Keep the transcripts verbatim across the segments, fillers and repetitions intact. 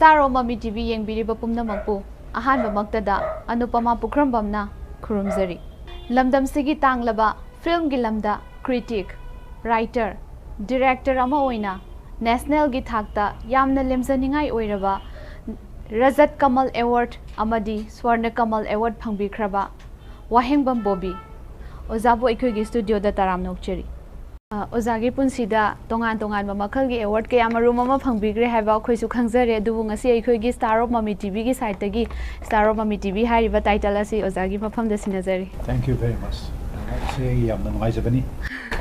Star of Mami T V ꯌꯦꯡꯕꯤꯔꯤꯕ ꯄꯨꯝꯅꯃꯛꯄꯨ ꯑꯍꯥꯟꯕꯃꯛꯇꯗ ꯑꯅꯨꯄꯃꯥ ꯄꯨꯈ꯭ꯔꯝꯕꯝꯅ ꯈꯨꯔꯨꯝꯖꯔꯤ꯫ ꯂꯝꯗꯝꯁꯤꯒꯤ ꯇꯥꯡꯂꯕ ꯐꯤꯜꯝꯒꯤ ꯂꯝꯗ critic, writer, director ꯑꯃ ꯑꯣꯏꯅ national ꯒꯤ ꯊꯥꯛꯇ ꯌꯥꯝꯅ ꯂꯦꯝꯖꯅꯤꯡꯉꯥꯏ ꯑꯣꯏꯔꯕ ꯔꯖꯠ ꯀꯃꯜ Award ꯑꯃꯗꯤ ꯁ꯭ꯋꯔꯅ ꯀꯃꯜ Award ꯐꯪꯕꯤꯈ꯭ꯔꯕ ꯋꯥꯍꯦꯡꯕꯝ ꯕꯣꯕꯤ꯫ ꯑꯣꯖꯥꯕꯨ ꯑꯩꯈꯣꯏꯒꯤ studio ꯗ ꯇꯔꯥꯝꯅ ꯑꯣꯛꯆꯔꯤ꯫ ꯑ, ꯑꯣꯖꯥꯒꯤ ꯄꯨꯟꯁꯤꯗ ꯇꯣꯉꯥꯟ ꯇꯣꯉꯥꯟꯕ ꯃꯈꯜꯒꯤ award ꯀꯌꯥ ꯃꯔꯨꯝ ꯑꯃ ꯐꯪꯕꯤꯈ꯭ꯔꯦ ꯍꯥꯏꯕ ꯑꯩꯈꯣꯏꯁꯨ ꯈꯪꯖꯔꯦ, ꯑꯗꯨꯕꯨ ꯉꯁꯤ ꯑꯩꯈꯣꯏꯒꯤ Star of Mami T V ꯒꯤ side ꯇꯒꯤ Star of Mami T V ꯍꯥꯏꯔꯤꯕ title ꯑꯁꯤ ꯑꯣꯖꯥꯒꯤ ꯃꯐꯝꯗ ꯁꯤꯟꯅꯖꯔꯤ꯫ Thank you very much. ꯁꯤ ꯑꯩ ꯌꯥꯝꯅ ꯅꯨꯡꯉꯥꯏꯖꯕꯅꯤ꯫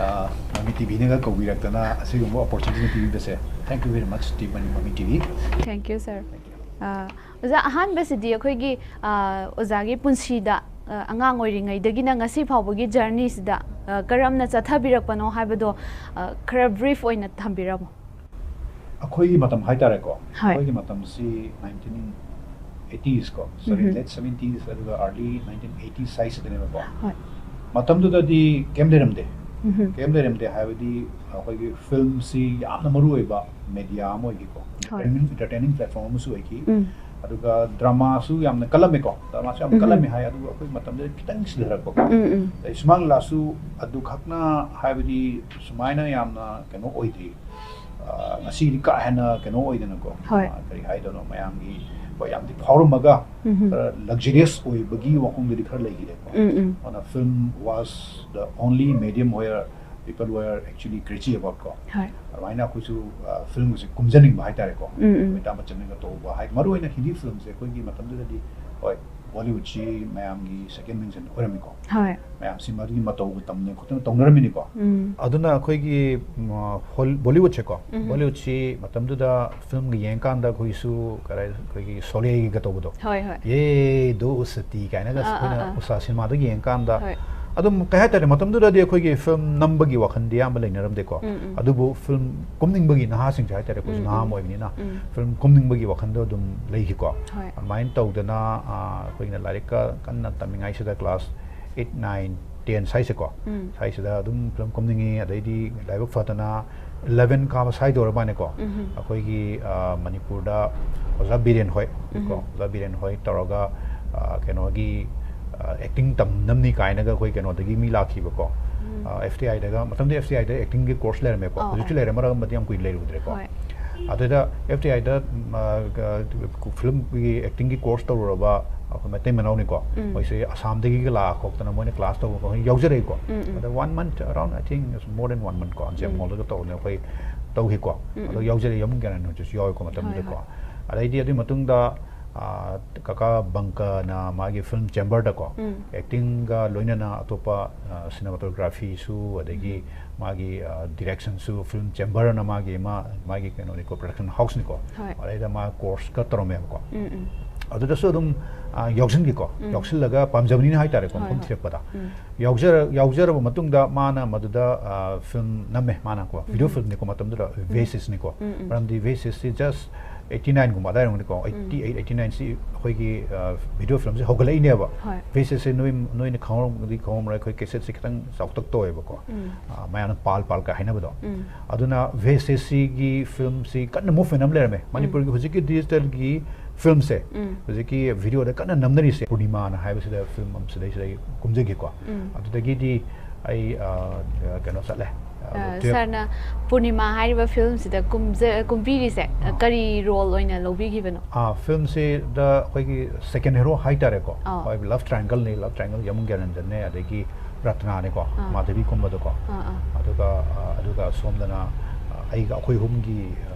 ꯑ, Mami T V ꯅꯒ ꯀꯧꯕꯤꯔꯛꯇꯅ ꯑꯁꯤꯒꯨꯝꯕ opportunity ꯄꯤꯕꯤꯕꯁꯦ, thank you very much, team Mami T V꯫ Thank you, sir. Thank you. ꯑ, ꯑꯣꯖꯥ, ꯑꯍꯥꯟꯕꯁꯤꯗꯤ ꯑꯩꯈꯣꯏꯒꯤ, ꯑ, ꯑꯣꯖꯥꯒꯤ ꯄꯨꯟꯁꯤꯗ, ꯑ, ꯑꯉꯥꯡ ꯑꯣꯏꯔꯤꯉꯩꯗꯒꯤꯅ ꯉꯁꯤ ꯐꯥꯎꯕꯒꯤ journey ꯁꯤꯗ, ꯑ, ꯀꯔꯝꯅ ꯆꯠꯊꯕꯤꯔꯛꯄꯅꯣ ꯍꯥꯏꯕꯗꯣ, ꯑ, ꯈꯔ brief ꯑꯣꯏꯅ ꯊꯝꯕꯤꯔꯝꯃꯣ꯫ ꯑꯩꯈꯣꯏꯒꯤ ꯃꯇꯝ ꯍꯥꯏꯇꯥꯔꯦꯀꯣ, ꯍꯣꯏ꯫ ꯑꯩꯈꯣꯏꯒꯤ ꯃꯇꯝꯁꯤ nineteen eighties ꯀꯣ, sorry, ꯎꯝꯍꯨꯝ꯫ Late seventies ꯑꯗꯨꯒ early nineteen eighties ꯁ꯭ꯋꯥꯏꯁꯤꯗꯅꯦꯕꯀꯣ꯫ ꯍꯣꯏ꯫ ꯃꯇꯝꯗꯨꯗꯗꯤ ꯀꯩꯝ ꯂꯩꯔꯝꯗꯦ꯫ ꯎꯝꯍꯨꯝ꯫ ꯀꯩꯝ ꯂꯩꯔꯝꯗꯦ ꯍꯥꯏꯕꯗꯤ ꯑꯩꯈꯣꯏꯒꯤ ꯐꯤꯜꯝꯁꯤ ꯌꯥꯝꯅ ꯃꯔꯨ ꯑꯣꯏꯕ media ꯑꯃ ꯑꯣꯏꯈꯤꯀꯣ꯫ ꯍꯣꯏ꯫ Entertainment, entertaining platform ꯑꯃꯁꯨ ꯑꯣꯏꯈꯤ꯫ ꯎꯝ꯫ ꯑꯗꯨꯒ drama ꯁꯨ ꯌꯥꯝꯅ ꯀꯜꯂꯝꯃꯦꯀꯣ, drama ꯁꯨ ꯌꯥꯝ ꯎꯝꯍꯨꯝ꯫ ꯀꯜꯂꯝꯃꯦ ꯍꯥꯏ, ꯑꯗꯨꯕꯨ ꯑꯩꯈꯣꯏ ꯃꯇꯝꯗꯨꯗ ꯈꯤꯇꯪ ꯁꯤꯊꯔꯛꯄꯀꯣ꯫ ꯎꯝ, ꯎꯝ꯫ ꯑꯗꯩ ꯁꯨꯃꯥꯡ ꯂꯤꯂꯥꯁꯨ ꯑꯗꯨꯈꯛꯅ ꯍꯥꯏꯕꯗꯤ ꯁꯨꯃꯥꯏꯅ ꯌꯥꯝꯅ ꯀꯩꯅꯣ ꯑꯣꯏꯗ꯭ꯔꯤ꯫ ꯑ, ꯉꯁꯤꯗꯤ ꯀꯥ ꯍꯦꯟꯅ ꯀꯩꯅꯣ ꯑꯣꯏꯗꯅꯀꯣ꯫ ꯍꯣꯏ꯫ ꯑ, ꯀꯔꯤ ꯍꯥꯏꯗꯣꯏꯅꯣ, ꯃꯌꯥꯝꯒꯤ, ꯍꯣꯏ, ꯌꯥꯝꯗꯤ ꯐꯥꯎꯔꯝꯃꯒ ꯎꯝꯍꯨꯝ꯫ ꯈꯔ luxurious ꯑꯣꯏꯕꯒꯤ ꯋꯥꯈꯜꯗꯗꯤ ꯈꯔ ꯂꯩꯈꯤꯗꯦꯀꯣ꯫ ꯎꯝ, ꯎꯝ꯫ ꯑꯗꯨꯅ film was the only medium where people were actually crazy about ꯀꯣ꯫ ꯍꯣꯏ꯫ ꯑꯗꯨꯃꯥꯏꯅ ꯑꯩꯈꯣꯏꯁꯨ, ꯑ, ꯐꯤꯜꯝꯁꯦ ꯀꯨꯝꯖꯅꯤꯡꯕ ꯍꯥꯏꯇꯥꯔꯦꯀꯣ꯫ ꯎꯝ, ꯎꯝ꯫ ꯑꯃꯤꯇꯥꯕ ꯕꯆꯟꯅꯒ ꯇꯧꯕ ꯍꯥꯏ, ꯃꯔꯨ ꯑꯣꯏꯅ ꯍꯤꯟꯗꯤ ꯐꯤꯜꯝꯁꯦ ꯑꯩꯈꯣꯏꯒꯤ ꯃꯇꯝꯗꯨꯗꯗꯤ, ꯍꯣꯏ, ꯕꯣꯂꯤꯋꯨꯗꯁꯤ ꯃꯌꯥꯝꯒꯤ second mention ꯑꯣꯏꯔꯝꯃꯤꯀꯣ꯫ ꯍꯣꯏ꯫ ꯃꯌꯥꯝꯁꯤ ꯃꯗꯨꯒꯤ ꯃꯇꯧꯒ ꯇꯝꯗꯅ ꯈꯣꯠꯇꯅ ꯇꯧꯅꯔꯝꯃꯤꯅꯤꯀꯣ꯫ ꯎꯝ꯫ ꯑꯗꯨꯅ ꯑꯩꯈꯣꯏꯒꯤ, ꯎꯝ, ꯍꯣꯜ-, ꯕꯣꯂꯤꯋꯨꯗꯁꯦꯀꯣ, ꯎꯝ꯫ ꯕꯣꯂꯤꯋꯨꯗꯁꯤ ꯃꯇꯝꯗꯨꯗ ꯐꯤꯜꯝꯒ ꯌꯦꯡꯉꯀꯥꯟꯗ ꯑꯩꯈꯣꯏꯒꯤꯁꯨ ꯀꯔꯤ, ꯑꯩꯈꯣꯏꯒꯤ ꯁꯣꯂꯦꯒ ꯇꯧꯕꯗꯣ꯫ ꯍꯣꯏ, ꯍꯣꯏ꯫ "ꯌꯦ ꯗꯣꯁꯇꯤ" ꯀꯥꯏꯅꯒ ꯑꯥ, ꯑꯥ, ꯑꯩꯈꯣꯏꯅ ꯑꯥ꯫ ꯎꯁꯥ ꯁꯤꯅꯦꯃꯥꯗ ꯌꯦꯡꯉꯀꯥꯟꯗ ꯍꯣꯏ꯫ ꯑꯗꯨꯝ ꯀꯩ ꯍꯥꯏꯇꯥꯔꯦ, ꯃꯇꯝꯗꯨꯗꯗꯤ ꯑꯩꯈꯣꯏꯒꯤ ꯐꯤꯜꯝ ꯅꯝꯕꯒꯤ ꯋꯥꯈꯜꯗꯤ ꯑꯌꯥꯝꯕ ꯂꯩꯅꯔꯝꯗꯦꯀꯣ꯫ ꯎꯝ, ꯎꯝ꯫ ꯑꯗꯨꯕꯨ ꯐꯤꯜꯝ ꯀꯨꯝꯅꯤꯡꯕꯒꯤ, ꯅꯍꯥꯁꯤꯡꯁꯦ ꯍꯥꯏꯇꯥꯔꯦ, ꯑꯩꯈꯣꯏꯁꯨ ꯎꯝ, ꯅꯍꯥ ꯎꯝ꯫ ꯑꯃ ꯑꯣꯏꯕꯅꯤꯅ ꯎꯝ꯫ ꯐꯤꯜꯝ ꯀꯨꯝꯅꯤꯡꯕꯒꯤ ꯋꯥꯈꯜꯗꯣ ꯑꯗꯨꯝ ꯂꯩꯈꯤꯀꯣ꯫ ꯍꯣꯏ꯫ ꯑꯗꯨꯃꯥꯏꯅ ꯇꯧꯗꯅ, ꯑꯥ, ꯑꯩꯈꯣꯏꯅ ꯂꯥꯏꯔꯤꯛꯀ ꯀꯟꯅ ꯇꯝꯃꯤꯉꯩꯁꯤꯗ class eight, nine, ꯇꯦꯟ ꯁ꯭ꯋꯥꯏꯁꯦꯀꯣ, ꯎꯝ. ꯁ꯭ꯋꯥꯏꯁꯤꯗ ꯑꯗꯨꯝ ꯐꯤꯂꯝ ꯀꯨꯝꯅꯤꯡꯉꯤ꯫ ꯑꯗꯩꯗꯤ ꯂꯥꯏꯕꯛ ꯐꯗꯅ ꯏꯂꯚꯦꯟ ꯀꯥꯕ ꯁ꯭ꯋꯥꯏꯗ ꯑꯣꯏꯔ ꯃꯥꯅꯦꯀꯣ, ꯎꯝ. ꯑꯩꯈꯣꯏꯒꯤ ꯑ, ꯃꯅꯤꯄꯨꯔꯗ ꯑꯣꯖꯥ ꯕꯤꯔꯦꯟ ꯍꯣꯏ ꯎꯝ. ꯀꯣ, ꯑꯣꯖꯥ ꯕꯤꯔꯦꯟ ꯍꯣꯏ ꯇꯧꯔꯒ ꯑ, ꯀꯩꯅꯣꯒꯤ ꯑꯦꯛꯇꯤꯡ ꯇꯝꯅꯕꯅꯤ ꯀꯥꯏꯅꯒ ꯑꯩꯈꯣꯏ ꯀꯩꯅꯣꯗꯒꯤ ꯃꯤ ꯂꯥꯛꯈꯤꯕꯀꯣ꯫ ꯎꯝ. ꯑꯦꯐ ꯇꯤ ꯑꯥꯏꯗꯒ, ꯃꯇꯝꯗꯨꯗ ꯑꯦꯐ ꯇꯤ ꯑꯥꯏꯗ ꯑꯦꯛꯇꯤꯡꯒꯤ ꯀꯣꯔꯁ ꯂꯩꯔꯝꯃꯦꯀꯣ꯫ ꯑꯣ, ꯍꯧꯖꯤꯛꯁꯨ ꯑꯣ. ꯂꯩꯔꯦ, ꯃꯔꯛ ꯑꯃꯗꯤ ꯌꯥꯝ ꯀꯨꯏꯅ ꯂꯩꯔꯨꯗ꯭ꯔꯦꯀꯣ꯫ ꯍꯣꯏ. ꯑꯗꯨꯗ ꯑꯦꯐ ꯇꯤ ꯑꯥꯏꯗ ꯐꯤꯂꯝꯒꯤ ꯑꯦꯛꯇꯤꯡꯒꯤ ꯀꯣꯔꯁ ꯇꯧꯔꯨꯔꯕ ꯑꯩꯈꯣꯏ ꯃꯩꯇꯩ ꯃꯅꯥꯎꯅꯤꯀꯣ꯫ ꯎꯝ. ꯃꯣꯏꯁꯦ ꯑꯁꯥꯝꯗꯒꯤꯒ ꯂꯥꯛꯑ ꯈꯣꯛꯇꯅ ꯃꯣꯏꯅ ꯀ꯭ꯂꯥꯁ ꯇꯧꯕ ꯃꯈꯣꯏ ꯌꯥꯎꯖꯔꯛꯏꯀꯣ꯫ ꯎꯝ, ꯎꯝ. ꯑꯗ one month, around, I think it's more than one month ꯀꯣ, ꯖꯦꯝ ꯎꯝ. ꯍꯣꯜꯗꯒ ꯇꯧꯕꯅꯦ ꯑꯩꯈꯣꯏ ꯇꯧꯈꯤꯀꯣ꯫ ꯎꯝ, ꯑꯗꯣ ꯎꯝ. ꯌꯥꯎꯖꯔꯛꯏ, ꯌꯥꯝ ꯒ꯭ꯌꯥꯟ ꯍꯧꯖꯤꯛꯁꯨ ꯌꯥꯎꯋꯦꯀꯣ ꯃꯇꯝꯗꯨꯗꯀꯣ꯫ ꯍꯣꯏ, ꯑꯗꯩꯗꯤ ꯑꯗꯨꯒꯤ ꯃꯇꯨꯡꯗ ꯑ, ꯀꯀꯥ ꯕꯪꯀꯅ ꯃꯥꯒꯤ ꯐꯤꯂꯝ ꯆꯦꯝꯕꯔꯗꯀꯣ, ꯎꯝ. ꯑꯦꯛꯇꯤꯡꯒ ꯂꯣꯏꯅꯅ ꯑꯇꯣꯞꯄ ꯁꯤꯅꯦꯃꯥꯇꯣꯒ꯭ꯔꯥꯐꯤꯁꯨ, ꯑꯗꯒꯤ ꯃꯥꯒꯤ ꯗꯤꯔꯦꯛꯁꯟꯁꯨ, ꯐꯤꯂꯝ ꯆꯦꯝꯕꯔꯅ ꯃꯥꯒꯤ ꯃꯥ ꯃꯥꯒꯤ ꯀꯩꯅꯣꯅꯤꯀꯣ, ꯄ꯭ꯔꯗꯛꯁꯟ ꯍꯥꯎꯁꯅꯤꯀꯣ꯫ ꯍꯣꯏ. ꯑꯗꯩꯗ ꯃꯥ ꯀꯣꯔꯁꯀ ꯇꯧꯔꯝꯃꯦꯕꯀꯣ꯫ ꯎꯝ, ꯎꯝ. ꯑꯗꯨꯗꯁꯨ ꯑꯗꯨꯝ ꯑ, ꯌꯥꯎꯁꯤꯟꯈꯤꯀꯣ꯫ ꯎꯝ. ꯌꯥꯎꯁꯤꯜꯂꯒ ꯄꯥꯝꯖꯕꯅꯤꯅ ꯍꯥꯏꯇꯥꯔꯦꯀꯣ, ꯍꯣꯏ, ꯃꯐꯝ ꯍꯣꯏ. ꯊꯤꯔꯛꯄꯗ꯫ ꯎꯝ. ꯌꯥꯎꯖꯔ-, ꯌꯥꯎꯖꯔꯕ ꯃꯇꯨꯡꯗ ꯃꯥꯅ ꯃꯗꯨꯗ ꯑ, ꯐꯤꯂꯝ ꯅꯝꯃꯦ ꯃꯥꯅꯀꯣ꯫ ꯚꯤꯗꯤꯑꯣ ꯎꯝ. ꯐꯤꯂꯝꯅꯤꯀꯣ ꯃꯇꯝꯗꯨꯗ, ꯎꯝ. ꯚꯦꯁꯤꯁꯅꯤꯀꯣ꯫ ꯎꯝ, ꯎꯝ. ꯃꯔꯝꯗꯤ ꯚꯦꯁꯤꯁꯁꯤ ꯖꯁ ꯑꯩꯠꯇꯤ ꯅꯥꯏꯟꯒꯨꯝꯕ ꯑꯗꯥꯏꯔꯝꯒꯅꯤꯀꯣ꯫ ꯎꯝ. ꯑꯩꯠꯇꯤ ꯑꯩꯠ, ꯑꯩꯠꯇꯤ ꯅꯥꯏꯟꯁꯤ ꯑꯩꯈꯣꯏꯒꯤ ꯑ, ꯚꯤꯗꯤꯑꯣ ꯐꯤꯂꯝꯁꯦ ꯍꯧꯒꯠꯂꯛꯏꯅꯦꯕ꯫ ꯍꯣꯏ. ꯚꯦꯁꯤꯁꯁꯦ ꯅꯣꯏ, ꯅꯣꯏꯅ ꯈꯪꯍꯧꯔꯝꯒꯗꯤ ꯈꯪꯍꯧꯔꯝꯔꯣꯏ, ꯑꯩꯈꯣꯏ ꯀꯦꯁꯦꯠꯁꯦ ꯈꯤꯇꯪ ꯆꯥꯎꯇꯛ ꯇꯧꯋꯦꯕꯀꯣ꯫ ꯎꯝ. ꯑ, ꯃꯌꯥꯝꯅ ꯄꯥꯜ ꯄꯥꯜꯒ ꯍꯥꯏꯅꯕꯗꯣ꯫ ꯎꯝ. ꯑꯗꯨꯅ ꯚꯦꯁꯤꯁꯁꯤꯒꯤ ꯐꯤꯂꯝꯁꯤ ꯀꯟꯅ ꯃꯨꯚꯃꯦꯟ ꯑꯃ ꯂꯩꯔꯝꯃꯦ꯫ ꯃꯅꯤꯄꯨꯔꯒꯤ ꯍꯧꯖꯤꯛꯀꯤ ꯗꯤꯖꯤꯇꯦꯜꯒꯤ ꯐꯤꯂꯝꯁꯦ, ꯎꯝ. ꯍꯧꯖꯤꯛꯀꯤ ꯚꯤꯗꯤꯑꯣꯗ ꯀꯟꯅ ꯅꯝꯅꯔꯤꯁꯦ ꯄꯨꯔꯅꯤꯃꯥꯅ ꯍꯥꯏꯕꯁꯤꯗ ꯐꯤꯂꯝ ꯑꯃ ꯁꯤꯗꯩꯁꯤꯗ ꯑꯩ ꯀꯨꯝꯖꯈꯤꯀꯣ꯫ ꯎꯝ. ꯑꯗꯨꯗꯒꯤꯗꯤ ꯑꯩ ꯑ, ꯀꯩꯅꯣ ꯆꯠꯂꯦ꯫ ꯑ, ꯑ, twelve ꯁꯥꯔꯅ ꯄꯨꯔꯅꯤꯃꯥ ꯍꯥꯏꯔꯤꯕ ꯐꯤꯂꯝꯁꯤꯗ ꯀꯨꯝꯖ-, ꯀꯨꯝꯕꯤꯔꯤꯁꯦ, ꯑꯥ. ꯀꯔꯤ ꯔꯣꯜ ꯑꯣꯏꯅ ꯂꯧꯕꯤꯈꯤꯕꯅꯣ? ꯑꯥ, ꯐꯤꯂꯝꯁꯤꯗ ꯑꯩꯈꯣꯏꯒꯤ ꯁꯦꯀꯦꯟ ꯍꯦꯔꯣ ꯍꯥꯏꯇꯥꯔꯦꯀꯣ꯫ ꯑꯥ. ꯍꯣꯏ, ꯂꯚ ꯇ꯭ꯔꯥꯏꯡꯒꯜꯅꯤ꯫ ꯂꯚ ꯇ꯭ꯔꯥꯏꯡꯒꯜ ꯌꯥꯝꯕꯨꯡ ꯒ꯭ꯌꯥꯅꯦꯟꯗ꯭ꯔꯅꯦ, ꯑꯗꯒꯤ ꯔꯠꯅꯥꯅꯦꯀꯣ, ꯑꯥ. ꯃꯥꯙꯕꯤ ꯀꯨꯝꯕꯗꯣꯀꯣ꯫ ꯑꯥ, ꯑꯥ. ꯑꯗꯨꯒ ꯑ, ꯑꯗꯨꯒ ꯁꯣꯝꯗꯅ ꯑ, ꯑꯩꯒ, ꯑꯩꯈꯣꯏ ꯑꯍꯨꯝꯒꯤ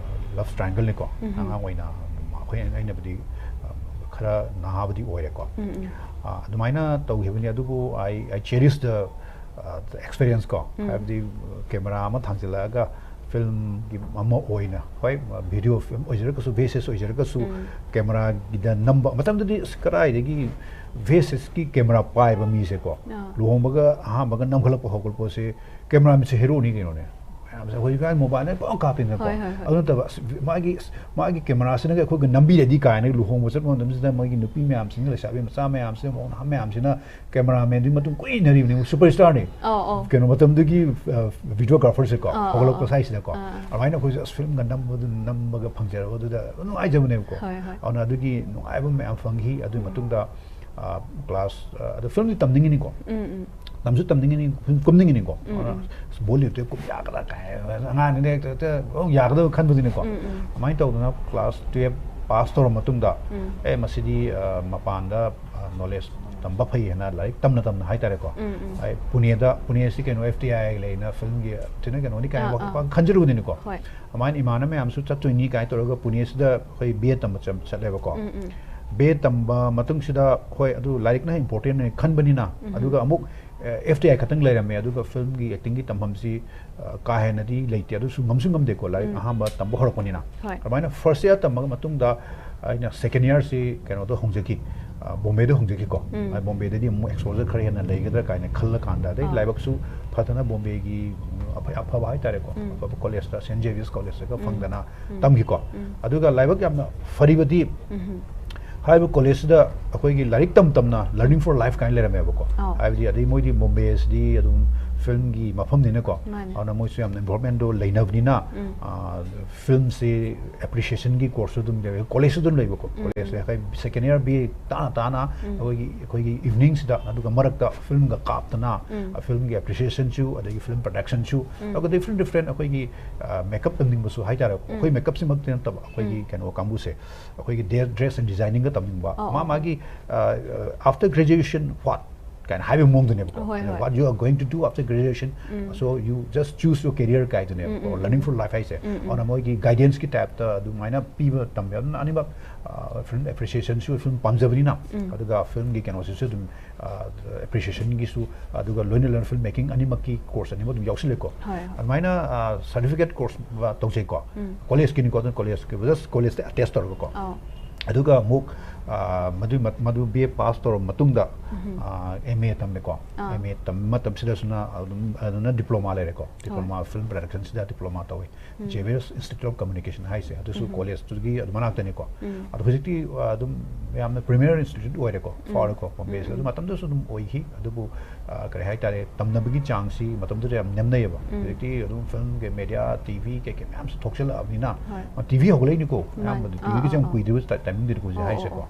ꯂꯚ ꯇ꯭ꯔꯥꯏꯡꯒꯜꯅꯤꯀꯣ꯫ ꯎꯝ. ꯑꯉꯥꯡ ꯑꯣꯏꯅ ꯑꯩꯈꯣꯏ, ꯑꯩꯅꯕꯨꯗꯤ ꯑ, ꯈꯔ ꯅꯍꯥꯕꯨꯗꯤ ꯑꯣꯏꯔꯦꯀꯣ꯫ ꯎꯝ, ꯎꯝ. ꯑ, ꯑꯗꯨꯃꯥꯏꯅ ꯇꯧꯈꯤꯕꯅꯤ꯫ ꯑꯗꯨꯕꯨ I, I cherish the ꯑ, experience ꯀꯣ꯫ ꯎꯝ. ꯍꯥꯏꯕꯗꯤ ꯀꯦꯃꯦꯔꯥ ꯑꯃ ꯊꯥꯡꯖꯤꯜꯂꯛꯑꯒ ꯐꯤꯂꯝꯒꯤ ꯑꯃ ꯑꯣꯏꯅ, ꯍꯣꯏ, ꯚꯤꯗꯤꯑꯣ ꯐꯤꯂꯝ ꯑꯣꯏꯖꯔꯒꯁꯨ, ꯚꯤ ꯑꯦꯁ ꯑꯦꯁ ꯑꯣꯏꯖꯔꯒꯁꯨ, ꯎꯝ. ꯀꯦꯃꯦꯔꯥꯒꯤꯗ ꯅꯝꯕ ꯃꯇꯝꯗꯗꯤ ꯑꯁ, ꯀꯗꯥꯏꯗꯒꯤ ꯚꯤ ꯑꯦꯁ ꯑꯦꯁꯀꯤ ꯀꯦꯃꯦꯔꯥ ꯄꯥꯏꯕ ꯃꯤꯁꯦꯀꯣ, ꯑꯥ. ꯂꯨꯍꯣꯡꯕꯒ ꯑꯍꯥꯟꯕꯒ ꯅꯝꯈꯠꯂꯛꯄ ꯍꯧꯒꯠꯂꯛꯄꯁꯦ ꯀꯦꯃꯦꯔꯥꯃꯦꯟꯁꯦ ꯍꯦꯔꯣꯅꯤ ꯀꯩꯅꯣꯅꯦ꯫ ꯃꯌꯥꯝꯁꯦ ꯍꯧꯖꯤꯛꯀꯥꯟ ꯃꯣꯕꯥꯏꯜꯗ ꯄꯪꯀꯥꯞ ꯀꯥꯞꯄꯤꯅꯀꯣ꯫ ꯍꯣꯏ, ꯍꯣꯏ, ꯍꯣꯏ꯫ ꯑꯗꯨ ꯅꯠꯇꯕ ꯑꯁ, ꯃꯥꯒꯤ ꯃꯥꯒꯤ ꯀꯦꯃꯦꯔꯥꯁꯤꯅꯒ ꯑꯩꯈꯣꯏꯒ ꯅꯝꯕꯤꯔꯗꯤ ꯀꯥꯏꯅ ꯂꯨꯍꯣꯡꯕ ꯆꯠꯄ ꯃꯇꯝꯁꯤꯗ ꯃꯣꯏꯒꯤ ꯅꯨꯄꯤ ꯃꯌꯥꯝꯁꯤꯡ, ꯂꯩꯁꯥꯕꯤ ꯃꯆꯥ ꯃꯌꯥꯝꯁꯤꯅ, ꯃꯧ ꯅꯍꯥ ꯃꯌꯥꯝꯁꯤꯅ ꯀꯦꯃꯦꯔꯥꯃꯦꯟꯗꯨꯒꯤ ꯃꯇꯨꯡ ꯀꯨꯏꯅ ꯏꯟꯅꯔꯤꯕꯅꯤ, ꯁꯨꯄꯔ ꯁ꯭ꯇꯥꯔꯅꯤ꯫ ꯑꯧ, ꯑꯧ꯫ ꯀꯩꯅꯣ ꯃꯇꯝꯗꯨꯒꯤ, ꯑ, ꯚꯤꯗꯤꯑꯣꯒ꯭ꯔꯥꯐꯔꯁꯦꯀꯣ, ꯑꯥ, ꯑꯥ, ꯍꯧꯒꯠꯂꯛꯄ ꯑꯥ꯫ ꯁ꯭ꯋꯥꯏꯁꯤꯗꯀꯣ꯫ ꯑꯥ꯫ ꯑꯗꯨꯃꯥꯏꯅ ꯑꯩꯈꯣꯏꯁꯨ ꯑꯁ, ꯐꯤꯂꯝꯒ ꯅꯝꯕꯗꯨ, ꯅꯝꯕꯒ ꯐꯪꯖꯔꯕꯗꯨꯗ ꯅꯨꯡꯉꯥꯏꯖꯕꯅꯦꯕꯀꯣ꯫ ꯍꯣꯏ, ꯍꯣꯏ꯫ ꯑꯗꯨꯅ ꯑꯗꯨꯒꯤ ꯅꯨꯡꯉꯥꯏꯕ ꯃꯌꯥꯝ ꯐꯪꯈꯤ꯫ ꯑꯗꯨꯒꯤ ꯃꯇꯨꯡꯗ, ꯑ, ꯀ꯭ꯂꯥꯁ, ꯑ, ꯑꯗꯣ ꯐꯤꯂꯝꯗꯤ ꯇꯝꯅꯤꯡꯉꯤꯅꯤꯀꯣ꯫ ꯎꯝ, ꯎꯝ꯫ ꯇꯝꯁꯨ ꯇꯝꯅꯤꯡꯉꯤꯅꯤ, ꯐꯤꯂꯝ ꯀꯨꯝꯅꯤꯡꯉꯤꯅꯤꯀꯣ꯫ ꯎꯝ, ꯑꯗꯨꯅ ꯎꯝ꯫ ꯑꯁ, ꯕꯣꯂꯤꯋꯨꯗꯇ ꯀꯨꯝ ꯌꯥꯒꯗ꯭ꯔꯥ ꯀꯥꯏ, ꯑꯉꯥꯡꯅꯤꯅ ꯍꯦꯛꯇ, ꯍꯦꯛꯇ ꯑꯗꯨꯝ ꯌꯥꯒꯗꯕ ꯈꯟꯕꯗꯨꯅꯤꯀꯣ꯫ ꯎꯝ, ꯎꯝ꯫ ꯑꯗꯨꯃꯥꯏꯅ ꯇꯧꯗꯅ ꯀ꯭ꯂꯥꯁ ꯇꯨꯌꯦꯜꯞ ꯄꯥꯁ ꯇꯧꯔ ꯃꯇꯨꯡꯗ, ꯎꯝ꯫ ꯑꯦ, ꯃꯁꯤꯗꯤ, ꯑ, ꯃꯄꯥꯟꯗ, ꯑ, ꯅꯣꯂꯦꯖ ꯇꯝꯕ ꯐꯩ ꯍꯥꯏꯅ ꯂꯥꯏꯔꯤꯛ ꯇꯝꯅ ꯇꯝꯅ ꯍꯥꯏꯇꯥꯔꯦꯀꯣ꯫ ꯎꯝ, ꯎꯝ꯫ ꯑꯩ ꯄꯨꯅꯦꯗ, ꯄꯨꯅꯦꯁꯤ ꯀꯩꯅꯣ, ꯑꯦꯐ ꯇꯤ ꯑꯥꯏ ꯂꯩꯅ ꯐꯤꯂꯝꯒꯤ ꯊꯤꯅ ꯀꯩꯅꯣꯅꯤ ꯀꯥꯏꯅ ꯑꯥ, ꯋꯥꯈꯜ ꯑꯥ꯫ ꯄꯥꯛ ꯈꯟꯖꯔꯨꯕꯅꯤꯅꯀꯣ꯫ ꯍꯣꯏ꯫ ꯑꯗꯨꯃꯥꯏꯅ ꯏꯃꯥꯟꯅꯕ ꯃꯌꯥꯝꯁꯨ ꯆꯠꯇꯣꯏꯅꯤ ꯀꯥꯏꯅ ꯇꯧꯔꯒ ꯄꯨꯅꯦꯁꯤꯗ ꯑꯩꯈꯣꯏ ꯕꯤ ꯑꯦ ꯇꯝꯕ ꯆꯠ-, ꯆꯠꯂꯦꯕꯀꯣ꯫ ꯎꯝ, ꯎꯝ꯫ ꯕꯤ ꯑꯦ ꯇꯝꯕ ꯃꯇꯨꯡꯁꯤꯗ, ꯍꯣꯏ, ꯑꯗꯨ ꯂꯥꯏꯔꯤꯛꯅ important ꯑꯣꯏꯅ ꯈꯟꯕꯅꯤꯅ, ꯎꯝ꯫ ꯑꯗꯨꯒ ꯑꯃꯨꯛ, ꯑꯦ, ꯑꯦꯐ ꯇꯤ ꯑꯥꯏ ꯈꯛꯇꯪ ꯂꯩꯔꯝꯃꯦ, ꯑꯗꯨꯒ ꯐꯤꯂꯝꯒꯤ ꯑꯦꯛꯇꯤꯡꯒꯤ ꯇꯝꯐꯝꯁꯤ, ꯑ, ꯀꯥ ꯍꯦꯟꯅꯗꯤ ꯂꯩꯇꯦ, ꯑꯗꯨꯁꯨ ꯉꯝꯁꯨ ꯉꯝꯗꯦꯀꯣ, ꯂꯥꯏꯔꯤꯛ ꯎꯝ꯫ ꯑꯍꯥꯟꯕ ꯇꯝꯕ ꯍꯧꯔꯛꯄꯅꯤꯅ꯫ ꯍꯣꯏ꯫ ꯑꯗꯨꯃꯥꯏꯅ ꯐꯥꯔꯁ ꯏꯌꯥꯔ ꯇꯝꯃꯒ ꯃꯇꯨꯡꯗ ꯑꯩꯅ ꯁꯦꯀꯦꯟ ꯏꯌꯥꯔꯁꯤ ꯀꯩꯅꯣꯗ ꯍꯣꯡꯖꯈꯤ, ꯑ, ꯕꯣꯝꯕꯦꯗ ꯍꯣꯡꯖꯈꯤꯀꯣ꯫ ꯎꯝ꯫ ꯑ, ꯕꯣꯝꯕꯦꯗꯗꯤ ꯑꯃꯨꯛ ꯑꯦꯛꯁꯄꯣꯖꯔ ꯈꯔ ꯍꯦꯟꯅ ꯂꯩꯒꯗ꯭ꯔꯥ ꯀꯥꯏꯅ ꯈꯜꯂꯀꯥꯟꯗ, ꯑꯗꯩ ꯑꯥ꯫ ꯂꯥꯏꯕꯛꯁꯨ ꯐꯗꯅ ꯕꯣꯝꯕꯦꯒꯤ ꯑꯐ-, ꯑꯐꯕ ꯍꯥꯏꯇꯥꯔꯦꯀꯣ, ꯎꯝ꯫ ꯑꯐꯕ ꯀꯣꯂꯦꯖꯇ, ꯁꯦꯟ ꯖꯦꯕꯤꯌꯔꯁ ꯀꯣꯂꯦꯖꯇꯒ ꯎꯝ꯫ ꯐꯪꯗꯅ ꯎꯝ꯫ ꯇꯝꯈꯤꯀꯣ꯫ ꯎꯝ꯫ ꯑꯗꯨꯒ ꯂꯥꯏꯕꯛ ꯌꯥꯝꯅ ꯐꯔꯤꯕꯗꯤ, ꯎꯝ꯫ ꯍꯥꯏꯔꯤꯕ ꯀꯣꯂꯦꯖꯁꯤꯗ ꯑꯩꯈꯣꯏꯒꯤ ꯂꯥꯏꯔꯤꯛ ꯇꯝ ꯇꯝꯅ learning for life ꯀꯥꯏꯅ ꯂꯩꯔꯝꯃꯦꯕꯀꯣ꯫ ꯑꯧ꯫ ꯍꯥꯏꯕꯗꯤ ꯑꯗꯩ ꯃꯣꯏꯗꯤ ꯕꯣꯝꯕꯦꯁꯤꯗꯤ ꯑꯗꯨꯝ ꯐꯤꯂꯝꯒꯤ ꯃꯐꯝꯅꯤꯅꯀꯣ꯫ ꯃꯥꯅꯦ꯫ ꯑꯗꯨꯅ ꯃꯣꯏꯁꯨ ꯌꯥꯝꯅ involvementꯗꯣ ꯂꯩꯅꯕꯅꯤꯅ, ꯎꯝ꯫ ꯑ, ꯐꯤꯂꯝꯁꯤ appreciationꯒꯤ courseꯁꯨ ꯑꯗꯨꯝ ꯂꯩ, ꯀꯣꯂꯦꯖꯁꯨ ꯑꯗꯨꯝ ꯂꯩꯕꯀꯣ꯫ ꯎꯝ, ꯀꯣꯂꯦꯖꯁꯦ ꯎꯝ꯫ ꯑꯩꯈꯣꯏ ꯁꯦꯀꯦꯟ ꯏꯌꯥꯔ ꯕꯤ ꯑꯦ ꯇꯥꯅ ꯇꯥꯅ ꯎꯝ꯫ ꯑꯩꯈꯣꯏꯒꯤ, ꯑꯩꯈꯣꯏꯒꯤ ꯏꯚꯤꯅꯤꯡꯁꯤꯗ, ꯑꯗꯨꯒ ꯃꯔꯛꯇ ꯐꯤꯂꯝꯒ ꯀꯥꯞꯇꯅ, ꯎꯝ꯫ ꯑ, ꯐꯤꯂꯝꯒꯤ appreciationꯁꯨ, ꯑꯗꯒꯤ ꯐꯤꯂꯝ productionꯁꯨ, ꯎꯝ꯫ ꯑꯗꯨꯒ different different ꯑꯩꯈꯣꯏꯒꯤ, ꯑ, ꯃꯦꯀꯞ ꯇꯝꯅꯤꯡꯕꯁꯨ ꯍꯥꯏꯇꯥꯔꯦꯀꯣ꯫ ꯑꯩꯈꯣꯏ ꯎꯝ꯫ ꯃꯦꯀꯞꯁꯤꯃꯛꯇꯤ ꯅꯠꯇꯕ, ꯑꯩꯈꯣꯏꯒꯤ ꯎꯝ꯫ ꯀꯩꯅꯣ ꯀꯥꯡꯕꯨꯁꯦ, ꯑꯩꯈꯣꯏꯒꯤ ꯗꯦ-, dress and designingꯒ ꯇꯝꯅꯤꯡꯕ, ꯑꯧ, ꯃꯥ ꯑꯧ, ꯃꯥꯒꯤ, ꯑ, after graduation what ꯀꯥꯏꯅ ꯍꯥꯏꯕꯒꯤ ꯃꯑꯣꯡꯗꯨꯅꯦꯕꯀꯣ꯫ ꯍꯣꯏ, ꯍꯣꯏ꯫ What you are going to do after graduation, um. so you just choose your career ꯀꯥꯏꯗꯨꯅꯦꯕꯀꯣ, um, um, learning um. for life ꯍꯥꯏꯁꯦ꯫ ꯎꯝ, ꯎꯝ꯫ ꯑꯗꯨꯅ ꯃꯣꯏꯒꯤ guidanceꯀꯤ typeꯇ ꯑꯗꯨꯃꯥꯏꯅ ꯄꯤꯕ ꯇꯝꯃꯦ꯫ ꯑꯗꯨꯅ ꯑꯅꯤꯃꯛ, ꯑ, film appreciationꯁꯨ, film ꯄꯥꯝꯖꯕꯅꯤꯅ, ꯎꯝ꯫ ꯑꯗꯨꯒ filmꯒꯤ ꯀꯩꯅꯣꯁꯤꯁꯨ ꯑꯗꯨꯝ, ꯑ, appreciationꯒꯤꯁꯨ, ꯑꯗꯨꯒ ꯂꯣꯏꯅ ꯂꯣꯏꯅ film making ꯑꯅꯤꯃꯛꯀꯤ course ꯑꯅꯤꯃꯛ ꯑꯗꯨꯝ ꯌꯥꯎꯁꯤꯜꯂꯦꯀꯣ꯫ ꯍꯣꯏ, ꯍꯣꯏ꯫ ꯑꯗꯨꯃꯥꯏꯅ, ꯑ, certificate course ꯇꯧꯖꯩꯀꯣ꯫ ꯎꯝ꯫ Collegeꯀꯤꯅꯤꯀꯣ, ꯑꯗꯨꯅ collegeꯀꯤ, just collegeꯇ attach ꯇꯧꯔꯒꯀꯣ꯫ ꯑꯧ꯫ ꯑꯗꯨꯒ ꯑꯃꯨꯛ ꯑ, ꯃꯗꯨ ꯃꯗꯨ ꯕꯤ ꯑꯦ ꯄꯥꯁ ꯇꯧꯔꯕ ꯃꯇꯨꯡꯗ ꯎꯝ꯫ M A ꯇꯝꯃꯦꯀꯣ꯫ Ah. M A ꯇꯝꯕ ꯃꯇꯝꯁꯤꯗꯁꯨꯅ ꯑꯗꯨꯝ ꯑꯗꯨꯅ ꯗꯤꯄ꯭ꯂꯣꯃꯥ ꯂꯩꯔꯦꯀꯣ꯫ ꯗꯤꯄ꯭ꯂꯣꯃꯥ ꯐꯤꯜꯝ ꯄ꯭ꯔꯗꯛꯁꯟꯁꯤꯗ ꯗꯤꯄ꯭ꯂꯣꯃꯥ ꯇꯧꯋꯤ꯫ ꯎꯝ꯫ ꯖꯦꯕꯤꯌꯔꯁ ꯏꯟꯁꯇꯤꯇ꯭ꯌꯨꯠ ꯑꯣꯐ ꯀꯝꯃꯨꯅꯤꯀꯦꯁꯟ ꯍꯥꯏꯁꯦ ꯑꯗꯨꯁꯨ ꯎꯝ꯫ ꯀꯣꯂꯦꯖꯇꯨꯒꯤ ꯑꯗꯨ ꯃꯅꯥꯛꯇꯅꯤꯀꯣ꯫ ꯎꯝ꯫ ꯑꯗꯣ ꯍꯧꯖꯤꯛꯇꯤ ꯑ, ꯑꯗꯨꯝ ꯌꯥꯝꯅ ꯄ꯭ꯔꯤꯃꯤꯌꯔ ꯏꯟꯁꯇꯤꯇ꯭ꯌꯨꯠ ꯑꯣꯏꯔꯦꯀꯣ꯫ ꯎꯝ꯫ ꯐꯥꯎꯔꯦꯀꯣ ꯕꯣꯝꯕꯦꯁꯤꯗ꯫ ꯑꯗꯨ ꯎꯝ꯫ ꯃꯇꯝꯗꯁꯨ ꯑꯗꯨꯝ ꯑꯣꯏꯈꯤ꯫ ꯑꯗꯨꯕꯨ ꯑ, ꯀꯔꯤ ꯍꯥꯏꯇꯥꯔꯦ, ꯇꯝꯅꯕꯒꯤ ꯆꯥꯡꯁꯤ ꯃꯇꯝꯗꯨꯗ ꯌꯥꯝ ꯅꯦꯝꯅꯩꯌꯦꯕ꯫ ꯎꯝ꯫ ꯍꯧꯖꯤꯛꯇꯤ ꯑꯗꯨꯝ ꯐꯤꯜꯝꯒꯤ ꯃꯦꯗꯤꯌꯥ, ꯇꯤ ꯚꯤ ꯀꯩꯀꯩ ꯃꯌꯥꯝꯁꯨ ꯊꯣꯛꯆꯜꯂꯛꯑꯕꯅꯤꯅ꯫ ꯍꯣꯏ꯫ ꯑ, ꯇꯤ ꯚꯤ ꯍꯧꯒꯠꯂꯛꯏꯅꯤꯀꯣ꯫ ꯃꯥꯅꯤ꯫ ꯑꯌꯥꯝꯕꯗꯤ ꯇꯤ ꯑꯥ, ꯚꯤꯒꯤꯁꯦ ꯑꯥ, ꯌꯥꯝ ꯑꯥ꯫ ꯀꯨꯏꯗ꯭ꯔꯤꯕ ꯇꯥꯏꯃꯤꯡꯗꯨꯅꯤꯀꯣ ꯍꯧꯖꯤꯛ ꯑꯣ, ꯑꯣ, ꯍꯥꯏꯁꯦꯀꯣ꯫ ꯑꯣ꯫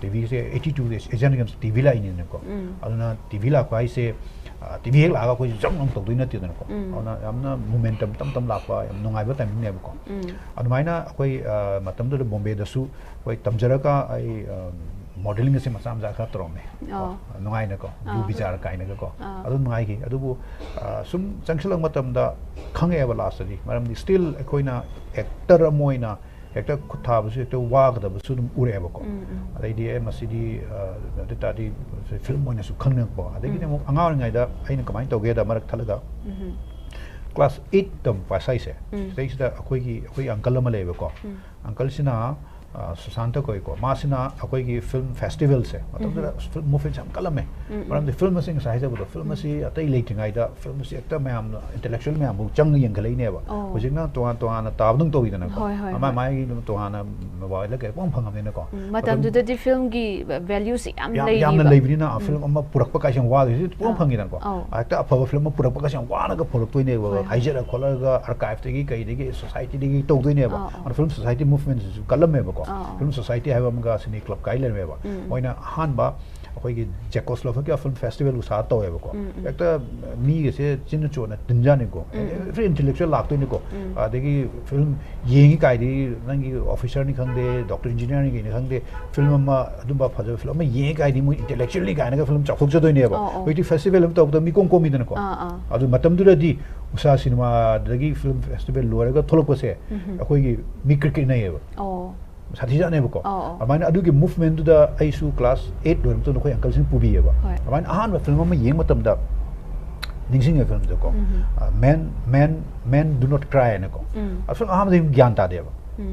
ꯇꯤ ꯚꯤꯁꯦ ꯑꯩꯠꯇꯤ ꯇꯨꯗ ꯑꯦꯖꯦꯟ ꯒꯦꯝꯁ ꯇꯤ ꯚꯤ ꯂꯥꯛꯏꯅꯤꯅꯀꯣ꯫ ꯎꯝ꯫ ꯑꯗꯨꯅ ꯇꯤ ꯚꯤ ꯂꯥꯛꯄ ꯍꯥꯏꯁꯦ, ꯑ, ꯇꯤ ꯚꯤ ꯍꯦꯛ ꯂꯥꯛꯑꯒ ꯑꯩꯈꯣꯏꯁꯦ ꯖꯝ ꯂꯥꯎ ꯇꯧꯗꯣꯏ ꯅꯠꯇꯦꯗꯅꯀꯣ꯫ ꯎꯝ꯫ ꯑꯗꯨꯅ ꯌꯥꯝꯅ ꯃꯣꯃꯦꯟꯇꯝ ꯇꯞ ꯇꯞ ꯂꯥꯛꯄ ꯌꯥꯝ ꯅꯨꯡꯉꯥꯏꯕ ꯇꯥꯏꯃꯤꯡꯅꯦꯕꯀꯣ꯫ ꯎꯝ꯫ ꯑꯗꯨꯃꯥꯏꯅ ꯑꯩꯈꯣꯏ, ꯑ, ꯃꯇꯝꯗꯨꯗ ꯕꯣꯝꯕꯦꯗꯁꯨ ꯑꯩꯈꯣꯏ ꯇꯝꯖꯔꯒ ꯑꯩ, ꯑ, ꯃꯣꯗꯦꯂꯤꯡ ꯑꯁꯦ ꯃꯆꯥ ꯃꯆꯥ ꯈꯔ ꯇꯧꯔꯝꯃꯦ꯫ ꯑꯣ꯫ ꯅꯨꯡꯉꯥꯏꯅꯀꯣ꯫ ꯑꯥ꯫ ꯕ꯭ꯂꯨ ꯕꯤꯖꯥꯔ ꯀꯥꯏꯅꯒꯀꯣ꯫ ꯑꯥ꯫ ꯑꯗꯨꯝ ꯅꯨꯡꯉꯥꯏꯈꯤ꯫ ꯑꯗꯨꯕꯨ, ꯑ, ꯁꯨꯝ ꯆꯪꯁꯤꯜꯂꯛꯄ ꯃꯇꯝꯗ ꯈꯪꯉꯛꯑꯦꯕ ꯂꯥꯁꯇꯗꯤ꯫ ꯃꯔꯝꯗꯤ ꯁ꯭ꯇꯤꯜ ꯑꯩꯈꯣꯏꯅ ꯑꯦꯛꯇꯔ ꯑꯃ ꯑꯣꯏꯅ ꯍꯦꯛꯇ ꯈꯨꯠ ꯊꯥꯕꯁꯨ ꯍꯦꯛꯇ ꯋꯥꯒꯗꯕꯁꯨ ꯑꯗꯨꯝ ꯎꯔꯛꯑꯦꯕꯀꯣ꯫ ꯎꯝ, ꯎꯝ꯫ ꯑꯗꯩꯗꯤ ꯑꯦ ꯃꯁꯤꯗꯤ, ꯑ, ꯑꯗꯨ ꯑꯣꯏ ꯇꯥꯔꯗꯤ ꯐꯤꯜꯝ ꯑꯣꯏꯅꯁꯨ ꯈꯪꯅꯤꯡꯉꯛꯄ꯫ ꯑꯗꯒꯤꯗꯤ ꯎꯝ꯫ ꯑꯃꯨꯛ ꯑꯉꯥꯡ ꯑꯣꯏꯔꯤꯉꯩꯗ ꯑꯩꯅ ꯀꯃꯥꯏꯅ ꯇꯧꯒꯦꯗ ꯃꯔꯛ ꯊꯠꯂꯒ ꯎꯝ꯫ ꯀ꯭ꯂꯥꯁ ꯑꯩꯠ ꯇꯝꯕ ꯄꯥꯁ ꯍꯥꯏꯁꯦ꯫ ꯎꯝ꯫ ꯁꯤꯗꯩꯁꯤꯗ ꯑꯩꯈꯣꯏꯒꯤ, ꯑꯩꯈꯣꯏ ꯑꯪꯀꯜ ꯑꯃ ꯂꯩꯌꯦꯕꯀꯣ꯫ ꯎꯝ꯫ ꯑꯪꯀꯜꯁꯤꯅ, ꯑ, ꯁꯨꯁꯥꯟꯇ ꯀꯧꯏꯀꯣ꯫ ꯃꯥꯁꯤꯅ ꯑꯩꯈꯣꯏꯒꯤ ꯐꯤꯜꯝ ꯐꯦꯁꯇꯤꯚꯦꯜꯁꯦ, ꯃꯇꯝꯗꯨꯗ ꯎꯝ꯫ ꯐꯤꯜꯝ ꯃꯨꯚꯃꯦꯟꯠꯁꯦ ꯌꯥꯝ ꯀꯜꯂꯝꯃꯦ꯫ ꯎꯝ, ꯎꯝ꯫ ꯃꯔꯝꯗꯤ ꯐꯤꯜꯝ ꯑꯁꯤ ꯉꯁꯥꯏ ꯍꯥꯏꯖꯕꯗꯣ, ꯐꯤꯜꯝ ꯎꯝ꯫ ꯑꯁꯤ ꯑꯇꯩ ꯂꯩꯇ꯭ꯔꯤꯉꯩꯗ ꯐꯤꯜꯝ ꯑꯁꯤ ꯍꯦꯛꯇ ꯃꯌꯥꯝꯅ ꯏꯟꯇꯦꯂꯦꯛꯆꯨꯋꯦꯜ ꯃꯌꯥꯝꯕꯨ ꯆꯪꯉ ꯌꯦꯡꯈꯠꯂꯛꯏꯅꯦꯕ꯫ ꯑꯣ꯫ ꯍꯧꯖꯤꯛꯅ ꯇꯣꯉꯥꯟ ꯇꯣꯉꯥꯟꯅ ꯇꯥꯕꯗꯧ ꯇꯧꯋꯤꯗꯅꯀꯣ꯫ ꯍꯣꯏ, ꯍꯣꯏ, ꯑꯃ ꯍꯣꯏ꯫ ꯃꯥꯒꯤ ꯑꯗꯨꯝ ꯇꯣꯉꯥꯟꯅ ꯃꯣꯕꯥꯏꯜꯗ ꯀꯩ ꯄꯪ ꯐꯪꯉꯕꯅꯤꯅꯀꯣ꯫ ꯎꯝ, ꯃꯇꯝ ꯃꯇꯝꯗꯨꯗꯗꯤ ꯐꯤꯜꯝꯒꯤ ꯚꯦꯂ꯭ꯌꯨꯁꯤ ꯌꯥꯝ ꯌꯥꯝ-, ꯂꯩꯔꯤꯕ꯫ ꯌꯥꯝꯅ ꯂꯩꯕꯅꯤꯅ, ꯎꯝ꯫ ꯐꯤꯜꯝ ꯑꯃ ꯄꯨꯔꯛꯄ ꯀꯥꯏꯁꯦ ꯌꯥꯝ ꯋꯥꯗꯣꯏꯁꯤ ꯄꯪ ꯑꯥ꯫ ꯐꯪꯉꯤꯗꯅꯀꯣ꯫ ꯑꯧ꯫ ꯍꯦꯛꯇ ꯑꯐꯕ ꯐꯤꯜꯝ ꯑꯃ ꯄꯨꯔꯛꯄ ꯀꯥꯏꯁꯦ ꯌꯥꯝ ꯋꯥꯅꯒ ꯄꯨꯔꯛꯇꯣꯏꯅꯦꯕ꯫ ꯍꯣꯏ, ꯍꯣꯏ꯫ ꯍꯥꯏꯖꯔ ꯈꯣꯠꯂꯒ ꯑꯥꯔꯀꯥꯏꯚꯇꯒꯤ ꯀꯩꯗꯒꯤ ꯁꯣꯁꯥꯏꯇꯤꯗꯒꯤ ꯇꯧꯗꯣꯏꯅꯦꯕ꯫ ꯑꯥ, ꯑꯥ꯫ ꯑꯗꯣ ꯐꯤꯜꯝ ꯁꯣꯁꯥꯏꯇꯤ ꯃꯨꯚꯃꯦꯟꯠꯁꯤꯁꯨ ꯀꯜꯂꯝꯃꯦꯕꯀꯣ꯫ ꯑꯥ, ꯑꯥ꯫ ꯐꯤꯜꯝ ꯁꯣꯁꯥꯏꯇꯤ ꯍꯥꯏꯕ ꯑꯃꯒ ꯁꯤꯅꯦ ꯀ꯭ꯂꯕ ꯀꯥꯏ ꯂꯩꯔꯝꯃꯦꯕ꯫ ꯎꯝ꯫ ꯃꯣꯏꯅ ꯑꯍꯥꯟꯕ ꯑꯩꯈꯣꯏꯒꯤ ꯖꯦꯀꯣꯁꯂꯣꯚꯥꯀꯤꯌꯥ ꯐꯤꯜꯝ ꯐꯦꯁꯇꯤꯚꯦꯜ ꯎꯁꯥ ꯇꯧꯋꯦꯕꯀꯣ꯫ ꯎꯝ, ꯎꯝ꯫ ꯍꯦꯛꯇ ꯃꯤꯒꯁꯦ ꯆꯤꯟꯅ ꯆꯣꯠꯅ ꯇꯤꯟꯖꯥꯅꯤꯀꯣ꯫ ꯎꯝ, ꯎꯝ꯫ Every intellectual ꯂꯥꯛꯇꯣꯏꯅꯤꯀꯣ꯫ ꯎꯝ꯫ ꯑꯗꯒꯤ ꯐꯤꯜꯝ ꯌꯦꯡꯉꯤ ꯀꯥꯏꯗꯤ ꯅꯪꯒꯤ ꯑꯣꯐꯤꯁꯔꯅꯤ ꯈꯪꯗꯦ, ꯗꯣꯛꯇꯔ ꯏꯟꯖꯤꯅꯤꯌꯥꯔꯅꯤ ꯀꯩꯅꯤ ꯈꯪꯗꯦ, ꯐꯤꯜꯝ ꯑꯃ ꯑꯗꯨꯝꯕ ꯐꯖꯕ ꯐꯤꯜꯝ ꯑꯃ ꯌꯦꯡꯉꯤ ꯀꯥꯏꯗꯤ ꯃꯣꯏ ꯏꯟꯇꯦꯂꯦꯛꯆꯨꯋꯦꯜꯂꯤ ꯀꯥꯏꯅꯒ ꯐꯤꯜꯝ ꯆꯥꯎꯊꯣꯛꯆꯗꯣꯏꯅꯦꯕ꯫ ꯑꯧ, ꯑꯧ꯫ ꯍꯧꯖꯤꯛꯇꯤ ꯐꯦꯁꯇꯤꯚꯦꯜ ꯑꯃ ꯇꯧꯕꯗ ꯃꯤ ꯀꯣꯝ ꯀꯣꯝꯃꯤꯗꯅꯀꯣ꯫ ꯑꯥ, ꯑꯥ꯫ ꯑꯗꯨ ꯃꯇꯝꯗꯨꯗꯗꯤ ꯎꯁꯥ ꯁꯤꯅꯦꯃꯥꯗꯒꯤ ꯐꯤꯜꯝ ꯐꯦꯁꯇꯤꯚꯦꯜ ꯂꯣꯏꯔꯒ ꯊꯣꯛꯂꯛꯄꯁꯦ ꯎꯝ꯫ ꯑꯩꯈꯣꯏꯒꯤ ꯃꯤ ꯀ꯭ꯔꯤꯛ ꯀ꯭ꯔꯤꯛꯅꯩꯌꯦꯕ꯫ ꯑꯣ꯫ ꯁꯥꯊꯤꯖꯥꯠꯅꯦꯕꯀꯣ꯫ ꯑꯧ, ꯑꯧ꯫ ꯑꯗꯨꯃꯥꯏꯅ ꯑꯗꯨꯒꯤ ꯃꯨꯚꯃꯦꯟꯠꯇꯨꯗ ꯑꯩꯁꯨ ꯀ꯭ꯂꯥꯁ ꯑꯩꯠ ꯂꯣꯏꯔ ꯃꯇꯨꯡꯗ ꯑꯩꯈꯣꯏ ꯑꯪꯀꯜꯁꯤꯡ ꯄꯨꯕꯤꯌꯦꯕ꯫ ꯍꯣꯏ꯫ ꯑꯗꯨꯃꯥꯏꯅ ꯑꯍꯥꯟꯕ ꯐꯤꯜꯝ ꯑꯃ ꯌꯦꯡꯕ ꯃꯇꯝꯗ ꯅꯤꯡꯁꯤꯡꯉꯦ ꯐꯤꯜꯝꯗꯣꯀꯣ꯫ ꯎꯝ꯫ ꯑ, Men, Men, Men Do Not Cry ꯍꯥꯏꯅꯀꯣ꯫ ꯎꯝ꯫ ꯑ, ꯐꯤꯜꯝ ꯑꯍꯥꯟꯕꯗ ꯑꯗꯨꯝ ꯒ꯭ꯌꯥꯟ ꯇꯥꯗꯦꯕ꯫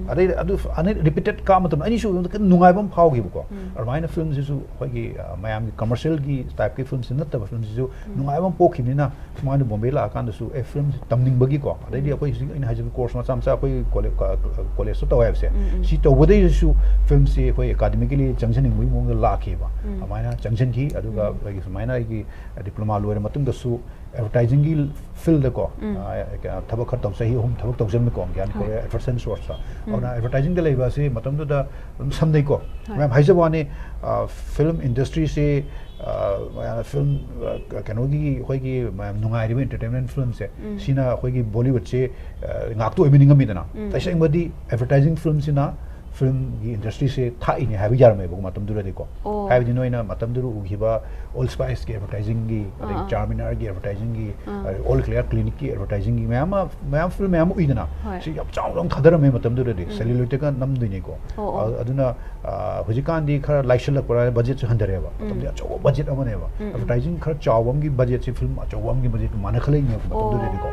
ꯑꯗꯩ ꯑꯗꯨ ꯑꯅꯤ ꯔꯤꯄꯤꯇꯦꯠ ꯀꯥꯞꯄ ꯃꯇꯝꯗ ꯑꯅꯤꯁꯨꯕꯗ ꯈꯤꯇꯪ ꯅꯨꯡꯉꯥꯏꯕ ꯑꯃ ꯐꯥꯎꯈꯤꯕꯀꯣ꯫ ꯑꯗꯨꯃꯥꯏꯅ ꯐꯤꯂꯝꯁꯤꯁꯨ ꯑꯩꯈꯣꯏꯒꯤ, ꯑ, ꯃꯌꯥꯝꯒꯤ ꯀꯃꯔꯁꯤꯌꯦꯜꯒꯤ ꯇꯥꯏꯞꯀꯤ ꯐꯤꯂꯝꯁꯤ ꯅꯠꯇꯕ ꯐꯤꯂꯝꯁꯤꯁꯨ ꯅꯨꯡꯉꯥꯏꯕ ꯑꯃ ꯄꯣꯛꯈꯤꯕꯅꯤꯅ, ꯁꯨꯃꯥꯏꯅ ꯕꯣꯝꯕꯦ ꯂꯥꯛꯑꯀꯥꯟꯗꯁꯨ ꯑꯦ ꯐꯤꯂꯝꯁꯤ ꯇꯝꯅꯤꯡꯕꯒꯤ ꯀꯣ, ꯑꯗꯩꯗꯤ ꯑꯩꯈꯣꯏ ꯍꯧꯖꯤꯛ ꯑꯩꯅ ꯍꯥꯏꯖꯕ ꯀꯣꯔꯁ ꯃꯆꯥ ꯃꯆꯥ ꯑꯩꯈꯣꯏ ꯀꯣꯂꯦ-, ꯀ-, ꯀꯣꯂꯦꯖꯇ ꯇꯧꯋꯦ ꯍꯥꯏꯕꯁꯦ, ꯁꯤ ꯇꯧꯕꯗꯩꯗꯁꯨ ꯐꯤꯂꯝꯁꯤ ꯑꯩꯈꯣꯏ ꯑꯦꯀꯥꯗꯃꯤꯀꯦꯂꯤ ꯆꯪꯁꯤꯟꯅꯤꯡꯕꯒꯤ ꯃꯑꯣꯡꯗ ꯂꯥꯛꯈꯤꯕ꯫ ꯑꯗꯨꯃꯥꯏꯅ ꯆꯪꯁꯤꯟꯈꯤ꯫ ꯑꯗꯨꯒ ꯑꯩꯈꯣꯏꯒꯤ ꯁꯨꯃꯥꯏꯅ ꯑꯩꯒꯤ ꯗꯤꯄ꯭ꯂꯣꯃꯥ ꯂꯣꯏꯔ ꯃꯇꯨꯡꯗꯁꯨ ꯑꯦꯗꯚꯔꯇꯥꯏꯖꯤꯡꯒꯤ ꯐꯤꯜꯗꯀꯣ, ꯑ, ꯊꯕꯛ ꯈꯔ ꯇꯧ-, ꯆꯍꯤ ꯑꯍꯨꯝ ꯊꯕꯛ ꯇꯧꯖꯔꯝꯃꯤꯀꯣ, ꯒ꯭ꯌꯥꯟ ꯀꯧꯔꯦ ꯑꯦꯗꯚꯔꯇꯥꯏꯖꯤꯡ ꯁꯣꯔꯁꯇ꯫ ꯑꯗꯨꯅ ꯑꯦꯗꯚꯔꯇꯥꯏꯖꯤꯡꯗ ꯂꯩꯕ ꯑꯁꯤ ꯃꯇꯝꯗꯨꯗ ꯑꯗꯨꯝ ꯁꯝꯅꯩꯀꯣ꯫ ꯃꯌꯥꯝ ꯍꯥꯏꯖꯕ ꯋꯥꯅꯤ, ꯑ, ꯐꯤꯂꯝ ꯏꯟꯗꯁꯇ꯭ꯔꯤꯁꯤ, ꯑ, ꯃꯌꯥꯝ ꯐꯤꯂꯝ, ꯑ, ꯀꯩꯅꯣꯒꯤ ꯑꯩꯈꯣꯏꯒꯤ ꯃꯌꯥꯝ ꯅꯨꯡꯉꯥꯏꯔꯤꯕ ꯑꯦꯟꯇꯔꯇꯦꯟꯃꯦꯟ ꯐꯤꯂꯝꯁꯦ, ꯁꯤꯅ ꯑꯩꯈꯣꯏꯒꯤ ꯕꯣꯂꯤꯋꯨꯗꯁꯦ, ꯑ, ꯉꯥꯛꯇ ꯑꯣꯏꯕ ꯅꯤꯡꯉꯝꯃꯤꯗꯅ꯫ ꯇꯁꯦꯡꯕꯗꯤ ꯑꯦꯗꯚꯔꯇꯥꯏꯖꯤꯡ ꯐꯤꯂꯝꯁꯤꯅ ꯐꯤꯂꯝꯒꯤ ꯏꯟꯗꯁꯇ꯭ꯔꯤꯁꯦ ꯊꯥꯛꯏꯅꯦ ꯍꯥꯏꯕ ꯌꯥꯔꯝꯃꯦꯕꯀꯣ ꯃꯇꯝꯗꯨꯗꯗꯤꯀꯣ꯫ ꯍꯥꯏꯕꯗꯤ ꯅꯣꯏꯅ ꯃꯇꯝꯗꯨꯗ ꯎꯈꯤꯕ ꯑꯣꯜ ꯁ꯭ꯄꯥꯏꯁꯀꯤ ꯑꯦꯗꯚꯔꯇꯥꯏꯖꯤꯡꯒꯤ, ꯑꯗꯩ ꯆꯥꯔꯃꯤꯅꯥꯔꯒꯤ ꯑꯦꯗꯚꯔꯇꯥꯏꯖꯤꯡꯒꯤ, ꯑꯗꯩ ꯑꯣꯜ ꯀ꯭ꯂꯤꯌꯥꯔ ꯀ꯭ꯂꯤꯅꯤꯛꯀꯤ ꯑꯦꯗꯚꯔꯇꯥꯏꯖꯤꯡꯒꯤ ꯃꯌꯥꯝ ꯑꯃ, ꯃꯌꯥꯝ ꯐꯤꯂꯝ ꯃꯌꯥꯝ ꯑꯃ ꯎꯏꯗꯅ꯫ ꯁꯤ ꯌꯥꯝ ꯆꯥꯎꯅ ꯑꯃ ꯊꯥꯗꯔꯝꯃꯦ ꯃꯇꯝꯗꯨꯗꯗꯤ꯫ ꯁꯦꯂꯨꯂꯣꯏꯠꯇꯒ ꯅꯝꯗꯣꯏꯅꯤꯀꯣ꯫ ꯑ-, ꯑꯗꯨꯅ, ꯑ, ꯍꯧꯖꯤꯛꯀꯥꯟꯗꯤ ꯈꯔ ꯂꯥꯏꯁꯜꯂꯛꯄ, ꯕꯖꯦꯠꯁꯨ ꯍꯟꯊꯔꯦꯕ꯫ ꯃꯇꯝꯗꯤ ꯑꯆꯧꯕ ꯕꯖꯦꯠ ꯑꯃꯅꯦꯕ꯫ ꯑꯦꯗꯚꯔꯇꯥꯏꯖꯤꯡ ꯈꯔ ꯆꯥꯎꯕ ꯑꯃꯒꯤ ꯕꯖꯦꯠꯁꯤ ꯐꯤꯂꯝ ꯑꯆꯧꯕ ꯑꯃꯒꯤ ꯕꯖꯦꯠꯀ ꯃꯥꯟꯅꯈꯠꯂꯛꯏꯅꯦꯕ ꯃꯇꯝꯗꯨꯗꯗꯤꯀꯣ꯫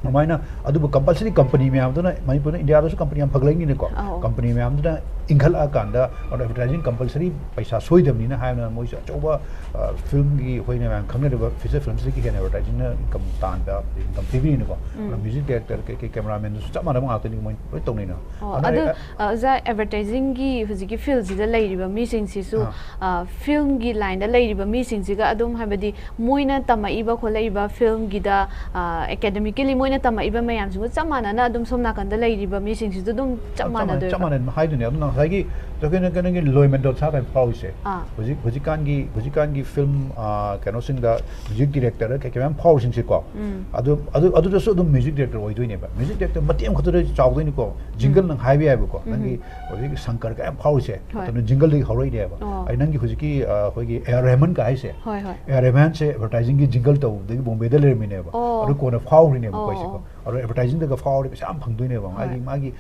ꯑꯗꯨꯃꯥꯏꯅ ꯑꯗꯨꯕꯨ ꯀꯝꯄꯜꯁꯔꯤ ꯀꯝꯄꯅꯤ ꯃꯌꯥꯝꯗꯨꯅ, ꯃꯅꯤꯄꯨꯔꯗ, ꯏꯟꯗꯤꯌꯥꯗꯁꯨ ꯀꯝꯄꯅꯤ ꯌꯥꯝ ꯐꯒꯠꯂꯛꯏꯅꯤꯅꯀꯣ꯫ ꯀꯝꯄꯅꯤ ꯃꯌꯥꯝꯗꯨꯅ ꯏꯟꯈꯠꯂꯛꯑꯀꯥꯟꯗ ꯑꯗꯣ ꯑꯦꯗꯚꯔꯇꯥꯏꯖꯤꯡ ꯀꯝꯄꯜꯁꯔꯤ ꯄꯩꯁꯥ ꯁꯣꯏꯗꯕꯅꯤꯅ ꯍꯥꯏꯕꯅ ꯃꯣꯏꯁꯨ ꯑꯆꯧꯕ, ꯑ, ꯐꯤꯂꯝꯒꯤ ꯑꯩꯈꯣꯏꯅ ꯃꯌꯥꯝ ꯈꯪꯅꯔꯤꯕ ꯐꯤꯆꯔ ꯐꯤꯂꯝꯁꯤꯗꯒꯤ ꯍꯦꯟꯅ ꯑꯦꯗꯚꯔꯇꯥꯏꯖꯤꯡꯅ ꯏꯟꯀꯝ ꯇꯥꯟꯕ, ꯏꯟꯀꯝ ꯄꯤꯕꯤꯔꯤꯅꯀꯣ꯫ ꯑꯗꯣ ꯃ꯭ꯌꯨꯖꯤꯛ ꯗꯥꯏꯔꯦꯛꯇꯔ ꯀꯩꯀꯩ ꯀꯦꯃꯦꯔꯥꯃꯦꯟꯗꯨꯁꯨ ꯆꯞ ꯃꯥꯟꯅꯕ ꯉꯥꯛꯇꯅꯤ, ꯃꯣꯏ ꯂꯣꯏ ꯇꯧꯅꯩꯅ꯫ ꯑꯣ, ꯑꯗꯨꯅ ꯑꯗꯨ, ꯑ, ꯑ, ꯑꯣꯖꯥ, ꯑꯦꯗꯚꯔꯇꯥꯏꯖꯤꯡꯒꯤ ꯍꯧꯖꯤꯛꯀꯤ ꯐꯤꯜꯁꯤꯗ ꯂꯩꯔꯤꯕ ꯃꯤꯁꯤꯡꯁꯤꯁꯨ, ꯑꯥ꯫ ꯑ, ꯐꯤꯂꯝꯒꯤ ꯂꯥꯏꯟꯗ ꯂꯩꯔꯤꯕ ꯃꯤꯁꯤꯡꯁꯤꯒ ꯑꯗꯨꯝ, ꯍꯥꯏꯕꯗꯤ ꯃꯣꯏꯅ ꯇꯝꯃꯛꯏꯕ ꯈꯣꯠꯂꯛꯏꯕ ꯐꯤꯂꯝꯒꯤꯗ, ꯑ, ꯑꯦꯀꯥꯗꯃꯤꯀꯦꯂꯤ ꯃꯣꯏꯅ ꯇꯝꯃꯛꯏꯕ ꯃꯌꯥꯝꯁꯤꯕꯨ ꯆꯞ ꯃꯥꯟꯅꯅ ꯑꯗꯨꯝ ꯁꯣꯝ ꯅꯥꯀꯟꯗ ꯂꯩꯔꯤꯕ ꯃꯤꯁꯤꯡꯁꯤꯁꯨ ꯑꯗꯨꯝ ꯆꯞ ꯆꯞ ꯃꯥꯟꯅꯩ, ꯃꯥꯟꯅꯗꯣꯏꯕ? ꯆꯞ ꯃꯥꯟꯅꯩ꯫ ꯍꯥꯏꯗꯨꯅꯦ, ꯑꯗꯨꯅ ꯉꯁꯥꯏꯒꯤ ꯀꯩꯅꯣ, ꯀꯩꯅꯣꯒꯤ ꯂꯣꯏ ꯃꯦꯟꯗꯣꯠ ꯁꯥ ꯀꯩꯅꯣ ꯐꯥꯎꯔꯤꯁꯦ꯫ ꯑꯥ꯫ ꯍꯧꯖꯤꯛ, ꯍꯧꯖꯤꯛꯀꯥꯟꯒꯤ, ꯍꯧꯖꯤꯛꯀꯥꯟꯒꯤ ꯐꯤꯂꯝ, ꯑ, ꯀꯩꯅꯣꯁꯤꯡꯗ ꯃ꯭ꯌꯨꯖꯤꯛ ꯗꯤꯔꯦꯛꯇꯔ ꯀꯩ ꯀꯩ ꯃꯌꯥꯝ ꯐꯥꯎꯔꯤꯁꯤꯡꯁꯦꯀꯣ꯫ ꯎꯝ꯫ ꯑꯗꯨ, ꯑꯗꯨ, ꯑꯗꯨꯗꯁꯨ ꯑꯗꯨꯝ ꯃ꯭ꯌꯨꯖꯤꯛ ꯗꯤꯔꯦꯛꯇꯔ ꯑꯣꯏꯗꯣꯏꯅꯦꯕ꯫ ꯃ꯭ꯌꯨꯖꯤꯛ ꯗꯤꯔꯦꯛꯇꯔ ꯃꯇꯦꯛ ꯑꯃꯈꯛꯇꯗ ꯆꯥꯎꯗꯣꯏꯅꯤꯀꯣ꯫ ꯖꯤꯡꯒꯜ ꯅꯪ ꯍꯥꯏꯕ ꯌꯥꯏꯕꯀꯣ꯫ ꯎꯝ꯫ ꯅꯪꯒꯤ ꯍꯧꯖꯤꯛ ꯁꯪꯀꯔ ꯀꯌꯥꯝ ꯐꯥꯎꯔꯤꯁꯦ, ꯍꯣꯏ꯫ ꯃꯇꯝꯗꯨꯗ ꯖꯤꯡꯒꯜꯗꯒꯤ ꯍꯧꯔꯛꯏꯅꯦꯕ꯫ ꯑꯣ꯫ ꯑꯩ ꯅꯪꯒꯤ ꯍꯧꯖꯤꯛꯀꯤ, ꯑ, ꯑꯩꯈꯣꯏꯒꯤ ꯑꯦ ꯑꯥꯔ ꯔꯦꯍꯃꯟꯒ ꯍꯥꯏꯁꯦ, ꯍꯣꯏ, ꯍꯣꯏ꯫ ꯑꯦ ꯑꯥꯔ ꯔꯦꯍꯃꯟꯁꯦ ꯑꯦꯗꯚꯔꯇꯥꯏꯖꯤꯡꯒꯤ ꯖꯤꯡꯒꯜ ꯇꯧꯕꯗꯒꯤ ꯕꯣꯝꯕꯦꯗ ꯂꯩꯔꯝꯃꯤꯅꯦꯕ꯫ ꯑꯣ꯫ ꯑꯗꯨ ꯀꯣꯟꯅ ꯐꯥꯎꯈ꯭ꯔꯤꯅꯦꯕ ꯑꯣ, ꯑꯩꯈꯣꯏꯁꯦꯀꯣ꯫ ꯑꯣ꯫ ꯑꯗꯣ ꯑꯦꯗꯚꯔꯇꯥꯏꯖꯤꯡꯗꯒ ꯐꯥꯎꯔꯗꯤ ꯄꯩꯁꯥ ꯌꯥꯝ ꯐꯪꯗꯣꯏꯅꯦꯕ꯫ ꯃꯥꯒꯤ, ꯍꯣꯏ꯫ ꯃꯥꯒꯤ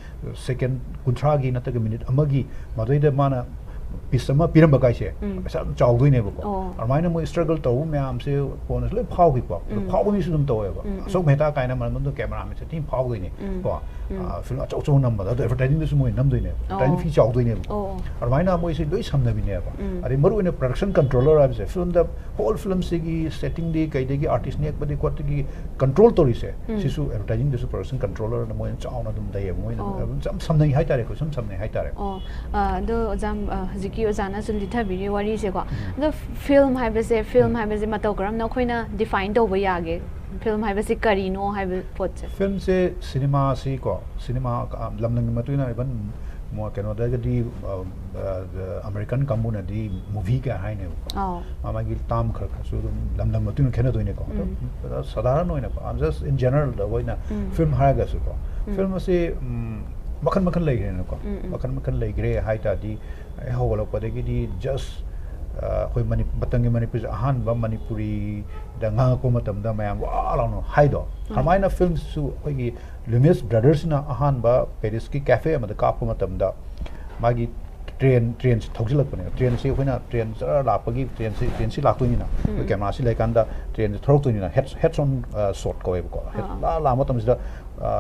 ꯁꯦꯀꯦꯟ ꯀꯨꯟꯊ꯭ꯔꯥꯒꯤ ꯅꯠꯇ꯭ꯔꯒ ꯃꯤꯅꯤꯠ ꯑꯃꯒꯤ ꯃꯗꯩꯗ ꯃꯥꯅ ꯄꯤꯁ ꯑꯃ ꯄꯤꯔꯝꯕ ꯀꯥꯏꯁꯦ ꯎꯝ. ꯄꯩꯁꯥ ꯑꯗꯨꯝ ꯆꯥꯎꯗꯣꯏꯅꯦꯕꯀꯣ꯫ ꯑꯣ. ꯑꯗꯨꯃꯥꯏꯅ ꯃꯣꯏ ꯁ꯭ꯇ꯭ꯔꯒꯜ ꯇꯧꯕ ꯃꯌꯥꯝꯁꯦ ꯀꯣꯟꯅꯁꯨ ꯂꯣꯏ ꯐꯥꯎꯈꯤꯀꯣ꯫ ꯑꯗꯣ ꯎꯝ. ꯐꯥꯎꯕ ꯃꯤꯁꯨ ꯑꯗꯨꯝ ꯇꯧꯋꯦꯕ꯫ ꯎꯝ, ꯑꯁꯣꯛ ꯎꯝ. ꯃꯦꯇꯥ ꯀꯥꯏꯅ ꯃꯔꯝꯗꯣ ꯀꯦꯃꯦꯔꯥꯃꯦꯟꯁꯦ ꯊꯤꯅ ꯐꯥꯎꯗꯣꯏꯅꯦ ꯎꯝ. ꯀꯣ꯫ ꯎꯝ. ꯐꯤꯂꯝ ꯑꯆꯧ ꯑꯆꯧꯕ ꯅꯝꯕꯗ ꯑꯗꯣ ꯑꯦꯗꯚꯔꯇꯥꯏꯖꯤꯡꯗꯁꯨ ꯃꯣꯏ ꯅꯝꯗꯣꯏꯅꯦꯕ꯫ ꯑꯣ. ꯑꯦꯗꯚꯔꯇꯥꯏꯖꯤꯡ ꯐꯤ ꯆꯥꯎꯗꯣꯏꯅꯦꯕ꯫ ꯑꯣ. ꯑꯗꯨꯃꯥꯏꯅ ꯃꯣꯏꯁꯦ ꯂꯣꯏ ꯁꯝꯅꯕꯤꯅꯦꯕ꯫ ꯎꯝ. ꯑꯗꯩ ꯃꯔꯨꯑꯣꯏꯅ ꯄ꯭ꯔꯗꯛꯁꯟ ꯀꯟꯇ꯭ꯔꯣꯂꯔ ꯍꯥꯏꯕꯁꯦ ꯐꯤꯂꯝꯗ ꯍꯣꯜ ꯐꯤꯂꯝꯁꯤꯒꯤ ꯁꯦꯠꯇꯤꯡꯗꯤ ꯀꯩꯗꯒꯤ ꯑꯥꯔꯇꯤꯁ ꯅꯦꯛꯄꯗꯤ ꯈꯣꯠꯇꯒꯤ ꯀꯟꯇ꯭ꯔꯣꯜ ꯇꯧꯔꯤꯁꯦ ꯎꯝ. ꯁꯤꯁꯨ ꯑꯦꯗꯚꯔꯇꯥꯏꯖꯤꯡꯗꯁꯨ ꯄ꯭ꯔꯗꯛꯁꯟ ꯀꯟꯇ꯭ꯔꯣꯂꯔꯅ ꯃꯣꯏꯅ ꯆꯥꯎꯅ ꯑꯗꯨꯝ ꯂꯩꯌꯦꯕ꯫ ꯃꯣꯏꯅ ꯑꯣ. ꯑꯗꯨꯝ ꯌꯥꯝ ꯁꯝꯅꯩ ꯍꯥꯏꯇꯥꯔꯦꯀꯣ꯫ ꯁꯨꯝ ꯁꯝꯅꯩ ꯍꯥꯏꯇꯥꯔꯦ꯫ ꯑꯣ ꯑ, ꯑꯗꯣ ꯑꯣꯖꯥ, ꯑ, ꯍꯧꯖꯤꯛꯀꯤ ꯑꯣꯖꯥꯅꯁꯨ ꯂꯤꯊꯕꯤꯔꯤ ꯋꯥꯔꯤꯁꯦꯀꯣ꯫ ꯑꯗꯣ ꯐꯤꯂꯝ ꯍꯥꯏꯕꯁꯦ ꯐꯤꯂꯝ ꯍꯥꯏꯕꯁꯦ ꯃꯇꯧ ꯀꯔꯝꯅ ꯑꯩꯈꯣꯏꯅ ꯗꯤꯐꯥꯏꯟ ꯇꯧꯕ ꯌꯥꯒꯦ? ꯐꯤꯂꯝ ꯍꯥꯏꯕꯁꯦ ꯀꯔꯤꯅꯣ ꯍꯥꯏꯕ ꯄꯣꯠꯁꯦ? ꯐꯤꯂꯝꯁꯦ ꯁꯤꯅꯦꯃꯥꯁꯤꯀꯣ, ꯁꯤꯅꯦꯃꯥ ꯑ, ꯂꯝ ꯂꯝꯒꯤ ꯃꯇꯨꯡ ꯏꯟꯅ ꯏꯚꯟ ꯃꯣ-, ꯀꯩꯅꯣꯗꯒꯗꯤ ꯑ, ꯑ, ꯑꯃꯦꯔꯤꯀꯟ ꯀꯥꯡꯕꯨꯅꯗꯤ ꯃꯨꯚꯤ ꯀꯌꯥ ꯍꯥꯏꯅꯦꯕꯀꯣ꯫ ꯑꯥꯎ. ꯃꯥ ꯃꯥꯒꯤ ꯇꯥꯝ ꯈꯔ ꯈꯔꯁꯨ ꯑꯗꯨꯝ ꯂꯝ ꯂꯝ ꯃꯇꯨꯡ ꯏꯟꯅ ꯈꯦꯠꯅꯗꯣꯏꯅꯦꯀꯣ꯫ ꯑꯗꯣ ꯎꯝ. ꯑꯗ ꯁꯥꯙꯥꯔꯟ ꯑꯣꯏꯅꯀꯣ, I'm just in general ꯑꯣꯏꯅ ꯎꯝ. ꯐꯤꯂꯝ ꯍꯥꯏꯔꯒꯁꯨꯀꯣ, ꯎꯝ. ꯐꯤꯂꯝ ꯑꯁꯤ ꯎꯝ, ꯃꯈꯜ ꯃꯈꯜ ꯂꯩꯈ꯭ꯔꯦꯅꯀꯣ꯫ ꯎꯝ, ꯎꯝ. ꯃꯈꯜ ꯃꯈꯜ ꯂꯩꯈ꯭ꯔꯦ ꯍꯥꯏ ꯇꯥꯔꯗꯤ, ꯍꯦꯛ ꯍꯧꯒꯠꯂꯛꯄꯗꯒꯤꯗꯤ ꯖꯁ ꯑꯩꯈꯣꯏ ꯃꯅꯤ-, ꯃꯇꯝꯒꯤ ꯃꯅꯤꯄꯨꯔꯁꯦ ꯑꯍꯥꯟꯕ ꯃꯅꯤꯄꯨꯔꯤꯗ ꯉꯥꯡꯉꯛꯄ ꯃꯇꯝꯗ ꯃꯌꯥꯝ ꯋꯥ ꯂꯥꯎꯅ ꯍꯥꯏꯗꯣ, ꯎꯝ. ꯑꯗꯨꯃꯥꯏꯅ ꯐꯤꯂꯝꯁꯤꯁꯨ ꯑꯩꯈꯣꯏꯒꯤ ꯂꯨꯃꯤꯌꯔꯁ ꯕ꯭ꯔꯗꯔꯁꯤꯅ ꯑꯍꯥꯟꯕ ꯄꯦꯔꯤꯁꯀꯤ ꯀꯦꯐꯦ ꯑꯃꯗ ꯀꯥꯞꯄ ꯃꯇꯝꯗ ꯃꯥꯒꯤ ꯇ꯭ꯔꯦꯟ, ꯇ꯭ꯔꯦꯟꯁꯤ ꯊꯧꯖꯤꯜꯂꯛꯄꯅꯦꯕ꯫ ꯇ꯭ꯔꯦꯟꯁꯤ ꯑꯩꯈꯣꯏꯅ ꯇ꯭ꯔꯦꯟ ꯖꯔ ꯂꯥꯛꯄꯒꯤ ꯇ꯭ꯔꯦꯟꯁꯤ, ꯇ꯭ꯔꯦꯟꯁꯤ ꯂꯥꯛꯇꯣꯏꯅꯤꯅ ꯑꯩꯈꯣꯏ ꯎꯝ. ꯀꯦꯃꯦꯔꯥꯁꯤ ꯂꯩꯀꯥꯟꯗ ꯇ꯭ꯔꯦꯟꯁꯤ ꯊꯧꯔꯛꯇꯣꯏꯅꯤꯅ ꯍꯦꯠ, ꯍꯦꯠꯁ ꯑꯣꯟ ꯁꯣꯠ ꯀꯧꯋꯦꯕꯀꯣ꯫ ꯍꯦꯠ ꯑꯥ. ꯂꯥ ꯂꯥꯛꯄ ꯃꯇꯝꯁꯤꯗ ꯑ,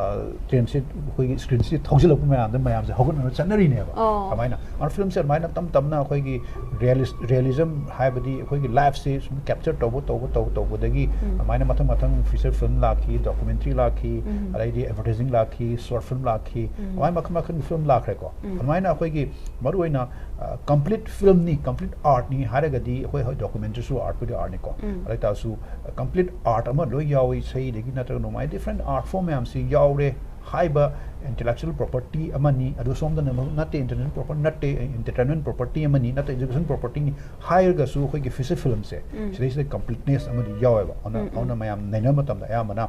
ꯇ꯭ꯔꯦꯟꯁꯤ ꯑꯩꯈꯣꯏꯒꯤ ꯁ꯭ꯀ꯭ꯔꯤꯟꯁꯤ ꯊꯧꯖꯤꯜꯂꯛꯄ ꯃꯌꯥꯝꯗ ꯃꯌꯥꯝꯁꯦ ꯍꯧꯒꯠꯅꯕ ꯆꯠꯅꯔꯤꯅꯦꯕ꯫ ꯑꯣ. ꯑꯗꯨꯃꯥꯏꯅ ꯑꯗꯨꯅ ꯐꯤꯂꯝꯁꯦ ꯑꯗꯨꯃꯥꯏꯅ ꯇꯞ ꯇꯞꯅ ꯑꯩꯈꯣꯏꯒꯤ ꯔꯤꯌꯦꯂꯤꯁ-, ꯔꯤꯌꯦꯂꯤꯖꯝ ꯍꯥꯏꯕꯗꯤ ꯑꯩꯈꯣꯏꯒꯤ ꯂꯥꯏꯐꯁꯤ ꯁꯨꯝ ꯀꯦꯞꯆꯔ ꯇꯧꯕ ꯇꯧꯕ ꯇꯧꯕ ꯇꯧꯕꯗꯒꯤ ꯎꯝ. ꯑꯗꯨꯃꯥꯏꯅ ꯃꯊꯪ ꯃꯊꯪ ꯐꯤꯆꯔ ꯐꯤꯂꯝ ꯂꯥꯛꯈꯤ, ꯗꯣꯀꯨꯃꯦꯟꯇ꯭ꯔꯤ ꯂꯥꯛꯈꯤ, ꯎꯝ. ꯑꯗꯩꯗꯤ ꯑꯦꯗꯚꯔꯇꯥꯏꯖꯤꯡ ꯂꯥꯛꯈꯤ, ꯁꯣꯔꯠ ꯐꯤꯂꯝ ꯂꯥꯛꯈꯤ, ꯎꯝ. ꯑꯗꯨꯃꯥꯏꯅ ꯃꯈꯜ ꯃꯈꯜꯒꯤ ꯐꯤꯂꯝ ꯂꯥꯛꯈ꯭ꯔꯦꯀꯣ꯫ ꯎꯝ. ꯑꯗꯨꯃꯥꯏꯅ ꯑꯩꯈꯣꯏꯒꯤ ꯃꯔꯨꯑꯣꯏꯅ ꯀꯝꯄ꯭ꯂꯤꯠ ꯐꯤꯂꯝꯅꯤ, ꯀꯝꯄ꯭ꯂꯤꯠ ꯑꯥꯔꯠꯅꯤ ꯍꯥꯏꯔꯒꯗꯤ ꯑꯩꯈꯣꯏ ꯍꯣꯏ ꯗꯣꯀꯨꯃꯦꯟꯇ꯭ꯔꯤꯁꯨ ꯑꯥꯔꯠꯄꯨꯗꯤ ꯑꯥꯔꯠꯅꯤꯀꯣ꯫ ꯎꯝ. ꯑꯗꯨ ꯑꯣꯏꯇꯥꯔꯁꯨ ꯀꯝꯄ꯭ꯂꯤꯠ ꯑꯥꯔꯠ ꯑꯃ ꯂꯣꯏ ꯌꯥꯎꯏ, ꯏꯁꯩꯗꯒꯤ ꯅꯠꯇ꯭ꯔꯒ ꯅꯣꯡꯃꯥꯏ ꯗꯤꯐ꯭ꯔꯦꯟ ꯑꯥꯔꯠ ꯐꯣꯝ ꯃꯌꯥꯝꯁꯤ ꯌꯥꯎꯔꯦ ꯍꯥꯏꯕ ꯏꯟꯇꯦꯂꯦꯛꯆꯨꯋꯦꯜ ꯄ꯭ꯔꯣꯄꯔꯇꯤ ꯑꯃꯅꯤ꯫ ꯑꯗꯨ ꯁꯣꯝꯗꯅ ꯑꯃꯨꯛ ꯅꯠꯇꯦ, ꯏꯟꯇꯔꯇꯦꯟꯃꯦꯟ ꯄ꯭ꯔꯣꯄꯔ-, ꯅꯠꯇꯦ, ꯏꯟꯇꯔꯇꯦꯟꯃꯦꯟ ꯄ꯭ꯔꯣꯄꯔꯇꯤ ꯑꯃꯅꯤ, ꯅꯠꯇꯦ, ꯏꯖꯨꯀꯦꯁꯟ ꯄ꯭ꯔꯣꯄꯔꯇꯤꯅꯤ ꯍꯥꯏꯔꯒꯁꯨ ꯑꯩꯈꯣꯏꯒꯤ ꯐꯤꯆꯔ ꯐꯤꯂꯝꯁꯦ ꯎꯝ. ꯁꯤꯗꯩꯁꯤꯗ ꯀꯝꯄ꯭ꯂꯤꯠꯅꯦꯁ ꯑꯃꯗꯤ ꯌꯥꯎꯋꯦꯕ꯫ ꯑꯗꯨꯅ, ꯎꯝ, ꯎꯝ. ꯑꯗꯨꯅ ꯃꯌꯥꯝ ꯅꯩꯅꯕ ꯃꯇꯝꯗ ꯑꯌꯥꯝꯕꯅ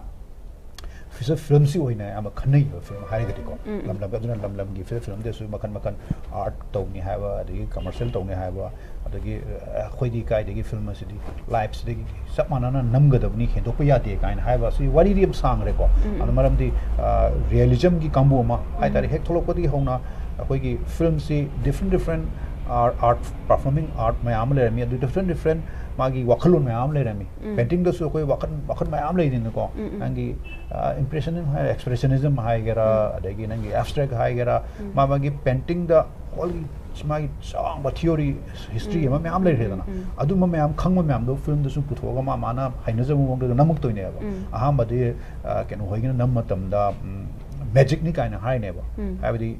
ꯐꯤꯆꯔ ꯐꯤꯂꯝꯁꯤ ꯑꯣꯏꯅ ꯑꯌꯥꯝꯕ ꯈꯟꯅꯩꯕ ꯐꯤꯂꯝ ꯍꯥꯏꯔꯒꯗꯤꯀꯣ꯫ ꯎꯝ, ꯎꯝ. ꯂꯝ ꯂꯝ, ꯑꯗꯨꯅ ꯂꯝ ꯂꯝꯒꯤ ꯐꯤꯆꯔ ꯐꯤꯂꯝꯗꯁꯨ ꯃꯈꯜ ꯃꯈꯜ ꯑꯥꯔꯠ ꯇꯧꯅꯤ ꯍꯥꯏꯕ, ꯑꯗꯒꯤ ꯀꯃꯔꯁꯤꯌꯦꯜ ꯇꯧꯅꯤ ꯍꯥꯏꯕ, ꯑꯗꯒꯤ, ꯑ, ꯑꯩꯈꯣꯏꯗꯤ ꯀꯥꯏꯗꯒꯤ ꯐꯤꯂꯝ ꯑꯁꯤꯗꯤ ꯂꯥꯏꯐꯁꯤꯗꯒꯤ ꯆꯞ ꯃꯥꯟꯅꯅ ꯅꯝꯒꯗꯕꯅꯤ, ꯍꯦꯟꯗꯣꯛꯄ ꯌꯥꯗꯦ ꯀꯥꯏꯅ ꯍꯥꯏꯕ ꯑꯁꯤ ꯋꯥꯔꯤꯗꯤ ꯌꯥꯝ ꯁꯥꯡꯈ꯭ꯔꯦꯀꯣ꯫ ꯎꯝ. ꯑꯗꯣ ꯃꯔꯝꯗꯤ, ꯑ, ꯔꯤꯌꯦꯂꯤꯖꯝꯒꯤ ꯀꯥꯡꯕꯨ ꯑꯃ ꯍꯥꯏꯇꯥꯔꯦ, ꯎꯝ. ꯍꯦꯛ ꯊꯣꯛꯂꯛꯄꯗꯒꯤ ꯍꯧꯅ ꯑꯩꯈꯣꯏꯒꯤ ꯐꯤꯂꯝꯁꯤ different different art, art, performing art ꯃꯌꯥꯝ ꯑꯃ ꯂꯩꯔꯝꯃꯤ, ꯑꯗꯨ different different ꯃꯥꯒꯤ ꯋꯥꯈꯜꯂꯣꯟ ꯃꯌꯥꯝ ꯑꯃ ꯂꯩꯔꯝꯃꯤ꯫ Painting ꯗꯁꯨ ꯑꯩꯈꯣꯏ ꯋꯥꯈꯜ, ꯋꯥꯈꯜ ꯃꯌꯥꯝ ꯂꯩꯗꯅꯀꯣ꯫ ꯅꯪꯒꯤ impressionism ꯍꯥꯏ, expressionism ꯍꯥꯏꯒꯦꯔꯥ, ꯑꯗꯒꯤ ꯅꯪꯒꯤ abstract ꯍꯥꯏꯒꯦꯔꯥ, ꯃꯥ ꯃꯥꯒꯤ painting ꯗ whole ꯒꯤ ꯃꯥꯒꯤ ꯆꯥꯎꯕ theory, history ꯑꯃ ꯃꯌꯥꯝ ꯂꯩꯈ꯭ꯔꯦꯗꯅ꯫ ꯑꯗꯨꯝꯕ ꯃꯌꯥꯝ ꯈꯪꯕ ꯃꯌꯥꯝꯗꯣ film ꯗ ꯁꯨꯝ ꯄꯨꯊꯣꯛꯑꯒ ꯃꯥ ꯃꯥꯅ ꯍꯩꯅꯖꯕ ꯃꯑꯣꯡꯗ ꯅꯝꯃꯛꯇꯣꯏꯅꯦꯕ꯫ ꯑꯍꯥꯟꯕꯗꯤ ꯑ, ꯀꯩꯅꯣ ꯍꯣꯏꯒꯤꯅ ꯅꯝꯕ ꯃꯇꯝꯗ magic ꯅꯤ ꯀꯥꯏꯅ ꯍꯥꯏꯅꯦꯕ꯫ ꯍꯥꯏꯕꯗꯤ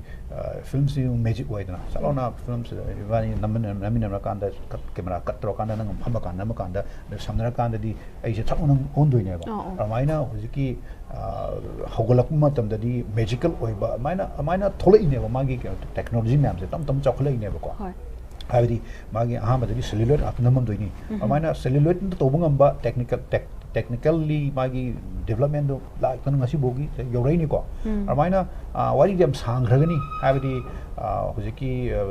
film ꯁꯤ magic ꯑꯣꯏꯗꯅ, ꯆꯠꯂꯥꯎꯅ film ꯁꯤꯗ ꯏꯕꯥꯅꯤ ꯅꯝꯃꯤꯟꯅ-, ꯅꯝꯃꯤꯟꯅꯔꯀꯥꯟꯗ cut, camera cut ꯇꯧꯔꯀꯥꯟꯗ ꯅꯪ ꯐꯝꯃꯀꯥꯟꯗ, ꯅꯝꯃꯀꯥꯟꯗ ꯁꯝꯅꯔꯀꯥꯟꯗꯗꯤ ꯑꯩꯁꯦ ꯊꯛ ꯅꯪ ꯑꯣꯟꯗꯣꯏꯅꯦꯕ꯫ ꯑꯗꯨꯃꯥꯏꯅ ꯍꯧꯖꯤꯛꯀꯤ, ꯑ, ꯍꯧꯒꯠꯂꯛꯄ ꯃꯇꯝꯗꯗꯤ magical ꯑꯣꯏꯕ ꯑꯗꯨꯃꯥꯏꯅ, ꯑꯗꯨꯃꯥꯏꯅ ꯊꯣꯛꯂꯛꯏꯅꯦꯕ꯫ ꯃꯥꯒꯤ ꯀꯩꯅꯣ technology ꯃꯌꯥꯝꯁꯦ ꯇꯞ ꯇꯞꯅ ꯆꯥꯎꯈꯠꯂꯛꯏꯅꯦꯕꯀꯣ꯫ ꯍꯥꯏꯕꯗꯤ ꯃꯥꯒꯤ ꯑꯍꯥꯟꯕꯗꯒꯤ celluloid ꯉꯥꯛꯇ ꯅꯝꯃꯝꯗꯣꯏꯅꯤ꯫ ꯑꯗꯨꯃꯥꯏꯅ celluloid ꯇꯧꯕ ꯉꯝꯕ technical, tech-, technically ꯃꯥꯒꯤ development ꯗꯣ ꯂꯥꯛꯇꯅ ꯉꯁꯤꯐꯥꯎꯒꯤ ꯌꯧꯔꯛꯏꯅꯤꯀꯣ꯫ ꯑꯗꯨꯃꯥꯏꯅ, ꯑ, ꯋꯥꯔꯤꯗꯤ ꯌꯥꯝ ꯁꯥꯡꯈ꯭ꯔꯒꯅꯤ, ꯍꯥꯏꯕꯗꯤ, ꯑ, ꯍꯧꯖꯤꯛꯀꯤ, ꯑ,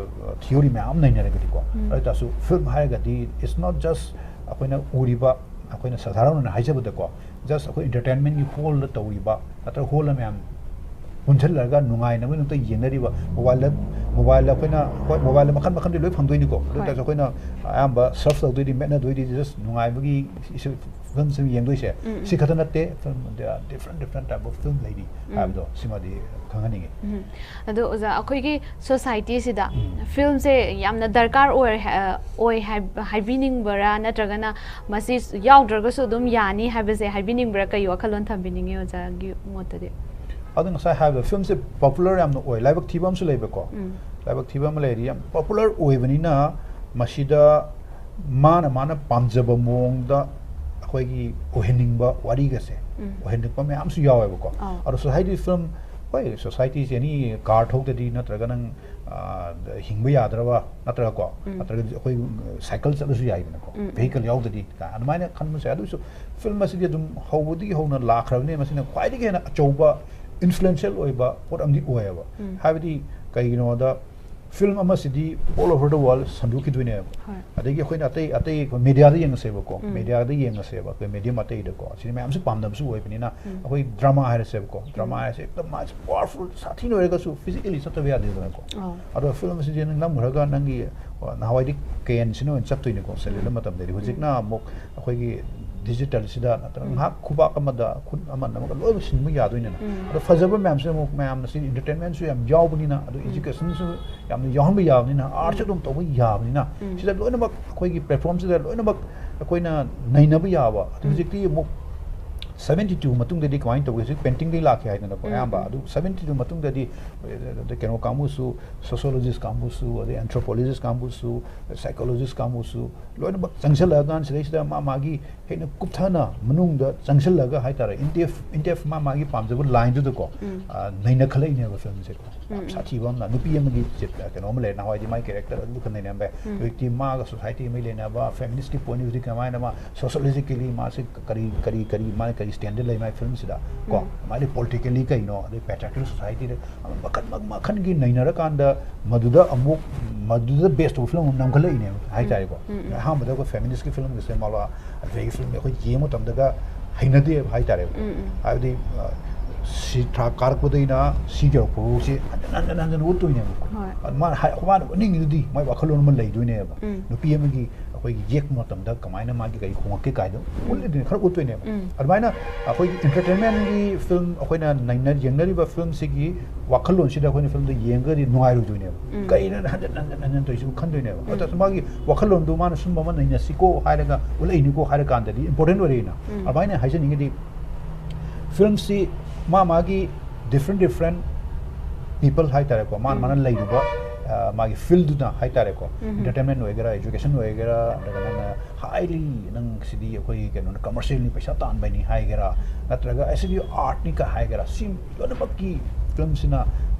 theory ꯃꯌꯥꯝ ꯅꯩꯅꯔꯒꯗꯤꯀꯣ꯫ ꯑꯗꯨ ꯑꯣꯏꯇꯥꯔꯁꯨ film ꯍꯥꯏꯔꯒꯗꯤ it's not just ꯑꯩꯈꯣꯏꯅ ꯎꯔꯤꯕ, ꯑꯩꯈꯣꯏꯅ ꯁꯥꯙꯥꯔꯟ ꯑꯣꯏꯅ ꯍꯥꯏꯖꯕꯗꯀꯣ, just ꯑꯩꯈꯣꯏ entertainment ꯒꯤ hall ꯗ ꯇꯧꯔꯤꯕ ꯅꯠꯇ꯭ꯔꯒ hall ꯗ ꯃꯌꯥꯝ ꯄꯨꯟꯁꯤꯜꯂꯒ ꯅꯨꯡꯉꯥꯏꯅꯕꯒꯤꯗꯃꯛꯇ ꯌꯦꯡꯅꯔꯤꯕ mobile ꯗ, mobile ꯗ ꯑꯩꯈꯣꯏꯅ, ꯍꯣꯏ, mobile ꯗ ꯃꯈꯜ ꯃꯈꯜꯗꯤ ꯂꯣꯏ ꯐꯪꯗꯣꯏꯅꯤꯀꯣ꯫ ꯑꯗꯨ ꯑꯣꯏꯇꯥꯔꯁꯨ ꯑꯩꯈꯣꯏꯅ ꯑꯌꯥꯝꯕ surf ꯇꯧꯗꯣꯏꯗꯤ, ꯃꯦꯠꯅꯗꯣꯏꯗꯤ just ꯅꯨꯡꯉꯥꯏꯕꯒꯤ film ꯁꯤꯡ ꯌꯦꯡꯗꯣꯏꯁꯦ꯫ ꯁꯤ ꯈꯛꯇ ꯅꯠꯇꯦ, film, there are different, different type of film ꯂꯩꯔꯤ ꯍꯥꯏꯕꯗꯣ ꯁꯤꯃꯗꯤ ꯈꯪꯍꯟꯅꯤꯡꯉꯤ꯫ ꯑꯗꯣ ꯑꯣꯖꯥ, ꯑꯩꯈꯣꯏꯒꯤ society ꯁꯤꯗ film ꯁꯦ ꯌꯥꯝꯅ ꯗꯔꯀꯥꯔ ꯑꯣꯏ, ꯑ, ꯑꯣꯏ ꯍꯥꯏ-, ꯍꯥꯏꯕꯤꯅꯤꯡꯕꯔꯥ, ꯅꯠꯇ꯭ꯔꯒꯅ ꯃꯁꯤ ꯌꯥꯎꯗ꯭ꯔꯒꯁꯨ ꯑꯗꯨꯝ ꯌꯥꯅꯤ ꯍꯥꯏꯕꯁꯦ ꯍꯥꯏꯕꯤꯅꯤꯡꯕ꯭ꯔꯥ? ꯀꯩ ꯋꯥꯈꯜꯂꯣꯟ ꯊꯝꯕꯤꯅꯤꯡꯉꯤ ꯑꯣꯖꯥꯒꯤ ꯃꯣꯠꯇꯗꯤ? ꯑꯗꯨ ꯉꯁꯥꯏ ꯍꯥꯏꯕꯗꯣ, film ꯁꯦ popular ꯌꯥꯝꯅ ꯑꯣꯏ, ꯂꯥꯏꯕꯛ ꯊꯤꯕ ꯑꯃꯁꯨ ꯂꯩꯕꯀꯣ꯫ ꯂꯥꯏꯕꯛ ꯊꯤꯕ ꯑꯃ ꯂꯩꯔꯤ, ꯌꯥꯝ popular ꯑꯣꯏꯕꯅꯤꯅ ꯃꯁꯤꯗ ꯃꯥꯅ, ꯃꯥꯅ ꯄꯥꯝꯖꯕ ꯃꯑꯣꯡꯗ ꯑꯩꯈꯣꯏꯒꯤ ꯑꯣꯏꯍꯟꯅꯤꯡꯕ ꯋꯥꯔꯤꯒꯁꯦ ꯑꯣꯏꯍꯟꯅꯤꯡꯕ ꯃꯌꯥꯝꯁꯨ ꯌꯥꯎꯋꯦꯕꯀꯣ꯫ ꯑꯗꯣ society film, ꯍꯣꯏ, society ꯁꯦ any car ꯊꯧꯗ꯭ꯔꯗꯤ ꯅꯠꯇ꯭ꯔꯒ ꯅꯪ, ꯑ, ꯍꯤꯡꯕ ꯌꯥꯗ꯭ꯔꯕ ꯅꯠꯇ꯭ꯔꯒꯀꯣ, ꯅꯠꯇ꯭ꯔꯒꯗꯤ ꯑꯩꯈꯣꯏ cycle ꯆꯠꯂꯁꯨ ꯌꯥꯏꯗꯅꯀꯣ, vehicle ꯌꯥꯎꯗ꯭ꯔꯗꯤ ꯀꯥꯏ ꯑꯗꯨꯃꯥꯏꯅ ꯈꯟꯕꯁꯨ ꯌꯥꯏ꯫ ꯑꯗꯨꯁꯨ film ꯑꯁꯤꯗꯤ ꯑꯗꯨꯝ ꯍꯧꯕꯗꯒꯤ ꯍꯧꯅ ꯂꯥꯛꯈ꯭ꯔꯕꯅꯤ, ꯃꯁꯤꯅ ꯈ꯭ꯋꯥꯏꯗꯒꯤ ꯍꯦꯟꯅ ꯑꯆꯧꯕ influential ꯑꯣꯏꯕ ꯄꯣꯠ ꯑꯃꯗꯤ ꯑꯣꯏꯌꯦꯕ꯫ ꯍꯥꯏꯕꯗꯤ ꯀꯩꯒꯤꯅꯣꯗ ꯐꯤꯂꯝ ꯑꯃꯁꯤꯗꯤ all over the world ꯁꯟꯗꯣꯛꯈꯤꯗꯣꯏꯅꯦꯕ꯫ ꯍꯣꯏ꯫ ꯑꯗꯒꯤ ꯑꯩꯈꯣꯏꯅ ꯑꯇꯩ ꯑꯇꯩ ꯑꯩꯈꯣꯏ ꯃꯦꯗꯤꯌꯥꯗ ꯌꯦꯡꯉꯁꯦꯕꯀꯣ, ꯎꯝ꯫ ꯃꯦꯗꯤꯌꯥꯗ ꯌꯦꯡꯉꯁꯦꯕ, ꯑꯩꯈꯣꯏ ꯃꯦꯗꯤꯌꯝ ꯑꯇꯩꯗꯀꯣ, ꯁꯤꯅꯦꯃꯥ ꯃꯌꯥꯝꯁꯨ ꯄꯥꯝꯅꯕꯁꯨ ꯑꯣꯏꯕꯅꯤꯅ, ꯎꯝ꯫ ꯑꯩꯈꯣꯏ ꯗ꯭ꯔꯃꯥ ꯍꯥꯏꯔꯁꯦꯕꯀꯣ, ꯗ꯭ꯔꯃꯥ ꯎꯝ꯫ ꯍꯥꯏꯔꯁꯦ ꯍꯦꯛꯇ ꯃꯥꯁꯦ ꯄꯋꯥꯔꯐꯨꯜ ꯁꯥꯊꯤꯅ ꯑꯣꯏꯔꯒꯁꯨ ꯐꯤꯖꯤꯀꯦꯂꯤ ꯆꯠꯇꯕ ꯌꯥꯗꯦꯗꯅꯀꯣ꯫ ꯑꯧ꯫ ꯑꯗꯣ ꯐꯤꯂꯝ ꯑꯁꯤꯗꯤ ꯅꯪ ꯅꯝꯈ꯭ꯔꯒ ꯅꯪꯒꯤ, ꯑ, ꯅꯍꯥꯟꯋꯥꯏꯗꯤ ꯀꯦꯟꯁꯤꯅ ꯑꯣꯏꯅ ꯆꯠꯇꯣꯏꯅꯤꯀꯣ, ꯁꯦꯂꯦꯟꯗ ꯎꯝ꯫ ꯃꯇꯝꯗꯗꯤ꯫ ꯎꯝ꯫ ꯍꯧꯖꯤꯛꯅ ꯑꯃꯨꯛ ꯑꯩꯈꯣꯏꯒꯤ ꯗꯤꯖꯤꯇꯦꯜꯁꯤꯗ ꯅꯠꯇ꯭ꯔꯒ ꯎꯝ꯫ ꯉꯥꯏꯍꯥꯛ ꯈꯨꯕꯥꯛ ꯑꯃꯗ, ꯈꯨꯠ ꯑꯃ ꯅꯝꯃꯒ ꯂꯣꯏꯅ ꯁꯤꯟꯕ ꯌꯥꯗꯣꯏꯅꯤꯅ꯫ ꯎꯝ꯫ ꯑꯗꯣ ꯐꯖꯕ ꯃꯌꯥꯝꯁꯦ ꯑꯃꯨꯛ ꯃꯌꯥꯝꯅ ꯁꯤ entertainmentꯁꯨ ꯌꯥꯝ ꯌꯥꯎꯕꯅꯤꯅ, ꯑꯗꯣ ꯎꯝ꯫ educationꯁꯨ ꯌꯥꯝꯅ ꯌꯥꯎꯍꯟꯕ ꯌꯥꯕꯅꯤꯅ, artꯁꯨ ꯎꯝ꯫ ꯑꯗꯨꯝ ꯇꯧꯕ ꯌꯥꯕꯅꯤꯅ, ꯎꯝ꯫ ꯁꯤꯗ ꯂꯣꯏꯅꯃꯛ ꯑꯩꯈꯣꯏꯒꯤ platformꯁꯤꯗ ꯂꯣꯏꯅꯃꯛ ꯑꯩꯈꯣꯏꯅ ꯅꯩꯅꯕ ꯌꯥꯕ꯫ ꯑꯗꯨ ꯎꯝ꯫ ꯍꯧꯖꯤꯛꯇꯤ ꯑꯃꯨꯛ seventy two ꯃꯇꯨꯡꯗꯗꯤ ꯀꯃꯥꯏꯅ ꯇꯧꯒꯦ? ꯍꯧꯖꯤꯛ paintingꯗꯒꯤ ꯂꯥꯛꯀꯦ ꯍꯥꯏꯗꯅꯀꯣ, ꯎꯝ, ꯑꯌꯥꯝꯕ꯫ ꯎꯝ꯫ ꯑꯗꯨ seventy two ꯃꯇꯨꯡꯗꯗꯤ, ꯑ, ꯀꯩꯅꯣ ꯀꯥꯡꯕꯨꯁꯨ, sociologist ꯀꯥꯡꯕꯨꯁꯨ, ꯑꯗꯩ anthropologist ꯀꯥꯡꯕꯨꯁꯨ, psychologist ꯀꯥꯡꯕꯨꯁꯨ ꯂꯣꯏꯅꯃꯛ ꯆꯪꯁꯤꯜꯂꯛꯑꯀꯥꯟ ꯁꯤꯗꯩꯁꯤꯗ ꯃꯥ ꯃꯥꯒꯤ ꯍꯦꯟꯅ ꯀꯨꯞꯊꯅ ꯃꯅꯨꯡꯗ ꯆꯪꯁꯤꯜꯂꯒ ꯍꯥꯏꯇꯥꯔꯦ, in depth, in depth ꯃꯥ ꯃꯥꯒꯤ ꯄꯥꯝꯖꯕ lineꯗꯨꯗꯀꯣ, ꯎꯝ꯫ ꯑ, ꯅꯩꯅꯈꯠꯂꯛꯏꯅꯦꯕ ꯐꯤꯂꯝꯁꯦꯀꯣ꯫ ꯌꯥꯝ ꯎꯝ, ꯎꯝ꯫ ꯁꯥꯊꯤꯕ ꯑꯃꯅ ꯅꯨꯄꯤ ꯑꯃꯒꯤ ꯆꯤꯠ-, ꯀꯩꯅꯣ ꯑꯃ ꯂꯩꯔꯦ, ꯅꯍꯥꯟꯋꯥꯏꯗꯤ ꯃꯥꯒꯤ character ꯑꯗꯨ ꯈꯛ ꯅꯩꯅꯔꯝꯕ ꯌꯥꯏ꯫ ꯎꯝ꯫ ꯍꯧꯖꯤꯛꯇꯤ ꯃꯥꯒ society ꯑꯃꯒꯤ ꯂꯩꯅꯕ, feministꯀꯤ point of viewꯗꯤ ꯀꯃꯥꯏꯅ, ꯃꯥ sociologically ꯃꯥꯁꯦ ꯀꯔꯤ, ꯀꯔꯤ, ꯀꯔꯤ, ꯃꯥꯅ ꯀꯔꯤ standꯗ ꯂꯩ ꯃꯥꯒꯤ ꯐꯤꯂꯝꯁꯤꯗ ꯀꯣ, ꯎꯝ꯫ ꯃꯥꯗꯤ politically ꯀꯩꯅꯣ, ꯑꯗꯩ patriarchal societyꯗ ꯃꯈꯟ ꯃ-, ꯃꯈꯟꯒꯤ ꯅꯩꯅꯔꯀꯥꯟꯗ ꯃꯗꯨꯗ ꯑꯃꯨꯛ, ꯃꯗꯨꯗ base ꯇꯧꯕ ꯐꯤꯂꯝ ꯑꯃ ꯅꯝꯈꯠꯂꯛꯏꯅꯦꯕ ꯍꯥꯏꯇꯥꯔꯦꯀꯣ꯫ ꯎꯝ, ꯎꯝ꯫ ꯑꯍꯥꯟꯕꯗ ꯑꯩꯈꯣꯏ feministꯀꯤ ꯐꯤꯂꯝꯒꯁꯦ ꯃꯥꯂꯥ, ꯑꯗꯨꯗꯒꯤ ꯐꯤꯂꯝ ꯑꯩꯈꯣꯏ ꯌꯦꯡꯕ ꯃꯇꯝꯗꯒ ꯍꯩꯅꯗꯦꯕ ꯍꯥꯏꯇꯥꯔꯦꯀꯣ꯫ ꯎꯝ, ꯎꯝ꯫ ꯍꯥꯏꯕꯗꯤ, ꯑ, ꯁꯤ ꯊꯥꯛ ꯀꯥꯔꯛꯄꯗꯒꯤꯅ ꯁꯤ ꯌꯧꯔꯛꯄ ꯐꯥꯎꯁꯦ ꯍꯟꯖꯤꯟ ꯍꯟꯖꯤꯟ ꯍꯟꯖꯤꯟ ꯎꯠꯇꯣꯏꯅꯦꯕꯀꯣ꯫ ꯍꯣꯏ꯫ ꯑꯗꯨ ꯃꯥꯅ ꯍꯥꯏ-, ꯃꯥꯅ ꯎꯠꯅꯤꯡꯉꯤꯗꯨꯗꯤ ꯃꯥꯏ ꯋꯥꯈꯜꯂꯣꯟ ꯑꯃ ꯂꯩꯗꯣꯏꯅꯦꯕ꯫ ꯎꯝ꯫ ꯅꯨꯄꯤ ꯑꯃꯒꯤ ꯑꯩꯈꯣꯏꯒꯤ ꯌꯦꯛꯄ ꯃꯇꯝꯗ ꯀꯃꯥꯏꯅ ꯃꯥꯒꯤ ꯀꯔꯤ ꯈꯣꯡꯉꯛꯀꯦ ꯀꯥꯏꯗꯣ ꯎꯝ꯫ ꯎꯠꯂꯤꯗꯨꯅꯦ, ꯈꯔ ꯎꯠꯇꯣꯏꯅꯦꯕ꯫ ꯎꯝ꯫ ꯑꯗꯨꯃꯥꯏꯅ ꯑꯩꯈꯣꯏꯒꯤ entertainmentꯒꯤ ꯐꯤꯂꯝ ꯑꯩꯈꯣꯏꯅ ꯅꯩꯅ-, ꯌꯦꯡꯅꯔꯤꯕ ꯐꯤꯂꯝꯁꯤꯒꯤ ꯋꯥꯈꯜꯂꯣꯟꯁꯤꯗ ꯑꯩꯈꯣꯏꯅ ꯐꯤꯂꯝꯗꯣ ꯌꯦꯡꯉꯒꯗꯤ ꯅꯨꯡꯉꯥꯏꯔꯣꯏꯗꯣꯏꯅꯦꯕ꯫ ꯎꯝ꯫ ꯀꯩꯅꯣ ꯍꯟꯖꯤꯟ ꯍꯟꯖꯤꯟ ꯍꯟꯖꯤꯟ ꯇꯧꯔꯤꯁꯤꯕꯨ ꯈꯟꯗꯣꯏꯅꯦꯕ꯫ ꯎꯝ꯫ ꯑꯗ ꯃꯥꯒꯤ ꯋꯥꯈꯜꯂꯣꯟꯗꯨ ꯃꯥꯅ ꯁꯨꯝꯕ ꯑꯃ ꯅꯩꯅꯁꯤꯀꯣ ꯍꯥꯏꯔꯒ ꯎꯠꯂꯛꯏꯅꯤꯀꯣ ꯍꯥꯏꯔ ꯀꯥꯟꯗꯗꯤ important ꯑꯣꯏꯔꯛꯏꯅ꯫ ꯎꯝ꯫ ꯑꯗꯨꯃꯥꯏꯅ ꯍꯥꯏꯖꯅꯤꯡꯉꯤꯗꯤ ꯐꯤꯂꯝꯁꯤ ꯃꯥ ꯃꯥꯒꯤ different different people ꯍꯥꯏꯇꯥꯔꯦꯀꯣ, ꯃꯥꯅ ꯎꯝ꯫ ꯃꯥꯅ ꯂꯩꯔꯤꯕ, ꯑ, ꯃꯥꯒꯤ fieldꯗꯨꯅ ꯍꯥꯏꯇꯥꯔꯦꯀꯣ, ꯎꯝ꯫ entertainment ꯑꯣꯏꯒꯦꯔꯥ, education ꯑꯣꯏꯒꯦꯔꯥ, ꯅꯠꯇ꯭ꯔꯒ ꯅꯪꯅ highly ꯅꯪ ꯁꯤꯗꯤ ꯑꯩꯈꯣꯏꯒꯤ ꯀꯩꯅꯣꯅ commercialꯅꯤ, ꯄꯩꯁꯥ ꯇꯥꯟꯕꯅꯤ ꯍꯥꯏꯒꯦꯔꯥ, ꯅꯠꯇ꯭ꯔꯒ ꯑꯁꯤꯗꯤ artꯅꯤ ꯀ ꯍꯥꯏꯒꯦꯔꯥ, ꯁꯤ ꯂꯣꯏꯅꯃꯛꯀꯤ ꯐꯤꯂꯝꯁꯤꯅ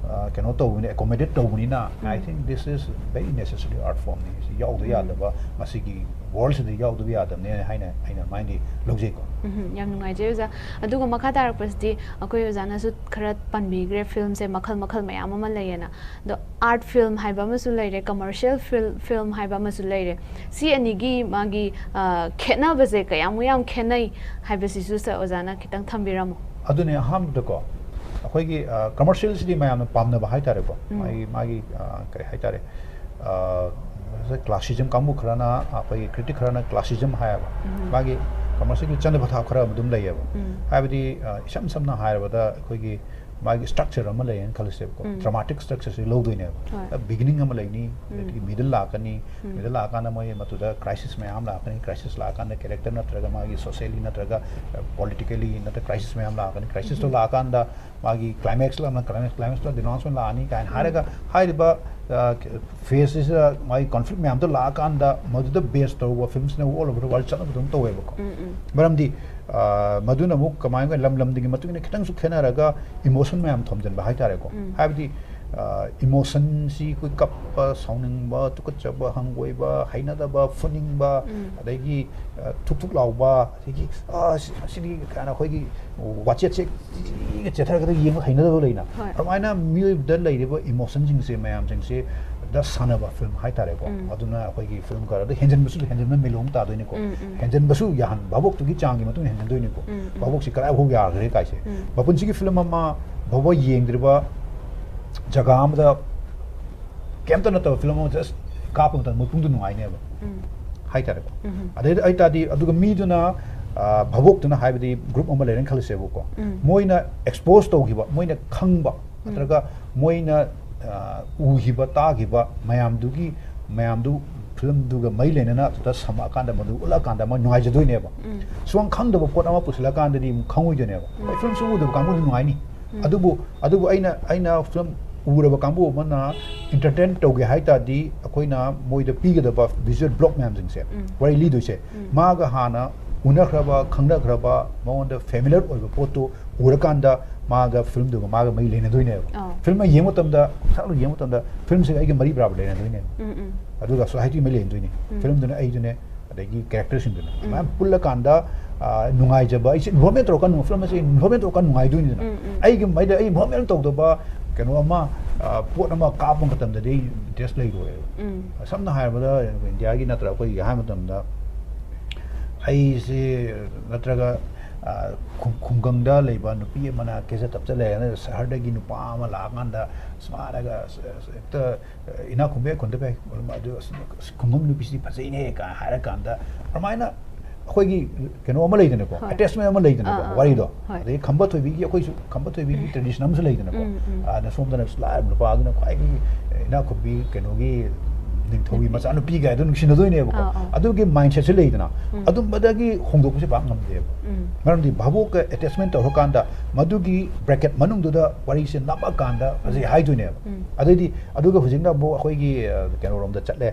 ꯀꯩꯅꯣ ꯇꯧꯕꯅꯤ, ꯑꯦꯀꯣꯃꯣꯗꯦꯠ ꯇꯧꯕꯅꯤꯅ, I think this is very necessary art form ꯅꯤ, ꯁꯤ ꯌꯥꯎꯗꯕ ꯌꯥꯗꯕ, ꯃꯁꯤꯒꯤ ꯋꯥꯔꯜꯁꯤꯗ ꯌꯥꯎꯗꯕ ꯌꯥꯗꯕꯅꯦ ꯍꯥꯏꯅ ꯑꯩꯅ ꯑꯗꯨꯃꯥꯏꯅꯗꯤ ꯂꯧꯖꯩꯀꯣ꯫ ꯎꯝ, ꯌꯥꯝ ꯅꯨꯡꯉꯥꯏꯖꯩ ꯑꯣꯖꯥ꯫ ꯑꯗꯨꯒ ꯃꯈꯥ ꯇꯥꯔꯛꯄꯁꯤꯗꯤ ꯑꯩꯈꯣꯏ ꯑꯣꯖꯥꯅꯁꯨ ꯈꯔ ꯄꯟꯕꯤꯈ꯭ꯔꯦ, ꯐꯤꯂꯝꯁꯦ ꯃꯈꯜ ꯃꯈꯜ ꯃꯌꯥꯝ ꯑꯃ ꯂꯩꯌꯦꯅ꯫ ꯑꯗꯣ ꯑꯥꯔꯠ ꯐꯤꯂꯝ ꯍꯥꯏꯕ ꯑꯃꯁꯨ ꯂꯩꯔꯦ, ꯀꯃꯔꯁꯤꯌꯦꯜ ꯐꯤꯜ ꯐꯤꯂꯝ ꯍꯥꯏꯕ ꯑꯃꯁꯨ ꯂꯩꯔꯦ꯫ ꯁꯤ ꯑꯅꯤꯒꯤ ꯃꯥꯒꯤ ꯑ, ꯈꯦꯠꯅꯕꯁꯦ ꯀꯌꯥꯃꯨꯛ ꯌꯥꯝ ꯈꯦꯠꯅꯩ ꯍꯥꯏꯕꯁꯤꯁꯨ ꯁꯥꯔ ꯑꯣꯖꯥꯅ ꯈꯤꯇꯪ ꯊꯝꯕꯤꯔꯝꯃꯣ꯫ ꯑꯗꯨꯅꯦ ꯑꯍꯥꯟꯕꯗꯀꯣ, ꯑꯩꯈꯣꯏꯒꯤ ꯀꯃꯔꯁꯤꯌꯦꯜꯁꯤꯗꯤ ꯃꯌꯥꯝꯅ ꯄꯥꯝꯅꯕ ꯍꯥꯏꯇꯥꯔꯦꯀꯣ꯫ ꯎꯝ꯫ ꯃꯥꯒꯤ ꯃꯥꯒꯤ ꯑ, ꯀꯔꯤ ꯍꯥꯏꯇꯥꯔꯦ, ꯀ꯭ꯂꯥꯁꯤꯖꯝ ꯀꯥꯡꯕꯨ ꯈꯔꯅ, ꯑꯩꯈꯣꯏꯒꯤ ꯀ꯭ꯔꯤꯇꯤꯛ ꯈꯔꯅ ꯀ꯭ꯂꯥꯁꯤꯖꯝ ꯍꯥꯏꯌꯦꯕ꯫ ꯃꯥꯒꯤ ꯀꯃꯔꯁꯤꯌꯦꯜꯒꯤ ꯆꯠꯅ ꯄꯊꯥꯞ ꯈꯔ ꯑꯗꯨꯝ ꯂꯩꯌꯦꯕ꯫ ꯎꯝ꯫ ꯍꯥꯏꯕꯗꯤ ꯑ, ꯏꯁꯝ ꯁꯝꯅ ꯍꯥꯏꯔꯕꯗ ꯑꯩꯈꯣꯏꯒꯤ ꯃꯥꯒꯤ ꯁ꯭ꯇ꯭ꯔꯛꯆꯔ ꯑꯃ ꯂꯩꯌꯦꯅ ꯈꯜꯂꯁꯦꯕꯀꯣ꯫ ꯎꯝ꯫ ꯗ꯭ꯔꯃꯥꯇꯤꯛ ꯁ꯭ꯇ꯭ꯔꯛꯆꯔꯁꯤ ꯂꯧꯗꯣꯏꯅꯦꯕ꯫ ꯍꯣꯏ꯫ ꯕꯤꯒꯤꯅꯤꯡ ꯑꯃ ꯂꯩꯅꯤ, ꯑꯗꯒꯤ ꯃꯤꯗꯜ ꯂꯥꯛꯀꯅꯤ, ꯃꯤꯗꯜ ꯂꯥꯛꯑꯀꯥꯟꯗ ꯃꯣꯏ ꯃꯗꯨꯗ ꯀ꯭ꯔꯥꯏꯁꯤꯁ ꯃꯌꯥꯝ ꯂꯥꯛꯀꯅꯤ, ꯀ꯭ꯔꯥꯏꯁꯤꯁ ꯂꯥꯛꯑꯀꯥꯟꯗ ꯀꯦꯔꯦꯛꯇꯔ ꯅꯠꯇ꯭ꯔꯒ ꯃꯥꯒꯤ ꯁꯣꯁꯤꯌꯦꯂꯤ ꯅꯠꯇ꯭ꯔꯒ ꯄꯣꯂꯤꯇꯤꯀꯦꯂꯤ ꯅꯠꯇ꯭ꯔꯒ ꯀ꯭ꯔꯥꯏꯁꯤꯁ ꯃꯌꯥꯝ ꯂꯥꯛꯀꯅꯤ, ꯀ꯭ꯔꯥꯏꯁꯤꯁꯇꯣ ꯂꯥꯛꯑꯀꯥꯟꯗ ꯃꯥꯒꯤ ꯀ꯭ꯂꯥꯏꯃꯦꯛꯁ ꯑꯃ, ꯀ꯭ꯂꯥꯏꯃꯦꯛꯁꯇ ꯗꯤꯅꯥꯎꯟꯁꯃꯦꯟ ꯂꯥꯛꯑꯅꯤ ꯀꯥꯏꯅ ꯍꯥꯏꯔꯒ ꯍꯥꯏꯔꯤꯕ ꯐꯦꯁꯁꯤꯗ ꯃꯥꯒꯤ ꯀꯣꯟꯐ꯭ꯂꯤꯛ ꯃꯌꯥꯝꯗꯣ ꯂꯥꯛꯑꯀꯥꯟꯗ ꯃꯗꯨꯗ ꯕꯦꯁ ꯇꯧꯕ ꯐꯤꯂꯝꯁꯤꯅ ꯑꯣꯜ ꯑꯣꯚꯔ ꯗ ꯋꯥꯔꯜ ꯆꯠꯅꯕꯗꯧꯅ ꯇꯧꯋꯦꯕꯀꯣ꯫ ꯎꯝ, ꯎꯝ꯫ ꯃꯔꯝꯗꯤ ꯑ, ꯃꯗꯨꯅ ꯑꯃꯨꯛ ꯀꯃꯥꯏꯅ ꯂꯝ ꯂꯝꯗꯨꯒꯤ ꯃꯇꯨꯡ ꯏꯟꯅ ꯈꯤꯇꯪꯁꯨ ꯈꯦꯠꯅꯔꯒ ꯏꯃꯣꯁꯟ ꯃꯌꯥꯝ ꯊꯣꯝꯖꯤꯟꯕ ꯍꯥꯏꯇꯥꯔꯦꯀꯣ꯫ ꯎꯝ꯫ ꯍꯥꯏꯕꯗꯤ ꯏꯃꯣꯁꯟꯁꯤ ꯑꯩꯈꯣꯏ ꯀꯞꯄ, ꯁꯥꯎꯅꯤꯡꯕ, ꯇꯨꯀꯠꯆꯕ, ꯍꯪꯒꯣꯏꯕ, ꯍꯩꯅꯗꯕ, ꯐꯨꯅꯤꯡꯕ, ꯎꯝ꯫ ꯑꯗꯒꯤ ꯑ, ꯊꯨꯛ ꯊꯨꯛ ꯂꯥꯎꯕ, ꯑꯗꯒꯤ "ꯑ, ꯁꯤ- ꯁꯤꯗꯤ" ꯀꯥꯏꯅ ꯑꯩꯈꯣꯏꯒꯤ ꯋꯥꯆꯦꯠꯁꯦ ꯆꯦꯠꯊꯔꯒꯗ ꯌꯦꯡꯕ ꯍꯩꯅꯗꯕ ꯂꯩꯅ꯫ ꯍꯣꯏ꯫ ꯑꯗꯨꯃꯥꯏꯅ ꯃꯤꯑꯣꯏꯕꯗ ꯂꯩꯔꯤꯕ ꯏꯃꯣꯁꯟꯁꯤꯡꯁꯦ ꯃꯌꯥꯝꯁꯤꯡꯁꯦ ꯗ ꯁꯥꯟꯅꯕ ꯐꯤꯂꯝ ꯍꯥꯏꯇꯥꯔꯦꯀꯣ꯫ ꯎꯝ꯫ ꯑꯗꯨꯅ ꯑꯩꯈꯣꯏꯒꯤ ꯐꯤꯂꯝ ꯈꯔꯗ ꯍꯦꯟꯖꯟꯕꯁꯨ ꯍꯦꯟꯖꯟꯕ ꯃꯤꯂꯣꯝ ꯇꯥꯗꯣꯏꯅꯤꯀꯣ꯫ ꯎꯝ, ꯎꯝ꯫ ꯍꯦꯟꯖꯟꯕꯁꯨ ꯌꯥꯍꯟ-, ꯚꯥꯕꯣꯛꯇꯨꯒꯤ ꯆꯥꯡꯒꯤ ꯃꯇꯨꯡ ꯏꯟꯅ ꯍꯦꯟꯖꯟꯗꯣꯏꯅꯤꯀꯣ꯫ ꯎꯝ, ꯎꯝ꯫ ꯚꯥꯕꯣꯛꯁꯤ ꯀꯗꯥꯏꯐꯥꯎ ꯌꯥꯈ꯭ꯔꯦ ꯀꯥꯏꯁꯦ꯫ ꯎꯝ꯫ ꯃꯄꯨꯟꯁꯤꯒꯤ ꯐꯤꯂꯝ ꯑꯃ ꯚꯥꯕꯣꯛ ꯌꯦꯡꯗ꯭ꯔꯤꯕ ꯖꯒꯥ ꯑꯃꯗ ꯀꯩꯝꯇ ꯅꯠꯇꯕ ꯐꯤꯂꯝ ꯑꯃ ꯖꯁ ꯀꯥꯞꯄ ꯃꯇꯝꯗ ꯃꯣꯏ ꯄꯨꯡꯗꯨ ꯅꯨꯡꯉꯥꯏꯅꯦꯕ ꯎꯝ꯫ ꯍꯥꯏꯇꯥꯔꯦꯀꯣ꯫ ꯎꯝ꯫ ꯑꯗꯩ ꯑꯣꯏꯇꯥꯔꯗꯤ ꯑꯗꯨꯒ ꯃꯤꯗꯨꯅ, ꯑ, ꯚꯥꯕꯣꯛꯇꯨꯅ ꯍꯥꯏꯕꯗꯤ ꯒ꯭ꯔꯨꯞ ꯑꯃ ꯂꯩꯔꯦꯅ ꯈꯜꯂꯁꯦꯕꯀꯣ꯫ ꯎꯝ꯫ ꯃꯣꯏꯅ ꯑꯦꯛꯁꯄꯣꯖ ꯇꯧꯈꯤꯕ, ꯃꯣꯏꯅ ꯈꯪꯕ, ꯅꯠꯇ꯭ꯔꯒ ꯃꯣꯏꯅ, ꯑ, ꯎꯈꯤꯕ, ꯇꯥꯈꯤꯕ ꯃꯌꯥꯝꯗꯨꯒꯤ, ꯃꯌꯥꯝꯗꯨ ꯐꯤꯂꯝꯗꯨꯒ ꯃꯔꯤ ꯂꯩꯅꯅ ꯑꯗꯨꯗ ꯁꯝꯃꯛꯑꯀꯥꯟꯗ, ꯃꯗꯨ ꯎꯠꯂꯛꯑꯀꯥꯟꯗ ꯃꯣꯏ ꯅꯨꯡꯉꯥꯏꯖꯗꯣꯏꯅꯦꯕ꯫ ꯎꯝ꯫ ꯁꯨꯡꯈꯪ ꯈꯪꯗꯕ ꯄꯣꯠ ꯑꯃ ꯄꯨꯁꯤꯜꯂꯀꯥꯟꯗꯗꯤ ꯑꯃꯨꯛ ꯈꯪꯉꯣꯏꯗꯣꯏꯅꯦꯕ꯫ ꯎꯝ꯫ ꯑꯩ ꯐꯤꯂꯝ ꯁꯨꯝ ꯎꯗꯕ ꯀꯥꯡꯕꯨꯗꯤ ꯅꯨꯡꯉꯥꯏꯅꯤ꯫ ꯎꯝ꯫ ꯑꯗꯨꯕꯨ, ꯑꯗꯨꯕꯨ ꯑꯩꯅ, ꯑꯩꯅ ꯐꯤꯂꯝ ꯎꯔꯕ ꯀꯥꯡꯕꯨ ꯑꯃꯅ ꯏꯟꯇꯔꯇꯦꯟ ꯇꯧꯒꯦ ꯍꯥꯏ ꯇꯥꯔꯗꯤ, ꯑꯩꯈꯣꯏꯅ ꯃꯣꯏꯗ ꯄꯤꯒꯗꯕ ꯚꯤꯖꯨꯋꯦꯜ ꯕ꯭ꯂꯣꯛ ꯃꯌꯥꯝꯁꯤꯡꯁꯦ, ꯎꯝ꯫ ꯋꯥꯔꯤ ꯂꯤꯗꯣꯏꯁꯦ, ꯎꯝ꯫ ꯃꯥꯒ ꯍꯥꯟꯅ ꯎꯅꯈ꯭ꯔꯕ, ꯈꯪꯅꯈ꯭ꯔꯕ, ꯃꯉꯣꯟꯗ familiar ꯑꯣꯏꯕ ꯄꯣꯠꯇꯨ ꯎꯔꯀꯥꯟꯗ ꯃꯥꯒ ꯐꯤꯂꯝꯗꯨꯒ ꯃꯥꯒ ꯃꯔꯤ ꯂꯩꯅꯗꯣꯏꯅꯦꯕ꯫ ꯑꯥ꯫ ꯐꯤꯂꯝ ꯑꯃ ꯌꯦꯡꯕ ꯃꯇꯝꯗ, ꯁꯛꯂꯨ ꯌꯦꯡꯕ ꯃꯇꯝꯗ ꯐꯤꯂꯝꯁꯤꯒ ꯑꯩꯒ ꯃꯔꯤ ꯕꯔꯥꯕꯔ ꯂꯩꯅꯗꯣꯏꯅꯦꯕ꯫ ꯎꯝ, ꯎꯝ꯫ ꯑꯗꯨꯒ ꯁꯣꯁꯥꯏꯇꯤ ꯃꯔꯤ ꯂꯩꯅꯗꯣꯏꯅꯦ꯫ ꯎꯝ꯫ ꯐꯤꯂꯝꯗꯨꯅ ꯑꯩꯗꯨꯅꯦ, ꯑꯗꯒꯤ ꯀꯦꯔꯦꯛꯇꯔꯁꯤꯡꯗꯨꯅ꯫ ꯎꯝ꯫ ꯑꯗꯨꯃꯥꯏꯅ ꯄꯨꯜꯂꯀꯥꯟꯗ, ꯑꯥ, ꯅꯨꯡꯉꯥꯏꯖꯕ, ꯑꯩꯁꯦ ꯏꯟꯚꯣꯜꯕꯃꯦꯟ ꯇꯧꯔꯀꯥꯟꯗ, ꯐꯤꯂꯝ ꯑꯁꯦ ꯏꯟꯚꯣꯜꯕꯃꯦꯟ ꯇꯧꯔꯀꯥꯟꯗ ꯅꯨꯡꯉꯥꯏꯗꯣꯏꯅꯤꯗꯅ꯫ ꯎꯝ, ꯎꯝ꯫ ꯑꯩꯒꯤ ꯃꯩꯗ ꯑꯩ ꯏꯟꯚꯣꯜꯕꯃꯦꯟ ꯇꯧꯗꯕ ꯀꯩꯅꯣ ꯑꯃ, ꯑꯥ, ꯄꯣꯠ ꯑꯃ ꯀꯥꯞꯄ ꯃꯇꯝꯗꯗꯤ ꯑꯩ ꯏꯟꯇꯔꯦꯁ ꯂꯩꯔꯣꯏꯕ꯫ ꯎꯝ꯫ ꯁꯝꯅ ꯍꯥꯏꯔꯕꯗ, ꯏꯟꯗꯤꯌꯥꯒꯤ ꯅꯠꯇ꯭ꯔꯒ ꯑꯩꯈꯣꯏꯒꯤ ꯍꯥꯏꯕ ꯃꯇꯝꯗ, ꯑꯩꯁꯦ ꯅꯠꯇ꯭ꯔꯒ, ꯑꯥ, ꯈꯨꯡ-, ꯈꯨꯡꯒꯪꯗ ꯂꯩꯕ ꯅꯨꯄꯤ ꯑꯃꯅ ꯀꯦꯖ ꯇꯞꯆ ꯂꯩꯔꯒ ꯁꯍꯔꯗꯒꯤ ꯅꯨꯄꯥ ꯑꯃ ꯂꯥꯛꯑꯀꯥꯟꯗ ꯁꯨꯃꯥꯏꯅꯒ ꯍꯦꯛꯇ ꯏꯅꯥꯛ ꯈꯨꯟꯕ ꯍꯦꯛ ꯈꯨꯟꯗꯕ ꯍꯦꯛ ꯑꯗꯨ, "ꯑꯁ, ꯑꯁ, ꯈꯨꯡꯒꯪ ꯅꯨꯄꯤꯁꯤꯗꯤ ꯐꯖꯩꯅꯦ" ꯀꯥꯏꯅ ꯍꯥꯏꯔꯀꯥꯟꯗ ꯑꯗꯨꯃꯥꯏꯅ ꯑꯩꯈꯣꯏꯒꯤ ꯀꯩꯅꯣ ꯑꯃ ꯂꯩꯗꯅꯀꯣ, ꯍꯣꯏ꯫ ꯑꯦꯇꯦꯆꯃꯦꯟ ꯑꯃ ꯂꯩꯗꯅꯀꯣ, ꯑꯥ, ꯑꯥ, ꯋꯥꯔꯤꯗꯣ꯫ ꯍꯣꯏ꯫ ꯑꯗꯩ ꯈꯝꯕ ꯊꯣꯏꯕꯤꯒꯤ, ꯑꯩꯈꯣꯏꯁꯨ ꯈꯝꯕ ꯊꯣꯏꯕꯤꯒꯤ ꯇ꯭ꯔꯦꯗꯤꯁꯟ ꯑꯃꯁꯨ ꯂꯩꯗꯅꯀꯣ꯫ ꯎꯝ, ꯎꯝ꯫ ꯑꯗ ꯁꯣꯝꯗꯅ ꯂꯥꯏꯔꯕ ꯅꯨꯄꯥ ꯑꯗꯨꯅ ꯈ꯭ꯋꯥꯏꯗꯒꯤ ꯏꯅꯥꯛ ꯈꯨꯟꯕꯤ ꯀꯩꯅꯣꯒꯤ ꯅꯤꯡꯊꯧꯒꯤ ꯅꯨꯄꯤ꯫ ꯃꯆꯥꯅꯨꯄꯤ ꯀꯥꯏꯗꯣ ꯅꯨꯡꯁꯤꯅꯗꯣꯏꯅꯦꯕꯀꯣ꯫ ꯑꯥ, ꯑꯥ꯫ ꯑꯗꯨꯒꯤ ꯃꯥꯏꯟꯁꯦꯠꯁꯦ ꯂꯩꯗꯅ, ꯎꯝ꯫ ꯑꯗꯨꯝꯕꯗꯒꯤ ꯍꯣꯡꯗꯣꯛꯄꯁꯦ ꯄꯥꯛ ꯉꯝꯗꯦꯕ꯫ ꯎꯝ꯫ ꯃꯔꯝꯗꯤ ꯚꯥꯕꯣꯛꯀ ꯑꯦꯇꯦꯆꯃꯦꯟ ꯇꯧꯔꯀꯥꯟꯗ ꯃꯗꯨꯒꯤ ꯕ꯭ꯔꯦꯀꯦꯠ ꯃꯅꯨꯡꯗꯨꯗ ꯋꯥꯔꯤꯁꯦ ꯅꯝꯃꯀꯥꯟꯗ ꯐꯖꯩ ꯍꯥꯏꯗꯣꯏꯅꯦꯕ꯫ ꯎꯝ꯫ ꯑꯗꯩꯗꯤ ꯑꯗꯨꯒ ꯍꯧꯖꯤꯛꯅ ꯑꯃꯨꯛ ꯑꯩꯈꯣꯏꯒꯤ, ꯑ, ꯀꯩꯅꯣꯔꯣꯝꯗ ꯆꯠꯂꯦ,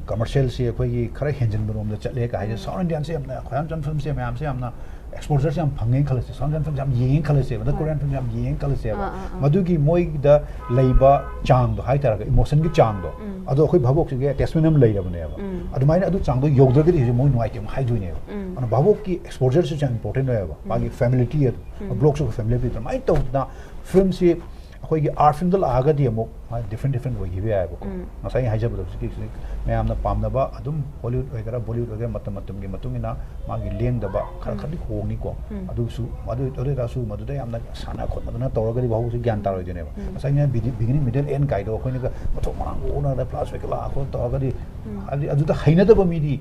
ꯀꯃꯔꯁꯤꯌꯦꯜꯁꯤ ꯑꯩꯈꯣꯏꯒꯤ ꯈꯔ ꯍꯦꯟꯖꯤꯟꯕ ꯔꯣꯝꯗ ꯆꯠꯂꯦ ꯀꯥꯏꯁꯦ꯫ ꯎꯝ꯫ ꯁꯥꯎꯠ ꯏꯟꯗꯤꯌꯥꯟꯁꯦ ꯌꯥꯝꯅ, ꯈꯣꯏꯔꯥꯝꯆꯟ ꯐꯤꯂꯝꯁꯦ ꯃꯌꯥꯝꯁꯦ ꯌꯥꯝꯅ ꯑꯦꯛꯁꯄꯣꯖꯔꯁꯦ ꯌꯥꯝ ꯐꯪꯉꯦꯅ ꯈꯜꯂꯁꯦ, ꯁꯥꯎꯠ ꯏꯟꯗꯤꯌꯥꯟ ꯐꯤꯂꯝꯁꯦ ꯌꯥꯝ ꯌꯦꯡꯉꯦꯅ ꯈꯜꯂꯁꯦꯕ, ꯑꯗ ꯍꯣꯏ꯫ ꯀꯣꯔꯤꯌꯥꯟ ꯐꯤꯂꯝꯁꯦ ꯌꯥꯝ ꯌꯦꯡꯉꯦꯅ ꯈꯜꯂꯁꯦꯕ꯫ ꯑꯥ, ꯑꯥ, ꯑꯥ꯫ ꯃꯗꯨꯒꯤ ꯃꯣꯏꯗ ꯂꯩꯕ ꯆꯥꯡꯗꯣ ꯍꯥꯏꯇꯥꯔꯒ, ꯏꯃꯣꯁꯟꯒꯤ ꯆꯥꯡꯗꯣ, ꯎꯝ꯫ ꯑꯗꯣ ꯑꯩꯈꯣꯏ ꯚꯥꯕꯣꯛꯁꯤꯒꯤ ꯑꯦꯇꯦꯆꯃꯦꯟ ꯑꯃ ꯂꯩꯔꯕꯅꯦꯕ꯫ ꯎꯝ꯫ ꯑꯗꯨꯃꯥꯏꯅ ꯑꯗꯨ ꯆꯥꯡꯗꯣ ꯌꯧꯗ꯭ꯔꯒꯗꯤ ꯍꯧꯖꯤꯛ ꯃꯣꯏ ꯅꯨꯡꯉꯥꯏꯇꯦ ꯑꯃꯨꯛ ꯍꯥꯏꯗꯣꯏꯅꯦꯕ꯫ ꯎꯝ꯫ ꯑꯗꯨꯅ ꯚꯥꯕꯣꯛꯀꯤ ꯑꯦꯛꯁꯄꯣꯖꯔꯁꯤꯁꯨ ꯌꯥꯝ ꯏꯝꯄꯣꯔꯇꯦꯟ ꯑꯣꯏꯌꯦꯕ, ꯃꯥꯒꯤ ꯎꯝ꯫ ꯐꯦꯃꯤꯂꯤꯇꯤ ꯑꯗꯣ, ꯎꯝ꯫ ꯕ꯭ꯂꯣꯛꯁꯨ ꯐꯦꯃꯤꯂꯤ ꯑꯗꯨꯃꯥꯏꯅ ꯇꯧꯗꯅ ꯐꯤꯂꯝꯁꯤ ꯑꯩꯈꯣꯏꯒꯤ ꯑꯥꯔꯠ ꯐꯤꯂꯝꯗ ꯂꯥꯛꯑꯒꯗꯤ ꯑꯃꯨꯛ ꯃꯥ ꯗꯤꯐ꯭ꯔꯦꯟ ꯗꯤꯐ꯭ꯔꯦꯟ ꯑꯣꯏꯈꯤꯕ ꯌꯥꯏꯑꯕꯀꯣ꯫ ꯎꯝ꯫ ꯉꯁꯥꯏ ꯑꯩꯅ ꯍꯥꯏꯖꯕꯗꯣ ꯍꯧꯖꯤꯛꯀꯤ, ꯍꯧꯖꯤꯛ ꯃꯌꯥꯝꯅ ꯄꯥꯝꯅꯕ ꯑꯗꯨꯝ ꯍꯣꯂꯤꯋꯨꯗ ꯑꯣꯏꯒꯦꯔꯥ ꯕꯣꯂꯤꯋꯨꯗ ꯑꯣꯏꯒꯦꯔꯥ ꯃꯇꯝ ꯃꯇꯝꯒꯤ ꯃꯇꯨꯡ ꯏꯟꯅ ꯃꯥꯒꯤ ꯂꯦꯡꯗꯕ ꯈꯔ ꯎꯝ꯫ ꯈꯔꯗꯤ ꯍꯣꯡꯅꯤꯀꯣ꯫ ꯎꯝ꯫ ꯑꯗꯨꯁꯨ, ꯑꯗꯨ, ꯑꯗꯨ ꯑꯣꯏꯇꯥꯔꯁꯨ ꯃꯗꯨꯗ ꯌꯥꯝꯅ ꯁꯥꯟꯅ ꯈꯣꯠꯅꯗꯅ ꯇꯧꯔꯒꯗꯤ ꯚꯥꯕꯣꯛꯁꯦ ꯒ꯭ꯌꯥꯟ ꯇꯥꯔꯣꯏꯗꯣꯏꯅꯦꯕ꯫ ꯎꯝ꯫ ꯉꯁꯥꯏ ꯑꯩꯅ ꯕꯤꯒꯤꯅꯤꯡ, ꯃꯤꯗꯜ, ꯑꯦꯟ ꯀꯥꯏꯗꯣ ꯑꯩꯈꯣꯏꯅꯒ ꯃꯊꯣꯡ ꯃꯔꯥꯡ ꯑꯣꯟꯅꯗ ꯐ꯭ꯂꯥꯁ ꯕꯦꯛꯀ ꯂꯥꯛꯑ ꯈꯣꯠꯂ ꯇꯧꯔꯒꯗꯤ, ꯎꯝ꯫ ꯍꯥꯏꯕꯗꯤ ꯑꯗꯨꯗ ꯍꯩꯅꯗꯕ ꯃꯤꯗꯤ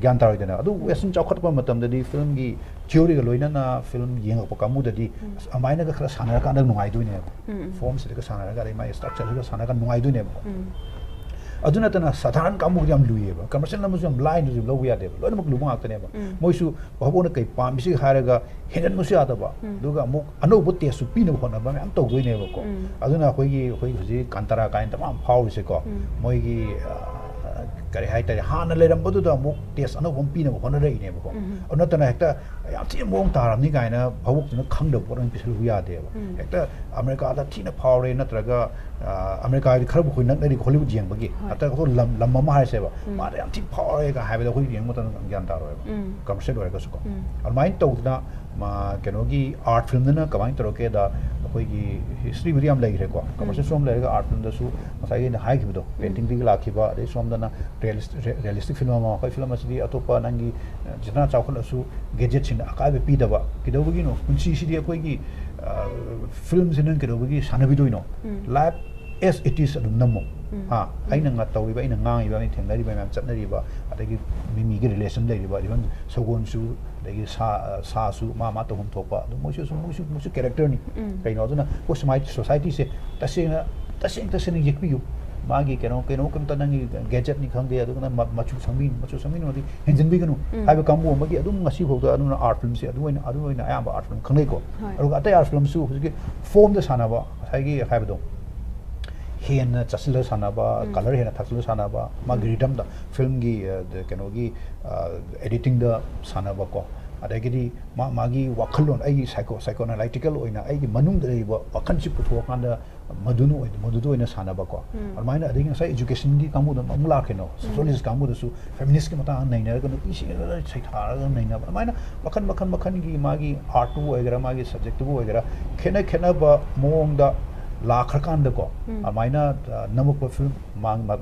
ꯒ꯭ꯌꯥꯟ ꯇꯥꯔꯣꯏꯗꯅ꯫ ꯑꯗꯨ ꯎꯝ꯫ ꯋꯦꯁꯇꯔꯟ ꯆꯥꯎꯈꯠꯄ ꯃꯇꯝꯗꯗꯤ ꯐꯤꯂꯝꯒꯤ ꯊꯤꯑꯣꯔꯤꯒ ꯂꯣꯏꯅꯅ ꯐꯤꯂꯝ ꯌꯦꯡꯉꯛꯄ ꯀꯥꯡꯕꯨꯗꯗꯤ, ꯎꯝ꯫ ꯑꯁ, ꯑꯗꯨꯃꯥꯏꯅꯒ ꯈꯔ ꯁꯥꯟꯅꯔꯀꯥꯟꯗ ꯅꯨꯡꯉꯥꯏꯗꯣꯏꯅꯦꯕ꯫ ꯎꯝ, ꯎꯝ꯫ ꯐꯣꯔꯝꯁꯤꯗꯒ ꯁꯥꯟꯅꯔꯒ, ꯑꯗꯩ ꯃꯥꯒꯤ ꯁ꯭ꯇ꯭ꯔꯛꯆꯔꯁꯤꯒ ꯁꯥꯟꯅꯔꯒ ꯅꯨꯡꯉꯥꯏꯗꯣꯏꯅꯦꯕꯀꯣ꯫ ꯎꯝ꯫ ꯑꯗꯨ ꯅꯠꯇꯅ ꯁꯥꯙꯥꯔꯟ ꯀꯥꯡꯕꯨꯗꯤ ꯌꯥꯝ ꯂꯨꯏꯌꯦꯕ꯫ ꯀꯃꯔꯁꯤꯌꯦꯜ ꯑꯃꯁꯨ ꯌꯥꯝ ꯂꯥꯏꯅꯁꯨ ꯂꯧꯕ ꯌꯥꯗꯦꯕ꯫ ꯂꯣꯏꯅꯃꯛ ꯂꯨꯕ ꯉꯥꯛꯇꯅꯦꯕ꯫ ꯎꯝ꯫ ꯃꯣꯏꯁꯨ ꯚꯥꯕꯣꯛꯅ ꯀꯩ ꯄꯥꯝꯃꯤꯁꯤ ꯍꯥꯏꯔꯒ ꯍꯦꯟꯖꯟꯕꯁꯨ ꯌꯥꯗꯕ꯫ ꯎꯝ꯫ ꯑꯗꯨꯒ ꯑꯃꯨꯛ ꯑꯅꯧꯕ ꯇꯦꯁꯁꯨ ꯄꯤꯅꯕ ꯍꯣꯠꯅꯕ ꯃꯌꯥꯝ ꯇꯧꯗꯣꯏꯅꯦꯕꯀꯣ꯫ ꯎꯝ꯫ ꯑꯗꯨꯅ ꯑꯩꯈꯣꯏꯒꯤ, ꯑꯩꯈꯣꯏ ꯍꯧꯖꯤꯛ ꯀꯥꯟꯇꯥꯔꯥ ꯀꯥꯏꯅ ꯇꯃꯥ ꯐꯥꯎꯔꯤꯁꯦꯀꯣ꯫ ꯎꯝ꯫ ꯃꯣꯏꯒꯤ, ꯑ, ꯀꯔꯤ ꯍꯥꯏꯇꯥꯔꯦ, ꯍꯥꯟꯅ ꯂꯩꯔꯝꯕꯗꯨꯗ ꯑꯃꯨꯛ ꯇꯦꯁ ꯑꯅꯧꯕ ꯑꯃ ꯄꯤꯅꯕ ꯍꯣꯠꯅꯔꯛꯏꯅꯦꯕꯀꯣ꯫ ꯑꯗꯨ ꯅꯠꯇꯅ ꯍꯦꯛꯇ ꯌꯥꯝ ꯊꯤꯅ ꯃꯑꯣꯡ ꯇꯥꯔꯝꯅꯤ ꯀꯥꯏꯅ ꯚꯥꯕꯣꯛꯇꯨꯅ ꯈꯪꯗꯕ ꯄꯣꯠ ꯑꯃ ꯄꯤꯁꯜꯂꯨ ꯌꯥꯗꯦꯕ꯫ ꯍꯦꯛꯇ ꯑꯃꯦꯔꯤꯀꯥꯗ ꯊꯤꯅ ꯐꯥꯎꯔꯦ ꯅꯠꯇ꯭ꯔꯒ, ꯑ, ꯑꯃꯦꯔꯤꯀꯥꯗꯤ ꯈꯔꯕꯨ ꯑꯩꯈꯣꯏ ꯅꯛꯅꯔꯤ ꯍꯣꯂꯤꯋꯨꯗ ꯌꯦꯡꯕꯒꯤ꯫ ꯍꯣꯏ꯫ ꯅꯠꯇ꯭ꯔꯒ ꯑꯩꯈꯣꯏ ꯂꯝ, ꯂꯝ ꯑꯃ ꯍꯥꯏꯁꯦꯕ, ꯃꯥꯗ ꯌꯥꯝ ꯊꯤꯅ ꯐꯥꯎꯔꯦꯒ ꯍꯥꯏꯕꯗ ꯑꯩꯈꯣꯏ ꯌꯦꯡꯕ ꯃꯇꯝꯗ ꯒ꯭ꯌꯥꯟ ꯇꯥꯔꯣꯏꯕ꯫ ꯀꯃꯔꯁꯤꯌꯦꯜ ꯑꯣꯏꯔꯒꯁꯨꯀꯣ꯫ ꯑꯗꯨꯃꯥꯏꯅ ꯇꯧꯗꯅ ꯃꯥ, ꯀꯩꯅꯣꯒꯤ ꯑꯥꯔꯠ ꯐꯤꯂꯝꯗꯅ ꯀꯃꯥꯏꯅ ꯇꯧꯔꯛꯀꯦꯗ, ꯑꯩꯈꯣꯏꯒꯤ ꯍꯤꯁꯇ꯭ꯔꯤꯕꯨꯗꯤ ꯌꯥꯝ ꯂꯩꯈ꯭ꯔꯦꯀꯣ꯫ ꯀꯃꯔꯁꯤꯌꯦꯜꯁꯨ ꯌꯥꯝ ꯂꯩꯔꯒ ꯑꯥꯔꯠ ꯐꯤꯂꯝꯗꯁꯨ ꯉꯁꯥꯏꯒꯤ ꯑꯩꯅ ꯍꯥꯏꯈꯤꯕꯗꯣ, ꯄꯦꯟꯇꯤꯡꯗꯒꯤ ꯂꯥꯛꯈꯤꯕ, ꯑꯗꯩ ꯁꯣꯝꯗꯅ ꯔꯤꯌꯦꯂꯤꯁ-, ꯔꯤꯌꯦꯂꯤꯁꯇꯤꯛ ꯐꯤꯂꯝ ꯑꯃ, ꯑꯩꯈꯣꯏ ꯐꯤꯂꯝ ꯑꯁꯤꯗꯤ ꯑꯇꯣꯞꯄ ꯅꯪꯒꯤ, ꯑ, ꯖꯤꯇꯅ ꯆꯥꯎꯈꯠꯂꯁꯨ ꯒꯦꯖꯦꯠꯁꯤꯡꯗ ꯑꯀꯥꯏꯕ ꯄꯤꯗꯕ꯫ ꯀꯩꯗꯧꯕꯒꯤꯅꯣ? ꯄꯨꯟꯁꯤꯁꯤꯗꯤ ꯑꯩꯈꯣꯏꯒꯤ, ꯑ, ꯐꯤꯂꯝꯁꯤ ꯅꯪ ꯀꯩꯗꯧꯕꯒꯤ ꯁꯥꯟꯅꯕꯤꯗꯣꯏꯅꯣ? Life as it is ꯑꯗꯨꯝ ꯅꯝꯃꯣ꯫ ꯍꯥ? ꯑꯩꯅ ꯉ-, ꯇꯧꯔꯤꯕ, ꯑꯩꯅ ꯉꯥꯡꯉꯤꯕ, ꯑꯩꯅ ꯊꯦꯡꯅꯔꯤꯕ ꯃꯌꯥꯝ, ꯆꯠꯅꯔꯤꯕ, ꯑꯗꯒꯤ ꯃꯤ ꯃꯤꯒꯤ ꯔꯤꯂꯦꯁꯟ ꯂꯩꯔꯤꯕ, even ꯁꯒꯣꯜꯁꯨ, ꯑꯗꯒꯤ ꯁꯥ, ꯁꯥꯁꯨ ꯃꯥ ꯃꯥ ꯇꯧꯐꯝ ꯊꯣꯛꯄ, ꯑꯗꯨ ꯃꯣꯏꯁꯨ ꯁꯨꯝ, ꯃꯣꯏꯁꯨ, ꯃꯣꯏꯁꯨ ꯀꯦꯔꯦꯛꯇꯔꯅꯤ꯫ ꯀꯩꯅꯣ, ꯑꯗꯨꯅ ꯑꯩꯈꯣꯏ ꯁꯨꯃꯥꯏ-, ꯁꯣꯁꯥꯏꯇꯤꯁꯦ ꯇꯁꯦꯡꯅ, ꯇꯁꯦꯡ ꯇꯁꯦꯡꯅ ꯌꯦꯛꯄꯤꯌꯨ꯫ ꯃꯥꯒꯤ ꯀꯩꯅꯣ, ꯀꯩꯅꯣ ꯀꯩꯝꯇ ꯅꯪꯒꯤ ꯒꯦꯖꯦꯠꯅꯤ ꯈꯪꯗꯦ, ꯑꯗꯨꯒ ꯃ-, ꯃꯆꯨ ꯁꯪꯕꯤꯅꯨ, ꯃꯆꯨ ꯁꯪꯕꯤꯅꯨ ꯑꯗꯤ ꯍꯦꯟꯖꯤꯟꯕꯤꯒꯅꯨ ꯍꯥꯏꯕ ꯀꯥꯡꯕꯨ ꯑꯃꯒꯤ ꯑꯗꯨꯝ ꯉꯁꯤ ꯐꯥꯎꯗ ꯑꯗꯨꯅ ꯑꯥꯔꯠ ꯐꯤꯂꯝꯁꯦ ꯑꯗꯨ ꯑꯣꯏꯅ, ꯑꯗꯨ ꯑꯣꯏꯅ ꯑꯌꯥꯝꯕ ꯑꯥꯔꯠ ꯐꯤꯂꯝ ꯈꯪꯅꯩꯀꯣ꯫ ꯍꯣꯏ꯫ ꯑꯗꯨꯒ ꯑꯇꯩ ꯑꯥꯔꯠ ꯐꯤꯂꯝꯁꯨ ꯍꯧꯖꯤꯛꯀꯤ ꯐꯣꯝꯗ ꯁꯥꯟꯅꯕ, ꯉꯁꯥꯏꯒꯤ ꯍꯥꯏꯕꯗꯣ, ꯍꯦꯟꯅ ꯆꯥꯁꯤꯜꯂ ꯁꯥꯟꯅꯕ, ꯀꯂꯔ ꯍꯦꯟꯅ ꯊꯥꯛꯆꯤꯜꯂ ꯁꯥꯟꯅꯕ, ꯃꯥꯒꯤ ꯔꯤꯗꯝꯗ, ꯐꯤꯂꯝꯒꯤ, ꯑ, ꯗ-, ꯀꯩꯅꯣꯒꯤ, ꯑ, ꯑꯦꯗꯤꯇꯤꯡꯗ ꯁꯥꯟꯅꯕꯀꯣ, ꯑꯗꯒꯤꯗꯤ ꯃꯥ-, ꯃꯥꯒꯤ ꯋꯥꯈꯜꯂꯣꯟ, ꯑꯩꯒꯤ ꯁꯥꯏꯀꯣ-, ꯁꯥꯏꯀꯣ ꯑꯦꯅꯥꯂꯥꯏꯇꯤꯀꯦꯜ ꯑꯣꯏꯅ ꯑꯩꯒꯤ ꯃꯅꯨꯡꯗ ꯂꯩꯔꯤꯕ ꯋꯥꯈꯜꯁꯤ ꯄꯨꯊꯣꯛꯑꯀꯥꯟꯗ ꯃꯗꯨꯅ ꯑꯣꯏ-, ꯃꯗꯨꯗ ꯑꯣꯏꯅ ꯁꯥꯟꯅꯕꯀꯣ꯫ ꯑꯗꯨꯃꯥꯏꯅ ꯑꯗꯒꯤ ꯉꯁꯥꯏ ꯏꯖꯨꯀꯦꯁꯟꯒꯤ ꯀꯥꯡꯕꯨꯗ ꯑꯃꯨꯛ ꯂꯥꯛꯈ꯭ꯔꯦꯅꯣ, ꯁꯣꯁꯤꯌꯣꯂꯣꯖꯤꯁ ꯀꯥꯡꯕꯨꯗꯁꯨ ꯐꯦꯃꯤꯅꯤꯁꯀꯤ ꯃꯇꯥꯡꯗ ꯅꯩꯅꯔꯒ, ꯅꯨꯄꯤꯁꯤꯡꯅ ꯂꯣꯏꯅ ꯁꯩꯊꯥꯔꯒ ꯅꯩꯅꯕ, ꯑꯗꯨꯃꯥꯏꯅ ꯃꯈꯟ, ꯃꯈꯟ, ꯃꯈꯟꯒꯤ ꯃꯥꯒꯤ ꯑꯥꯔꯠꯇꯨꯕꯨ ꯑꯣꯏꯒꯦꯔꯥ, ꯃꯥꯒꯤ ꯁꯕꯖꯦꯛꯇꯨꯕꯨ ꯑꯣꯏꯒꯦꯔꯥ, ꯈꯦꯠꯅ ꯈꯦꯠꯅꯕ ꯃꯑꯣꯡꯗ ꯂꯥꯛꯈ꯭ꯔꯀꯥꯟꯗꯀꯣ, ꯑꯗꯨꯃꯥꯏꯅ, ꯑ, ꯅꯝꯃꯛꯄ ꯐꯤꯂꯝ ꯃꯥ-, ꯃꯥ-,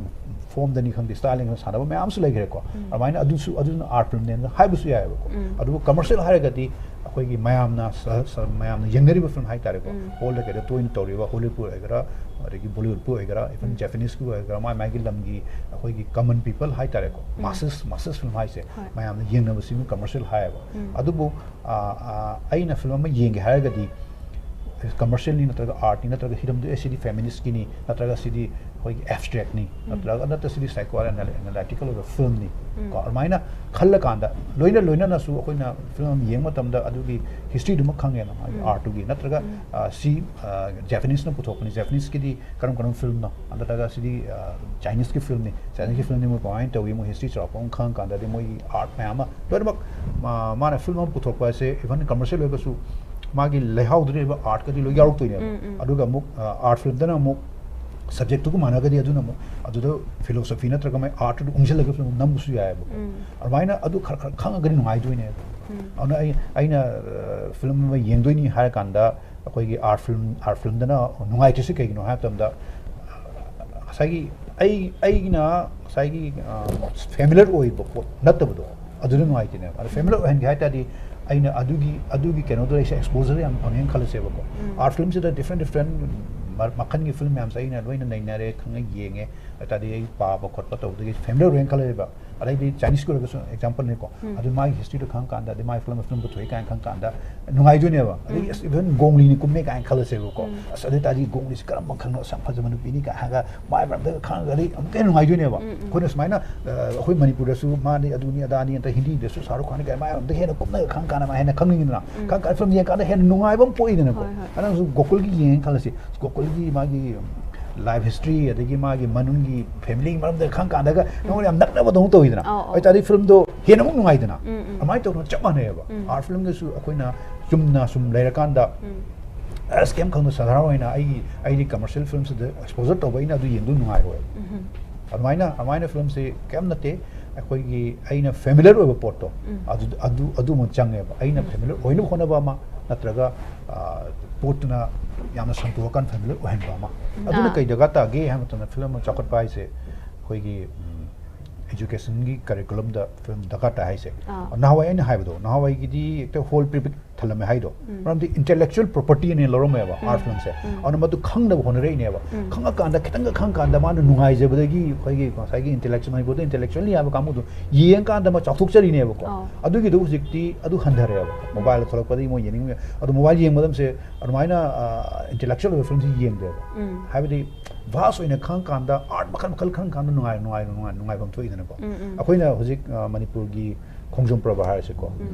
ꯐꯣꯝꯗꯅꯤ ꯈꯪꯗꯦ, ꯁ꯭ꯇꯥꯏꯜꯅꯤ ꯈꯪꯗꯦ, ꯁꯥꯟꯅꯕ ꯃꯌꯥꯝ ꯑꯃꯁꯨ ꯂꯩꯈ꯭ꯔꯦꯀꯣ꯫ ꯑꯗꯨꯃꯥꯏꯅ ꯑꯗꯨꯁꯨ, ꯑꯗꯨꯅ ꯑꯥꯔꯠ ꯐꯤꯂꯝꯅꯦꯅ ꯍꯥꯏꯕꯁꯨ ꯌꯥꯏꯑꯕꯀꯣ꯫ ꯑꯗꯨꯕꯨ ꯀꯃꯔꯁꯤꯌꯦꯜ ꯍꯥꯏꯔꯒꯗꯤ ꯑꯩꯈꯣꯏꯒꯤ ꯃꯌꯥꯝꯅ ꯁ-, ꯁ-, ꯃꯌꯥꯝꯅ ꯌꯦꯡꯅꯔꯤꯕ ꯐꯤꯂꯝ ꯍꯥꯏꯇꯥꯔꯦꯀꯣ꯫ ꯍꯣꯜꯗ ꯀꯩꯗ ꯇꯣꯏꯅ ꯇꯧꯔꯤꯕ ꯍꯣꯂꯤꯋꯨꯗꯄꯨ ꯑꯣꯏꯒꯦꯔꯥ, ꯑꯗꯒꯤ ꯕꯣꯂꯤꯋꯨꯗꯄꯨ ꯑꯣꯏꯒꯦꯔꯥ, even ꯖꯄꯅꯤꯁꯀꯤ ꯑꯣꯏꯒꯦꯔꯥ, ꯃꯥꯏ ꯃꯥꯏꯒꯤ ꯂꯝꯒꯤ ꯑꯩꯈꯣꯏꯒꯤ ꯀꯃꯟ ꯄꯤꯄꯜ ꯍꯥꯏꯇꯥꯔꯦꯀꯣ, ꯃꯥꯁꯦꯁ, ꯃꯥꯁꯦꯁ ꯐꯤꯂꯝ ꯍꯥꯏꯁꯦ, ꯍꯣꯏ꯫ ꯃꯌꯥꯝꯅ ꯌꯦꯡꯅꯕꯁꯤꯕꯨ ꯀꯃꯔꯁꯤꯌꯦꯜ ꯍꯥꯏꯌꯦꯕ꯫ ꯑꯗꯨꯕꯨ, ꯑ, ꯑ, ꯑꯩꯅ ꯐꯤꯂꯝ ꯑꯃ ꯌꯦꯡꯒꯦ ꯍꯥꯏꯔꯒꯗꯤ ꯀꯃꯔꯁꯤꯌꯦꯜꯅꯤ ꯅꯠꯇ꯭ꯔꯒ ꯑꯥꯔꯠꯅꯤ ꯅꯠꯇ꯭ꯔꯒ ꯍꯤꯔꯝꯗꯨ ꯑꯦ ꯁꯤꯗꯤ ꯐꯦꯃꯤꯅꯤꯁꯀꯤꯅꯤ ꯅꯠꯇ꯭ꯔꯒ ꯁꯤꯗꯤ ꯑꯩꯈꯣꯏꯒꯤ ꯑꯦꯕꯁꯇ꯭ꯔꯦꯛꯅꯤ ꯅꯠꯇ꯭ꯔꯒ ꯅꯠꯇ꯭ꯔ ꯁꯤꯗꯤ ꯁꯥꯏꯀꯣ ꯑꯦꯅꯥꯂꯥꯏꯇꯤꯀꯦꯜ ꯑꯣꯏꯕ ꯐꯤꯂꯝꯅꯤ ꯀꯣ ꯑꯗꯨꯃꯥꯏꯅ ꯈꯜꯂꯀꯥꯟꯗ ꯂꯣꯏꯅ ꯂꯣꯏꯅꯅꯁꯨ ꯑꯩꯈꯣꯏꯅ ꯐꯤꯂꯝ ꯑꯃ ꯌꯦꯡꯕ ꯃꯇꯝꯗ ꯑꯗꯨꯒꯤ ꯍꯤꯁꯇ꯭ꯔꯤꯗꯨꯃꯛ ꯈꯪꯉꯦꯅ ꯃꯥꯒꯤ ꯑꯥꯔꯠꯇꯨꯒꯤ ꯅꯠꯇ꯭ꯔꯒ ꯑ, ꯁꯤ ꯖꯦꯄꯅꯤꯁꯅ ꯄꯨꯊꯣꯛꯄꯅꯤ ꯖꯦꯄꯅꯤꯁꯀꯤꯗꯤ ꯀꯔꯝ ꯀꯔꯝꯕ ꯐꯤꯂꯝꯅꯣ ꯅꯠꯇ꯭ꯔꯒ ꯁꯤꯗꯤ ꯆꯥꯏꯅꯤꯁꯀꯤ ꯐꯤꯂꯝꯅꯤ ꯆꯥꯏꯅꯤꯁꯀꯤ ꯐꯤꯂꯝꯗꯤ ꯃꯣꯏ ꯀꯃꯥꯏꯅ ꯇꯧꯏ ꯃꯣꯏ ꯍꯤꯁꯇ꯭ꯔꯤ ꯆꯥꯎꯔꯥꯛꯄ ꯑꯃ ꯈꯪꯉꯀꯥꯟꯗꯗꯤ ꯃꯣꯏꯒꯤ ꯑꯥꯔꯠ ꯃꯌꯥꯝ ꯑꯃ ꯂꯣꯏꯅꯃꯛ ꯃꯥꯅ ꯐꯤꯂꯝ ꯑꯃ ꯄꯨꯊꯣꯛꯄ ꯍꯥꯏꯁꯦ ꯏꯚꯟ ꯀꯃꯔꯁꯤꯌꯦꯜ ꯑꯣꯏꯕꯁꯨ ꯃꯥꯒꯤ ꯂꯩꯍꯥꯎꯗꯨꯗ ꯂꯩꯕ ꯑꯥꯔꯠꯀꯗꯤ ꯂꯣꯏ ꯌꯥꯎꯔꯛꯇꯣꯏꯅꯦꯕ ꯑꯗꯨꯒ ꯑꯃꯨꯛ ꯑꯥꯔꯠ ꯐꯤꯂꯝꯗꯅ ꯑꯃꯨꯛ ꯁꯕꯖꯦꯛꯇꯨꯒ ꯃꯥꯟꯅꯒꯗꯤ ꯑꯗꯨꯅ ꯑꯃꯨꯛ ꯑꯗꯨꯗ ꯐꯤꯂꯣꯁꯣꯐꯤ ꯅꯠꯇ꯭ꯔꯒ ꯃꯥꯏ ꯑꯥꯔꯠꯇꯨꯗ ꯎꯝꯁꯤꯜꯂꯒ ꯐꯤꯂꯝ ꯅꯝꯕꯁꯨ ꯌꯥꯏꯑꯕꯀꯣ ꯑꯗꯨꯃꯥꯏꯅ ꯑꯗꯨ ꯈꯔ ꯈꯔ ꯈꯪꯉꯒꯗꯤ ꯅꯨꯡꯉꯥꯏꯗꯣꯏꯅꯦꯕ ꯑꯗꯨꯅ ꯑꯩ ꯑꯩꯅ ꯐꯤꯂꯝ ꯑꯃ ꯌꯦꯡꯗꯣꯏꯅꯤ ꯍꯥꯏꯔꯀꯥꯟꯗ ꯑꯩꯈꯣꯏꯒꯤ ꯑꯥꯔꯠ ꯐꯤꯂꯝ ꯑꯥꯔꯠ ꯐꯤꯂꯝꯗꯅ ꯅꯨꯡꯉꯥꯏꯇ꯭ꯔꯤꯁꯤ ꯀꯩꯒꯤꯅꯣ ꯍꯥꯏꯕ ꯃꯇꯝꯗ ꯉꯁꯥꯏꯒꯤ ꯑꯩ ꯑꯩꯒꯤꯅ ꯉꯁꯥꯏꯒꯤ ꯐꯦꯃꯤꯂꯔ ꯑꯣꯏꯕ ꯄꯣꯠ ꯅꯠꯇꯕꯗꯣ ꯑꯗꯨꯗ ꯅꯨꯡꯉꯥꯏꯇꯦꯅꯦꯕ ꯑꯗꯣ ꯐꯦꯃꯤꯂꯔ ꯑꯣꯏꯍꯟꯒꯦ ꯍꯥꯏ ꯇꯥꯔꯗꯤ ꯑꯩꯅ ꯑꯗꯨꯒꯤ ꯑꯗꯨꯒꯤ ꯀꯩꯅꯣꯗ ꯂꯩꯁꯦ ꯑꯦꯛꯁꯄꯣꯖꯔ ꯌꯥꯝ ꯐꯪꯉꯦꯅ ꯈꯜꯂꯁꯦꯕꯀꯣ ꯑꯥꯔꯠ ꯐꯤꯂꯝꯁꯤꯗ ꯗꯤꯐ꯭ꯔꯦꯟ ꯗꯤꯐ꯭ꯔꯦꯟ ꯃꯈꯜꯒꯤ ꯐꯤꯂꯝ ꯃꯌꯥꯝꯁꯦ ꯑꯩꯅ ꯂꯣꯏꯅ ꯅꯩꯅꯔꯦ ꯈꯪꯉꯦ ꯌꯦꯡꯉꯦ ꯍꯥꯏ ꯇꯥꯔꯗꯤ ꯑꯩ ꯄꯥꯕ ꯈꯣꯠꯄ ꯇꯧꯕꯗꯒꯤ ꯐꯦꯃꯤꯂꯔ ꯑꯣꯏꯅ ꯈꯜꯂꯦꯕ ꯑꯗꯩꯗꯤ ꯆꯥꯏꯅꯤꯁꯀꯤ ꯑꯣꯏꯔꯒꯁꯨ ꯑꯦꯛꯖꯥꯝꯄꯜꯅꯤꯀꯣ ꯑꯗꯨ ꯃꯥꯒꯤ ꯍꯤꯁꯇ꯭ꯔꯤꯗꯣ ꯈꯪꯉꯀꯥꯟꯗ ꯑꯗꯩ ꯃꯥꯒꯤ ꯐꯤꯂꯝ ꯐꯤꯂꯝ ꯄꯨꯊꯣꯛꯏ ꯀꯥꯏꯅ ꯈꯪꯉꯀꯥꯟꯗ ꯅꯨꯡꯉꯥꯏꯗꯣꯏꯅꯦꯕ ꯑꯗꯩ ꯑꯁ ꯏꯚꯟ ꯒꯣꯡꯂꯤꯅꯤ ꯀꯨꯝꯃꯦ ꯀꯥꯏꯅ ꯈꯜꯂꯁꯦꯕꯀꯣ ꯑꯁ ꯑꯗꯨ ꯑꯣꯏ ꯇꯥꯔꯗꯤ ꯒꯣꯡꯂꯤꯁꯤ ꯀꯔꯝꯕ ꯈꯪꯅꯣ ꯑꯁ ꯌꯥꯝ ꯐꯖꯕ ꯅꯨꯄꯤꯅꯤ ꯀꯥꯏꯅ ꯍꯥꯏꯔꯒ ꯃꯥꯏ ꯃꯔꯝꯗꯒ ꯈꯪꯉꯒꯗꯤ ꯑꯃꯨꯛꯀ ꯍꯦꯟꯅ ꯅꯨꯡꯉꯥꯏꯗꯣꯏꯅꯦꯕ ꯑꯩꯈꯣꯏꯅ ꯁꯨꯃꯥꯏꯅ ꯑ, ꯑꯩꯈꯣꯏ ꯃꯅꯤꯄꯨꯔꯗꯁꯨ ꯃꯥꯅꯤ ꯑꯗꯨꯅꯤ ꯑꯗꯥꯅꯤ ꯑꯗ ꯍꯤꯟꯗꯤꯗꯁꯨ ꯁꯥꯔꯨꯛ ꯈꯥꯟ ꯀꯥꯏꯅ ꯃꯥꯏ ꯃꯔꯝꯗ ꯍꯦꯟꯅ ꯀꯨꯞꯅꯒ ꯈꯪꯉꯀꯥꯟꯗ ꯃꯥ ꯍꯦꯟꯅ ꯈꯪꯅꯤꯡꯉꯤꯗꯅ ꯈꯪꯉꯀꯥꯟꯗ ꯐꯤꯂꯝ ꯌꯦꯡꯉꯀꯥꯟꯗ ꯍꯦꯟꯅ ꯅꯨꯡꯉꯥꯏꯕ ꯑꯃ ꯄꯣꯛꯏꯗꯅꯀꯣ ꯑꯗꯨꯅꯁꯨ ꯒꯣꯀꯨꯜꯒꯤ ꯌꯦꯡꯉꯦꯅ ꯈꯜꯂꯁꯤ ꯒꯣꯀꯨꯜꯒꯤ ꯃꯥꯒꯤ ꯂꯥꯏꯐ ꯍꯤꯁꯇ꯭ꯔꯤ ꯑꯗꯒꯤ ꯃꯥꯒꯤ ꯃꯅꯨꯡꯒꯤ ꯐꯦꯃꯤꯂꯤꯒꯤ ꯃꯔꯝꯗ ꯈꯪ ꯀꯥꯟꯗꯒ ꯅꯉꯣꯟꯗ ꯌꯥꯝ ꯅꯛꯅꯕꯗꯧꯅ ꯇꯧꯋꯤꯗꯅ ꯑꯧ, ꯑꯧ꯫ ꯑꯗꯨ ꯑꯣꯏꯇꯥꯔꯗꯤ ꯐꯤꯂꯝꯗꯣ ꯍꯦꯟꯅ ꯑꯃꯨꯛ ꯅꯨꯡꯉꯥꯏꯗꯅ ꯑꯗꯨꯃꯥꯏꯅ ꯇꯧꯗꯅ ꯆꯞ ꯃꯥꯟꯅꯩꯑꯕ ꯑꯥꯔꯠ ꯐꯤꯂꯝꯗꯁꯨ ꯑꯩꯈꯣꯏꯅ ꯆꯨꯝꯅ ꯁꯨꯝ ꯂꯩꯔꯀꯥꯟꯗ ꯑꯁ ꯀꯩꯝ ꯈꯪꯗ ꯁꯥꯙꯥꯔꯟ ꯑꯣꯏꯅ ꯑꯩꯒꯤ ꯑꯩꯗꯤ ꯀꯃꯔꯁꯤꯌꯦꯜ ꯐꯤꯂꯝꯁꯤꯗ ꯑꯦꯛꯁꯄꯣꯖꯔ ꯇꯧꯕ ꯑꯩꯅ ꯑꯗꯨ ꯌꯦꯡꯗꯧ ꯅꯨꯡꯉꯥꯏꯔꯣꯏ ꯑꯗꯨꯃꯥꯏꯅ ꯑꯗꯨꯃꯥꯏꯅ ꯐꯤꯂꯝꯁꯤ ꯀꯩꯝ ꯅꯠꯇꯦ ꯑꯩꯈꯣꯏꯒꯤ ꯑꯩꯅ ꯐꯦꯃꯤꯂꯔ ꯑꯣꯏꯕ ꯄꯣꯠꯇꯣ ꯑꯗꯨ ꯑꯗꯨ ꯑꯗꯨꯃꯛ ꯆꯪꯉꯦꯕ ꯑꯩꯅ ꯐꯦꯃꯤꯂꯔ ꯑꯣꯏꯅꯕ ꯍꯣꯠꯅꯕ ꯑꯃ ꯅꯠꯇ꯭ꯔꯒ ꯑ, ꯄꯣꯠꯇꯨꯅ ꯌꯥꯝꯅ ꯁꯟꯗꯣꯛꯑꯀꯥꯟ ꯐꯦꯃꯤꯂꯔ ꯑꯣꯏꯍꯟꯕ ꯑꯃ ꯑꯗꯨꯅ ꯑꯥ꯫ ꯀꯩ ꯗꯔꯀꯥꯔ ꯇꯥꯒꯦ ꯍꯥꯏꯕ ꯃꯇꯝꯗ ꯐꯤꯂꯝ ꯑꯃ ꯆꯥꯎꯈꯠꯄ ꯍꯥꯏꯁꯦ ꯑꯩꯈꯣꯏꯒꯤ ꯎꯝ, ꯏꯖꯨꯀꯦꯁꯟꯒꯤ ꯀꯔꯤꯀꯨꯂꯝꯗ ꯐꯤꯂꯝ ꯗꯔꯀꯥꯔ ꯇꯥꯏ ꯍꯥꯏꯁꯦ ꯑꯥ꯫ ꯅꯍꯥꯟꯋꯥꯏ ꯑꯩꯅ ꯍꯥꯏꯕꯗꯣ ꯅꯍꯥꯟꯋꯥꯏꯒꯤꯗꯤ ꯍꯦꯛꯇ ꯍꯣꯜ ꯄ꯭ꯔꯤꯄꯤꯛ ꯈꯜꯂꯝꯃꯦ ꯍꯥꯏꯗꯣ꯫ ꯃꯔꯝꯗꯤ intellectual property ꯑꯅ ꯂꯧꯔꯝꯃꯦꯕ art filmꯁꯦ꯫ ꯑꯗꯨꯅ ꯃꯗꯨ ꯈꯪꯅꯕ ꯍꯣꯠꯅꯔꯛꯏꯅꯦꯕ꯫ ꯈꯪꯉꯀꯥꯟꯗ, ꯈꯤꯇꯪꯒ ꯈꯪꯉꯀꯥꯟꯗ ꯃꯥꯅ ꯅꯨꯡꯉꯥꯏꯖꯕꯗꯒꯤ ꯑꯩꯈꯣꯏꯒꯤ ꯉꯁꯥꯏꯒꯤ intellectual, ꯃꯅꯤꯄꯨꯔꯗ intellectually ꯍꯥꯏꯕ ꯀꯥꯡꯕꯨꯗꯣ ꯌꯦꯡꯀꯥꯟꯗ ꯃꯥ ꯆꯥꯎꯊꯣꯛꯆꯔꯤꯅꯦꯕꯀꯣ꯫ ꯑꯗꯨꯒꯤꯗꯣ ꯍꯧꯖꯤꯛꯇꯤ ꯑꯗꯨ ꯍꯟꯊꯔꯛꯑꯦꯕ꯫ Mobileꯗ ꯊꯣꯛꯂꯛꯄꯗꯒꯤ ꯃꯣꯏ ꯌꯦꯡꯅꯤꯡꯕ, ꯑꯗꯣ mobile ꯌꯦꯡꯕꯗ ꯃꯁꯦ ꯑꯗꯨꯃꯥꯏꯅ, ꯑ, intellectual ꯑꯣꯏꯕ filmꯁꯤ ꯌꯦꯡꯗꯦꯕ꯫ ꯍꯥꯏꯕꯗꯤ vast ꯑꯣꯏꯅ ꯈꯪꯉꯀꯥꯟꯗ, art ꯃꯈꯜ ꯃꯈꯜ ꯈꯪꯉꯀꯥꯟꯗ ꯅꯨꯡꯉꯥꯏ-, ꯅꯨꯡꯉꯥꯏ-, ꯅꯨꯡꯉꯥꯏ-, ꯅꯨꯡꯉꯥꯏꯐꯝ ꯊꯣꯛꯏꯗꯅꯀꯣ꯫ ꯑꯩꯈꯣꯏꯅ ꯍꯧꯖꯤꯛ, ꯑ, ꯃꯅꯤꯄꯨꯔꯒꯤ ꯈꯣꯡꯖꯣꯝ ꯄꯔꯕ ꯍꯥꯏꯔꯁꯤꯀꯣ,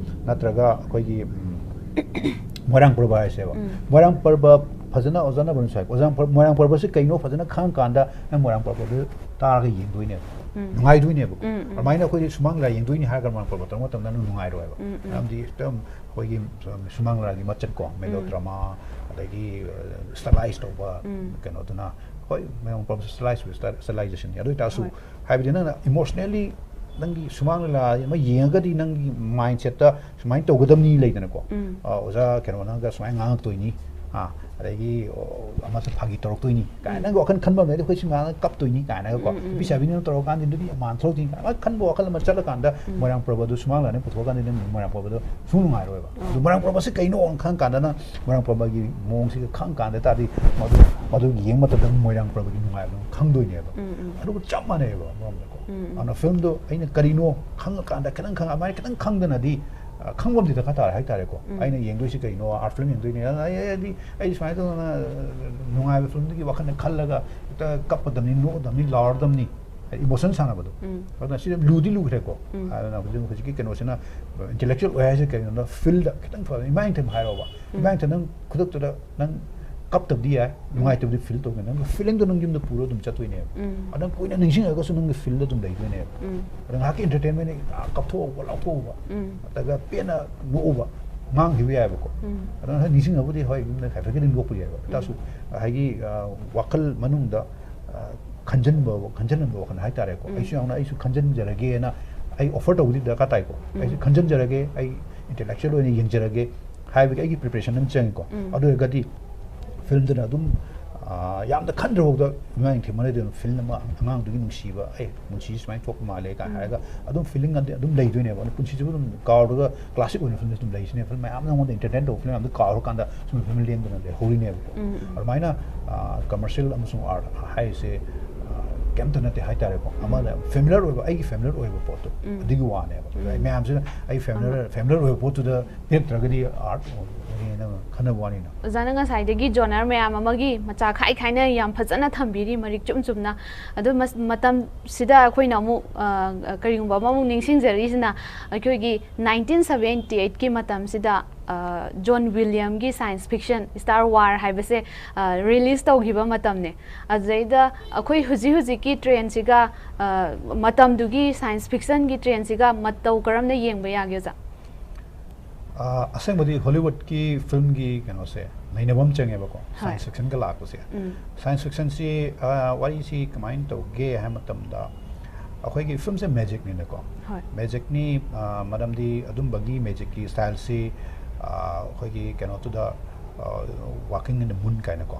ꯅꯠꯇ꯭ꯔꯒ ꯑꯩꯈꯣꯏꯒꯤ, ꯎꯝ, ꯃꯣꯏꯔꯥꯡ ꯄꯔꯕ ꯍꯥꯏꯔꯁꯦꯕ꯫ ꯃꯣꯏꯔꯥꯡ ꯄꯔꯕ ꯐꯖꯅ ꯑꯣꯖꯥ ꯅꯕꯔꯨꯟ ꯁꯥꯍꯦꯕ, ꯑꯣꯖꯥ ꯄꯔ-, ꯃꯣꯏꯔꯥꯡ ꯄꯔꯕꯁꯤ ꯀꯩꯅꯣ ꯐꯖꯅ ꯈꯪꯉꯀꯥꯟꯗ ꯅꯪ ꯃꯣꯏꯔꯥꯡ ꯄꯔꯕꯗꯨ ꯇꯥꯔꯒ ꯌꯦꯡꯗꯣꯏꯅꯦꯕ, ꯅꯨꯡꯉꯥꯏꯗꯣꯏꯅꯦꯕꯀꯣ꯫ ꯑꯗꯨꯃꯥꯏꯅ ꯑꯩꯈꯣꯏꯗꯤ ꯁꯨꯃꯥꯡ ꯂꯤꯂꯥ ꯌꯦꯡꯗꯣꯏꯅꯤ ꯍꯥꯏꯔꯒ ꯃꯣꯏꯔꯥꯡ ꯄꯔꯕ ꯇꯧꯕ ꯃꯇꯝꯗ ꯅꯪ ꯅꯨꯡꯉꯥꯏꯔꯣꯏꯕ꯫ ꯃꯔꯝꯗꯤ ꯍꯦꯛꯇ ꯑꯩꯈꯣꯏꯒꯤ ꯁꯨꯃꯥꯡ ꯂꯤꯂꯥꯒꯤ ꯃꯆꯠꯀꯣ, melodrama, ꯑꯗꯒꯤ, ꯑ, stylized ꯇꯧꯕ ꯀꯩꯅꯣꯗꯨꯅ, ꯍꯣꯏ, ꯃꯣꯏꯔꯥꯡ ꯄꯔꯕꯁꯤ stylized, stylizationꯅꯤ꯫ ꯑꯗꯨ ꯑꯣꯏꯇꯥꯔꯁꯨ ꯍꯣꯏ꯫ ꯍꯥꯏꯕꯗꯤ ꯅꯪꯅ emotionally ꯅꯪꯒꯤ ꯁꯨꯃꯥꯡ ꯂꯤꯂꯥ ꯑꯃ ꯌꯦꯡꯉꯒꯗꯤ ꯅꯪꯒꯤ mindsetꯇ ꯁꯨꯃꯥꯏꯅ ꯇꯧꯒꯗꯕꯅꯤ ꯂꯩꯗꯅꯀꯣ꯫ ꯑ, ꯑꯣꯖꯥ ꯀꯩꯅꯣꯅꯒ ꯁꯨꯃꯥꯏꯅ ꯉꯥꯡꯉꯛꯇꯣꯏꯅꯤ, ꯑ, ꯑꯗꯒꯤ, ꯑꯣ, ꯑꯃꯁꯨ ꯐꯥꯒꯤ ꯇꯧꯔꯛꯇꯣꯏꯅꯤ ꯀꯥꯏꯅ ꯅꯪꯒꯤ ꯋꯥꯈꯜ ꯈꯟꯕ ꯑꯃ ꯂꯩꯔꯗꯤ ꯑꯩꯈꯣꯏ ꯁꯤ ꯉꯥꯡꯉꯒ ꯀꯞꯇꯣꯏꯅꯤ ꯀꯥꯏꯅꯒꯀꯣ꯫ ꯅꯨꯄꯤ ꯁꯥꯕꯤꯅ ꯇꯧꯔꯀꯥꯟꯗ ꯅꯨꯄꯤ ꯑꯃꯥꯟ ꯊꯣꯛꯂꯛꯇꯣꯏꯅꯤ ꯀꯥꯏꯅ ꯈꯟꯕ ꯋꯥꯈꯜ ꯑꯃ ꯆꯠꯂꯀꯥꯟꯗ ꯃꯣꯏꯔꯥꯡ ꯄꯔꯕꯗꯨ ꯁꯨꯃꯥꯡ ꯂꯤꯂꯥꯅ ꯄꯨꯊꯣꯛꯑꯀꯥꯟꯗ ꯅꯪ ꯃꯣꯏꯔꯥꯡ ꯄꯔꯕꯗꯣ ꯁꯨꯡ ꯅꯨꯡꯉꯥꯏꯔꯣꯏꯕ꯫ ꯑꯗꯨ ꯃꯣꯏꯔꯥꯡ ꯄꯔꯕꯁꯤ ꯀꯩꯅꯣ ꯈꯪ ꯀꯥꯟꯗ ꯅꯪ ꯃꯣꯏꯔꯥꯡ ꯄꯔꯕꯒꯤ ꯃꯑꯣꯡꯁꯤꯒ ꯈꯪ ꯀꯥꯟꯗ ꯇꯥꯔꯗꯤ ꯃꯗꯨ, ꯃꯗꯨ ꯌꯦꯡꯕ ꯃꯇꯝꯗ ꯃꯣꯏꯔꯥꯡ ꯄꯔꯕꯒꯤ ꯅꯨꯡꯉꯥꯏꯕꯗꯣ ꯈꯪꯗꯣꯏꯅꯦꯕ꯫ ꯑꯗꯨꯒ ꯆꯞ ꯃꯥꯟꯅꯩꯑꯕ ꯑꯃꯔꯣꯝꯗꯀꯣ꯫ ꯑꯗꯨꯅ filmꯗꯣ ꯑꯩꯅ ꯀꯔꯤꯅꯣ ꯈꯪꯉꯀꯥꯟꯗ ꯈꯤꯇꯪ ꯈꯪꯉ-, ꯑꯗꯨꯃꯥꯏꯅ ꯈꯤꯇꯪ ꯈꯪꯗꯅꯗꯤ, ꯑ, ꯈꯪꯕ ꯑꯃꯗꯤ ꯗꯔꯀꯥꯔ ꯇꯥꯔꯦ ꯍꯥꯏꯇꯥꯔꯦꯀꯣ꯫ ꯑꯩꯅ ꯌꯦꯡꯗꯣꯏꯁꯤ ꯀꯩꯅꯣ, art film ꯌꯦꯡꯗꯣꯏꯅꯦ꯫ ꯑꯗꯨꯅ ꯑꯩ, ꯑꯩꯗꯤ, ꯑꯩ ꯁꯨꯃꯥꯏꯅ ꯇꯧꯗꯅ, ꯑ, ꯅꯨꯡꯉꯥꯏꯕ filmꯗꯨꯒꯤ ꯋꯥꯈꯜꯗ ꯈꯜꯂꯒ ꯍꯦꯛꯇ ꯀꯞꯄꯗꯕꯅꯤ, ꯅꯣꯛꯑꯗꯕꯅꯤ, ꯂꯥꯎꯔꯗꯕꯅꯤ꯫ ꯍꯥꯏꯗꯤ emotion ꯁꯥꯟꯅꯕꯗꯣ꯫ ꯑꯗꯨꯅ ꯁꯤꯗ ꯂꯨꯗꯤ ꯂꯨꯈ꯭ꯔꯦꯀꯣ꯫ ꯑꯗꯨꯅ ꯍꯧꯖꯤꯛ, ꯍꯧꯖꯤꯛꯀꯤ ꯀꯩꯅꯣꯁꯤꯅ, intellectual ꯑꯣꯏ ꯍꯥꯏꯁꯦ ꯀꯩꯅꯣꯗ, fieldꯗ ꯈꯤꯇꯪ ꯐꯕ, ꯏꯃꯥ ꯏꯪꯊꯝ ꯍꯥꯏꯔꯣꯕ꯫ ꯏꯃꯥ ꯏꯪꯊꯝ ꯅꯪ ꯈꯨꯗꯛꯇꯨꯗ ꯅꯪ ꯀꯞꯇꯕꯗꯤ ꯌꯥꯏ, ꯅꯨꯡꯉꯥꯏꯇꯕꯗꯤ feel ꯇꯧꯒꯅꯤ꯫ ꯅꯪꯒꯤ feelingꯗꯣ ꯅꯪ ꯌꯨꯝꯗ ꯄꯨꯔ ꯑꯗꯨꯝ ꯆꯠꯇꯣꯏꯅꯦꯕ꯫ ꯑꯗ ꯅꯪ ꯀꯨꯏꯅ ꯅꯤꯡꯁꯤꯡꯉꯒꯁꯨ ꯅꯪꯒꯤ feelꯗ ꯑꯗꯨꯝ ꯂꯩꯗꯣꯏꯅꯦꯕ꯫ ꯑꯗ ꯉꯥꯏꯍꯥꯛꯀꯤ entertainment, ꯑꯥ, ꯀꯞꯊꯣꯛꯎꯕ, ꯂꯥꯎꯊꯣꯛꯎꯕ, ꯅꯠꯇ꯭ꯔꯒ ꯄꯦꯟꯅ ꯅꯣꯛꯎꯕ, ꯉꯥꯡꯈꯤꯕ ꯌꯥꯏꯕꯀꯣ꯫ ꯑꯗ ꯉꯥꯏꯍꯥꯛ ꯅꯤꯡꯁꯤꯡꯉꯕꯨꯗꯤ ꯍꯣꯏ ꯌꯨꯝꯗ ꯍꯥꯏꯐꯦꯠꯀꯗꯤ ꯅꯣꯛꯄ ꯌꯥꯏꯕ꯫ ꯑꯗꯨ ꯇꯥꯔꯁꯨ ꯉꯁꯥꯏꯒꯤ, ꯑꯥ, ꯋꯥꯈꯜ ꯃꯅꯨꯡꯗ, ꯑꯥ, ꯈꯟꯖꯟꯕ, ꯈꯟꯖꯟꯕ ꯋꯥꯈꯜ ꯍꯥꯏꯇꯥꯔꯦꯀꯣ꯫ ꯑꯩꯁꯨ ꯌꯥꯎꯅ ꯑꯩꯁꯨ ꯈꯟꯖꯟꯖꯔꯒꯦꯅ ꯑꯩ offer ꯇꯧꯕꯗꯤ ꯗꯔꯀꯥꯔ ꯇꯥꯏꯀꯣ꯫ ꯑꯩꯁꯨ ꯈꯟꯖꯟꯖꯔꯒꯦ, ꯑꯩ intellectual ꯑꯣꯏꯅ ꯌꯦꯡꯖꯔꯒꯦ ꯍꯥꯏꯕꯒꯤ ꯑꯩꯒꯤ preparation ꯑꯃ ꯆꯪꯉꯤꯀꯣ꯫ ꯑꯗꯨ ꯑꯣꯏꯔꯒꯗꯤ filmꯗꯨꯅ ꯑꯗꯨꯝ, ꯌꯥꯝꯅ ꯈꯟꯗ꯭ꯔꯐꯥꯎꯗ ꯏꯃꯥ ꯅꯤꯡꯊꯦꯝ ꯃꯔꯩꯗ ꯑꯗꯨꯝ ꯐꯤꯂꯝ ꯑꯃ ꯑꯉꯥꯡꯗꯨꯒꯤ ꯅꯨꯡꯁꯤꯕ, ꯑꯦ, ꯄꯨꯟꯁꯤꯁꯦ ꯁꯨꯃꯥꯏꯅ ꯊꯣꯛꯄ ꯃꯥꯜꯂꯦ ꯀꯥꯏꯅ ꯍꯥꯏꯔꯒ ꯑꯗꯨꯝ ꯐꯤꯂꯤꯡ ꯑꯗꯨꯝ ꯂꯩꯗꯣꯏꯅꯦꯕ꯫ ꯑꯗꯨ ꯄꯨꯟꯁꯤꯁꯤꯕꯨ ꯑꯗꯨꯝ ꯀꯥꯎꯔꯒ ꯀ꯭ꯂꯥꯁꯤꯛ ꯑꯣꯏꯅ ꯐꯤꯂꯝꯁꯦ ꯑꯗꯨꯝ ꯂꯩꯁꯤꯅꯦ꯫ ꯐꯤꯂꯝ ꯃꯌꯥꯝꯅ ꯑꯩꯉꯣꯟꯗ ꯏꯟꯇꯔꯇꯦꯟ ꯇꯧꯕ ꯐꯤꯂꯝ ꯃꯌꯥꯝꯗꯣ ꯀꯥꯎꯔꯀꯥꯟꯗ ꯁꯨꯝ ꯐꯤꯂꯝ ꯂꯦꯡꯗꯅ ꯂꯩꯍꯧꯔꯤꯅꯦꯕꯀꯣ꯫ ꯑꯗꯨꯃꯥꯏꯅ ꯀꯃꯔꯁꯤꯌꯦꯜ ꯑꯃꯁꯨꯡ ꯑꯥꯔꯠ ꯍꯥꯏꯔꯤꯁꯦ ꯀꯩꯝꯇ ꯅꯠꯇꯦ ꯍꯥꯏꯇꯥꯔꯦꯀꯣ꯫ ꯑꯃꯅ ꯐꯦꯃꯤꯂꯔ ꯑꯣꯏꯕ, ꯑꯩꯒꯤ ꯐꯦꯃꯤꯂꯔ ꯑꯣꯏꯕ ꯄꯣꯠꯇꯣ ꯑꯗꯨꯒꯤ ꯋꯥꯅꯦꯕ꯫ ꯃꯌꯥꯝꯁꯤꯅ ꯑꯩ ꯐꯦꯃꯤꯂꯔ ꯐꯦꯃꯤꯂꯔ ꯑꯣꯏꯕ ꯄꯣꯠꯇꯨꯗ ꯄꯤꯔꯛꯇ꯭ꯔꯒꯗꯤ ꯑꯥꯔꯠ ꯑꯣꯏꯅ ꯈꯟꯅꯕ ꯋꯥꯅꯤꯅ꯫ ꯑꯣꯖꯥꯅ ꯉꯁꯥꯏꯗꯒꯤ ꯖꯣꯅꯔ ꯃꯌꯥꯝ ꯑꯃꯒꯤ ꯃꯆꯥ ꯈꯥꯏ ꯈꯥꯏꯅ ꯌꯥꯝ ꯐꯖꯅ ꯊꯝꯕꯤꯔꯤ, ꯃꯔꯤꯛ ꯆꯨꯝ ꯆꯨꯝꯅ꯫ ꯑꯗꯨ ꯃꯇꯝꯁꯤꯗ ꯑꯩꯈꯣꯏꯅ ꯑꯃꯨꯛ ꯀꯔꯤꯒꯨꯝꯕ ꯑꯃꯃꯨꯛ ꯅꯤꯡꯁꯤꯡꯖꯔꯤꯁꯤꯅ, ꯑꯩꯈꯣꯏꯒꯤ ꯅꯥꯏꯟꯇꯤꯟ ꯁꯕꯦꯟꯇꯤ ꯑꯩꯠꯀꯤ ꯃꯇꯝꯁꯤꯗ ꯖꯣꯟ ꯋꯤꯂꯤꯌꯝꯒꯤ ꯁꯥꯏꯟꯁ ꯐꯤꯛꯁꯟ ꯁ꯭ꯇꯥꯔ ꯋꯥꯔ ꯍꯥꯏꯕꯁꯦ ꯔꯤꯂꯤꯁ ꯇꯧꯈꯤꯕ ꯃꯇꯝꯅꯦ꯫ ꯑꯗꯨꯗꯩꯗ ꯑꯩꯈꯣꯏ ꯍꯧꯖꯤꯛ ꯍꯧꯖꯤꯛꯀꯤ ꯇ꯭ꯔꯦꯟꯁꯤꯒ ꯃꯇꯝꯗꯨꯒꯤ ꯁꯥꯏꯟꯁ ꯐꯤꯛꯁꯟꯒꯤ ꯇ꯭ꯔꯦꯟꯁꯤꯒ ꯃꯇꯧ ꯀꯔꯝꯅ ꯌꯦꯡꯕ ꯌꯥꯒꯦ, ꯑꯣꯖꯥ? ꯑꯁꯦꯡꯕꯗꯤ ꯍꯣꯂꯤꯋꯨꯗꯀꯤ ꯐꯤꯂꯝꯒꯤ ꯀꯩꯅꯣꯁꯦ ꯅꯩꯅꯕ ꯑꯃ ꯆꯪꯉꯦꯕꯀꯣ, ꯁꯥꯏꯟꯁ ꯐꯤꯛꯁꯟꯒ ꯂꯥꯛꯄꯁꯦ꯫ ꯁꯥꯏꯟꯁ ꯐꯤꯛꯁꯟꯁꯤ, ꯋꯥꯔꯤꯁꯤ ꯀꯃꯥꯏꯅ ꯇꯧꯒꯦ ꯍꯥꯏꯕ ꯃꯇꯝꯗ, ꯑꯩꯈꯣꯏꯒꯤ ꯐꯤꯂꯝꯁꯦ ꯃꯦꯖꯤꯛꯅꯤꯅꯀꯣ꯫ ꯃꯦꯖꯤꯛꯅꯤ꯫ ꯃꯔꯝꯗꯤ ꯑꯗꯨꯝꯕꯒꯤ ꯃꯦꯖꯤꯛꯀꯤ ꯁ꯭ꯇꯥꯏꯜꯁꯤ ꯑꯩꯈꯣꯏꯒꯤ ꯀꯩꯅꯣꯗꯨꯗ, Walking in the Moon ꯀꯥꯏꯅꯀꯣ,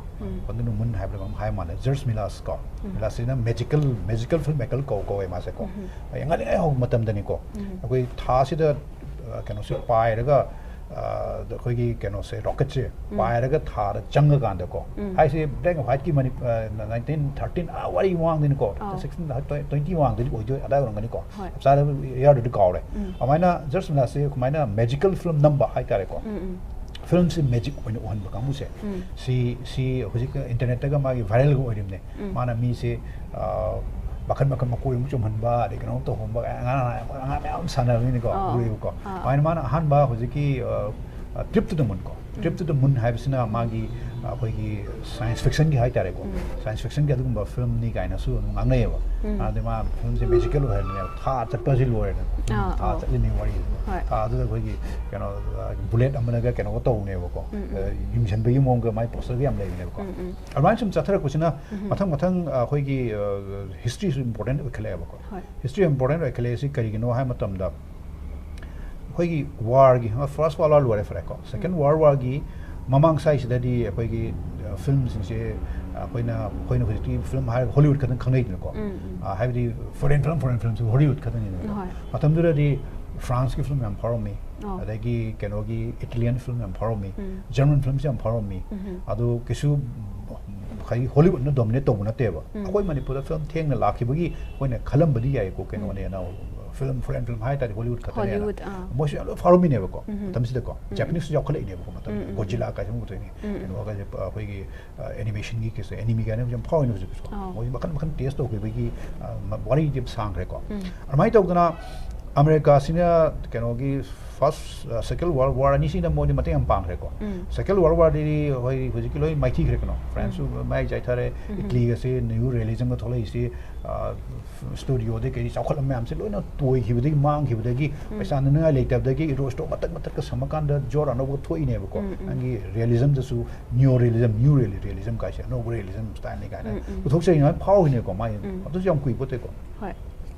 Walking in the Moon ꯍꯥꯏꯕ꯭ꯔꯥ ꯀꯩꯅꯣꯝ ꯍꯥꯏ ꯃꯥꯜꯂꯦ, ꯖꯣꯔꯖ ꯃꯤꯂꯥꯁ ꯀꯣ꯫ ꯃꯤꯂꯥꯁꯁꯤꯅ ꯃꯦꯖꯤꯀꯦꯜ, ꯃꯦꯖꯤꯀꯦꯜ ꯐꯤꯜꯝ ꯃꯦꯀꯔ ꯀꯧ ꯀꯧꯋꯦ ꯃꯥꯁꯦꯀꯣ꯫ ꯑꯩ ꯑꯉꯥꯡ ꯑꯣꯏꯔꯤꯉꯩ ꯍꯧꯕ ꯃꯇꯝꯗꯅꯤꯀꯣ, ꯑꯩꯈꯣꯏ ꯊꯥꯁꯤꯗ ꯀꯩꯅꯣꯁꯦ ꯄꯥꯏꯔꯒ, ꯑꯩꯈꯣꯏꯒꯤ ꯀꯩꯅꯣꯁꯦ, ꯔꯣꯀꯦꯠꯁꯦ ꯄꯥꯏꯔꯒ ꯊꯥꯗ ꯆꯪꯉꯀꯥꯟꯗꯀꯣ, ꯍꯥꯏꯁꯦ black and whiteꯀꯤ ꯃꯅꯤ-, nineteen thirteen, ꯑꯥ, ꯋꯥꯔꯤ ꯃꯃꯥꯡꯗꯅꯤꯀꯣ, sixteen, twenty ꯃꯃꯥꯡꯗꯗꯤ ꯑꯣꯏꯗꯣꯏ, ꯑꯗꯥꯏ ꯑꯣꯏꯔꯝꯒꯅꯤꯀꯣ꯫ ꯆꯞ ꯆꯥꯕ ꯏꯌꯥꯔꯗꯨꯗꯤ ꯀꯥꯎꯔꯦ꯫ ꯑꯗꯨꯃꯥꯏꯅ ꯖꯣꯔꯖ ꯃꯤꯂꯥꯁꯁꯦ ꯑꯗꯨꯃꯥꯏꯅ ꯃꯦꯖꯤꯀꯦꯜ ꯐꯤꯂꯝ ꯅꯝꯕ ꯍꯥꯏꯇꯥꯔꯦꯀꯣ꯫ ꯐꯤꯂꯝꯁꯦ ꯃꯦꯖꯤꯛ ꯑꯣꯏꯅ ꯎꯍꯟꯕ ꯀꯥꯡꯕꯨꯁꯦ, ꯁꯤ, ꯁꯤ ꯍꯧꯖꯤꯛ ꯏꯟꯇꯔꯅꯦꯠꯇꯒ ꯃꯥꯒꯤ ꯚꯥꯏꯔꯦꯜꯒ ꯑꯣꯏꯔꯤꯕꯅꯦ꯫ ꯃꯥꯅ ꯃꯤꯁꯦ, ꯑ, ꯃꯈꯟ ꯃꯈꯟ ꯃꯀꯣꯏ ꯑꯃꯨꯛ ꯆꯨꯝꯍꯟꯕ, ꯑꯗꯩ ꯀꯩꯅꯣ ꯇꯧꯍꯟꯕ, ꯑꯉꯥꯡ, ꯑꯉꯥꯡ ꯃꯌꯥꯝ ꯁꯥꯟꯅꯕꯅꯤꯅꯀꯣ, ꯎꯔꯦꯕꯀꯣ꯫ ꯑꯗꯨꯃꯥꯏꯅ ꯃꯥꯅ ꯑꯍꯥꯟꯕ ꯍꯧꯖꯤꯛꯀꯤ, ꯑ, Trip to the Moon ꯀꯣ, Trip to the Moon ꯍꯥꯏꯕꯁꯤꯅ ꯃꯥꯒꯤ, ꯑ, ꯑꯩꯈꯣꯏꯒꯤ ꯁꯥꯏꯟꯁ ꯐꯤꯛꯁꯟꯒꯤ ꯍꯥꯏꯇꯥꯔꯦꯀꯣ, ꯁꯥꯏꯟꯁ ꯐꯤꯛꯁꯟꯒꯤ ꯑꯗꯨꯒꯨꯝꯕ ꯐꯤꯂꯝꯅꯤ ꯀꯥꯏꯅꯁꯨ ꯑꯗꯨꯝ ꯉꯥꯡꯅꯩꯌꯦꯕ꯫ ꯑꯗꯨꯗꯤ ꯃꯥ ꯐꯤꯂꯝꯁꯦ ꯃꯦꯖꯤꯀꯦꯜ ꯑꯣꯏꯍꯜꯂꯤꯅꯦꯕ, ꯊꯥ ꯆꯠꯄꯁꯤ ꯂꯣꯏꯔꯦꯅ꯫ ꯊꯥ ꯆꯠꯂꯤꯅꯦ ꯋꯥꯔꯤꯁꯦ꯫ ꯊꯥꯗꯨꯗ ꯑꯩꯈꯣꯏꯒꯤ ꯀꯩꯅꯣ, ꯕꯨꯂꯦꯠ ꯑꯃꯅꯒ ꯀꯩꯅꯣꯒ ꯇꯧꯕꯅꯦꯕꯀꯣ꯫ ꯌꯨꯡꯁꯟꯕꯒꯤ ꯃꯑꯣꯡꯒ ꯃꯥꯏ ꯄꯣꯁꯇꯔꯒ ꯌꯥꯝ ꯂꯩꯕꯅꯦꯕꯀꯣ꯫ ꯑꯗꯨꯃꯥꯏꯅ ꯁꯨꯝ ꯆꯠꯊꯔꯛꯄꯁꯤꯅ ꯃꯊꯪ ꯃꯊꯪ, ꯑ, ꯑꯩꯈꯣꯏꯒꯤ, ꯑ, ꯍꯤꯁꯇ꯭ꯔꯤꯁꯨ ꯏꯝꯄꯣꯔꯇꯦꯟ ꯑꯣꯏꯈꯠꯂꯛꯑꯦꯕꯀꯣ꯫ ꯍꯤꯁꯇ꯭ꯔꯤ ꯏꯝꯄꯣꯔꯇꯦꯟ ꯑꯣꯏꯈꯠꯂꯛꯏꯁꯤ ꯀꯔꯤꯒꯤꯅꯣ ꯍꯥꯏꯕ ꯃꯇꯝꯗ, ꯑꯩꯈꯣꯏꯒꯤ ꯋꯥꯔꯒꯤ, ꯐꯥꯔꯁ ꯋꯥꯔꯜ ꯋꯥꯔ ꯂꯣꯏꯔꯦ, ꯐꯔꯦꯀꯣ꯫ ꯁꯦꯀꯦꯟ ꯋꯥꯔꯜ ꯋꯥꯔꯒꯤ ꯃꯃꯥꯡ ꯁ꯭ꯋꯥꯏꯁꯤꯗꯗꯤ ꯑꯩꯈꯣꯏꯒꯤ, ꯑ, ꯐꯤꯂꯝꯁꯤꯡꯁꯦ ꯑꯩꯈꯣꯏꯅ ꯑꯩꯈꯣꯏꯅ ꯍꯧꯖꯤꯛꯇꯤ ꯐꯤꯂꯝ ꯍꯥꯏꯔꯒ ꯍꯣꯂꯤꯋꯨꯗ ꯈꯛꯇꯪ ꯈꯪꯅꯩꯗꯅꯀꯣ꯫ ꯎꯝ, ꯎꯝ꯫ ꯑ, ꯍꯥꯏꯕꯗꯤ ꯐꯣꯔꯦꯟ ꯐꯤꯂꯝ ꯐꯣꯔꯦꯟ ꯐꯤꯂꯝꯁꯤ ꯍꯣꯂꯤꯋꯨꯗ ꯈꯛꯇꯪꯅꯤꯗꯅꯀꯣ꯫ ꯍꯣꯏ꯫ ꯃꯇꯝꯗꯨꯗꯗꯤ ꯐ꯭ꯔꯥꯟꯁꯀꯤ ꯐꯤꯂꯝ ꯌꯥꯝ ꯐꯥꯎꯔꯝꯃꯤ꯫ ꯑꯣ꯫ ꯑꯗꯒꯤ ꯀꯩꯅꯣꯒꯤ ꯏꯇꯥꯂꯤꯌꯟ ꯐꯤꯂꯝ ꯌꯥꯝ ꯐꯥꯎꯔꯝꯃꯤ꯫ ꯎꯝ꯫ ꯖꯔꯃꯟ ꯐꯤꯂꯝꯁꯨ ꯌꯥꯝ ꯐꯥꯎꯔꯝꯃꯤ꯫ ꯎꯝ꯫ ꯑꯗꯨ ꯀꯩꯁꯨ ꯍꯥꯏꯗꯤ ꯍꯣꯂꯤꯋꯨꯗꯅ ꯗꯣꯃꯤꯅꯦꯠ ꯇꯧꯕ ꯅꯠꯇꯦꯕ꯫ ꯎꯝ꯫ ꯑꯩꯈꯣꯏ ꯃꯅꯤꯄꯨꯔꯗ ꯐꯤꯂꯝ ꯊꯦꯡꯅ ꯂꯥꯛꯈꯤꯕꯒꯤ ꯑꯩꯈꯣꯏꯅ ꯈꯜꯂꯝꯕꯗꯤ ꯌꯥꯏꯀꯣ, ꯀꯩꯅꯣꯅꯦꯅ, ꯐꯤꯂꯝ ꯐꯣꯔꯦꯟ ꯐꯤꯂꯝ ꯍꯥꯏ ꯇꯥꯔꯗꯤ ꯍꯣꯂꯤꯋꯨꯗ ꯈꯛꯇꯅꯦꯅ꯫ ꯍꯣꯂꯤꯋꯨꯗ, ꯑꯥ꯫ ꯃꯣꯏꯁꯨ ꯌꯥꯝ ꯂꯣꯏ ꯐꯥꯎꯔꯝꯃꯤꯅꯦꯕꯀꯣ꯫ ꯎꯝ꯫ ꯃꯇꯝꯁꯤꯗꯀꯣ ꯎꯝ꯫ ꯖꯄꯅꯤꯁꯁꯨ ꯌꯥꯎꯈꯠꯂꯛꯏꯅꯦꯕꯀꯣ ꯃꯇꯝꯗꯨꯗ꯫ ꯎꯝ, ꯎꯝ꯫ ꯒꯣꯖꯤꯂꯥ ꯀꯥꯏꯁꯦ ꯈꯪꯕ ꯊꯣꯛꯏꯅꯦ꯫ ꯎꯝ, ꯎꯝ꯫ ꯀꯩꯅꯣꯒꯁꯦ ꯑꯩꯈꯣꯏꯒꯤ ꯑꯦꯅꯤꯃꯦꯁꯟꯒꯤ ꯀꯩꯁꯦ, ꯑꯦꯅꯤꯃꯤ ꯀꯥꯏꯅ ꯌꯥꯝ ꯐꯥꯎꯔꯤꯅꯦ ꯍꯧꯖꯤꯛꯁꯨ꯫ ꯑꯥꯎ꯫ ꯃꯣꯏ ꯃꯈꯟ ꯃꯈꯟ ꯇꯦꯁ ꯇꯧꯈꯤꯕꯒꯤ ꯑ, ꯃ-, ꯋꯥꯔꯤꯗꯤ ꯁꯥꯡꯈ꯭ꯔꯦꯀꯣ꯫ ꯎꯝ꯫ ꯑꯗꯨꯃꯥꯏꯅ ꯇꯧꯗꯅ ꯑꯃꯦꯔꯤꯀꯥꯁꯤꯅ ꯀꯩꯅꯣꯒꯤ ꯐꯥꯔꯁ, ꯁꯦꯀꯦꯟ ꯋꯥꯔꯜ ꯋꯥꯔ ꯑꯅꯤꯁꯤꯅ ꯃꯣꯏꯗꯤ ꯃꯇꯦꯡ ꯌꯥꯝ ꯄꯥꯡꯈ꯭ꯔꯦꯀꯣ꯫ ꯎꯝ꯫ ꯁꯦꯀꯦꯟ ꯋꯥꯔꯜ ꯋꯥꯔꯗꯤ ꯍꯣꯏ ꯍꯧꯖꯤꯛꯀꯤ ꯂꯣꯏ ꯃꯥꯏꯊꯤꯈ꯭ꯔꯦ ꯀꯩꯅꯣ꯫ ꯐ꯭ꯔꯥꯟꯁꯁꯨ ꯎꯝ꯫ ꯃꯌꯥꯏ ꯆꯥꯏꯊꯔꯦ, ꯎꯝ꯫ ꯏꯇꯂꯤꯒꯁꯦ ꯅ꯭ꯌꯨ ꯔꯤꯌꯦꯂꯤꯖꯝꯒ ꯊꯣꯛꯂꯛꯏꯁꯤ, ꯑ, ꯁ꯭ꯇꯨꯗꯤꯑꯣꯗꯩ ꯀꯩ ꯆꯥꯎꯈꯠꯂꯝꯕ ꯃꯌꯥꯝꯁꯦ ꯂꯣꯏꯅ ꯇꯣꯏꯈꯤꯕꯗꯒꯤ, ꯃꯥꯡꯈꯤꯕꯗꯒꯤ, ꯎꯝ꯫ ꯄꯩꯁꯥ ꯅꯅꯤꯡꯉꯥꯏ ꯂꯩꯇꯕꯗꯒꯤ ꯏꯔꯣ ꯁ꯭ꯇꯣꯛ ꯃꯊꯛ ꯃꯊꯛꯀ ꯁꯝꯃꯀꯥꯟꯗ ꯖꯣꯔ ꯑꯅꯧꯕ ꯊꯣꯛꯏꯅꯦꯕꯀꯣ꯫ ꯎꯝ, ꯎꯝ꯫ ꯅꯪꯒꯤ ꯔꯤꯌꯦꯂꯤꯖꯝꯗꯁꯨ ꯅꯤꯌꯣ ꯔꯤꯌꯦꯂꯤꯖꯝ, ꯅ꯭ꯌꯨ ꯔꯤꯌꯦꯂꯤꯖꯝ ꯀꯥꯏꯁꯦ ꯑꯅꯧꯕ ꯔꯤꯌꯦꯂꯤꯖꯝ ꯁ꯭ꯇꯥꯏꯜꯅꯤ ꯀꯥꯏꯅ ꯎꯝ, ꯎꯝ꯫ ꯄꯨꯊꯣꯛꯆꯔꯤꯉꯩ ꯐꯥꯎꯔꯤꯅꯦꯀꯣ ꯃꯥꯒꯤ꯫ ꯎꯝ꯫ ꯑꯗꯨꯁꯨ ꯌꯥꯝ ꯀꯨꯏ ꯄꯣꯠꯇꯦꯀꯣ꯫ ꯍꯣꯏ꯫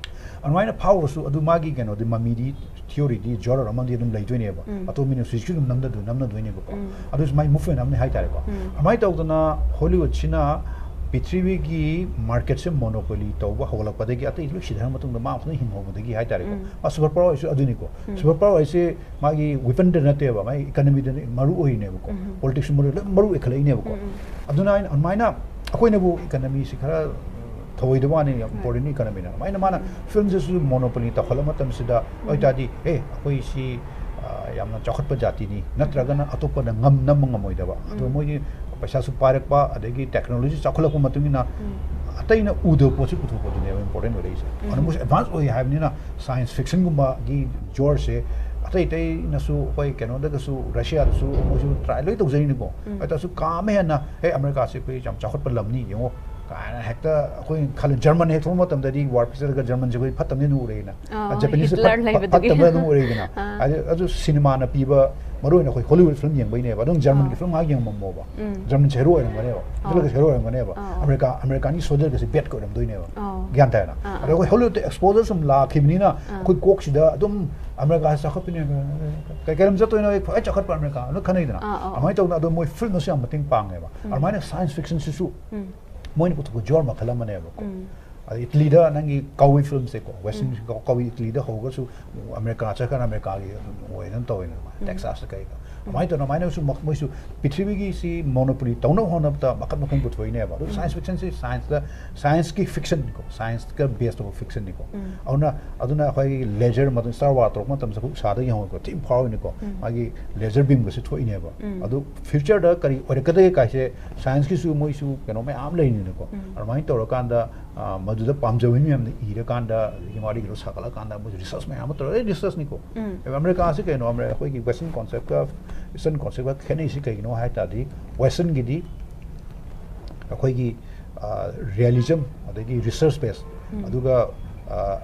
ꯑꯗꯨꯃꯥꯏꯅ ꯐꯥꯎꯔꯁꯨ ꯑꯗꯨ ꯃꯥꯒꯤ ꯀꯩꯅꯣꯗꯤ ꯃꯃꯤꯗꯤ ꯊꯤꯑꯣꯔꯤꯗꯤ ꯖꯣꯔ ꯑꯃꯗꯤ ꯑꯗꯨꯝ ꯂꯩꯗꯣꯏꯅꯦꯕ꯫ ꯎꯝ꯫ ꯑꯇꯣꯞꯄ ꯃꯤꯅ ꯍꯧꯖꯤꯛꯁꯨ ꯑꯗꯨꯝ ꯅꯝꯅꯗꯣꯏ-, ꯅꯝꯅꯗꯣꯏꯅꯦꯕꯀꯣ꯫ ꯎꯝ꯫ ꯑꯗꯨꯁꯨ ꯃꯥꯒꯤ ꯃꯨꯚꯃꯦꯟ ꯑꯃꯅꯤ ꯍꯥꯏꯇꯥꯔꯦꯀꯣ꯫ ꯎꯝ꯫ ꯑꯗꯨꯃꯥꯏꯅ ꯇꯧꯗꯅ ꯍꯣꯂꯤꯋꯨꯗꯁꯤꯅ ꯄ꯭ꯔꯤꯊꯤꯕꯤꯒꯤ ꯃꯥꯔꯀꯦꯠꯁꯦ ꯃꯣꯅꯣꯄꯣꯂꯤ ꯇꯧꯕ ꯍꯧꯒꯠꯂꯛꯄꯗꯒꯤ ꯑꯇꯩ ꯂꯣꯏ ꯁꯤꯊꯔ ꯃꯇꯨꯡꯗ ꯃꯥ ꯈꯛꯇꯪ ꯍꯤꯡꯍꯧꯕꯗꯒꯤ ꯍꯥꯏꯇꯥꯔꯦꯀꯣ꯫ ꯎꯝ꯫ ꯃꯥ ꯁꯨꯄꯔ ꯄꯥꯋꯔ ꯍꯥꯏꯁꯨ ꯑꯗꯨꯅꯤꯀꯣ꯫ ꯎꯝ꯫ ꯁꯨꯄꯔ ꯄꯥꯋꯔ ꯍꯥꯏꯁꯦ ꯃꯥꯒꯤ ꯋꯦꯄꯟꯗ ꯅꯠꯇꯦꯕ, ꯃꯥꯒꯤ ꯏꯀꯅꯃꯤꯗ ꯃꯔꯨ ꯑꯣꯏꯔꯤꯅꯦꯕꯀꯣ꯫ ꯎꯝ꯫ ꯄꯣꯂꯤꯇꯤꯛꯁ ꯃꯔꯨ, ꯂꯣꯏ ꯃꯔꯨ ꯑꯣꯏꯈꯠꯂꯛꯏꯅꯦꯕꯀꯣ꯫ ꯎꯝ, ꯎꯝ꯫ ꯑꯗꯨꯅ ꯑꯩꯅ, ꯑꯗꯨꯃꯥꯏꯅ ꯑꯩꯈꯣꯏꯅꯕꯨ ꯏꯀꯅꯃꯤꯁꯤ ꯈꯔ ꯊꯧꯑꯣꯏꯗꯕ ꯋꯥꯅꯤ, ꯌꯥꯝ ꯍꯣꯏ꯫ ꯏꯝꯄꯣꯔꯇꯦꯟ ꯏꯀꯅꯃꯤꯅ꯫ ꯑꯗꯨꯃꯥꯏꯅ ꯃꯥꯅ ꯎꯝ꯫ ꯐꯤꯂꯝꯁꯤꯁꯨ ꯃꯣꯅꯣꯄꯣꯂꯤ ꯇꯧꯍꯜꯂ ꯃꯇꯝꯁꯤꯗ, ꯎꯝ꯫ ꯑꯣꯏꯇꯥꯔꯗꯤ, "ꯑꯦ, ꯑꯩꯈꯣꯏ ꯁꯤ, ꯑ, ꯌꯥꯝꯅ ꯆꯥꯎꯈꯠꯄ ꯖꯥꯇꯤꯅꯤ", ꯅꯠꯇ꯭ꯔꯒꯅ ꯑꯇꯣꯞꯄꯅ ꯉꯝ-, ꯅꯝꯕ ꯉꯝꯃꯣꯏꯗꯕ꯫ ꯑꯗꯣ ꯎꯝ꯫ ꯃꯣꯏꯒꯤ ꯄꯩꯁꯥꯁꯨ ꯄꯥꯏꯔꯛꯄ, ꯑꯗꯒꯤ ꯇꯦꯛꯅꯣꯂꯣꯖꯤ ꯆꯥꯎꯈꯠꯂꯛꯄ ꯃꯇꯨꯡ ꯏꯟꯅ ꯎꯝ꯫ ꯑꯇꯩꯅ ꯎꯗꯕ ꯄꯣꯠꯁꯤ ꯄꯨꯊꯣꯛꯄꯗꯨꯅꯦꯕ ꯏꯝꯄꯣꯔꯇꯦꯟ ꯑꯣꯏꯔꯛꯏꯁꯦ꯫ ꯎꯝ꯫ ꯑꯗꯨ ꯃꯣꯏꯁꯨ ꯑꯦꯗꯚꯥꯟꯁ ꯑꯣꯏ ꯍꯥꯏꯕꯅꯤꯅ ꯁꯥꯏꯟꯁ ꯐꯤꯛꯁꯟꯒꯨꯝꯕꯒꯤ ꯖꯣꯔꯁꯦ ꯑꯇꯩ ꯑꯇꯩꯅꯁꯨ, ꯑꯩꯈꯣꯏ ꯀꯩꯅꯣꯗꯒꯁꯨ, ꯔꯁꯤꯌꯥꯗꯁꯨ ꯃꯣꯏꯁꯨ ꯇ꯭ꯔꯥꯏ ꯂꯣꯏ ꯇꯧꯖꯔꯤꯅꯤꯀꯣ꯫ ꯎꯝ꯫ ꯑꯗꯨ ꯑꯣꯏꯇꯥꯔꯁꯨ ꯀꯥ ꯑꯃ ꯍꯦꯟꯅ, "ꯑꯦ, ꯑꯃꯦꯔꯤꯀꯥꯁꯦ ꯑꯩꯈꯣꯏ ꯌꯥꯝ ꯆꯥꯎꯈꯠꯄ ꯂꯝꯅꯤ ꯌꯦꯡꯉꯣ" ꯀꯥꯏꯅ ꯍꯦꯛꯇ ꯑꯩꯈꯣꯏ ꯈꯜꯂꯦ꯫ ꯖꯔꯃꯟ ꯍꯦꯛ ꯊꯣꯛꯄ ꯃꯇꯝꯗꯗꯤ ꯋꯥꯔ ꯄꯤꯛꯆꯔꯒ ꯖꯔꯃꯟꯁꯦ ꯑꯩꯈꯣꯏ ꯐꯠꯇꯕꯅꯤ ꯑꯗꯨꯝ ꯎꯔꯛꯏꯅ꯫ ꯑꯥ, ꯖꯄꯅꯤꯁꯁꯦ ꯍꯤꯠꯂꯔ ꯐꯠ-, ꯂꯩꯕꯗꯨꯒꯤ꯫ ꯐꯠꯇꯕ ꯑꯗꯨꯝ ꯎꯔꯛꯏꯗꯅ꯫ ꯑꯥ꯫ ꯑꯗꯨ, ꯑꯗꯨ ꯁꯤꯅꯦꯃꯥꯅ ꯄꯤꯕ ꯃꯔꯨ ꯑꯣꯏꯅ ꯑꯩꯈꯣꯏ ꯍꯣꯂꯤꯋꯨꯗ ꯐꯤꯂꯝ ꯌꯦꯡꯕꯩꯅꯦꯕ꯫ ꯑꯗꯨꯝ ꯖꯔꯃꯟꯒꯤ ꯐꯤꯂꯝ ꯉꯥꯏꯍꯥꯛ ꯌꯦꯡꯉꯝꯃꯣꯕ, ꯖꯔꯃꯟꯁꯦ ꯍꯦꯔꯣ ꯑꯣꯏꯔꯝꯒꯅꯦꯕ, ꯍꯤꯠꯂꯔꯒ ꯍꯦꯔꯣ ꯑꯣꯏꯔꯝꯒꯅꯦꯕ꯫ ꯑꯃꯦꯔꯤꯀꯥ, ꯑꯃꯦꯔꯤꯀꯥꯒꯤ ꯁꯣꯜꯖꯔꯒꯁꯦ ꯕꯦꯠꯀ ꯑꯣꯏꯔꯝꯗꯣꯏꯅꯦꯕ꯫ ꯒ꯭ꯌꯥꯟ ꯇꯥꯏꯅ? ꯑꯗꯣ ꯑꯩꯈꯣꯏ ꯍꯣꯂꯤꯋꯨꯗꯇ ꯑꯦꯛꯁꯄꯣꯖꯔ ꯁꯨꯝ ꯂꯥꯛꯈꯤꯕꯅꯤꯅ ꯑꯩꯈꯣꯏ ꯀꯣꯛꯁꯤꯗ ꯑꯗꯨꯝ ꯑꯃꯦꯔꯤꯀꯥꯁꯦ ꯆꯥꯎꯈꯠꯄꯅꯦ, ꯀꯩ ꯀꯩ ꯂꯝ ꯆꯠꯇꯣꯏꯅꯣ, ꯑꯩ ꯈ꯭ꯋꯥꯏ ꯆꯥꯎꯈꯠꯄ ꯑꯃꯦꯔꯤꯀꯥ, ꯂꯣꯏ ꯈꯟꯅꯩꯗꯅ꯫ ꯑꯗꯨꯃꯥꯏꯅ ꯇꯧꯗꯅ ꯑꯗꯣ ꯃꯣꯏ ꯐꯤꯂꯝꯅꯁꯨ ꯌꯥꯝ ꯃꯇꯦꯡ ꯄꯥꯡꯉꯦꯕ꯫ ꯑꯗꯨꯃꯥꯏꯅ ꯁꯥꯏꯟꯁ ꯐꯤꯛꯁꯟꯁꯤꯁꯨ ꯃꯣꯏꯅ ꯄꯨꯊꯣꯛꯄ ꯖꯣꯔ ꯃꯈꯜ ꯑꯃꯅꯦꯕꯀꯣ꯫ ꯑꯗ ꯏꯇꯂꯤꯗ ꯅꯪꯒꯤ ꯀꯧꯏ ꯐꯤꯂꯝꯁꯦꯀꯣ, ꯋꯦꯁꯇꯔꯟ ꯀꯧꯏ ꯏꯇꯂꯤꯗ ꯍꯧꯔꯒꯁꯨ ꯑꯃꯦꯔꯤꯀꯥ ꯆꯠꯈ꯭ꯔꯒ ꯑꯃꯦꯔꯤꯀꯥꯒꯤ ꯑꯗꯨꯝ ꯑꯣꯏꯅ ꯇꯧꯋꯦꯅ, ꯇꯦꯛꯁꯥꯁꯇ ꯀꯩꯗ꯫ ꯑꯗꯨꯃꯥꯏꯅ ꯇꯧꯅ ꯑꯗꯨꯃꯥꯏꯅꯁꯨ ꯃ-, ꯃꯣꯏꯁꯨ ꯄ꯭ꯔꯤꯊꯤꯕꯤꯒꯤꯁꯤ ꯃꯣꯅꯣꯄꯣꯂꯤ ꯇꯧꯅꯕ ꯍꯣꯠꯅꯕꯗ ꯃꯈꯜ ꯃꯈꯜ ꯄꯨꯊꯣꯛꯏꯅꯦꯕ꯫ ꯑꯗꯨ ꯁꯥꯏꯟꯁ ꯐꯤꯛꯁꯟꯁꯤ ꯁꯥꯏꯟꯁꯇ, ꯁꯥꯏꯟꯁꯀꯤ ꯐꯤꯛꯁꯟꯅꯤꯀꯣ, ꯁꯥꯏꯟꯁꯀ ꯕꯦꯁ ꯇꯧꯕ ꯐꯤꯛꯁꯟꯅꯤꯀꯣ꯫ ꯑꯗꯨꯅ, ꯑꯗꯨꯅ ꯑꯩꯈꯣꯏꯒꯤ ꯂꯦꯖꯔ ꯃꯇꯝ, ꯁ꯭ꯇꯥꯔ ꯋꯥꯔ ꯇꯧꯔꯛꯄ ꯃꯇꯝꯗ ꯑꯩꯈꯣꯏ ꯎꯁꯥꯗ ꯌꯦꯡꯍꯧꯋꯦꯀꯣ, ꯊꯤ ꯐꯥꯎꯔꯤꯅꯤꯀꯣ꯫ ꯃꯥꯒꯤ ꯂꯦꯖꯔ ꯕꯤꯝꯒꯁꯨ ꯊꯣꯛꯏꯅꯦꯕ꯫ ꯑꯗꯨ ꯐ꯭ꯌꯨꯆꯔꯗ ꯀꯔꯤ ꯑꯣꯏꯔꯛꯀꯗꯒꯦ ꯀꯥꯏꯁꯦ ꯁꯥꯏꯟꯁꯀꯤꯁꯨ ꯃꯣꯏꯁꯨ ꯀꯩꯅꯣ ꯃꯌꯥꯝ ꯂꯩꯔꯤꯅꯤꯅꯀꯣ꯫ ꯑꯗꯨꯃꯥꯏꯅ ꯇꯧꯔꯀꯥꯟꯗ, ꯑ, ꯃꯗꯨꯗ ꯄꯥꯝꯖꯕ ꯃꯌꯥꯝꯅ ꯏꯔꯀꯥꯟꯗ, ꯑꯗꯒꯤ ꯋꯥꯔꯤꯒꯗꯣ ꯁꯥꯒꯠꯂꯀꯥꯟꯗ ꯃꯣꯏꯁꯨ ꯔꯤꯁꯔꯁ ꯃꯌꯥꯝ ꯑꯃ ꯇꯧꯔꯦ꯫ ꯑꯦ, ꯔꯤꯁꯔꯁꯅꯤꯀꯣ꯫ ꯑꯃꯦꯔꯤꯀꯥꯁꯤ ꯀꯩꯅꯣ, ꯑꯃꯦꯔꯤ-, ꯑꯩꯈꯣꯏꯒꯤ ꯋꯦꯁꯇꯔꯟ ꯀꯣꯟꯁꯦꯞꯀ ꯏꯁꯇꯔꯟ ꯀꯣꯟꯁꯦꯞꯀ ꯈꯦꯠꯅꯩꯁꯤ ꯀꯩꯒꯤꯅꯣ ꯍꯥꯏ ꯇꯥꯔꯗꯤ, ꯋꯦꯁꯇꯔꯟꯒꯤꯗꯤ ꯑꯩꯈꯣꯏꯒꯤ, ꯑ, ꯔꯤꯌꯦꯂꯤꯖꯝ, ꯑꯗꯒꯤ ꯔꯤꯁꯔꯁ ꯕꯦꯁ, ꯑꯗꯨꯒ, ꯑ,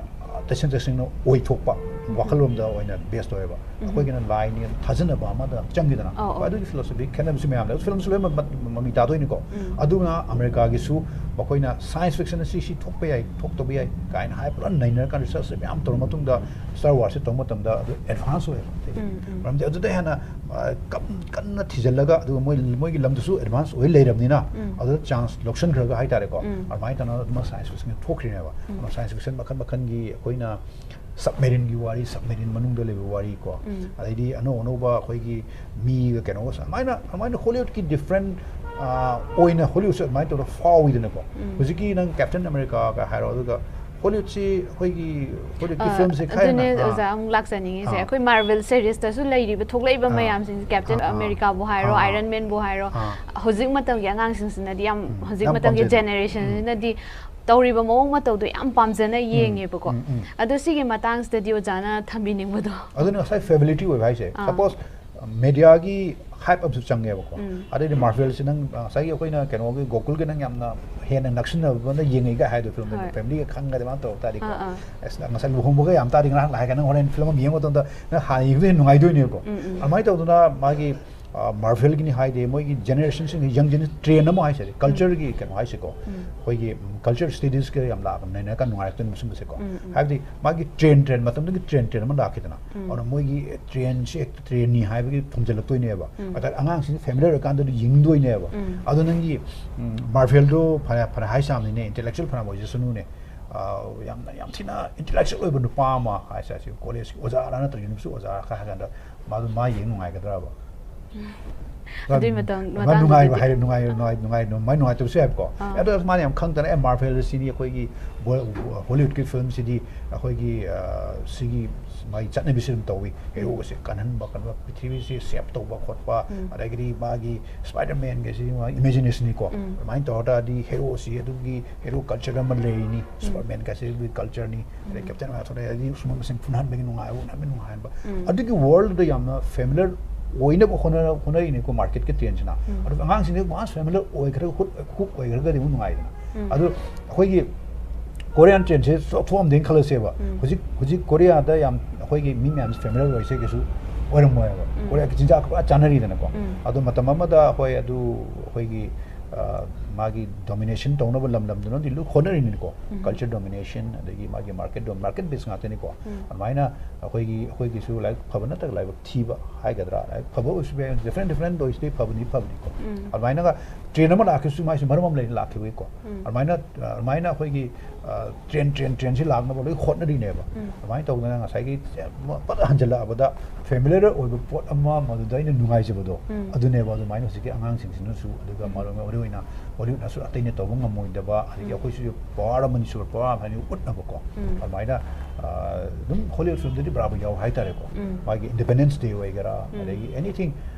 ꯇꯁꯦꯡ ꯇꯁꯦꯡꯅ ꯑꯣꯏꯊꯣꯛꯄ ꯋꯥꯈꯜꯂꯣꯟꯗ ꯑꯣꯏꯅ ꯕꯦꯁ ꯇꯧꯋꯦꯕ꯫ ꯑꯩꯈꯣꯏꯒꯤꯅ ꯂꯥꯏꯅꯤ ꯊꯥꯖꯅꯕ ꯑꯃꯗ ꯆꯪꯈꯤꯗꯅ꯫ ꯑꯧ, ꯑꯧ꯫ ꯑꯗꯨꯒꯤ ꯐꯤꯂꯣꯁꯣꯐꯤ ꯈꯦꯠꯅꯕꯁꯤ ꯃꯌꯥꯝ ꯂꯩ꯫ ꯐꯤꯂꯝꯁꯨ ꯂꯣꯏꯅꯃꯛ ꯃ-, ꯃꯃꯤ ꯇꯥꯗꯣꯏꯅꯤꯀꯣ꯫ ꯑꯗꯨꯅ ꯑꯃꯦꯔꯤꯀꯥꯒꯤꯁꯨ ꯃꯈꯣꯏꯅ ꯁꯥꯏꯟꯁ ꯐꯤꯛꯁꯟ ꯑꯁꯤ ꯁꯤ ꯊꯣꯛꯄ ꯌꯥꯏ, ꯊꯣꯛꯇꯕ ꯌꯥꯏ ꯀꯥꯏꯅ ꯍꯥꯏ ꯄꯨꯔꯥ ꯅꯩꯅꯔꯀꯥꯟꯗ ꯔꯤꯁꯔꯁꯁꯦ ꯃꯌꯥꯝ ꯇꯧꯔ ꯃꯇꯨꯡꯗ ꯁ꯭ꯇꯥꯔ ꯋꯥꯔꯁꯦ ꯇꯧꯕ ꯃꯇꯝꯗ ꯑꯗꯨ ꯑꯦꯗꯚꯥꯟꯁ ꯑꯣꯏꯌꯦꯕ꯫ ꯃꯔꯝꯗꯤ ꯑꯗꯨꯗ ꯍꯦꯟꯅ, ꯑ, ꯀꯟ-, ꯀꯟꯅ ꯊꯤꯖꯤꯜꯂꯒ, ꯑꯗꯨꯒ ꯃꯣꯏ, ꯃꯣꯏꯒꯤ ꯂꯝꯗꯨꯁꯨ ꯑꯦꯗꯚꯥꯟꯁ ꯑꯣꯏ ꯂꯩꯔꯕꯅꯤꯅ, ꯑꯗꯨꯗ ꯆꯥꯟꯁ ꯂꯧꯁꯟꯈ꯭ꯔꯒ ꯍꯥꯏꯇꯥꯔꯦꯀꯣ꯫ ꯑꯗꯨꯃꯥꯏꯅ ꯇꯧꯅ ꯑꯗꯨꯃꯛ ꯁꯥꯏꯟꯁ ꯐꯤꯛꯁꯟ ꯊꯣꯛꯈ꯭ꯔꯤꯅꯦꯕ꯫ ꯑꯗꯣ ꯁꯥꯏꯟꯁ ꯐꯤꯛꯁꯟ ꯃꯈꯜ ꯃꯈꯜꯒꯤ ꯑꯩꯈꯣꯏꯅ ꯁꯕꯃꯦꯔꯤꯟꯒꯤ ꯋꯥꯔꯤ, ꯁꯕꯃꯦꯔꯤꯟ ꯃꯅꯨꯡꯗ ꯂꯩꯕ ꯋꯥꯔꯤ ꯀꯣ꯫ ꯑꯗꯩꯗꯤ ꯑꯅꯧ ꯑꯅꯧꯕ ꯑꯩꯈꯣꯏꯒꯤ ꯃꯤꯒ ꯀꯩꯅꯣꯒ ꯁ-, ꯑꯗꯨꯃꯥꯏꯅ, ꯑꯗꯨꯃꯥꯏꯅ ꯍꯣꯂꯤꯋꯨꯗꯀꯤ ꯗꯤꯐ꯭ꯔꯦꯟ, ꯑ, ꯑꯣꯏꯅ ꯍꯣꯂꯤꯋꯨꯗꯁꯨ ꯑꯗꯨꯃꯥꯏꯅ ꯇꯧꯔꯒ ꯐꯥꯎꯋꯤꯗꯅꯀꯣ꯫ ꯍꯧꯖꯤꯛꯀꯤ ꯅꯪ ꯀꯦꯞꯇꯦꯟ ꯑꯃꯦꯔꯤꯀꯥꯒ ꯍꯥꯏꯔꯣ, ꯑꯗꯨꯒ ꯍꯣꯂꯤꯋꯨꯗꯁꯤ ꯑꯩꯈꯣꯏꯒꯤ ꯍꯣꯂꯤꯋꯨꯗꯀꯤ ꯑ, ꯐꯤꯂꯝꯁꯦ ꯈꯔ ꯑꯗꯨꯅꯦ ꯍꯦꯟꯅ, ꯑ, ꯑꯣꯖꯥ ꯑꯃꯨꯛ ꯂꯥꯛꯆꯅꯤꯡꯉꯤꯁꯦ꯫ ꯑ꯫ ꯑꯩꯈꯣꯏ ꯃꯥꯔꯕꯦꯜ ꯁꯦꯔꯤꯁꯇꯁꯨ ꯂꯩꯔꯤꯕ, ꯊꯣꯛꯂꯛꯏꯕ ꯑ꯫ ꯃꯌꯥꯝꯁꯤꯡꯁꯦ, ꯀꯦꯞꯇꯦꯟ ꯑ, ꯑ꯫ ꯑꯃꯦꯔꯤꯀꯥꯕꯨ ꯍꯥꯏꯔꯣ, ꯑ, ꯑ꯫ ꯑꯥꯏꯔꯟ ꯃꯦꯟꯕꯨ ꯍꯥꯏꯔꯣ, ꯑ꯫ ꯍꯧꯖꯤꯛ ꯃꯇꯝꯒꯤ ꯑꯉꯥꯡꯁꯤꯡꯁꯤꯅꯗꯤ ꯌꯥꯝ, ꯎꯝ, ꯍꯧꯖꯤꯛ ꯌꯥꯝ ꯃꯇꯝꯒꯤ ꯄꯥꯝꯖꯩ꯫ ꯖꯦꯅꯦꯔꯦꯁꯟꯁꯤꯅꯗꯤ ꯇꯧꯔꯤꯕ ꯃꯑꯣꯡ ꯃꯇꯧꯗꯣ ꯌꯥꯝ ꯄꯥꯝꯖꯅ ꯎꯝ, ꯌꯦꯡꯉꯦꯕꯀꯣ꯫ ꯎꯝ, ꯎꯝ꯫ ꯑꯗꯣ ꯁꯤꯒꯤ ꯃꯇꯥꯡꯁꯤꯗꯗꯤ ꯑꯣꯖꯥꯅ ꯊꯝꯕꯤꯅꯤꯡꯕꯗꯣ? ꯑꯗꯨꯅ ꯉꯁꯥꯏ ꯐꯦꯕꯤꯂꯤꯇꯤ ꯑꯣꯏꯕ ꯍꯥꯏꯁꯦ꯫ ꯑꯥ꯫ ꯁꯄꯣꯁ, ꯃꯦꯗꯤꯌꯥꯒꯤ ꯍꯥꯏꯞ ꯑꯃꯁꯨ ꯆꯪꯉꯦꯕꯀꯣ꯫ ꯎꯝ. ꯑꯗꯩꯗꯤ ꯃꯥꯔꯚꯦꯜꯁꯤ ꯅꯪ ꯉꯁꯥꯏꯒꯤ ꯑꯩꯈꯣꯏꯅ ꯀꯩꯅꯣꯒꯤ ꯒꯣꯀꯨꯜꯒꯤ ꯅꯪ ꯌꯥꯝꯅ ꯍꯦꯟꯅ ꯅꯛꯁꯤꯟꯅꯕꯅ ꯌꯦꯡꯉꯤꯒ ꯍꯥꯏꯗꯣ ꯐꯤꯂꯝꯗ ꯍꯣꯏ. ꯐꯦꯃꯤꯂꯤꯒ ꯈꯪꯒꯗꯤ ꯃꯥꯅ ꯇꯧꯔꯛ ꯇꯥꯔꯗꯤꯀꯣ꯫ ꯑꯥ, ꯑꯥ. ꯑꯁ ꯉꯁꯥꯏ ꯂꯨꯍꯣꯡꯕꯒ ꯌꯥꯝ ꯇꯥꯔꯗꯤ ꯉꯥꯏꯍꯥꯛ ꯂꯥꯛꯑꯒ ꯅꯪ ꯍꯣꯔꯦꯟ ꯐꯤꯂꯝ ꯑꯃ ꯌꯦꯡꯕ ꯃꯇꯝꯗ ꯅꯪ ꯍꯥꯟꯅ ꯌꯦꯡꯕꯗ ꯍꯦꯟꯅ ꯅꯨꯡꯉꯥꯏꯗꯣꯏꯅꯦꯕꯀꯣ꯫ ꯎꯝ, ꯎꯝ. ꯑꯗꯨꯃꯥꯏꯅ ꯇꯧꯗꯅ ꯃꯥꯒꯤ ꯃꯥꯔꯚꯦꯜꯒꯤꯅꯤ ꯍꯥꯏꯗꯤ ꯃꯣꯏꯒꯤ ꯖꯦꯅꯦꯔꯦꯁꯟꯁꯤꯡ ꯌꯪ ꯖꯦꯅꯦ ꯇ꯭ꯔꯦꯟ ꯑꯃ ꯍꯥꯏꯁꯦ ꯀꯜꯆꯔꯒꯤ ꯀꯩꯅꯣ ꯍꯥꯏꯁꯦꯀꯣ꯫ ꯎꯝ. ꯑꯩꯈꯣꯏꯒꯤ ꯀꯜꯆꯔ ꯁ꯭ꯇꯗꯤꯁꯀ ꯌꯥꯝ ꯂꯥꯛꯑꯕꯅꯤꯅ ꯀꯟꯅ ꯅꯨꯡꯉꯥꯏꯔꯛꯇꯣꯏꯅꯤ ꯁꯨꯝꯕꯁꯦꯀꯣ꯫ ꯎꯝ, ꯎꯝ. ꯍꯥꯏꯕꯗꯤ ꯃꯥꯒꯤ ꯇ꯭ꯔꯦꯟ ꯇ꯭ꯔꯦꯟ ꯃꯇꯝꯗꯨꯒꯤ ꯇ꯭ꯔꯦꯟ ꯇ꯭ꯔꯦꯟ ꯑꯃ ꯂꯥꯛꯈꯤꯗꯅ꯫ ꯎꯝ. ꯑꯗꯨꯅ ꯃꯣꯏꯒꯤ ꯇ꯭ꯔꯦꯟꯁꯤ ꯍꯦꯛꯇ ꯇ꯭ꯔꯦꯟꯅꯤ ꯍꯥꯏꯕꯒꯤ ꯐꯨꯝꯖꯤꯜꯂꯛꯇꯣꯏꯅꯦꯕ꯫ ꯎꯝ. ꯑꯗ ꯑꯉꯥꯡꯁꯤꯡꯁꯤ ꯐꯦꯃꯤꯂꯔ ꯑꯣꯏꯔꯀꯥꯟꯗꯗꯤ ꯌꯦꯡꯗꯣꯏꯅꯦꯕ꯫ ꯎꯝ. ꯑꯗꯣ ꯅꯪꯒꯤ ꯃꯥꯔꯚꯦꯜꯗꯣ ꯐꯅ ꯐꯅ ꯍꯥꯏ ꯁꯥꯕꯅꯤꯅꯦ, ꯏꯟꯇꯦꯂꯦꯛꯆꯨꯋꯦꯜ ꯐꯅ ꯑꯣꯏꯖꯁꯅꯨꯅꯦ꯫ ꯑ, ꯌꯥꯝꯅ ꯌꯥꯝ ꯊꯤꯅ ꯏꯟꯇꯦꯂꯦꯛꯆꯨꯋꯦꯜ ꯑꯣꯏꯕ ꯅꯨꯄꯥ ꯑꯃ ꯍꯥꯏꯁꯦ ꯀꯣꯂꯦꯖꯀꯤ ꯑꯣꯖꯥꯔꯥ ꯅꯠꯇ꯭ꯔꯒ ꯌꯨꯅꯤꯚꯔꯁꯤꯇꯤ ꯑꯣꯖꯥꯔꯥ ꯈꯔ ꯍꯥꯏ ꯀꯥꯟꯗ ꯃꯥꯗꯣ ꯃꯥ ꯌꯦꯡ ꯅꯨꯡꯉꯥꯏꯒꯗ꯭ꯔꯕ? ꯑꯗꯨꯏ ꯃꯇꯥꯡ- ꯃꯥ ꯅꯨꯡꯉꯥꯏꯕ ꯃꯇꯥꯡꯗꯨꯗꯤ- ꯍꯥꯏꯔꯦ, ꯅꯨꯡꯉꯥꯏ ꯅꯨꯡꯉꯥꯏ ꯅꯨꯡꯉꯥꯏ ꯅꯨꯡꯉꯥꯏ ꯅꯨꯡꯉꯥꯏꯇꯕꯁꯨ ꯌꯥꯏꯕꯀꯣ꯫ ꯑꯥ. ꯑꯗꯣ ꯃꯥꯅ ꯌꯥꯝ ꯈꯪꯗꯅ ꯑꯦ ꯃꯥꯔꯚꯦꯜ ꯁꯤꯅꯤ ꯑꯩꯈꯣꯏꯒꯤ ꯍꯣꯂꯤꯋꯨꯗꯀꯤ ꯐꯤꯂꯝꯁꯤꯗꯤ ꯑꯩꯈꯣꯏꯒꯤ ꯑ, ꯁꯤꯒꯤ ꯃꯥꯒꯤ ꯆꯠꯅꯕꯤꯁꯤ ꯑꯗꯨꯝ ꯇꯧꯏ꯫ ꯍꯦꯔꯣꯒꯁꯦ ꯀꯟꯍꯟꯕ, ꯀꯟꯕ, ꯄ꯭ꯔꯤꯊꯤꯕꯤꯁꯤ ꯁꯦꯞ ꯇꯧꯕ ꯈꯣꯠꯄ, ꯎꯝ. ꯑꯗꯒꯤꯗꯤ ꯃꯥꯒꯤ ꯁ꯭ꯄꯥꯏꯗꯔꯃꯦꯟꯒꯁꯤ ꯃꯥꯒꯤ ꯏꯃꯦꯖꯤꯅꯦꯁꯟꯅꯤꯀꯣ꯫ ꯎꯝ. ꯑꯗꯨꯃꯥꯏꯅ ꯇꯧꯔ ꯇꯥꯔꯗꯤ ꯍꯦꯔꯣꯁꯤ ꯑꯗꯨꯒꯤ ꯍꯦꯔꯣ ꯀꯜꯆꯔ ꯑꯃ ꯂꯩꯔꯤꯅꯤ, ꯁꯨꯄꯔꯃꯦꯟꯒꯁꯤ ꯑꯗꯨꯒꯤ ꯀꯜꯆꯔꯅꯤ, ꯑꯗꯩ ꯀꯦꯞꯇꯦꯟ ꯑꯃꯦꯔꯤꯀꯥ ꯊꯣꯛꯂꯛꯑꯦ, ꯑꯗꯩ ꯁꯨꯝꯕ ꯃꯁꯤꯡ ꯐꯨꯅꯍꯟꯕꯒꯤ ꯅꯨꯡꯉꯥꯏꯕ, ꯎꯅꯍꯟꯕꯒꯤ ꯅꯨꯡꯉꯥꯏꯍꯟꯕ꯫ ꯎꯝ. ꯑꯗꯨꯒꯤ ꯋꯥꯔꯜꯗꯨꯗ ꯌꯥꯝꯅ ꯐꯦꯃꯤꯂꯔ ꯑꯣꯏꯅꯕ ꯍꯣꯠꯅ-, ꯍꯣꯠꯅꯔꯤꯅꯤꯀꯣ ꯃꯥꯔꯀꯦꯠꯀꯤ ꯇ꯭ꯔꯦꯟꯁꯤꯅ꯫ ꯎꯝ. ꯑꯗꯨꯒ ꯑꯉꯥꯡꯁꯤꯡꯁꯦ ꯋꯥꯟꯁ ꯐꯦꯃꯤꯂꯔ ꯑꯣꯏꯈ꯭ꯔꯒ ꯍꯨꯠ ꯍꯨꯛ ꯑꯣꯏꯈ꯭ꯔꯒꯗꯤ ꯑꯃꯨꯛ ꯅꯨꯡꯉꯥꯏꯗꯅ꯫ ꯎꯝ. ꯑꯗꯨ ꯑꯩꯈꯣꯏꯒꯤ ꯀꯣꯔꯤꯌꯥꯟ ꯇ꯭ꯔꯦꯟꯁꯦ ꯊꯣꯛꯑꯝꯗꯦꯅ ꯈꯜꯂꯁꯦꯕ꯫ ꯎꯝ. ꯍꯧꯖꯤꯛ ꯍꯧꯖꯤꯛ ꯀꯣꯔꯤꯌꯥꯗ ꯌꯥꯝ ꯑꯩꯈꯣꯏꯒꯤ ꯃꯤ ꯃꯌꯥꯝꯁꯦ ꯐꯦꯃꯤꯂꯔ ꯑꯣꯏꯁꯦ ꯀꯩꯁꯨ ꯑꯣꯏꯔꯝꯃꯣꯏꯕ꯫ ꯎꯝ. ꯀꯣꯔꯤꯌꯥꯒꯤ ꯆꯤꯟꯖꯥꯛ ꯄꯨꯔꯥ ꯆꯥꯅꯔꯤꯗꯅꯀꯣ꯫ ꯎꯝ. ꯑꯗꯣ ꯃꯇꯝ ꯑꯃꯗ ꯑꯩꯈꯣꯏ ꯑꯗꯨ ꯑꯩꯈꯣꯏꯒꯤ ꯑ, ꯃꯥꯒꯤ ꯗꯣꯃꯤꯅꯦꯁꯟ ꯇꯧꯅꯕ ꯂꯝ ꯂꯝꯗꯨꯅꯗꯤ ꯂꯣꯏ ꯍꯣꯠꯅꯔꯤꯅꯤꯀꯣ꯫ ꯎꯝ. ꯀꯜꯆꯔ ꯗꯣꯃꯤꯅꯦꯁꯟ, ꯑꯗꯒꯤ ꯃꯥꯒꯤ ꯃꯥꯔꯀꯦꯠ ꯗꯣ-, ꯃꯥꯔꯀꯦꯠ ꯕꯦꯁ ꯉꯥꯛꯇꯅꯤꯀꯣ꯫ ꯎꯝ. ꯑꯗꯨꯃꯥꯏꯅ ꯑꯩꯈꯣꯏꯒꯤ ꯑꯩꯈꯣꯏꯒꯤꯁꯨ ꯂꯥꯏꯔꯤꯛ ꯐꯕ ꯅꯠꯇ꯭ꯔꯒ ꯂꯥꯏꯕꯛ ꯊꯤꯕ ꯍꯥꯏꯒꯗ꯭ꯔꯥ, ꯂꯥꯏꯔꯤꯛ ꯐꯕ ꯑꯣꯏꯔꯁꯨ ꯌꯥꯏ, ꯗꯤꯐ꯭ꯔꯦꯟ ꯗꯤꯐ꯭ꯔꯦꯟ ꯑꯣꯏꯁꯤꯗꯤ ꯐꯕꯅꯤ ꯐꯕꯅꯤꯀꯣ꯫ ꯎꯝ. ꯑꯗꯨꯃꯥꯏꯅꯒ ꯇ꯭ꯔꯦꯟ ꯑꯃ ꯂꯥꯛꯈꯤꯕꯁꯨ ꯃꯥꯏꯁꯨ ꯃꯔꯝ ꯑꯃ ꯂꯩꯅ ꯂꯥꯛꯈꯤꯕꯒꯤꯀꯣ꯫ ꯎꯝ. ꯑꯗꯨꯃꯥꯏꯅ ꯑꯗꯨꯃꯥꯏꯅ ꯑꯩꯈꯣꯏꯒꯤ ꯑ, ꯇ꯭ꯔꯦꯟ ꯇ꯭ꯔꯦꯟ ꯇ꯭ꯔꯦꯟꯁꯤ ꯂꯥꯛꯅꯕ ꯂꯣꯏ ꯍꯣꯠꯅꯔꯤꯅꯦꯕ꯫ ꯎꯝ. ꯑꯗꯨꯃꯥꯏꯅ ꯇꯧꯗꯅ ꯉꯁꯥꯏꯒꯤ ꯄꯠ ꯍꯟꯖꯜꯂꯛꯑꯕꯗ ꯐꯦꯃꯤꯂꯔ ꯑꯣꯏꯕ ꯄꯣꯠ ꯑꯃ ꯃꯗꯨꯗ ꯑꯩꯅ ꯅꯨꯡꯉꯥꯏꯖꯕꯗꯣ ꯎꯝ. ꯑꯗꯨꯅꯦꯕ꯫ ꯑꯗꯨꯃꯥꯏꯅ ꯍꯧꯖꯤꯛꯀꯤ ꯑꯉꯥꯡꯁꯤꯡꯁꯤꯅꯁꯨ, ꯑꯗꯨꯒ ꯎꯝ. ꯃꯔꯨ ꯃꯔꯨ ꯑꯣꯏꯅ ꯍꯣꯂꯤꯋꯨꯗꯅꯁꯨ ꯑꯇꯩꯅ ꯇꯧꯕ ꯉꯝꯃꯣꯏꯗꯕ, ꯑꯗꯒꯤ ꯎꯝ. ꯑꯩꯈꯣꯏꯁꯨ ꯄꯋꯥꯔ ꯑꯃꯅꯤ, ꯁꯨꯄꯔ ꯄꯋꯥꯔ ꯑꯃꯅꯤ ꯎꯠꯅꯕꯀꯣ꯫ ꯎꯝ. ꯑꯗꯨꯃꯥꯏꯅ ꯑ, ꯑꯗꯨꯝ ꯍꯣꯂꯤꯋꯨꯗ ꯐꯤꯂꯝꯗꯗꯤ ꯕꯔꯥꯕꯔ ꯌꯥꯎ ꯍꯥꯏꯇꯥꯔꯦꯀꯣ꯫ ꯎꯝ. ꯃꯥꯒꯤ ꯏꯟꯗꯤꯄꯦꯟꯗꯦꯟꯁ ꯗꯦ ꯑꯣꯏꯒꯦꯔꯥ, ꯎꯝ. ꯑꯗꯒꯤ ꯑꯦꯅꯤꯊꯤꯡ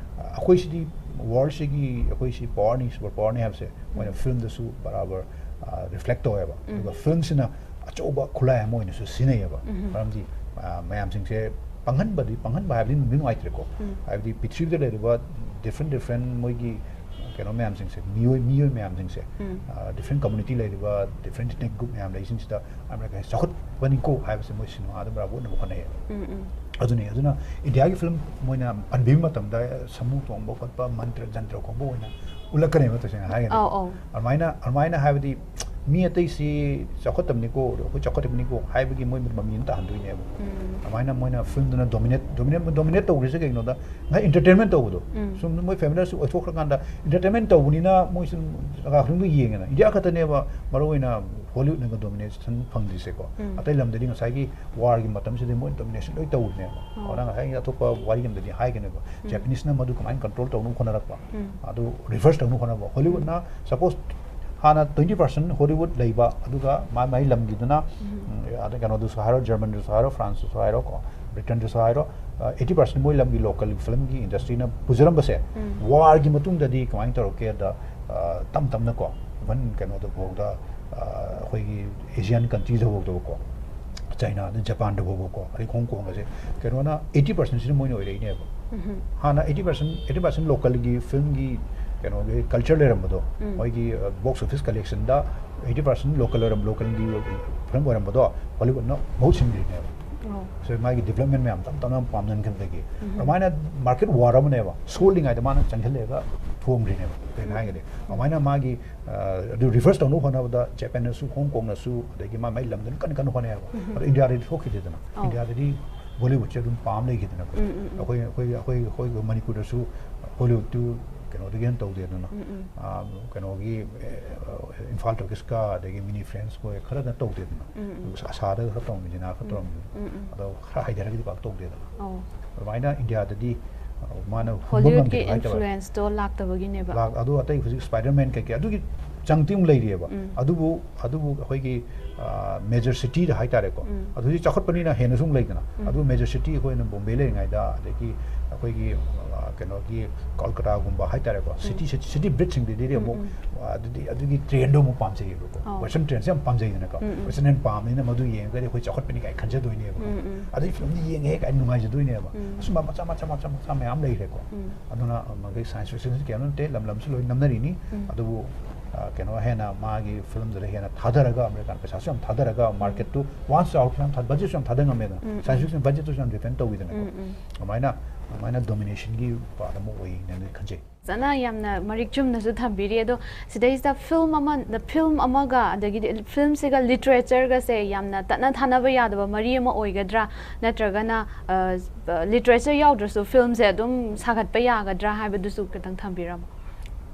ꯑꯩꯈꯣꯏꯁꯤꯗꯤ ꯋꯥꯔꯜꯁꯤꯒꯤ ꯑꯩꯈꯣꯏꯁꯤ ꯄꯋꯥꯔꯅꯤ, ꯁꯨꯄꯔ ꯄꯋꯥꯔꯅꯤ ꯍꯥꯏꯕꯁꯦ ꯃꯣꯏꯅ ꯎꯝ. ꯐꯤꯂꯝꯗꯁꯨ ꯕꯔꯥꯕꯔ ꯔꯤꯐ꯭ꯂꯦꯛ ꯇꯧꯋꯦꯕ꯫ ꯎꯝ. ꯑꯗꯨꯒ ꯐꯤꯂꯝꯁꯤꯅ ꯑꯆꯧꯕ ꯈꯨꯠꯂꯥꯏ ꯑꯃ ꯑꯣꯏꯅꯁꯨ ꯁꯤꯖꯤꯟꯅꯩꯌꯦꯕ꯫ ꯎꯝ. ꯃꯔꯝꯗꯤ ꯑ, ꯃꯌꯥꯝꯁꯤꯡꯁꯦ ꯄꯪꯍꯟꯕꯗꯤ, ꯄꯪꯍꯟꯕ ꯍꯥꯏꯕꯗꯤ ꯅꯨꯡꯗꯤ ꯅꯨꯡꯉꯥꯏꯇ꯭ꯔꯦꯀꯣ꯫ ꯎꯝ. ꯍꯥꯏꯕꯗꯤ ꯄ꯭ꯔꯤꯊꯤꯕꯤꯗ ꯂꯩꯔꯤꯕ ꯗꯤꯐ꯭ꯔꯦꯟ ꯗꯤꯐ꯭ꯔꯦꯟ ꯃꯣꯏꯒꯤ ꯀꯩꯅꯣ ꯃꯌꯥꯝꯁꯤꯡꯁꯦ, ꯃꯤꯑꯣꯏ ꯃꯤꯑꯣꯏ ꯃꯌꯥꯝꯁꯤꯡꯁꯦ, ꯗꯤꯐ꯭ꯔꯦꯟ ꯀꯝꯃꯨꯅꯤꯇꯤ ꯂꯩꯔꯤꯕ, ꯗꯤꯐ꯭ꯔꯦꯟ ꯏꯊꯅꯤꯛ ꯒ꯭ꯔꯨꯞ ꯃꯌꯥꯝ ꯂꯩꯁꯤꯡꯁꯤꯗ ꯑꯃꯦꯔꯤꯀꯥꯁꯦ ꯆꯥꯎꯈꯠꯄꯅꯤꯀꯣ ꯍꯥꯏꯕꯁꯦ ꯃꯣꯏ ꯁꯤꯅꯦꯃꯥꯗ ꯄꯨꯔꯥ ꯎꯠꯅꯕ ꯍꯣꯠꯅꯩꯌꯦꯕ꯫ ꯑꯗꯨꯅꯤ꯫ ꯑꯗꯨꯅ ꯏꯟꯗꯤꯌꯥꯒꯤ ꯐꯤꯂꯝ ꯃꯣꯏꯅ ꯄꯟꯕꯤꯕ ꯃꯇꯝꯗ ꯁꯃꯨ ꯇꯣꯡꯕ ꯈꯣꯠꯄ, ꯃꯟꯇ꯭ꯔ ꯖꯟꯇ꯭ꯔ ꯈꯣꯡꯕ ꯑꯣꯏꯅ ꯎꯠꯂꯛꯀꯅꯦꯕ, ꯇꯁꯦꯡꯅ ꯍꯥꯏꯔꯒꯗꯤ꯫ ꯑꯧ, ꯑꯧ꯫ ꯑꯗꯨꯃꯥꯏꯅ, ꯑꯗꯨꯃꯥꯏꯅ ꯍꯥꯏꯕꯗꯤ ꯃꯤ ꯑꯇꯩꯁꯤ ꯆꯥꯎꯈꯠꯇꯕꯅꯤꯀꯣ, ꯑꯩꯈꯣꯏ ꯆꯥꯎꯈꯠꯇꯕꯅꯤꯀꯣ ꯍꯥꯏꯕꯒꯤ ꯃꯣꯏ ꯃꯃꯤ ꯑꯃ ꯇꯥꯍꯟꯗꯣꯏꯅꯦꯕ꯫ ꯑꯗꯨꯃꯥꯏꯅ ꯃꯣꯏꯅ ꯐꯤꯂꯝꯗꯨꯅ ꯗꯣꯃꯤꯅꯦꯠ, ꯗꯣꯃꯤꯅꯦꯠ, ꯗꯣꯃꯤꯅꯦꯠ ꯇꯧꯈ꯭ꯔꯤꯁꯦ ꯀꯩꯒꯤꯅꯣꯗ, ꯉꯁꯥꯏ ꯏꯟꯇꯔꯇꯦꯟꯃꯦꯟ ꯇꯧꯕꯗꯣ꯫ ꯁꯨꯝ ꯃꯣꯏ ꯐꯦꯃꯤꯂꯤꯁꯨ ꯑꯣꯏꯊꯣꯛꯈ꯭ꯔꯀꯥꯟꯗ ꯏꯟꯇꯔꯇꯦꯟꯃꯦꯟ ꯇꯧꯕꯅꯤꯅ ꯃꯣꯏꯁꯨ ꯖꯒꯥ ꯈꯨꯗꯤꯡꯃꯛ ꯌꯦꯡꯉꯦꯅ꯫ ꯏꯟꯗꯤꯌꯥ ꯈꯛꯇꯅꯦꯕ ꯃꯔꯨꯑꯣꯏꯅ ꯍꯣꯂꯤꯋꯨꯗꯅꯒ ꯗꯣꯃꯤꯅꯦꯁꯟ ꯐꯪꯗ꯭ꯔꯤꯁꯦꯀꯣ꯫ ꯑꯇꯩ ꯂꯝꯗꯗꯤ ꯉꯁꯥꯏꯒꯤ ꯋꯥꯔꯒꯤ ꯃꯇꯝꯁꯤꯗ ꯃꯣꯏ ꯗꯣꯃꯤꯅꯦꯁꯟ ꯂꯣꯏ ꯇꯧꯔꯤꯅꯦꯕ꯫ ꯑꯗꯨꯅ ꯉꯁꯥꯏ ꯑꯇꯣꯞꯄ ꯋꯥꯔꯤ ꯑꯃꯗꯗꯤ ꯍꯥꯏꯒꯅꯦꯕ, ꯖꯄꯅꯤꯁꯅ ꯃꯗꯨ ꯀꯃꯥꯏꯅ ꯀꯟꯇ꯭ꯔꯣꯜ ꯇꯧꯅꯕ ꯍꯣꯠꯅꯔꯛꯄ, ꯑꯗꯨ ꯔꯤꯚꯔꯁ ꯇꯧꯅꯕ ꯍꯣꯠꯅꯕ꯫ ꯍꯣꯂꯤꯋꯨꯗꯅ ꯁꯄꯣꯁ ꯍꯥꯟꯅ ꯇ꯭ꯋꯦꯟꯇꯤ ꯄꯥꯔꯁꯦꯟ ꯍꯣꯂꯤꯋꯨꯗ ꯂꯩꯕ, ꯑꯗꯨꯒ ꯃꯥ ꯃꯥꯏ ꯂꯝꯒꯤꯗꯨꯅ, ꯎꯝ, ꯑꯗ ꯀꯩꯅꯣꯗꯨꯁꯨ ꯍꯥꯏꯔꯣ, ꯖꯔꯃꯟꯗꯨꯁꯨ ꯍꯥꯏꯔꯣ, ꯐ꯭ꯔꯥꯟꯁꯇꯨꯁꯨ ꯍꯥꯏꯔꯣ, ꯀꯣ, ꯕ꯭ꯔꯤꯇꯟꯗꯨꯁꯨ ꯍꯥꯏꯔꯣ, ꯑ, ꯑꯩꯠꯇꯤ ꯄꯥꯔꯁꯦꯟ ꯃꯣꯏ ꯂꯝꯒꯤ ꯂꯣꯀꯦꯜ ꯐꯤꯂꯝꯒꯤ ꯏꯟꯗꯁꯇ꯭ꯔꯤꯅ ꯄꯨꯖꯔꯝꯕꯁꯦ, ꯎꯝ, ꯋꯥꯔꯒꯤ ꯃꯇꯨꯡꯗꯗꯤ ꯀꯃꯥꯏꯅ ꯇꯧꯔꯛꯀꯦꯗ, ꯑ, ꯇꯞ ꯇꯞꯅꯀꯣ, ꯏꯚꯟ ꯀꯩꯅꯣꯗ ꯐꯥꯎꯗ, ꯑ, ꯑꯩꯈꯣꯏꯒꯤ ꯑꯦꯁꯤꯌꯥꯟ ꯀꯟꯇ꯭ꯔꯤꯗ ꯐꯥꯎꯗꯀꯣ, ꯆꯥꯏꯅꯥꯗ, ꯖꯄꯥꯟꯗ ꯐꯥꯎꯕꯀꯣ, ꯑꯗꯩ ꯍꯣꯡ ꯀꯣꯡꯒꯁꯦ, ꯀꯩꯅꯣꯅ ꯑꯩꯠꯇꯤ ꯄꯥꯔꯁꯦꯟꯁꯤꯅ ꯃꯣꯏꯅ ꯑꯣꯏꯔꯛꯏꯅꯦꯕ꯫ ꯎꯝ꯫ ꯍꯥꯟꯅ ꯑꯩꯠꯇꯤ ꯄꯥꯔꯁꯦꯟ, ꯑꯩꯠꯇꯤ ꯄꯥꯔꯁꯦꯟ ꯂꯣꯀꯦꯜꯒꯤ ꯐꯤꯂꯝꯒꯤ ꯀꯩꯅꯣꯒꯤ ꯀꯜꯆꯔ ꯂꯩꯔꯝꯕꯗꯣ, ꯎꯝ, ꯃꯣꯏꯒꯤ, ꯑ, ꯕꯣꯛꯁ ꯑꯣꯐꯤꯁ ꯀꯂꯦꯛꯁꯟꯗ ꯑꯩꯠꯇꯤ ꯄꯥꯔꯁꯦꯟ ꯂꯣꯀꯦꯜ ꯑꯣꯏꯔꯝ-, ꯂꯣꯀꯦꯜꯒꯤ ꯐꯤꯂꯝ ꯑꯣꯏꯔꯝꯕꯗꯣ ꯍꯣꯂꯤꯋꯨꯗꯅ ꯃꯍꯨꯠ ꯁꯤꯟꯈ꯭ꯔꯤꯅꯦꯕ꯫ ꯑꯣ꯫ So ꯃꯥꯒꯤ ꯗꯤꯕ꯭ꯂꯞꯃꯦꯟ ꯃꯌꯥꯝ ꯇꯞ ꯇꯞꯅ ꯄꯥꯝꯅꯟꯈꯤꯕꯗꯒꯤ꯫ ꯎꯝ꯫ ꯑꯗꯨꯃꯥꯏꯅ ꯃꯥꯔꯀꯦꯠ ꯋꯥꯔ ꯑꯃꯅꯦꯕ꯫ ꯁꯣꯜꯂꯤꯉꯩꯗ ꯃꯥꯅ ꯆꯪꯁꯤꯜꯂꯦꯒ ꯊꯣꯝꯈ꯭ꯔꯤꯅꯦꯕ, ꯀꯩꯅꯣ ꯎꯝ꯫ ꯍꯥꯏꯔꯒꯗꯤ꯫ ꯑꯗꯨꯃꯥꯏꯅ ꯃꯥꯒꯤ, ꯑ, ꯑꯗꯨ ꯔꯤꯚꯔꯁ ꯇꯧꯅꯕ ꯍꯣꯠꯅꯕꯗ ꯖꯄꯥꯟꯅꯁꯨ, ꯍꯣꯡ ꯀꯣꯡꯅꯁꯨ, ꯑꯗꯒꯤ ꯃꯥ ꯃꯥꯏ ꯂꯝꯗꯨꯅ ꯀꯟꯅ ꯀꯟꯅ ꯍꯣꯠꯅꯩꯌꯦꯕ꯫ ꯎꯝ꯫ ꯑꯗꯣ ꯏꯟꯗꯤꯌꯥꯗꯗꯤ ꯊꯣꯛꯈꯤꯗꯦꯗꯅ꯫ ꯑꯧ꯫ ꯏꯟꯗꯤꯌꯥꯗꯗꯤ ꯕꯣꯂꯤꯋꯨꯗꯁꯦ ꯑꯗꯨꯝ ꯄꯥꯝ ꯂꯩꯈꯤꯗꯅꯀꯣ꯫ ꯎꯝ, ꯎꯝ, ꯎꯝ꯫ ꯑꯩꯈꯣꯏ, ꯑꯩꯈꯣꯏ, ꯑꯩꯈꯣꯏ ꯃꯅꯤꯄꯨꯔꯗꯁꯨ ꯍꯣꯂꯤꯋꯨꯗꯇꯨ ꯀꯩꯅꯣꯗꯒꯤ ꯍꯦꯟꯅ ꯇꯧꯗꯦꯗꯅ꯫ ꯎꯝ, ꯎꯝ꯫ ꯑ, ꯀꯩꯅꯣꯒꯤ, ꯑ, ꯏꯝꯐꯥꯜ ꯇꯣꯀꯤꯁꯀ ꯑꯗꯒꯤ ꯃꯤꯅꯤ ꯐ꯭ꯔꯦꯟꯁ ꯀꯣꯏ ꯈꯔꯅ ꯇꯧꯗꯦꯗꯅ꯫ ꯎꯝ, ꯎꯝ꯫ ꯑꯁꯥꯗ ꯈꯔ ꯇꯧꯔꯝꯃꯤ, ꯖꯤꯅꯥ ꯈꯔ ꯎꯝ, ꯇꯧꯔꯝꯃꯤ꯫ ꯎꯝ, ꯎꯝ꯫ ꯑꯗꯣ ꯈꯔ ꯍꯥꯏꯊꯔꯒꯗꯤ ꯄꯥꯛ ꯇꯧꯗꯦꯗꯅ꯫ ꯑꯧ꯫ ꯑꯗꯨꯃꯥꯏꯅ ꯏꯟꯗꯤꯌꯥꯗꯗꯤ, ꯑ, ꯃꯥꯅ ꯍꯨꯝꯕ ꯍꯣꯂꯤꯋꯨꯗꯀꯤ ꯉꯝꯗꯦ ꯍꯥꯏꯇꯥꯔꯦ꯫ ꯏꯟꯐ꯭ꯂꯨꯌꯦꯟꯁꯇꯣ ꯂꯥꯛꯇꯕꯒꯤꯅꯦꯕ꯫ ꯂꯥꯛ-, ꯑꯗꯣ ꯑꯇꯩ ꯍꯧꯖꯤꯛ ꯁ꯭ꯄꯥꯏꯗꯔꯃꯦꯟ ꯀꯩꯀꯩ ꯑꯗꯨꯒꯤ ꯆꯪꯗꯤ ꯑꯃꯨꯛ ꯂꯩꯔꯤꯑꯕ꯫ ꯑꯗꯨꯕꯨ ꯑꯗꯨꯕꯨ ꯑꯩꯈꯣꯏꯒꯤ ꯃꯦꯖꯔ ꯁꯤꯇꯤꯗ ꯍꯥꯏꯇꯥꯔꯦꯀꯣ, ꯑꯗꯨꯗꯤ ꯆꯥꯎꯈꯠꯄꯅꯤꯅ ꯍꯦꯟꯅꯁꯨ ꯑꯃꯨꯛ ꯂꯩꯗꯅ꯫ ꯑꯗꯨ ꯃꯦꯖꯔ ꯁꯤꯇꯤ ꯑꯩꯈꯣꯏꯅ ꯕꯣꯝꯕꯦ ꯂꯩꯔꯤꯉꯩꯗ, ꯑꯗꯒꯤ ꯑꯩꯈꯣꯏꯒꯤ ꯑ, ꯀꯩꯅꯣꯒꯤ ꯀꯜꯀꯇꯥꯒꯨꯝꯕ ꯍꯥꯏꯇꯥꯔꯦꯀꯣ, ꯁꯤꯇꯤ ꯁꯤꯇꯤ ꯕ꯭ꯔꯤꯠꯁꯤꯡꯗꯨꯗꯤ ꯑꯃꯨꯛ ꯑ, ꯑꯗꯨꯗꯤ ꯑꯗꯨꯒꯤ ꯇ꯭ꯔꯦꯟꯗꯣ ꯑꯃꯨꯛ ꯄꯥꯝꯖꯩꯌꯦꯕꯀꯣ꯫ ꯑꯣ꯫ ꯋꯦꯁꯇꯔꯟ ꯇ꯭ꯔꯦꯟꯁꯦ ꯌꯥꯝ ꯄꯥꯝꯖꯩꯗꯅꯀꯣ꯫ ꯋꯦꯁꯇꯔꯟ ꯄꯥꯝꯕꯅꯤꯅ ꯃꯗꯨ ꯌꯦꯡꯉꯒꯗꯤ ꯑꯩꯈꯣꯏ ꯆꯥꯎꯈꯠꯄꯅꯤ ꯀꯥꯏ ꯈꯟꯖꯗꯣꯏꯅꯦꯕꯀꯣ꯫ ꯑꯗꯩ ꯐꯤꯂꯝꯗꯤ ꯌꯦꯡꯉꯦ ꯀꯥꯏ ꯅꯨꯡꯉꯥꯏꯖꯗꯣꯏꯅꯦꯕ꯫ ꯑꯁꯨꯝꯕ ꯃꯆꯥ ꯃꯆꯥ ꯃꯆꯥ ꯃꯆꯥ ꯃꯌꯥꯝ ꯂꯩꯈ꯭ꯔꯦꯀꯣ꯫ ꯑꯗꯨꯅ ꯃꯈꯣꯏ ꯁꯥꯏꯟꯁ ꯐꯤꯛꯁꯟꯁꯤ ꯀꯩꯅꯣ ꯅꯠꯇꯦ, ꯂꯝ ꯂꯝꯁꯨ ꯂꯣꯏ ꯅꯝꯅꯔꯤꯅꯤ꯫ ꯑꯗꯨꯕꯨ ꯑ, ꯀꯩꯅꯣ ꯍꯦꯟꯅ ꯃꯥꯒꯤ ꯐꯤꯂꯝꯗꯨꯗ ꯍꯦꯟꯅ ꯊꯥꯗꯔꯒ, ꯑꯃꯦꯔꯤꯀꯥꯟ ꯄꯩꯁꯥꯁꯨ ꯌꯥꯝ ꯊꯥꯗꯔꯒ, ꯃꯥꯔꯀꯦꯠꯇꯨ ꯋꯥꯟꯁ ꯆꯥꯎꯔꯛꯄ ꯌꯥꯝ ꯊꯥ-, ꯕꯖꯦꯠꯁꯨ ꯌꯥꯝ ꯊꯥꯗ ꯉꯝꯃꯦꯗꯅ꯫ ꯁꯥꯏꯟꯁ ꯐꯤꯛꯁꯟ ꯕꯖꯦꯠꯇꯨꯁꯨ ꯌꯥꯝ ꯗꯤꯄꯦꯟ ꯇꯧꯋꯤꯗꯅꯀꯣ꯫ ꯑꯗꯨꯃꯥꯏꯅ ꯑꯗꯨꯃꯥꯏꯅ ꯗꯣꯃꯤꯅꯦꯁꯟꯒꯤ ꯄꯥꯔꯠ ꯑꯃ ꯑꯣꯏꯅ ꯈꯟꯖꯩ꯫ ꯐꯖꯅ ꯌꯥꯝꯅ ꯃꯔꯤꯛ ꯆꯨꯝꯅꯁꯨ ꯊꯝꯕꯤꯔꯤ꯫ ꯑꯗꯣ ꯁꯤꯗꯩꯁꯤꯗ ꯐꯤꯂꯝ ꯑꯃ, ꯐꯤꯂꯝ ꯑꯃꯒ ꯑꯗꯒꯤꯗꯤ ꯐꯤꯂꯝꯁꯤꯒ ꯂꯤꯇꯔꯦꯆꯔꯒꯁꯦ ꯌꯥꯝꯅ ꯇꯠꯅ ꯊꯥꯅꯕ ꯌꯥꯗꯕ ꯃꯔꯤ ꯑꯃ ꯑꯣꯏꯒꯗ꯭ꯔꯥ, ꯅꯠꯇ꯭ꯔꯒꯅ ꯂꯤꯇꯔꯦꯆꯔ ꯌꯥꯎꯗ꯭ꯔꯁꯨ ꯐꯤꯂꯝꯁꯦ ꯑꯗꯨꯝ ꯁꯥꯒꯠꯄ ꯌꯥꯒꯗ꯭ꯔꯥ ꯍꯥꯏꯕꯗꯨꯁꯨ ꯈꯤꯇꯪ ꯊꯝꯕꯤꯔꯝꯃꯣ꯫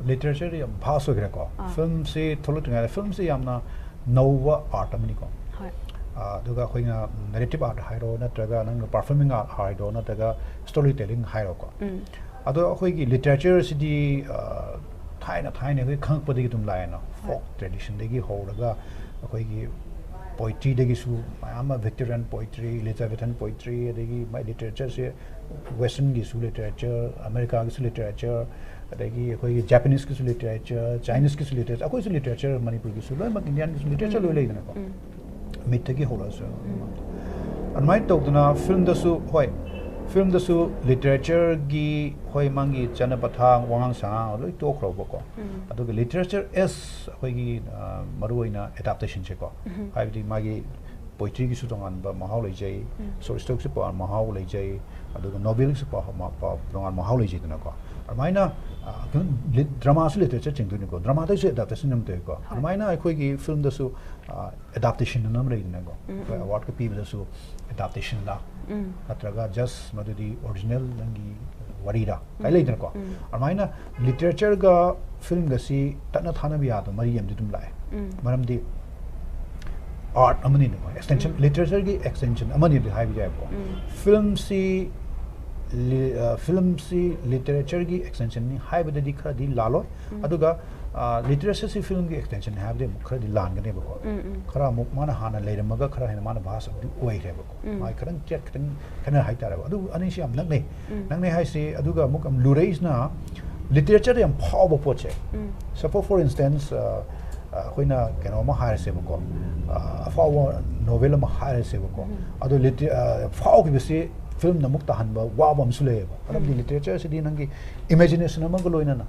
ꯂꯤꯇꯔꯦꯆꯔꯗꯤ ꯌꯥꯝ ꯚꯥꯁ ꯑꯣꯏꯈ꯭ꯔꯦꯀꯣ꯫ ꯑꯥ꯫ ꯐꯤꯂꯝꯁꯤ ꯊꯣꯛꯂꯛꯇ꯭ꯔꯤꯉꯩꯗ, ꯐꯤꯂꯝꯁꯤ ꯌꯥꯝꯅ ꯅꯧꯕ ꯑꯥꯔꯠ ꯑꯃꯅꯤꯀꯣ꯫ ꯍꯣꯏ꯫ ꯑ, ꯑꯗꯨꯒ ꯑꯩꯈꯣꯏꯅ ꯅꯦꯔꯦꯇꯤꯞ ꯑꯥꯔꯠ ꯍꯥꯏꯔꯣ, ꯅꯠꯇ꯭ꯔꯒ ꯅꯪꯅ ꯄꯔꯐꯣꯔꯃꯤꯡ ꯑꯥꯔꯠ ꯍꯥꯏꯔꯣ, ꯅꯠꯇ꯭ꯔꯒ ꯁ꯭ꯇꯣꯔꯤ ꯇꯦꯂꯤꯡ ꯍꯥꯏꯔꯣꯀꯣ꯫ ꯑꯗꯣ ꯑꯩꯈꯣꯏꯒꯤ ꯂꯤꯇꯔꯦꯆꯔꯁꯤꯗꯤ, ꯑ, ꯊꯥꯏꯅ ꯊꯥꯏꯅ ꯑꯩꯈꯣꯏ ꯈꯪꯉꯛꯄꯗꯒꯤ ꯑꯗꯨꯝ ꯂꯥꯛꯑꯦꯅ꯫ ꯐꯣꯛ ꯇ꯭ꯔꯦꯗꯤꯁꯟꯗꯒꯤ ꯍꯧꯔꯒ ꯑꯩꯈꯣꯏꯒꯤ ꯄꯣꯏꯇ꯭ꯔꯤꯗꯒꯤꯁꯨ ꯃꯌꯥꯝ ꯑꯃ, ꯚꯤꯛꯇꯣꯔꯤꯌꯥꯟ ꯄꯣꯏꯇ꯭ꯔꯤ, ꯏꯂꯤꯖꯥꯕꯦꯊꯟ ꯄꯣꯏꯇ꯭ꯔꯤ, ꯑꯗꯒꯤ ꯃꯥꯏ ꯂꯤꯇꯔꯦꯆꯔꯁꯦ ꯋꯦꯁꯇꯔꯟꯒꯤꯁꯨ ꯂꯤꯇꯔꯦꯆꯔ, ꯑꯃꯦꯔꯤꯀꯥꯒꯤꯁꯨ ꯂꯤꯇꯔꯦꯆꯔ, ꯑꯗꯒꯤ ꯑꯩꯈꯣꯏꯒꯤ ꯖꯄꯥꯅꯤꯁꯀꯤꯁꯨ ꯂꯤꯇꯔꯦꯆꯔ, ꯆꯥꯏꯅꯤꯁꯀꯤꯁꯨ ꯂꯤꯇꯔꯦꯆꯔ, ꯑꯩꯈꯣꯏꯁꯨ ꯂꯤꯇꯔꯦꯆꯔ ꯃꯅꯤꯄꯨꯔꯒꯤꯁꯨ ꯂꯣꯏꯅꯃꯛ, ꯏꯟꯗꯤꯌꯥꯟꯒꯤꯁꯨ ꯂꯤꯇꯔꯦꯆꯔ ꯂꯣꯏ ꯂꯩꯗꯅꯀꯣ꯫ ꯃꯤꯠꯇꯒꯤ ꯍꯧꯔꯛꯑꯁꯨ ꯑꯗꯨꯃꯥꯏꯅ ꯇꯧꯗꯅ ꯐꯤꯂꯝꯗꯁꯨ, ꯍꯣꯏ, ꯐꯤꯂꯝꯗꯁꯨ ꯂꯤꯇꯔꯦꯆꯔꯒꯤ, ꯍꯣꯏ, ꯃꯥꯒꯤ ꯆꯠꯅ ꯄꯊꯥꯞ, ꯋꯥꯉꯥꯡ ꯁꯉꯥꯡ ꯂꯣꯏ ꯇꯣꯛꯈ꯭ꯔꯕꯀꯣ꯫ ꯑꯗꯨꯒ ꯂꯤꯇꯔꯦꯆꯔ ꯑꯦꯁ ꯑꯩꯈꯣꯏꯒꯤ, ꯑ, ꯃꯔꯨꯑꯣꯏꯅ ꯑꯦꯗꯥꯞꯇꯦꯁꯟꯁꯦꯀꯣ, ꯍꯥꯏꯕꯗꯤ ꯃꯥꯒꯤ ꯄꯣꯏꯇ꯭ꯔꯤꯒꯤꯁꯨ ꯇꯣꯉꯥꯟꯕ ꯃꯍꯥꯎ ꯂꯩꯖꯩ, ꯁꯣꯔꯠ ꯁ꯭ꯇꯣꯔꯤꯒꯤꯁꯨ ꯄ-, ꯃꯍꯥꯎ ꯂꯩꯖꯩ, ꯑꯗꯨꯒ ꯅꯣꯕꯦꯜꯒꯤꯁꯨ ꯄ-, ꯃ-, ꯄ-, ꯇꯣꯉꯥꯟꯕ ꯃꯍꯥꯎ ꯂꯩꯖꯩꯗꯅꯀꯣ꯫ ꯑꯗꯨꯃꯥꯏꯅ, ꯑ, ꯀꯩꯅꯣ, ꯂꯤꯠ-, ꯗ꯭ꯔꯃꯥꯁꯨ ꯂꯤꯇꯔꯦꯆꯔ ꯆꯤꯡꯗꯣꯏꯅꯤꯀꯣ, ꯗ꯭ꯔꯃꯥꯗꯩꯁꯨ ꯑꯦꯗꯥꯞꯇꯦꯁꯟ ꯑꯃ ꯇꯧꯏꯀꯣ꯫ ꯑꯗꯨꯃꯥꯏꯅ ꯑꯩꯈꯣꯏꯒꯤ ꯐꯤꯂꯝꯗꯁꯨ, ꯑ, ꯑꯦꯗꯥꯞꯇꯦꯁꯟ ꯑꯅ ꯑꯃ ꯂꯩꯗꯅꯀꯣ꯫ ꯑꯩꯈꯣꯏ ꯑꯦꯋꯥꯔꯗꯀ ꯄꯤꯕꯗꯁꯨ ꯑꯦꯗꯥꯞꯇꯦꯁꯟꯂ, ꯅꯠꯇ꯭ꯔꯒ ꯖꯁ ꯃꯗꯨꯗꯤ ꯑꯣꯔꯤꯖꯤꯅꯦꯜ ꯅꯪꯒꯤ ꯋꯥꯔꯤꯔꯥ ꯀꯥꯏ ꯂꯩꯗꯅꯀꯣ꯫ ꯑꯗꯨꯃꯥꯏꯅ ꯂꯤꯇꯔꯦꯆꯔꯒ ꯐꯤꯂꯝꯒꯁꯤ ꯇꯠꯅ ꯊꯥꯅꯕ ꯌꯥꯗꯕ ꯃꯔꯤ ꯑꯃꯗꯤ ꯑꯗꯨꯝ ꯂꯥꯛꯑꯦ꯫ ꯃꯔꯝꯗꯤ ꯑꯥꯔꯠ ꯑꯃꯅꯤꯅꯀꯣ, ꯑꯦꯛꯁꯇꯦꯟꯁꯟ, ꯂꯤꯇꯔꯦꯆꯔꯒꯤ ꯑꯦꯛꯁꯇꯦꯟꯁꯟ ꯑꯃꯅꯤꯗꯤ ꯍꯥꯏꯕ ꯌꯥꯏꯕꯀꯣ꯫ ꯐꯤꯂꯝꯁꯤ ꯐꯤꯂꯝꯁꯤ ꯂꯤꯇꯔꯦꯆꯔꯒꯤ ꯑꯦꯛꯁꯇꯦꯟꯁꯟꯅꯤ ꯍꯥꯏꯕꯗꯗꯤ ꯈꯔꯗꯤ ꯂꯥꯜꯂꯣꯏ꯫ ꯑꯗꯨꯒ ꯂꯤꯇꯔꯦꯆꯔꯁꯤ ꯐꯤꯂꯝꯒꯤ ꯑꯦꯛꯁꯇꯦꯟꯁꯟꯅꯤ ꯍꯥꯏꯕꯗꯤ ꯑꯃꯨꯛ ꯈꯔꯗꯤ ꯂꯥꯟꯒꯅꯦꯕꯀꯣ꯫ ꯈꯔ ꯑꯃꯨꯛ ꯃꯥꯅ ꯍꯥꯟꯅ ꯂꯩꯔꯝꯃꯒ ꯈꯔ ꯍꯦꯟꯅ ꯃꯥꯅ ꯚꯥꯁ ꯑꯗꯨ ꯑꯣꯏꯈ꯭ꯔꯦꯕꯀꯣ꯫ ꯃꯥꯒꯤ ꯈꯤꯇꯪ ꯆꯦꯠ ꯈꯤꯇꯪ ꯈꯦꯠꯅ ꯍꯥꯏꯇꯥꯔꯦꯕ꯫ ꯑꯗꯨ ꯑꯅꯤꯁꯤ ꯌꯥꯝ ꯅꯛꯅꯩ꯫ ꯅꯛꯅꯩ ꯍꯥꯏꯁꯤ꯫ ꯑꯗꯨꯒ ꯑꯃꯨꯛ ꯌꯥꯝ ꯂꯨꯔꯛꯏꯁꯤꯅ ꯂꯤꯇꯔꯦꯆꯔꯗ ꯌꯥꯝ ꯐꯥꯎꯕ ꯄꯣꯠꯁꯦ꯫ Suppose for instance, ꯑꯩꯈꯣꯏꯅ ꯀꯩꯅꯣ ꯑꯃ ꯍꯥꯏꯔꯁꯦꯕꯀꯣ, ꯑꯐꯥꯎꯕ ꯅꯣꯕꯦꯜ ꯑꯃ ꯍꯥꯏꯔꯁꯦꯕꯀꯣ꯫ ꯑꯗꯣ ꯂꯤꯇꯔꯦ ꯐꯥꯎꯈꯤꯕꯁꯤ ꯐꯤꯂꯝꯗ ꯑꯃꯨꯛ ꯇꯥꯍꯟꯕ ꯋꯥꯕ ꯑꯃꯁꯨ ꯂꯩꯌꯦꯕ꯫ ꯃꯔꯝꯗꯤ ꯂꯤꯇꯔꯦꯆꯔꯁꯤꯗꯤ ꯅꯪꯒꯤ ꯏꯃꯦꯖꯤꯅꯦꯁꯟ ꯑꯃꯒ ꯂꯣꯏꯅꯅ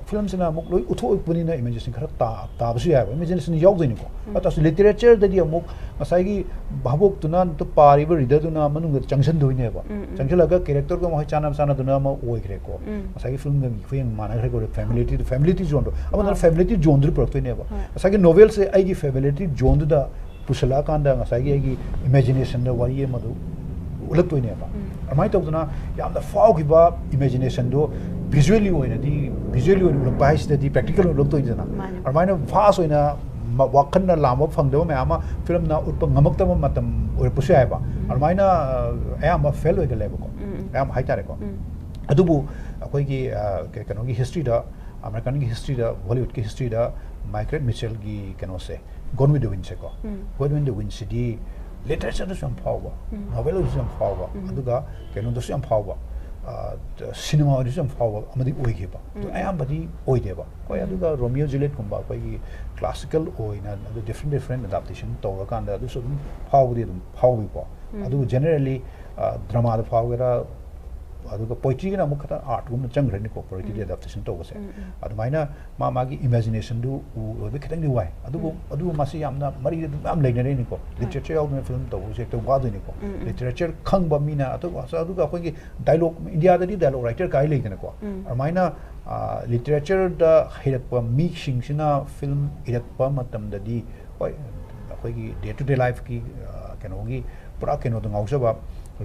ꯐꯤꯂꯝꯁꯤꯅ ꯑꯃꯨꯛ ꯂꯣꯏ ꯎꯠꯊꯣꯛꯄꯅꯤꯅ ꯏꯃꯦꯖꯤꯅꯦꯁꯟ ꯈꯔ ꯇꯥꯕꯁꯨ ꯌꯥꯏꯕ꯫ ꯏꯃꯦꯖꯤꯅꯦꯁꯟ ꯌꯥꯎꯗꯣꯏꯅꯤꯀꯣ꯫ ꯑꯗꯨ ꯇꯥꯔꯁꯨ ꯂꯤꯇꯔꯦꯆꯔꯗꯗꯤ ꯑꯃꯨꯛ ꯉꯁꯥꯏꯒꯤ ꯚꯥꯕꯣꯛꯇꯨꯅ ꯅꯠꯇ ꯄꯥꯔꯤꯕ ꯔꯤꯗꯔꯗꯨꯅ ꯃꯅꯨꯡꯗ ꯆꯪꯁꯤꯟꯗꯣꯏꯅꯦꯕ꯫ ꯆꯪꯁꯤꯜꯂꯒ ꯀꯦꯔꯦꯛꯇꯔꯒ ꯃꯈꯣꯏ ꯆꯥꯟꯅ ꯆꯥꯟꯅꯗꯨꯅ ꯑꯃ ꯑꯣꯏꯈ꯭ꯔꯦꯀꯣ꯫ ꯉꯁꯥꯏꯒꯤ ꯐꯤꯂꯝꯒ ꯈꯨꯌꯦꯡ ꯃꯥꯟꯅꯈ꯭ꯔꯦꯀꯣ꯫ ꯐꯦꯃꯤꯂꯤꯇꯤꯗ ꯐꯦꯃꯤꯂꯤꯇꯤ ꯖꯣꯟꯗꯣ ꯑꯃꯗꯨꯅ ꯐꯦꯃꯤꯂꯤꯇꯤ ꯖꯣꯟꯗꯨꯗ ꯄꯨꯔꯛꯇꯣꯏꯅꯦꯕ꯫ ꯉꯁꯥꯏꯒꯤ ꯅꯣꯕꯦꯜꯁꯦ ꯑꯩꯒꯤ ꯐꯦꯃꯤꯂꯤꯇꯤ ꯖꯣꯟꯗꯨꯗ ꯄꯨꯁꯜꯂꯛꯑꯀꯥꯟꯗ ꯉꯁꯥꯏꯒꯤ ꯑꯩꯒꯤ ꯏꯃꯦꯖꯤꯅꯦꯁꯟꯗ ꯋꯥꯔꯤ ꯑꯃꯗꯨ ꯎꯠꯂꯛꯇꯣꯏꯅꯦꯕ꯫ ꯑꯗꯨꯃꯥꯏꯅ ꯇꯧꯗꯅ ꯌꯥꯝꯅ ꯐꯥꯎꯈꯤꯕ ꯏꯃꯦꯖꯤꯅꯦꯁꯟꯗꯣ ꯚꯤꯖꯨꯋꯦꯜꯂꯤ ꯑꯣꯏꯅꯗꯤ, ꯚꯤꯖꯨꯋꯦꯜꯂꯤ ꯑꯣꯏꯅ ꯎꯠꯂꯛꯄ ꯍꯥꯏꯁꯤꯗꯗꯤ ꯄ꯭ꯔꯦꯛꯇꯤꯀꯦꯜ ꯑꯣꯏꯅ ꯎꯠꯂꯛꯇꯣꯏꯅꯤꯗꯅ꯫ ꯑꯗꯨꯃꯥꯏꯅ ꯚꯥꯁ ꯑꯣꯏꯅ ꯋꯥꯈꯜꯅ ꯂꯥꯝꯕ ꯐꯪꯗꯕ ꯃꯌꯥꯝ ꯑꯃ ꯐꯤꯂꯝꯅ ꯎꯠꯄ ꯉꯝꯃꯛꯇꯕ ꯃꯇꯝ ꯑꯣꯏꯔꯛꯄꯁꯨ ꯌꯥꯏꯕ꯫ ꯑꯗꯨꯃꯥꯏꯅ ꯑꯌꯥꯝꯕ ꯐꯦꯜ ꯑꯣꯏꯒꯜꯂꯦꯕꯀꯣ꯫ ꯑꯌꯥꯝꯕ ꯍꯥꯏꯇꯥꯔꯦꯀꯣ꯫ ꯑꯗꯨꯕꯨ ꯑꯩꯈꯣꯏꯒꯤ ꯀꯩꯅꯣꯒꯤ ꯍꯤꯁꯇ꯭ꯔꯤꯗ, ꯑꯃꯦꯔꯤꯀꯥꯟꯒꯤ ꯍꯤꯁꯇ꯭ꯔꯤꯗ, ꯕꯣꯂꯤꯋꯨꯗꯀꯤ ꯍꯤꯁꯇ꯭ꯔꯤꯗ ꯃꯥꯏꯒ꯭ꯔꯦꯠ ꯃꯤꯆꯦꯜꯒꯤ ꯀꯩꯅꯣꯁꯦ, ꯒꯣꯟ ꯋꯤꯠ ꯗ ꯋꯤꯟꯁꯦꯀꯣ꯫ ꯒꯣꯟ ꯋꯤꯠ ꯗ ꯋꯤꯟꯁꯤꯗꯤ ꯂꯤꯇꯔꯦꯆꯔꯗꯁꯨ ꯌꯥꯝ ꯐꯥꯎꯕ, ꯅꯣꯕꯦꯜꯗꯁꯨ ꯌꯥꯝ ꯐꯥꯎꯕ, ꯑꯗꯨꯒ ꯀꯩꯅꯣꯗꯁꯨ ꯌꯥꯝ ꯐꯥꯎꯕ, ꯁꯤꯅꯦꯃꯥꯗꯁꯨ ꯌꯥꯝ ꯐꯥꯎꯕ ꯑꯃꯗꯤ ꯑꯣꯏꯈꯤꯕ꯫ ꯑꯗꯨ ꯑꯌꯥꯝꯕꯗꯤ ꯑꯣꯏꯗꯦꯕ꯫ ꯍꯣꯏ, ꯑꯗꯨꯒ ꯔꯣꯃꯤꯌꯣ ꯖꯨꯂꯤꯌꯦꯠꯀꯨꯝꯕ ꯑꯩꯈꯣꯏꯒꯤ ꯀ꯭ꯂꯥꯁꯤꯀꯦꯜ ꯑꯣꯏꯅ ꯑꯗꯨ ꯗꯤꯐ꯭ꯔꯦꯟ ꯗꯤꯐ꯭ꯔꯦꯟ ꯑꯦꯗꯥꯞꯇꯦꯁꯟ ꯇꯧꯔꯀꯥꯟꯗ ꯑꯗꯨꯁꯨ ꯑꯗꯨꯝ ꯐꯥꯎꯕꯗꯤ ꯑꯗꯨꯝ ꯐꯥꯎꯏꯀꯣ꯫ ꯑꯗꯨꯕꯨ ꯖꯦꯅꯔꯦꯜꯂꯤ ꯗ꯭ꯔꯃꯥꯗ ꯐꯥꯎꯒꯦꯔꯥ, ꯑꯗꯨꯒ ꯄꯣꯏꯇ꯭ꯔꯤꯒꯤꯅ ꯑꯃꯨꯛ ꯈꯤꯇꯪ ꯑꯥꯔꯠꯀꯨꯝꯕ ꯆꯪꯈ꯭ꯔꯅꯤꯀꯣ, ꯄꯣꯏꯇ꯭ꯔꯤꯗꯤ ꯑꯦꯗꯥꯞꯇꯦꯁꯟ ꯇꯧꯕꯁꯦ꯫ ꯑꯗꯨꯃꯥꯏꯅ ꯃꯥ ꯃꯥꯒꯤ ꯏꯃꯦꯖꯤꯅꯦꯁꯟꯗꯨ ꯎ-, ꯑꯣꯏꯕ ꯈꯤꯇꯪꯗꯤ ꯋꯥꯏ꯫ ꯑꯗꯨꯕꯨ, ꯑꯗꯨꯕꯨ ꯃꯁꯤ ꯌꯥꯝꯅ ꯃꯔꯤ ꯑꯗꯨꯝ ꯌꯥꯝ ꯂꯩꯅꯔꯦꯅꯤꯀꯣ꯫ ꯂꯤꯇꯔꯦꯆꯔ ꯌꯥꯎꯗꯅ ꯐꯤꯂꯝ ꯇꯧꯕꯁꯦ ꯍꯦꯛꯇ ꯋꯥꯗꯣꯏꯅꯤꯀꯣ꯫ ꯂꯤꯇꯔꯦꯆꯔ ꯈꯪꯕ ꯃꯤꯅ ꯑꯇꯣꯞꯄ, ꯑꯗꯨꯒ ꯑꯩꯈꯣꯏꯒꯤ ꯗꯥꯏꯂꯣꯛ, ꯏꯟꯗꯤꯌꯥꯗꯗꯤ ꯗꯥꯏꯂꯣꯛ ꯔꯥꯏꯇꯔ ꯀꯥꯏ ꯂꯩꯗꯅꯀꯣ꯫ ꯑꯗꯨꯃꯥꯏꯅ, ꯑ, ꯂꯤꯇꯔꯦꯆꯔꯗ ꯍꯩꯔꯛꯄ ꯃꯤꯁꯤꯡꯁꯤꯅ ꯐꯤꯂꯝ ꯏꯔꯛꯄ ꯃꯇꯝꯗꯗꯤ, ꯍꯣꯏ, ꯑꯩꯈꯣꯏꯒꯤ ꯗꯦ ꯇꯨ ꯗꯦ ꯂꯥꯏꯐꯀꯤ, ꯑ, ꯀꯩꯅꯣꯒꯤ ꯄꯨꯔꯥ ꯀꯩꯅꯣꯗ ꯉꯥꯎꯖꯕ,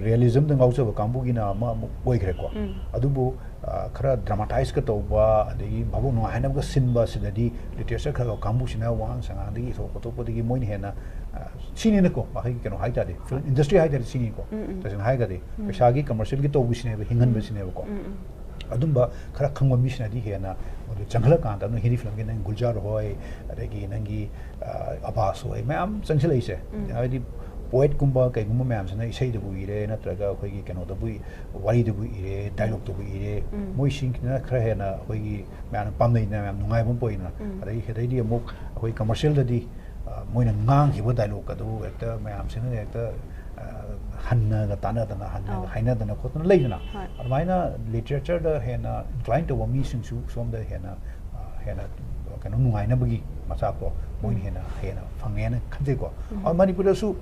ꯔꯤꯌꯦꯂꯤꯖꯝꯗ ꯉꯥꯎꯖꯕ ꯀꯥꯡꯕꯨꯒꯤꯅ ꯑꯃ ꯑꯃꯨꯛ ꯑꯣꯏꯈ꯭ꯔꯦꯀꯣ꯫ ꯑꯗꯨꯕꯨ, ꯑ, ꯑ, ꯈꯔ ꯗ꯭ꯔꯃꯥꯇꯥꯏꯁꯀ ꯇꯧꯕ, ꯑꯗꯒꯤ ꯚꯥꯕꯣꯛ ꯅꯨꯡꯉꯥꯏꯍꯟꯅꯕꯒ ꯁꯤꯟꯕ, ꯁꯤꯗꯗꯤ ꯂꯤꯇꯔꯦꯆꯔ ꯈꯔ ꯈꯔ ꯀꯥꯡꯕꯨꯁꯤꯅ ꯋꯥꯉꯥꯡ ꯁꯉꯥꯡꯗꯒꯤ ꯏꯊꯣꯛ ꯈꯣꯠꯇꯣꯛꯄꯗꯒꯤ ꯃꯣꯏꯅ ꯍꯦꯟꯅ, ꯑ, ꯁꯤꯅꯤꯅꯀꯣ, ꯑꯩꯈꯣꯏꯒꯤ ꯀꯩꯅꯣ ꯍꯥꯏ ꯇꯥꯔꯗꯤ, ꯐꯤꯂꯝ ꯏꯟꯗꯁꯇ꯭ꯔꯤ ꯍꯥꯏ ꯇꯥꯔꯗꯤ ꯁꯤꯅꯤꯀꯣ꯫ ꯎꯝ, ꯎꯝ꯫ ꯇꯁꯦꯡꯅ ꯍꯥꯏꯔꯒꯗꯤ ꯎꯝ꯫ ꯄꯩꯁꯥꯒꯤ, ꯀꯃꯔꯁꯤꯌꯦꯜꯒꯤ ꯇꯧꯕꯁꯤꯅꯦꯕ, ꯍꯤꯡꯍꯟꯕꯁꯤꯅꯦꯕꯀꯣ꯫ ꯎꯝ, ꯎꯝ꯫ ꯑꯗꯨꯝꯕ ꯈꯔ ꯈꯪꯕ ꯃꯤꯁꯤꯅꯗꯤ ꯍꯦꯟꯅ ꯃꯗꯨ ꯆꯪꯈꯠꯂꯀꯥꯟꯗ, ꯑꯗꯨꯅ ꯍꯤꯟꯗꯤ ꯐꯤꯂꯝꯒꯤ ꯅꯪ ꯒꯨꯜꯖꯥꯔ ꯍꯣꯏ, ꯑꯗꯒꯤ ꯅꯪꯒꯤ, ꯑ, ꯑꯕꯥꯁ ꯍꯣꯏ ꯃꯌꯥꯝ ꯆꯪꯁꯤꯜꯂꯛꯏꯁꯦ꯫ ꯎꯝ꯫ ꯍꯥꯏꯗꯤ ꯄꯣꯏꯠꯀꯨꯝꯕ ꯀꯩꯒꯨꯝꯕ ꯃꯌꯥꯝꯁꯤꯅ ꯏꯁꯩꯗꯕꯨ ꯏꯔꯦ, ꯅꯠꯇ꯭ꯔꯒ ꯑꯩꯈꯣꯏꯒꯤ ꯀꯩꯅꯣꯗꯕꯨ ꯏ-, ꯋꯥꯔꯤꯗꯕꯨ ꯏꯔꯦ, ꯗꯥꯏꯂꯣꯛꯇꯕꯨ ꯏꯔꯦ, ꯎꯝ꯫ ꯃꯣꯏꯁꯤꯡꯁꯤꯅ ꯈꯔ ꯍꯦꯟꯅ ꯑꯩꯈꯣꯏꯒꯤ ꯃꯌꯥꯝꯅ ꯄꯥꯝꯅꯩꯗꯅ, ꯌꯥꯝ ꯅꯨꯡꯉꯥꯏꯕ ꯑꯃ ꯄꯣꯛꯏꯗꯅ꯫ ꯎꯝ꯫ ꯑꯗꯩ, ꯑꯗꯩꯗꯤ ꯑꯃꯨꯛ ꯑꯩꯈꯣꯏ ꯀꯃꯔꯁꯤꯌꯦꯜꯗꯗꯤ, ꯑ, ꯃꯣꯏꯅ ꯉꯥꯡꯈꯤꯕ ꯗꯥꯏꯂꯣꯛ ꯑꯗꯨ ꯍꯦꯛꯇ ꯃꯌꯥꯝꯁꯤꯅ ꯍꯦꯛꯇ, ꯑ, ꯍꯟꯅꯒ ꯇꯥꯟꯅꯗꯅ, ꯍꯟꯅꯒ ꯑꯧ꯫ ꯍꯥꯏꯅꯗꯅ ꯈꯣꯠꯇꯅ ꯂꯩꯗꯅ꯫ ꯍꯣꯏ꯫ ꯑꯗꯨꯃꯥꯏꯅ ꯂꯤꯇꯔꯦꯆꯔꯗ ꯍꯦꯟꯅ ꯏꯟꯀ꯭ꯂꯥꯏꯟ ꯇꯧꯕ ꯃꯤꯁꯤꯡꯁꯨ ꯁꯣꯝꯗ ꯍꯦꯟꯅ, ꯑ, ꯍꯦꯟꯅ ꯀꯩꯅꯣ ꯅꯨꯡꯉꯥꯏꯅꯕꯒꯤ ꯃꯆꯥꯛꯇꯣ ꯃꯣꯏꯅ ꯎꯝ꯫ ꯍꯦꯟꯅ, ꯍꯦꯟꯅ ꯐꯪꯉꯦꯅ ꯈꯟꯖꯩꯀꯣ꯫ ꯎꯝ꯫ ꯑ, ꯃꯅꯤꯄꯨꯔꯗꯁꯨ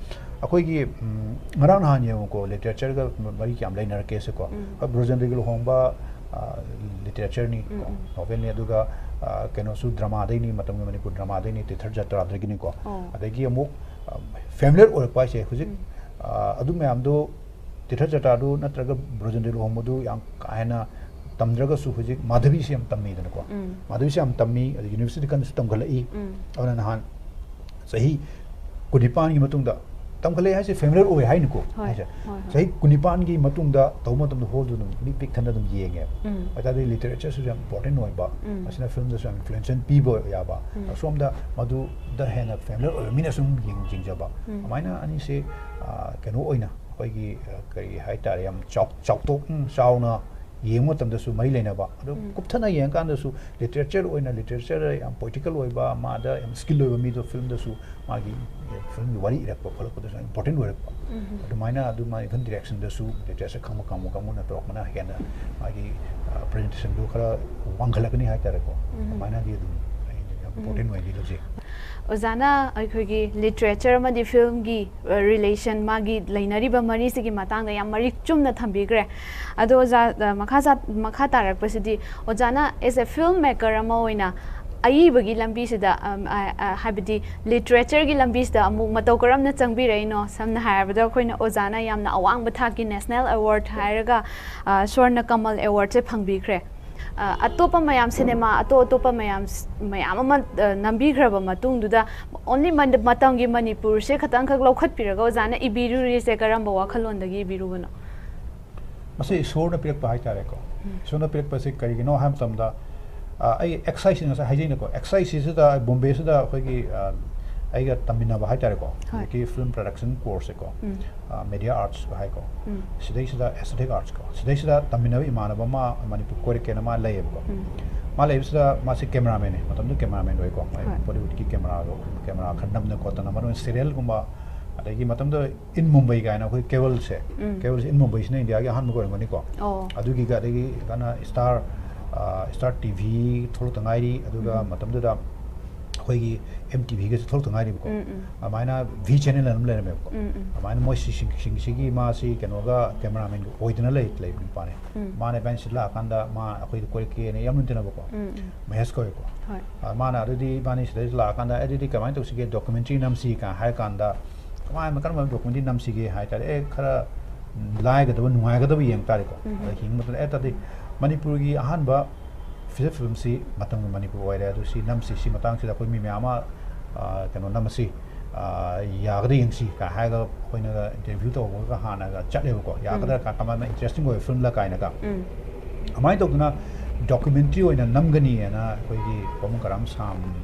ꯑꯩꯈꯣꯏꯒꯤ, ꯎꯝ, ꯉꯔꯥꯡ ꯅꯍꯥꯟ ꯌꯦꯡꯉꯨꯀꯣ, ꯂꯤꯇꯔꯦꯆꯔꯒ ꯃꯔꯤ ꯀꯌꯥꯝ ꯂꯩꯅꯔꯛꯀꯦꯁꯦꯀꯣ꯫ ꯎꯝ꯫ ꯍꯣꯏ, ꯕ꯭ꯔꯣꯖꯦꯟꯗ꯭ꯔꯒꯤ ꯂꯨꯍꯣꯡꯕ, ꯑ, ꯂꯤꯇꯔꯦꯆꯔꯅꯤ ꯎꯝ, ꯀꯣ, ꯎꯝ꯫ ꯅꯣꯕꯦꯜꯅꯤ, ꯑꯗꯨꯒ, ꯑ, ꯀꯩꯅꯣꯁꯨ ꯗ꯭ꯔꯃꯥꯗꯩꯅꯤ, ꯃꯇꯝꯒꯤ ꯃꯅꯤꯄꯨꯔ ꯗ꯭ꯔꯃꯥꯗꯩꯅꯤ, ꯇꯤꯊꯔ ꯖꯇ꯭ꯔꯥꯗꯒꯤꯅꯤꯀꯣ꯫ ꯑꯣ꯫ ꯑꯗꯒꯤ ꯑꯃꯨꯛ, ꯑ, ꯐꯦꯃꯤꯂꯤꯌꯔ ꯑꯣꯏꯔꯛꯄ ꯍꯥꯏꯁꯦ ꯍꯧꯖꯤꯛ, ꯎꯝ꯫ ꯑ, ꯑꯗꯨ ꯃꯌꯥꯝꯗꯣ, ꯇꯤꯊꯔ ꯖꯇ꯭ꯔꯥꯗꯨ ꯅꯠꯇ꯭ꯔꯒ ꯕ꯭ꯔꯣꯖꯦꯟꯗ꯭ꯔ ꯂꯨꯍꯣꯡꯕꯗꯨ ꯌꯥꯝ ꯀꯥ ꯍꯦꯟꯅ ꯇꯝꯗ꯭ꯔꯒꯁꯨ ꯍꯧꯖꯤꯛ ꯃꯥꯙꯕꯤꯁꯦ ꯌꯥꯝ ꯇꯝꯃꯤꯗꯅꯀꯣ꯫ ꯎꯝ꯫ ꯃꯥꯙꯕꯤꯁꯦ ꯌꯥꯝ ꯇꯝꯃꯤ, ꯑꯗꯩ ꯌꯨꯅꯤꯚꯔꯁꯤꯇꯤ ꯀꯟꯅꯁꯨ ꯇꯝꯈꯠꯂꯛꯏ꯫ ꯎꯝ꯫ ꯑꯗꯨꯅ ꯅꯍꯥꯟ ꯆꯍꯤ ꯀꯨꯟꯅꯤꯄꯥꯟꯒꯤ ꯃꯇꯨꯡꯗ, ꯇꯝꯈꯠꯂꯛꯑꯦ ꯍꯥꯏꯁꯦ ꯐꯦꯃꯤꯂꯤꯌꯔ ꯑꯣꯏ ꯍꯥꯏꯅꯤꯀꯣ ꯍꯣꯏ, ꯍꯥꯏꯁꯦ꯫ ꯍꯣꯏ, ꯍꯣꯏ꯫ ꯆꯍꯤ ꯀꯨꯟꯅꯤꯄꯥꯟꯒꯤ ꯃꯇꯨꯡꯗ ꯇꯧꯕ ꯃꯇꯝꯗ ꯍꯣꯜꯗꯨ ꯑꯗꯨꯝ ꯃꯤ ꯄꯤꯛ ꯊꯟꯅ ꯑꯗꯨꯝ ꯌꯦꯡꯉꯦꯕ꯫ ꯎꯝ꯫ ꯑꯗꯨ ꯇꯥꯔꯗꯤ ꯂꯤꯇꯔꯦꯆꯔꯁꯨ ꯌꯥꯝ ꯏꯝꯄꯣꯔꯇꯦꯟ ꯑꯣꯏꯕ, ꯎꯝ꯫ ꯃꯁꯤꯅ ꯐꯤꯂꯝꯗꯁꯨ ꯌꯥꯝ ꯏꯟꯐ꯭ꯂꯨꯌꯦꯟꯁ ꯄꯤꯕ ꯌꯥꯕ꯫ ꯎꯝ꯫ ꯑꯁꯣꯝꯗ ꯃꯗꯨꯗ ꯍꯦꯟꯅ ꯐꯦꯃꯤꯂꯤꯌꯔ ꯑꯣꯏꯕ ꯃꯤꯅꯁꯨ ꯑꯗꯨꯝ ꯌꯦꯡ-, ꯌꯦꯡꯖꯕ꯫ ꯎꯝ꯫ ꯑꯗꯨꯃꯥꯏꯅ ꯑꯅꯤꯁꯦ, ꯑ, ꯀꯩꯅꯣ ꯑꯣꯏꯅ ꯑꯩꯈꯣꯏꯒꯤ, ꯑ, ꯀꯔꯤ ꯍꯥꯏꯇꯥꯔꯦ, ꯌꯥꯝ ꯆꯥꯎ-, ꯆꯥꯎꯊꯣꯛ-, ꯎꯝ, ꯆꯥꯎꯅ ꯌꯦꯡꯕ ꯃꯇꯝꯗꯁꯨ ꯃꯔꯤ ꯂꯩꯅꯕ꯫ ꯑꯗꯣ ꯎꯝ꯫ ꯀꯨꯞꯊꯅ ꯌꯦꯡꯉꯀꯥꯟꯗꯁꯨ ꯂꯤꯇꯔꯦꯆꯔ ꯑꯣꯏꯅ, ꯂꯤꯇꯔꯦꯆꯔꯗ ꯌꯥꯝ ꯄꯣꯏꯇꯤꯀꯦꯜ ꯑꯣꯏꯕ, ꯃꯥꯗ ꯌꯥꯝ ꯁ꯭ꯀꯤꯜ ꯑꯣꯏꯕ ꯃꯤꯗꯣ ꯐꯤꯂꯝꯗꯁꯨ ꯃꯥꯒꯤ, ꯑꯦ, ꯐꯤꯂꯝꯒꯤ ꯋꯥꯔꯤ ꯏꯔꯛꯄ ꯈꯣꯠꯂꯛꯄꯗꯁꯨ ꯌꯥꯝ ꯏꯝꯄꯣꯔꯇꯦꯟ ꯑꯣꯏꯔꯛꯄ꯫ ꯎꯝ꯫ ꯑꯗꯨꯃꯥꯏꯅ ꯑꯗꯨꯃꯥꯏꯅ ꯏꯚꯟ ꯗꯤꯔꯦꯛꯁꯟꯗꯁꯨ ꯂꯤꯇꯔꯦꯆꯔ ꯈꯪꯕ ꯀꯥꯡꯕꯨ ꯀꯥꯡꯕꯨꯅ ꯇꯧꯔꯛꯄꯅ ꯍꯦꯟꯅ ꯃꯥꯒꯤ, ꯑ, ꯄ꯭ꯔꯖꯦꯟꯇꯦꯁꯟꯗꯣ ꯈꯔ ꯋꯥꯡꯈꯠꯂꯛꯀꯅꯤ ꯍꯥꯏꯇꯥꯔꯦꯀꯣ꯫ ꯎꯝ꯫ ꯑꯗꯨꯃꯥꯏꯅꯗꯤ ꯑꯗꯨꯝ ꯑꯩ ꯌꯥꯝ ꯎꯝ꯫ ꯏꯝꯄꯣꯔꯇꯦꯟ ꯑꯣꯏꯅꯗꯤ ꯂꯧꯖꯩ꯫ ꯑꯣꯖꯥꯅ ꯑꯩꯈꯣꯏꯒꯤ ꯂꯤꯇꯔꯦꯆꯔ ꯑꯃꯗꯤ ꯐꯤꯂꯝꯒꯤ, ꯑ, ꯔꯤꯂꯦꯁꯟ, ꯃꯥꯒꯤ ꯂꯩꯅꯔꯤꯕ ꯃꯔꯤꯁꯤꯒꯤ ꯃꯇꯥꯡꯗ ꯌꯥꯝ ꯃꯔꯤꯛ ꯆꯨꯝꯅ ꯊꯝꯕꯤꯈ꯭ꯔꯦ꯫ ꯑꯗꯣ ꯑꯣꯖꯥ, ꯑ, ꯃꯈꯥ ꯆꯠ-, ꯃꯈꯥ ꯇꯥꯔꯛꯄꯁꯤꯗꯤ ꯑꯣꯖꯥꯅ as a film maker ꯑꯃ ꯑꯣꯏꯅ ꯑꯏꯕꯒꯤ ꯂꯝꯕꯤꯁꯤꯗ, ꯑꯝ, ꯑ, ꯑ, ꯍꯥꯏꯕꯗꯤ ꯂꯤꯇꯔꯦꯆꯔꯒꯤ ꯂꯝꯕꯤꯁꯤꯗ ꯑꯃꯨꯛ ꯃꯇꯧ ꯀꯔꯝꯅ ꯆꯪꯕꯤꯔꯛꯏꯅꯣ? ꯁꯝꯅ ꯍꯥꯏꯔꯕꯗ, ꯑꯩꯈꯣꯏꯅ ꯑꯣꯖꯥꯅ ꯌꯥꯝꯅ ꯑꯋꯥꯡꯕ ꯊꯥꯛꯀꯤ ꯅꯦꯁꯅꯦꯜ ꯑꯦꯋꯥꯔꯗ ꯍꯥꯏꯔꯒ, ꯑ, ꯁ꯭ꯋꯔꯅ ꯀꯃꯜ ꯑꯦꯋꯥꯔꯗꯁꯦ ꯐꯪꯕꯤꯈ꯭ꯔꯦ꯫ ꯑ, ꯑꯇꯣꯞꯄ ꯃꯌꯥꯝ, ꯁꯤꯅꯦꯃꯥ ꯑꯇꯣꯞ ꯑꯇꯣꯞꯄ ꯃꯌꯥꯝ ꯁ-, ꯃꯌꯥꯝ ꯑꯃ, ꯑ, ꯅꯝꯕꯤꯈ꯭ꯔꯕ ꯃꯇꯨꯡꯗꯨꯗ, ꯑꯣꯟꯂꯤ ꯃꯟ-, ꯃꯇꯝꯒꯤ ꯃꯅꯤꯄꯨꯔꯁꯦ ꯈꯇꯪꯈꯛ ꯂꯧꯈꯠꯄꯤꯔꯒ ꯑꯣꯖꯥꯅ ꯏꯕꯤꯔꯨꯔꯤꯁꯦ ꯀꯔꯝꯕ ꯋꯥꯈꯜꯂꯣꯟꯗꯒꯤ ꯏꯕꯤꯔꯨꯕꯅꯣ? ꯃꯁꯤ ꯏꯁꯣꯔꯅ ꯄꯤꯔꯛꯄ ꯍꯥꯏꯇꯥꯔꯦꯀꯣ꯫ ꯏꯁꯣꯔꯅ ꯄꯤꯔꯛꯄꯁꯤ ꯀꯔꯤꯒꯤꯅꯣ ꯍꯥꯏꯕ ꯃꯇꯝꯗ, ꯑ, ꯑꯩ ꯑꯦꯛꯁꯥꯏꯁꯤ ꯉꯁꯥꯏ ꯍꯥꯏꯖꯩꯅꯀꯣ, ꯑꯦꯛꯁꯥꯏꯁꯤꯁꯤꯗ ꯕꯣꯝꯕꯦꯁꯤꯗ ꯑꯩꯈꯣꯏꯒꯤ, ꯑ, ꯑꯩꯒ ꯇꯝꯃꯤꯟꯅꯕ ꯍꯥꯏꯇꯥꯔꯦꯀꯣ, ꯍꯣꯏ꯫ ꯍꯧꯖꯤꯛꯀꯤ ꯐꯤꯂꯝ ꯄ꯭ꯔꯗꯛꯁꯟ ꯀꯣꯔꯁꯁꯦꯀꯣ, ꯎꯝ꯫ ꯃꯦꯗꯤꯌꯥ ꯑꯥꯔꯠꯁ ꯍꯥꯏꯀꯣ, ꯎꯝ꯫ ꯁꯤꯗꯩꯁꯤꯗ ꯑꯦꯁꯊꯦꯇꯤꯛ ꯑꯥꯔꯠꯁꯀꯣ, ꯁꯤꯗꯩꯁꯤꯗ ꯇꯝꯃꯤꯟꯅꯕ ꯏꯃꯥꯟꯅꯕ ꯑꯃ ꯃꯅꯤꯄꯨꯔ ꯀꯣꯏꯔꯛꯀꯦꯅ ꯃꯥ ꯂꯩꯌꯦꯕꯀꯣ꯫ ꯎꯝ꯫ ꯃꯥ ꯂꯩꯕꯁꯤꯗ ꯃꯥꯁꯦ ꯀꯦꯃꯦꯔꯥꯃꯦꯟꯅꯦ, ꯃꯇꯝꯗꯨꯗ ꯀꯦꯃꯦꯔꯥꯃꯦꯟ ꯑꯣꯏꯀꯣ, ꯍꯣꯏ꯫ ꯕꯣꯂꯤꯋꯨꯗꯀꯤ ꯀꯦꯃꯦꯔꯥꯗꯣ, ꯀꯦꯃꯦꯔꯥ ꯈꯔ ꯅꯝꯗꯅ ꯈꯣꯠꯇꯅ, ꯃꯔꯨ ꯑꯣꯏꯅ ꯁꯤꯔꯤꯌꯦꯜꯒꯨꯝꯕ, ꯑꯗꯒꯤ ꯃꯇꯝꯗꯨꯗ ꯏꯟ ꯃꯨꯝꯕꯩ ꯀꯥꯏꯅ ꯑꯩꯈꯣꯏ ꯀꯦꯕꯜꯁꯦ, ꯎꯝ꯫ ꯀꯦꯕꯜꯁꯦ ꯏꯟ ꯃꯨꯝꯕꯩꯁꯤꯅ ꯏꯟꯗꯤꯌꯥꯒꯤ ꯑꯍꯥꯟꯕꯒ ꯑꯣꯏꯔꯝꯒꯅꯤꯀꯣ꯫ ꯑꯣ꯫ ꯑꯗꯨꯒꯤꯒ ꯑꯗꯒꯤ ꯀꯅ ꯁ꯭ꯇꯥꯔ, ꯑ, ꯁ꯭ꯇꯥꯔ ꯇꯤ ꯚꯤ ꯊꯣꯛꯂꯛꯇ ꯉꯥꯏꯔꯤ, ꯑꯗꯨꯒ ꯎꯝ꯫ ꯃꯇꯝꯗꯨꯗ ꯑꯩꯈꯣꯏꯒꯤ ꯑꯦꯝ ꯇꯤ ꯚꯤꯒꯁꯨ ꯊꯣꯛꯂꯛꯇ ꯉꯥꯏꯔꯤꯕꯀꯣ꯫ ꯎꯝ, ꯎꯝ꯫ ꯑꯗꯨꯃꯥꯏꯅ ꯚꯤ ꯆꯦꯅꯦꯜ ꯑꯃ ꯂꯩꯔꯝꯃꯦꯕꯀꯣ꯫ ꯎꯝ, ꯎꯝ꯫ ꯑꯗꯨꯃꯥꯏꯅ ꯃꯣꯏ ꯁꯤꯁꯤꯡ-, ꯁꯤꯡꯁꯤꯒꯤ ꯃꯥꯁꯤ ꯀꯩꯅꯣꯒ ꯀꯦꯃꯦꯔꯥꯃꯦꯟꯒ ꯑꯣꯏꯗꯅ ꯂꯩ-, ꯂꯩꯕ ꯅꯨꯄꯥꯅꯦ꯫ ꯎꯝ꯫ ꯃꯥꯅ ꯏꯕꯥꯅꯤ ꯁꯤꯗ ꯂꯥꯛꯑꯀꯥꯟꯗ ꯃꯥ ꯑꯩꯈꯣꯏꯗ ꯀꯣꯏꯔꯛꯀꯦꯅ ꯌꯥꯝ ꯇꯤꯟꯅꯕꯀꯣ꯫ ꯎꯝ, ꯎꯝ꯫ ꯃꯍꯦꯁ ꯀꯧꯋꯦꯀꯣ꯫ ꯍꯣꯏ꯫ ꯑ, ꯃꯥꯅ ꯑꯗꯨꯗꯤ ꯏꯕꯥꯅꯤ ꯁꯤꯗꯩꯁꯤꯗ ꯂꯥꯛꯑꯀꯥꯟꯗ ꯑꯗꯨꯗꯤ ꯀꯃꯥꯏꯅ ꯇꯧꯁꯤꯒꯦ, ꯗꯣꯀꯨꯃꯦꯟꯇ꯭ꯔꯤ ꯅꯝꯁꯤ ꯀꯥꯏꯅ ꯍꯥꯏꯔ ꯀꯥꯟꯗ, ꯀꯃꯥꯏꯅ ꯀꯔꯝꯕ ꯗꯣꯀꯨꯃꯦꯟꯇ꯭ꯔꯤ ꯅꯝꯁꯤꯒꯦ ꯍꯥꯏ ꯇꯥꯔꯦ, ꯑꯦ, ꯈꯔ ꯂꯥꯏꯒꯗꯕ, ꯅꯨꯡꯉꯥꯏꯒꯗꯕ ꯌꯦꯡ ꯇꯥꯔꯦꯀꯣ꯫ ꯎꯝ꯫ ꯑꯗ ꯌꯦꯡꯕ ꯃꯇꯝꯗ, ꯑꯦ, ꯇꯥꯗꯤ ꯃꯅꯤꯄꯨꯔꯒꯤ ꯑꯍꯥꯟꯕ ꯐꯤꯆꯔ ꯐꯤꯂꯝꯁꯤ ꯃꯇꯝꯒꯤ ꯃꯅꯤꯄꯨꯔ ꯑꯣꯏꯔꯦ, ꯑꯗꯨ ꯁꯤ ꯅꯝꯁꯤ, ꯁꯤ ꯃꯇꯥꯡꯁꯤꯗ ꯑꯩꯈꯣꯏ ꯃꯤ ꯃꯌꯥꯝ ꯑꯃ, ꯑ, ꯀꯩꯅꯣ ꯅꯝꯃꯁꯤ, ꯑ, ꯌꯥꯒꯗ ꯌꯦꯡꯁꯤ ꯀꯥꯏ ꯍꯥꯏꯔꯒ ꯑꯩꯈꯣꯏꯅꯒ ꯏꯟꯇꯔꯚ꯭ꯌꯨ ꯇꯧꯕꯒ ꯍꯥꯟꯅꯒ ꯆꯠꯂꯦꯕꯀꯣ꯫ ꯌꯥꯒꯗ꯭ꯔꯥ, ꯎꯝ꯫ ꯀ-, ꯀꯃꯥꯏꯅ ꯏꯟꯇꯔꯦꯁꯇꯤꯡ ꯑꯣꯏꯕ ꯐꯤꯂꯝꯂ ꯀꯥꯏꯅꯒ꯫ ꯎꯝ꯫ ꯑꯗꯨꯃꯥꯏꯅ ꯇꯧꯗꯅ ꯗꯣꯀꯨꯃꯦꯟꯇ꯭ꯔꯤ ꯑꯣꯏꯅ ꯅꯝꯒꯅꯤꯅ ꯑꯩꯈꯣꯏꯒꯤ ꯄꯥꯕꯨꯡ ꯀꯔꯥꯝ ꯁꯥꯝ,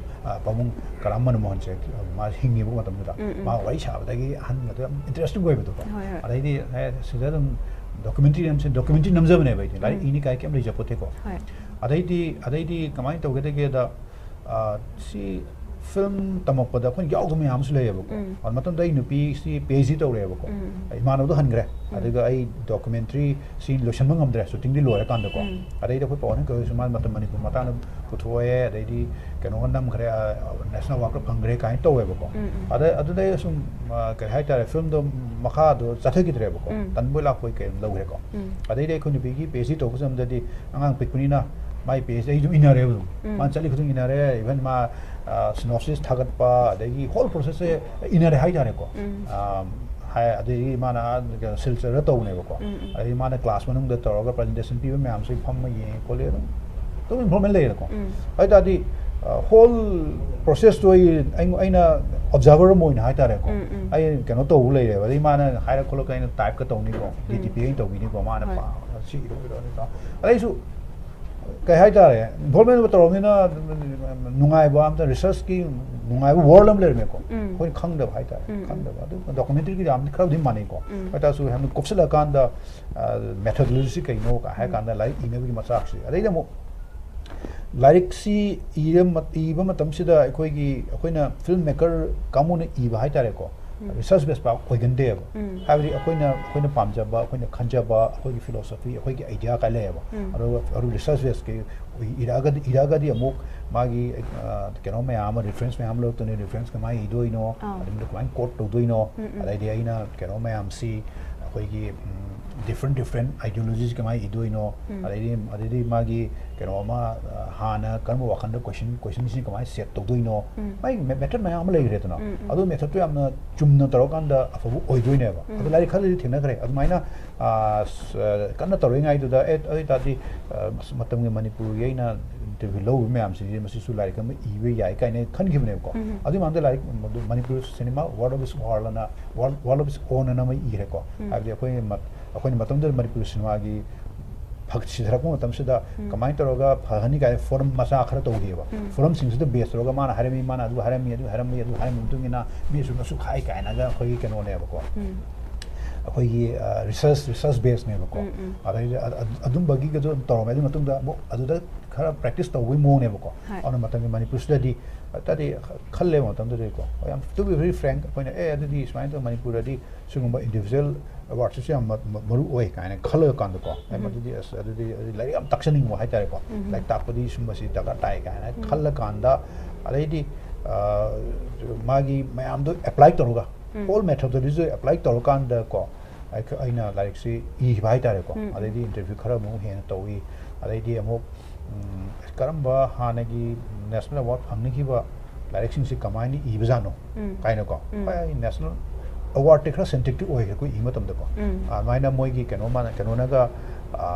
ꯑ, ꯄꯥꯕꯨꯡ ꯀꯔꯥꯝ ꯃꯅꯨꯃꯣꯍꯟꯁꯦ, ꯑ, ꯃꯥ ꯍꯤꯡꯉꯤꯕ ꯃꯇꯝꯗꯨꯗ ꯎꯝ, ꯎꯝ꯫ ꯃꯥ ꯋꯥꯔꯤ ꯁꯥꯕꯗꯒꯤ ꯑꯍꯟꯒꯗꯣ ꯌꯥꯝ ꯏꯟꯇꯔꯦꯁꯇꯤꯡ ꯑꯣꯏꯕꯗꯣꯀꯣ꯫ ꯍꯣꯏ, ꯍꯣꯏ꯫ ꯑꯗꯩꯗꯤ, ꯑꯦ, ꯁꯤꯗ ꯑꯗꯨꯝ ꯗꯣꯀꯨꯃꯦꯟꯇ꯭ꯔꯤ ꯅꯝꯁꯦ, ꯗꯣꯀꯨꯃꯦꯟꯇ꯭ꯔꯤ ꯅꯝꯖꯕꯅꯦꯕ ꯑꯩꯗꯤ꯫ ꯂꯥꯏꯔꯤꯛ ꯎꯝ꯫ ꯏꯅꯤ ꯀꯥꯏ ꯀꯩꯝ ꯂꯩꯖꯄꯣꯠꯇꯦꯀꯣ꯫ ꯍꯣꯏ꯫ ꯑꯗꯩꯗꯤ, ꯑꯗꯩꯗꯤ ꯀꯃꯥꯏꯅ ꯇꯧꯒꯦꯗꯒꯦꯗ, ꯑ, ꯁꯤ ꯐꯤꯂꯝ ꯇꯝꯃꯛꯄꯗ ꯑꯩꯈꯣꯏꯅ ꯌꯥꯎꯗꯕ ꯃꯌꯥꯝ ꯑꯃꯁꯨ ꯂꯩꯌꯦꯕꯀꯣ꯫ ꯎꯝ꯫ ꯑꯗꯨ ꯃꯇꯝꯗ ꯑꯩ ꯅꯨꯄꯤꯁꯤ ꯄꯤ ꯑꯩꯆ ꯗꯤ ꯇꯧꯔꯦꯕꯀꯣ꯫ ꯎꯝ꯫ ꯏꯃꯥꯟꯅꯕꯗꯣ ꯍꯟꯈ꯭ꯔꯦ꯫ ꯎꯝ꯫ ꯑꯗꯨꯒ ꯑꯩ ꯗꯣꯀꯨꯃꯦꯟꯇ꯭ꯔꯤ ꯁꯤ ꯂꯣꯏꯁꯤꯟꯕ ꯉꯝꯗ꯭ꯔꯦ, ꯁꯨꯇꯤꯡꯗꯤ ꯂꯣꯏꯔꯀꯥꯟꯗꯀꯣ꯫ ꯎꯝ꯫ ꯑꯗꯩꯗꯤ ꯑꯩꯈꯣꯏ ꯄꯥꯎ ꯀꯧꯔꯁꯨ ꯃꯥ ꯃꯇꯝ ꯃꯅꯤꯄꯨꯔ ꯃꯇꯥꯡꯗ ꯄꯨꯊꯣꯛꯑꯦ, ꯑꯗꯩꯗꯤ ꯀꯩꯅꯣꯒ ꯅꯝꯈ꯭ꯔꯦ, ꯑ, ꯅꯦꯁꯅꯦꯜ ꯑꯦꯋꯥꯔꯗꯀ ꯐꯪꯈ꯭ꯔꯦ ꯀꯥꯏꯅ ꯇꯧꯋꯦꯕꯀꯣ꯫ ꯎꯝ, ꯎꯝ꯫ ꯑꯗ-, ꯑꯗꯨꯗꯩ ꯁꯨꯝ, ꯑ, ꯀꯔꯤ ꯍꯥꯏꯇꯥꯔꯦ, ꯐꯤꯂꯝꯗꯣ ꯃꯈꯥꯗꯣ ꯆꯠꯊꯈꯤꯗ꯭ꯔꯦꯕꯀꯣ꯫ ꯎꯝ꯫ ꯇꯟꯕꯣꯏ ꯂꯥꯛꯄꯣꯏ ꯀꯩ ꯑꯗꯨꯝ ꯂꯧꯈ꯭ꯔꯦꯀꯣ꯫ ꯎꯝ꯫ ꯑꯗꯩꯗꯤ ꯑꯩꯈꯣꯏ ꯅꯨꯄꯤꯒꯤ ꯄꯤ ꯑꯩꯆ ꯗꯤ ꯇꯧꯕ ꯃꯇꯝꯗꯗꯤ ꯑꯉꯥꯡ ꯄꯤꯛꯄꯅꯤꯅ ꯃꯥꯏ ꯄꯦꯖꯇ ꯑꯩ ꯑꯗꯨꯝ ꯏꯟꯅꯔꯦꯕ ꯑꯗꯨꯝ꯫ ꯃꯥꯅ ꯆꯠꯂꯤ ꯈꯨꯗꯤꯡ ꯏꯟꯅꯔꯦ, ꯏꯚꯟ ꯃꯥ ꯁꯤꯅꯣꯞꯁꯤꯁ ꯊꯥꯒꯠꯄ, ꯑꯗꯒꯤ ꯍꯣꯜ ꯄ꯭ꯔꯣꯁꯦꯁꯁꯦ ꯏꯟꯅꯔꯦ ꯍꯥꯏꯇꯥꯔꯦꯀꯣ꯫ ꯑꯗꯒꯤ ꯃꯥꯅ ꯁꯤꯜꯆꯔꯗ ꯇꯧꯕꯅꯦꯕꯀꯣ꯫ ꯑꯗꯒꯤ ꯃꯥꯅ ꯀ꯭ꯂꯥꯁ ꯃꯅꯨꯡꯗ ꯇꯧꯔꯒ ꯄ꯭ꯔꯖꯦꯟꯇꯦꯁꯟ ꯄꯤꯕ ꯃꯌꯥꯝꯁꯦ ꯐꯝꯃ ꯌꯦꯡꯉꯦ ꯈꯣꯠꯂꯦ, ꯑꯗꯨꯝ ꯑꯗꯨꯝ ꯏꯝꯄ꯭ꯔꯨꯚꯃꯦꯟ ꯂꯩꯔꯦꯀꯣ꯫ ꯑꯗꯨ ꯑꯣꯏ ꯇꯥꯔꯗꯤ ꯍꯣꯜ ꯄ꯭ꯔꯣꯁꯦꯁꯇꯣ ꯑꯩ ꯑꯩ- ꯑꯩꯅ ꯑꯣꯕꯖꯥꯔꯚꯔ ꯑꯃ ꯑꯣꯏꯅ ꯍꯥꯏꯇꯥꯔꯦꯀꯣ꯫ ꯑꯩ ꯀꯩꯅꯣ ꯇꯧꯕ ꯂꯩꯔꯦꯕ꯫ ꯑꯗꯩ ꯃꯥꯅ ꯍꯥꯏꯔ ꯈꯣꯠꯂꯒ ꯑꯩꯅ ꯇꯥꯏꯞꯀ ꯇꯧꯅꯤꯀꯣ, ꯗꯤ ꯇꯤ ꯄꯤ ꯑꯩꯅ ꯇꯧꯕꯤꯅꯤꯀꯣ, ꯃꯥꯅ ꯄꯥ- ꯁꯤ ꯏꯔꯣ ꯏꯔꯣꯅꯤꯀꯣ꯫ ꯑꯗꯩꯁꯨ ꯀꯩ ꯍꯥꯏꯇꯥꯔꯦ, ꯏꯟꯚꯣꯜꯚꯃꯦꯟ ꯑꯃ ꯇꯧꯔꯕꯅꯤꯅ ꯅꯨꯡꯉꯥꯏꯕ ꯑꯝꯇ, ꯔꯤꯁꯔꯁꯀꯤ ꯅꯨꯡꯉꯥꯏꯕ ꯋꯥꯔꯜ ꯑꯃ ꯂꯩꯔꯝꯃꯦꯀꯣ꯫ ꯑꯩꯈꯣꯏꯅ ꯈꯪꯗꯕ ꯍꯥꯏꯇꯥꯔꯦ꯫ ꯈꯪꯗꯕ ꯑꯗꯨ ꯗꯣꯀꯨꯃꯦꯟꯇꯔꯤꯒꯤ ꯌꯥꯝ ꯈꯔꯕꯨꯗꯤ ꯃꯥꯟꯅꯩꯀꯣ꯫ ꯑꯗꯨ ꯑꯣꯏꯇꯥꯔꯁꯨ ꯌꯥꯝꯅ ꯀꯨꯞꯁꯤꯜꯂꯀꯥꯟꯗ ꯃꯦꯊꯣꯗꯣꯂꯣꯖꯤꯁꯤ ꯀꯩꯅꯣ ꯀ ꯍꯥꯏ ꯀꯥꯟꯗ ꯂꯥꯏꯔꯤꯛ ꯏꯅꯕꯒꯤ ꯃꯆꯥꯛꯁꯦ꯫ ꯑꯗꯩꯗ ꯑꯃꯨꯛ ꯂꯥꯏꯔꯤꯛꯁꯤ ꯏꯔ ꯃ- ꯏꯕ ꯃꯇꯝꯁꯤꯗ ꯑꯩꯈꯣꯏꯒꯤ, ꯑꯩꯈꯣꯏꯅ ꯐꯤꯜꯝ ꯃꯦꯀꯔ ꯀꯥꯡꯕꯨꯅ ꯏꯕ ꯍꯥꯏꯇꯥꯔꯦꯀꯣ, ꯔꯤꯁꯔꯁ ꯕꯦꯁ ꯄꯥꯛ ꯑꯣꯏꯒꯟꯗꯦꯕ꯫ ꯍꯥꯏꯕꯗꯤ ꯑꯩꯈꯣꯏꯅ ꯑꯩꯈꯣꯏꯅ ꯄꯥꯝꯖꯕ, ꯑꯩꯈꯣꯏꯅ ꯈꯟꯖꯕ, ꯑꯩꯈꯣꯏꯒꯤ ꯐꯤꯂꯣꯁꯣꯐꯤ, ꯑꯩꯈꯣꯏꯒꯤ ꯑꯥꯏꯗꯤꯌꯥ ꯀꯥꯏ ꯂꯩꯌꯦꯕ꯫ ꯑꯗꯨꯒ ꯑꯗꯨ ꯔꯤꯁꯔꯁ ꯕꯦꯁꯀꯤ ꯏꯔꯛꯑꯒꯗꯤ ꯏꯔꯛꯑꯒꯗꯤ ꯑꯃꯨꯛ ꯃꯥꯒꯤ ꯑ, ꯀꯩꯅꯣ ꯃꯌꯥꯝ ꯑꯃ, ꯔꯤꯐꯔꯦꯟꯁ ꯃꯌꯥꯝ ꯑꯃ ꯂꯧꯔꯛꯇꯣꯏꯅꯤ꯫ ꯔꯤꯐꯔꯦꯟꯁ ꯀꯃꯥꯏꯅ ꯏꯗꯣꯏꯅꯣ, ꯑꯗꯨꯗ ꯀꯃꯥꯏꯅ ꯀꯣꯠ ꯇꯧꯗꯣꯏꯅꯣ, ꯑꯗꯩꯗꯤ ꯑꯩꯅ ꯀꯩꯅꯣ ꯃꯌꯥꯝꯁꯤ ꯑꯩꯈꯣꯏꯒꯤ different different ideologies ꯀꯃꯥꯏꯅ ꯏꯗꯣꯏꯅꯣ, ꯑꯗꯩꯗꯤ ꯑꯗꯩꯗꯤ ꯃꯥꯒꯤ ꯀꯩꯅꯣ ꯑꯃ, ꯑ, ꯍꯥꯟꯅ ꯀꯔꯝꯕ ꯋꯥꯈꯜꯗ ꯀꯣꯏꯁꯟ ꯀꯣꯏꯁꯟꯁꯤ ꯀꯃꯥꯏꯅ ꯁꯦꯠ ꯇꯧꯗꯣꯏꯅꯣ, ꯃꯥꯒꯤ ꯃꯦꯊꯠ ꯃꯌꯥꯝ ꯑꯃ ꯂꯩꯈ꯭ꯔꯦꯗꯅ꯫ ꯑꯗꯨ ꯃꯦꯊꯠꯇꯨ ꯌꯥꯝꯅ ꯆꯨꯝꯅ ꯇꯧꯔꯀꯥꯟꯗ ꯑꯐꯕ ꯑꯣꯏꯗꯣꯏꯅꯦꯕ꯫ ꯑꯗꯨ ꯂꯥꯏꯔꯤꯛ ꯈꯔꯗꯤ ꯊꯦꯡꯅꯈ꯭ꯔꯦ ꯑꯗꯨꯃꯥꯏꯅ꯫ ꯑ, ꯀꯟꯅ ꯇꯧꯔꯤꯉꯩꯗꯨꯗ, ꯑꯦ, ꯑꯗꯨ ꯑꯣꯏꯇꯥꯔꯗꯤ, ꯑ, ꯃꯇꯝꯒꯤ ꯃꯅꯤꯄꯨꯔꯒꯤ ꯑꯩꯅ ꯏꯟꯇꯔꯚ꯭ꯌꯨ ꯂꯧꯔꯤꯕ ꯃꯌꯥꯝꯁꯤꯗꯤ ꯃꯁꯤꯁꯨ ꯂꯥꯏꯔꯤꯛ ꯑꯃ ꯏꯕ ꯌꯥꯏ ꯀꯥꯏꯅ ꯈꯟꯈꯤꯕꯅꯦꯕꯀꯣ꯫ ꯑꯗꯨꯒꯤ ꯃꯃꯥꯡꯗ ꯂꯥꯏꯔꯤꯛ ꯃꯗꯨ Manipur cinema world of its world own, world of its own own ꯑꯃ ꯏꯔꯦꯀꯣ꯫ ꯍꯥꯏꯕꯗꯤ ꯑꯩꯈꯣꯏ ꯃ-, ꯑꯩꯈꯣꯏꯅ ꯃꯇꯝꯗꯨꯗ ꯃꯅꯤꯄꯨꯔ ꯁꯤꯅꯦꯃꯥꯒꯤ ꯐ-, ꯁꯤꯊꯔꯛꯄ ꯃꯇꯝꯁꯤꯗ ꯀꯃꯥꯏꯅ ꯇꯧꯔꯒ ꯐꯍꯅꯤ ꯀꯥꯏꯅ ꯐꯣꯔꯝ ꯃꯆꯥ ꯈꯔ ꯇꯧꯈꯤꯑꯕ꯫ ꯐꯣꯔꯝꯁꯤꯡꯁꯤꯗ ꯕꯦꯁ ꯇꯧꯔꯒ ꯃꯥꯅ ꯍꯥꯏꯔꯝꯃꯤ, ꯃꯥꯅ ꯑꯗꯨ ꯍꯥꯏꯔꯝꯃꯤ, ꯑꯗꯨ ꯍꯥꯏꯔꯝꯃꯤ, ꯑꯗꯨ ꯍꯥꯏꯔꯝꯃꯤ ꯃꯇꯨꯡ ꯏꯟꯅ ꯃꯤ ꯑꯁꯨꯛ ꯑꯁꯨꯛ ꯍꯥꯏ ꯀꯥꯏꯅꯒ ꯑꯩꯈꯣꯏꯒꯤ ꯀꯩꯅꯣꯅꯦꯕꯀꯣ꯫ ꯑꯩꯈꯣꯏꯒꯤ, ꯑ, ꯔꯤꯁꯔꯁ, ꯔꯤꯁꯔꯁ ꯕꯦꯁꯅꯦꯕꯀꯣ꯫ ꯑꯗꯩꯗꯤ ꯑ-, ꯑ-, ꯑꯗꯨꯝꯕꯒꯤꯒꯁꯨ ꯑꯗꯨꯝ ꯇꯧꯔꯝꯃꯦ꯫ ꯑꯗꯨꯒꯤ ꯃꯇꯨꯡꯗ ꯑꯃꯨꯛ ꯑꯗꯨꯗ ꯈꯔ ꯄ꯭ꯔꯦꯛꯇꯤꯁ ꯇꯧꯕꯒꯤ ꯃꯑꯣꯡꯅꯦꯕꯀꯣ꯫ ꯑꯗꯨꯅ ꯃꯇꯝꯒꯤ ꯃꯅꯤꯄꯨꯔꯁꯤꯗꯗꯤ ꯍꯥꯏꯇꯥꯔꯗꯤ ꯈꯜꯂꯦꯕ ꯃꯇꯝꯗꯨꯗꯗꯤꯀꯣ꯫ ꯌꯥꯝ, to be very frank, ꯑꯩꯈꯣꯏꯅ, "ꯑꯦ, ꯑꯗꯨꯗꯤ ꯁꯨꯃꯥꯏꯅ ꯇꯧ, ꯃꯅꯤꯄꯨꯔꯗꯗꯤ ꯁꯤꯒꯨꯝꯕ ꯏꯟꯗꯤꯕꯤꯖꯨꯋꯦꯜ ꯑꯦꯋꯥꯔꯗꯁꯤꯁꯨ ꯌꯥꯝ ꯃ-, ꯃ-, ꯃꯔꯨ ꯑꯣꯏ" ꯀꯥꯏꯅ ꯈꯜꯂꯒ ꯀꯥꯟꯗꯀꯣ꯫ "ꯑꯦ, ꯃꯗꯨꯗꯤ, ꯑꯁ, ꯑꯗꯨꯗꯤ, ꯑꯗꯨꯗꯤ ꯂꯥꯏꯔꯤꯛ ꯌꯥꯝ ꯇꯥꯛꯆꯅꯤꯡꯕ ꯍꯥꯏꯇꯥꯔꯦꯀꯣ꯫ ꯂꯥꯏꯔꯤꯛ ꯇꯥꯛꯄꯗꯤ ꯁꯨꯝꯕꯁꯤ ꯗꯔꯀꯥꯔ ꯇꯥꯏ" ꯀꯥꯏꯅ ꯈꯜꯂꯀꯥꯟꯗ, ꯑꯗꯩꯗꯤ, ꯑ, ꯃꯥꯒꯤ ꯃꯌꯥꯝꯗꯣ ꯑꯦꯄ꯭ꯂꯥꯏ ꯇꯧꯔꯒ, ꯍꯣꯜ ꯃꯦꯊꯣꯗꯣꯂꯣꯖꯤꯗꯣ ꯑꯦꯄ꯭ꯂꯥꯏ ꯇꯧꯔꯀꯥꯟꯗꯀꯣ, ꯑꯩꯈ-, ꯑꯩꯅ ꯂꯥꯏꯔꯤꯛꯁꯤ ꯏꯈꯤꯕ ꯍꯥꯏꯇꯥꯔꯦꯀꯣ꯫ ꯑꯗꯩꯗꯤ ꯏꯟꯇꯔꯚ꯭ꯌꯨ ꯈꯔ ꯑꯃꯨꯛ ꯍꯦꯟꯅ ꯇꯧꯏ꯫ ꯑꯗꯩꯗꯤ ꯑꯃꯨꯛ ꯎꯝ, ꯀꯔꯝꯕ ꯍꯥꯟꯅꯒꯤ ꯅꯦꯁꯅꯦꯜ ꯑꯦꯋꯥꯔꯗ ꯐꯪꯅꯈꯤꯕ ꯂꯥꯏꯔꯤꯛꯁꯤꯡꯁꯤ ꯀꯃꯥꯏꯅ ꯏꯕꯖꯥꯠꯅꯣ ꯎꯝ. ꯀꯥꯏꯅꯀꯣ ꯎꯝ. ꯍꯣꯏ, ꯅꯦꯁꯅꯦꯜ ꯑꯦꯋꯥꯔꯗꯇꯤ ꯈꯔ ꯁꯦꯟꯇ꯭ꯔꯤꯛꯇꯤ ꯑꯣꯏꯈ꯭ꯔꯦ ꯑꯩꯈꯣꯏ ꯏ ꯃꯇꯝꯗꯀꯣ꯫ ꯎꯝ. ꯑꯗꯨꯃꯥꯏꯅ ꯃꯣꯏꯒꯤ ꯀꯩꯅꯣ ꯃꯥꯅ ꯀꯩꯅꯣꯅꯒ, ꯑ,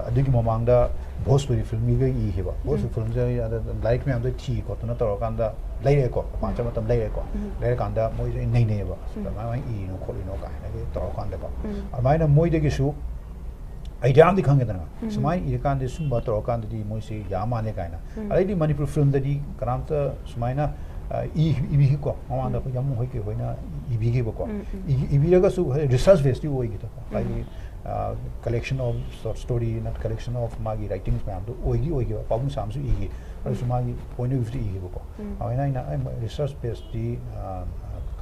ꯑꯗꯨꯒꯤ ꯃꯃꯥꯡꯗ ꯚꯣꯖꯄꯨꯔꯤ ꯐꯤꯂꯝꯒꯤꯒ ꯏꯈꯤꯕ꯫ ꯚꯣꯖꯄꯨꯔꯤ ꯎꯝ. ꯐꯤꯂꯝꯁꯦ ꯑꯩ ꯑꯗ ꯂꯥꯏꯔꯤꯛ ꯃꯌꯥꯝꯗꯣ ꯊꯤ ꯈꯣꯠꯇꯅ ꯇꯧꯔꯀꯥꯟꯗ ꯂꯩꯔꯛꯑꯦꯀꯣ, ꯃꯄꯥꯟ ꯎꯝ. ꯆꯠꯄ ꯃꯇꯝ ꯂꯩꯔꯛꯑꯦꯀꯣ꯫ ꯎꯝ. ꯂꯩꯔꯀꯥꯟꯗ ꯃꯣꯏꯁꯦ ꯑꯩ ꯅꯩꯅꯩꯌꯦꯕ꯫ ꯎꯝ. ꯀꯃꯥꯏꯅ ꯏꯔꯤꯅꯣ ꯈꯣꯠꯂꯤꯅꯣ ꯀꯥꯏꯅꯒ ꯇꯧꯔꯀꯥꯟꯗꯀꯣ꯫ ꯎꯝ. ꯑꯗꯨꯃꯥꯏꯅ ꯃꯣꯏꯗꯒꯤꯁꯨ ꯑꯥꯏꯗꯤꯌꯥ ꯑꯃꯗꯤ ꯈꯪꯒꯦꯗꯅ꯫ ꯎꯝ. ꯁꯨꯃꯥꯏꯅ ꯏꯔꯀꯥꯟꯗ, ꯁꯨꯝꯕ ꯇꯧꯔꯀꯥꯟꯗꯗꯤ ꯃꯣꯏꯁꯤ ꯌꯥꯝ ꯃꯥꯜꯂꯦ ꯀꯥꯏꯅ꯫ ꯎꯝ. ꯑꯗꯩꯗꯤ ꯃꯅꯤꯄꯨꯔ ꯐꯤꯂꯝꯗꯗꯤ ꯀꯅꯥꯝꯇ ꯁꯨꯃꯥꯏꯅ, ꯑ, ꯏ-, ꯏꯕꯤꯈꯤꯀꯣ꯫ ꯃꯃꯥꯡꯗ ꯎꯝ. ꯑꯩꯈꯣꯏ ꯌꯥꯝꯕꯨꯡ ꯍꯣꯏ ꯀꯩ ꯍꯣꯏꯅ ꯏꯕꯤꯈꯤꯕꯀꯣ꯫ ꯎꯝ, ꯎꯝ. ꯏ-, ꯏꯕꯤꯔꯒꯁꯨ ꯍꯥꯏꯗꯤ ꯔꯤꯁꯔꯁ ꯕꯦꯁꯇꯤ ꯑꯣꯏꯈꯤꯗꯕ꯫ ꯎꯝ. ꯍꯥꯏꯗꯤ, ꯑ, collection of short story, not collection of ꯃꯥꯒꯤ writings ꯃꯌꯥꯝꯗꯣ ꯑꯣꯏꯗꯤ ꯑꯣꯏꯈꯤꯕ꯫ ꯄꯥꯕꯨꯡ ꯁꯥꯝꯁꯨ ꯏꯈꯤ꯫ ꯑꯗꯨꯁꯨ ꯎꯝ. ꯃꯥꯒꯤ point of viewꯗꯤ ꯏꯈꯤꯕꯀꯣ꯫ ꯎꯝ. ꯑꯗꯨꯃꯥꯏꯅ ꯑꯩꯅ, ꯑꯩ ꯔꯤꯁꯔꯁ ꯕꯦꯁꯇꯤ, ꯑ,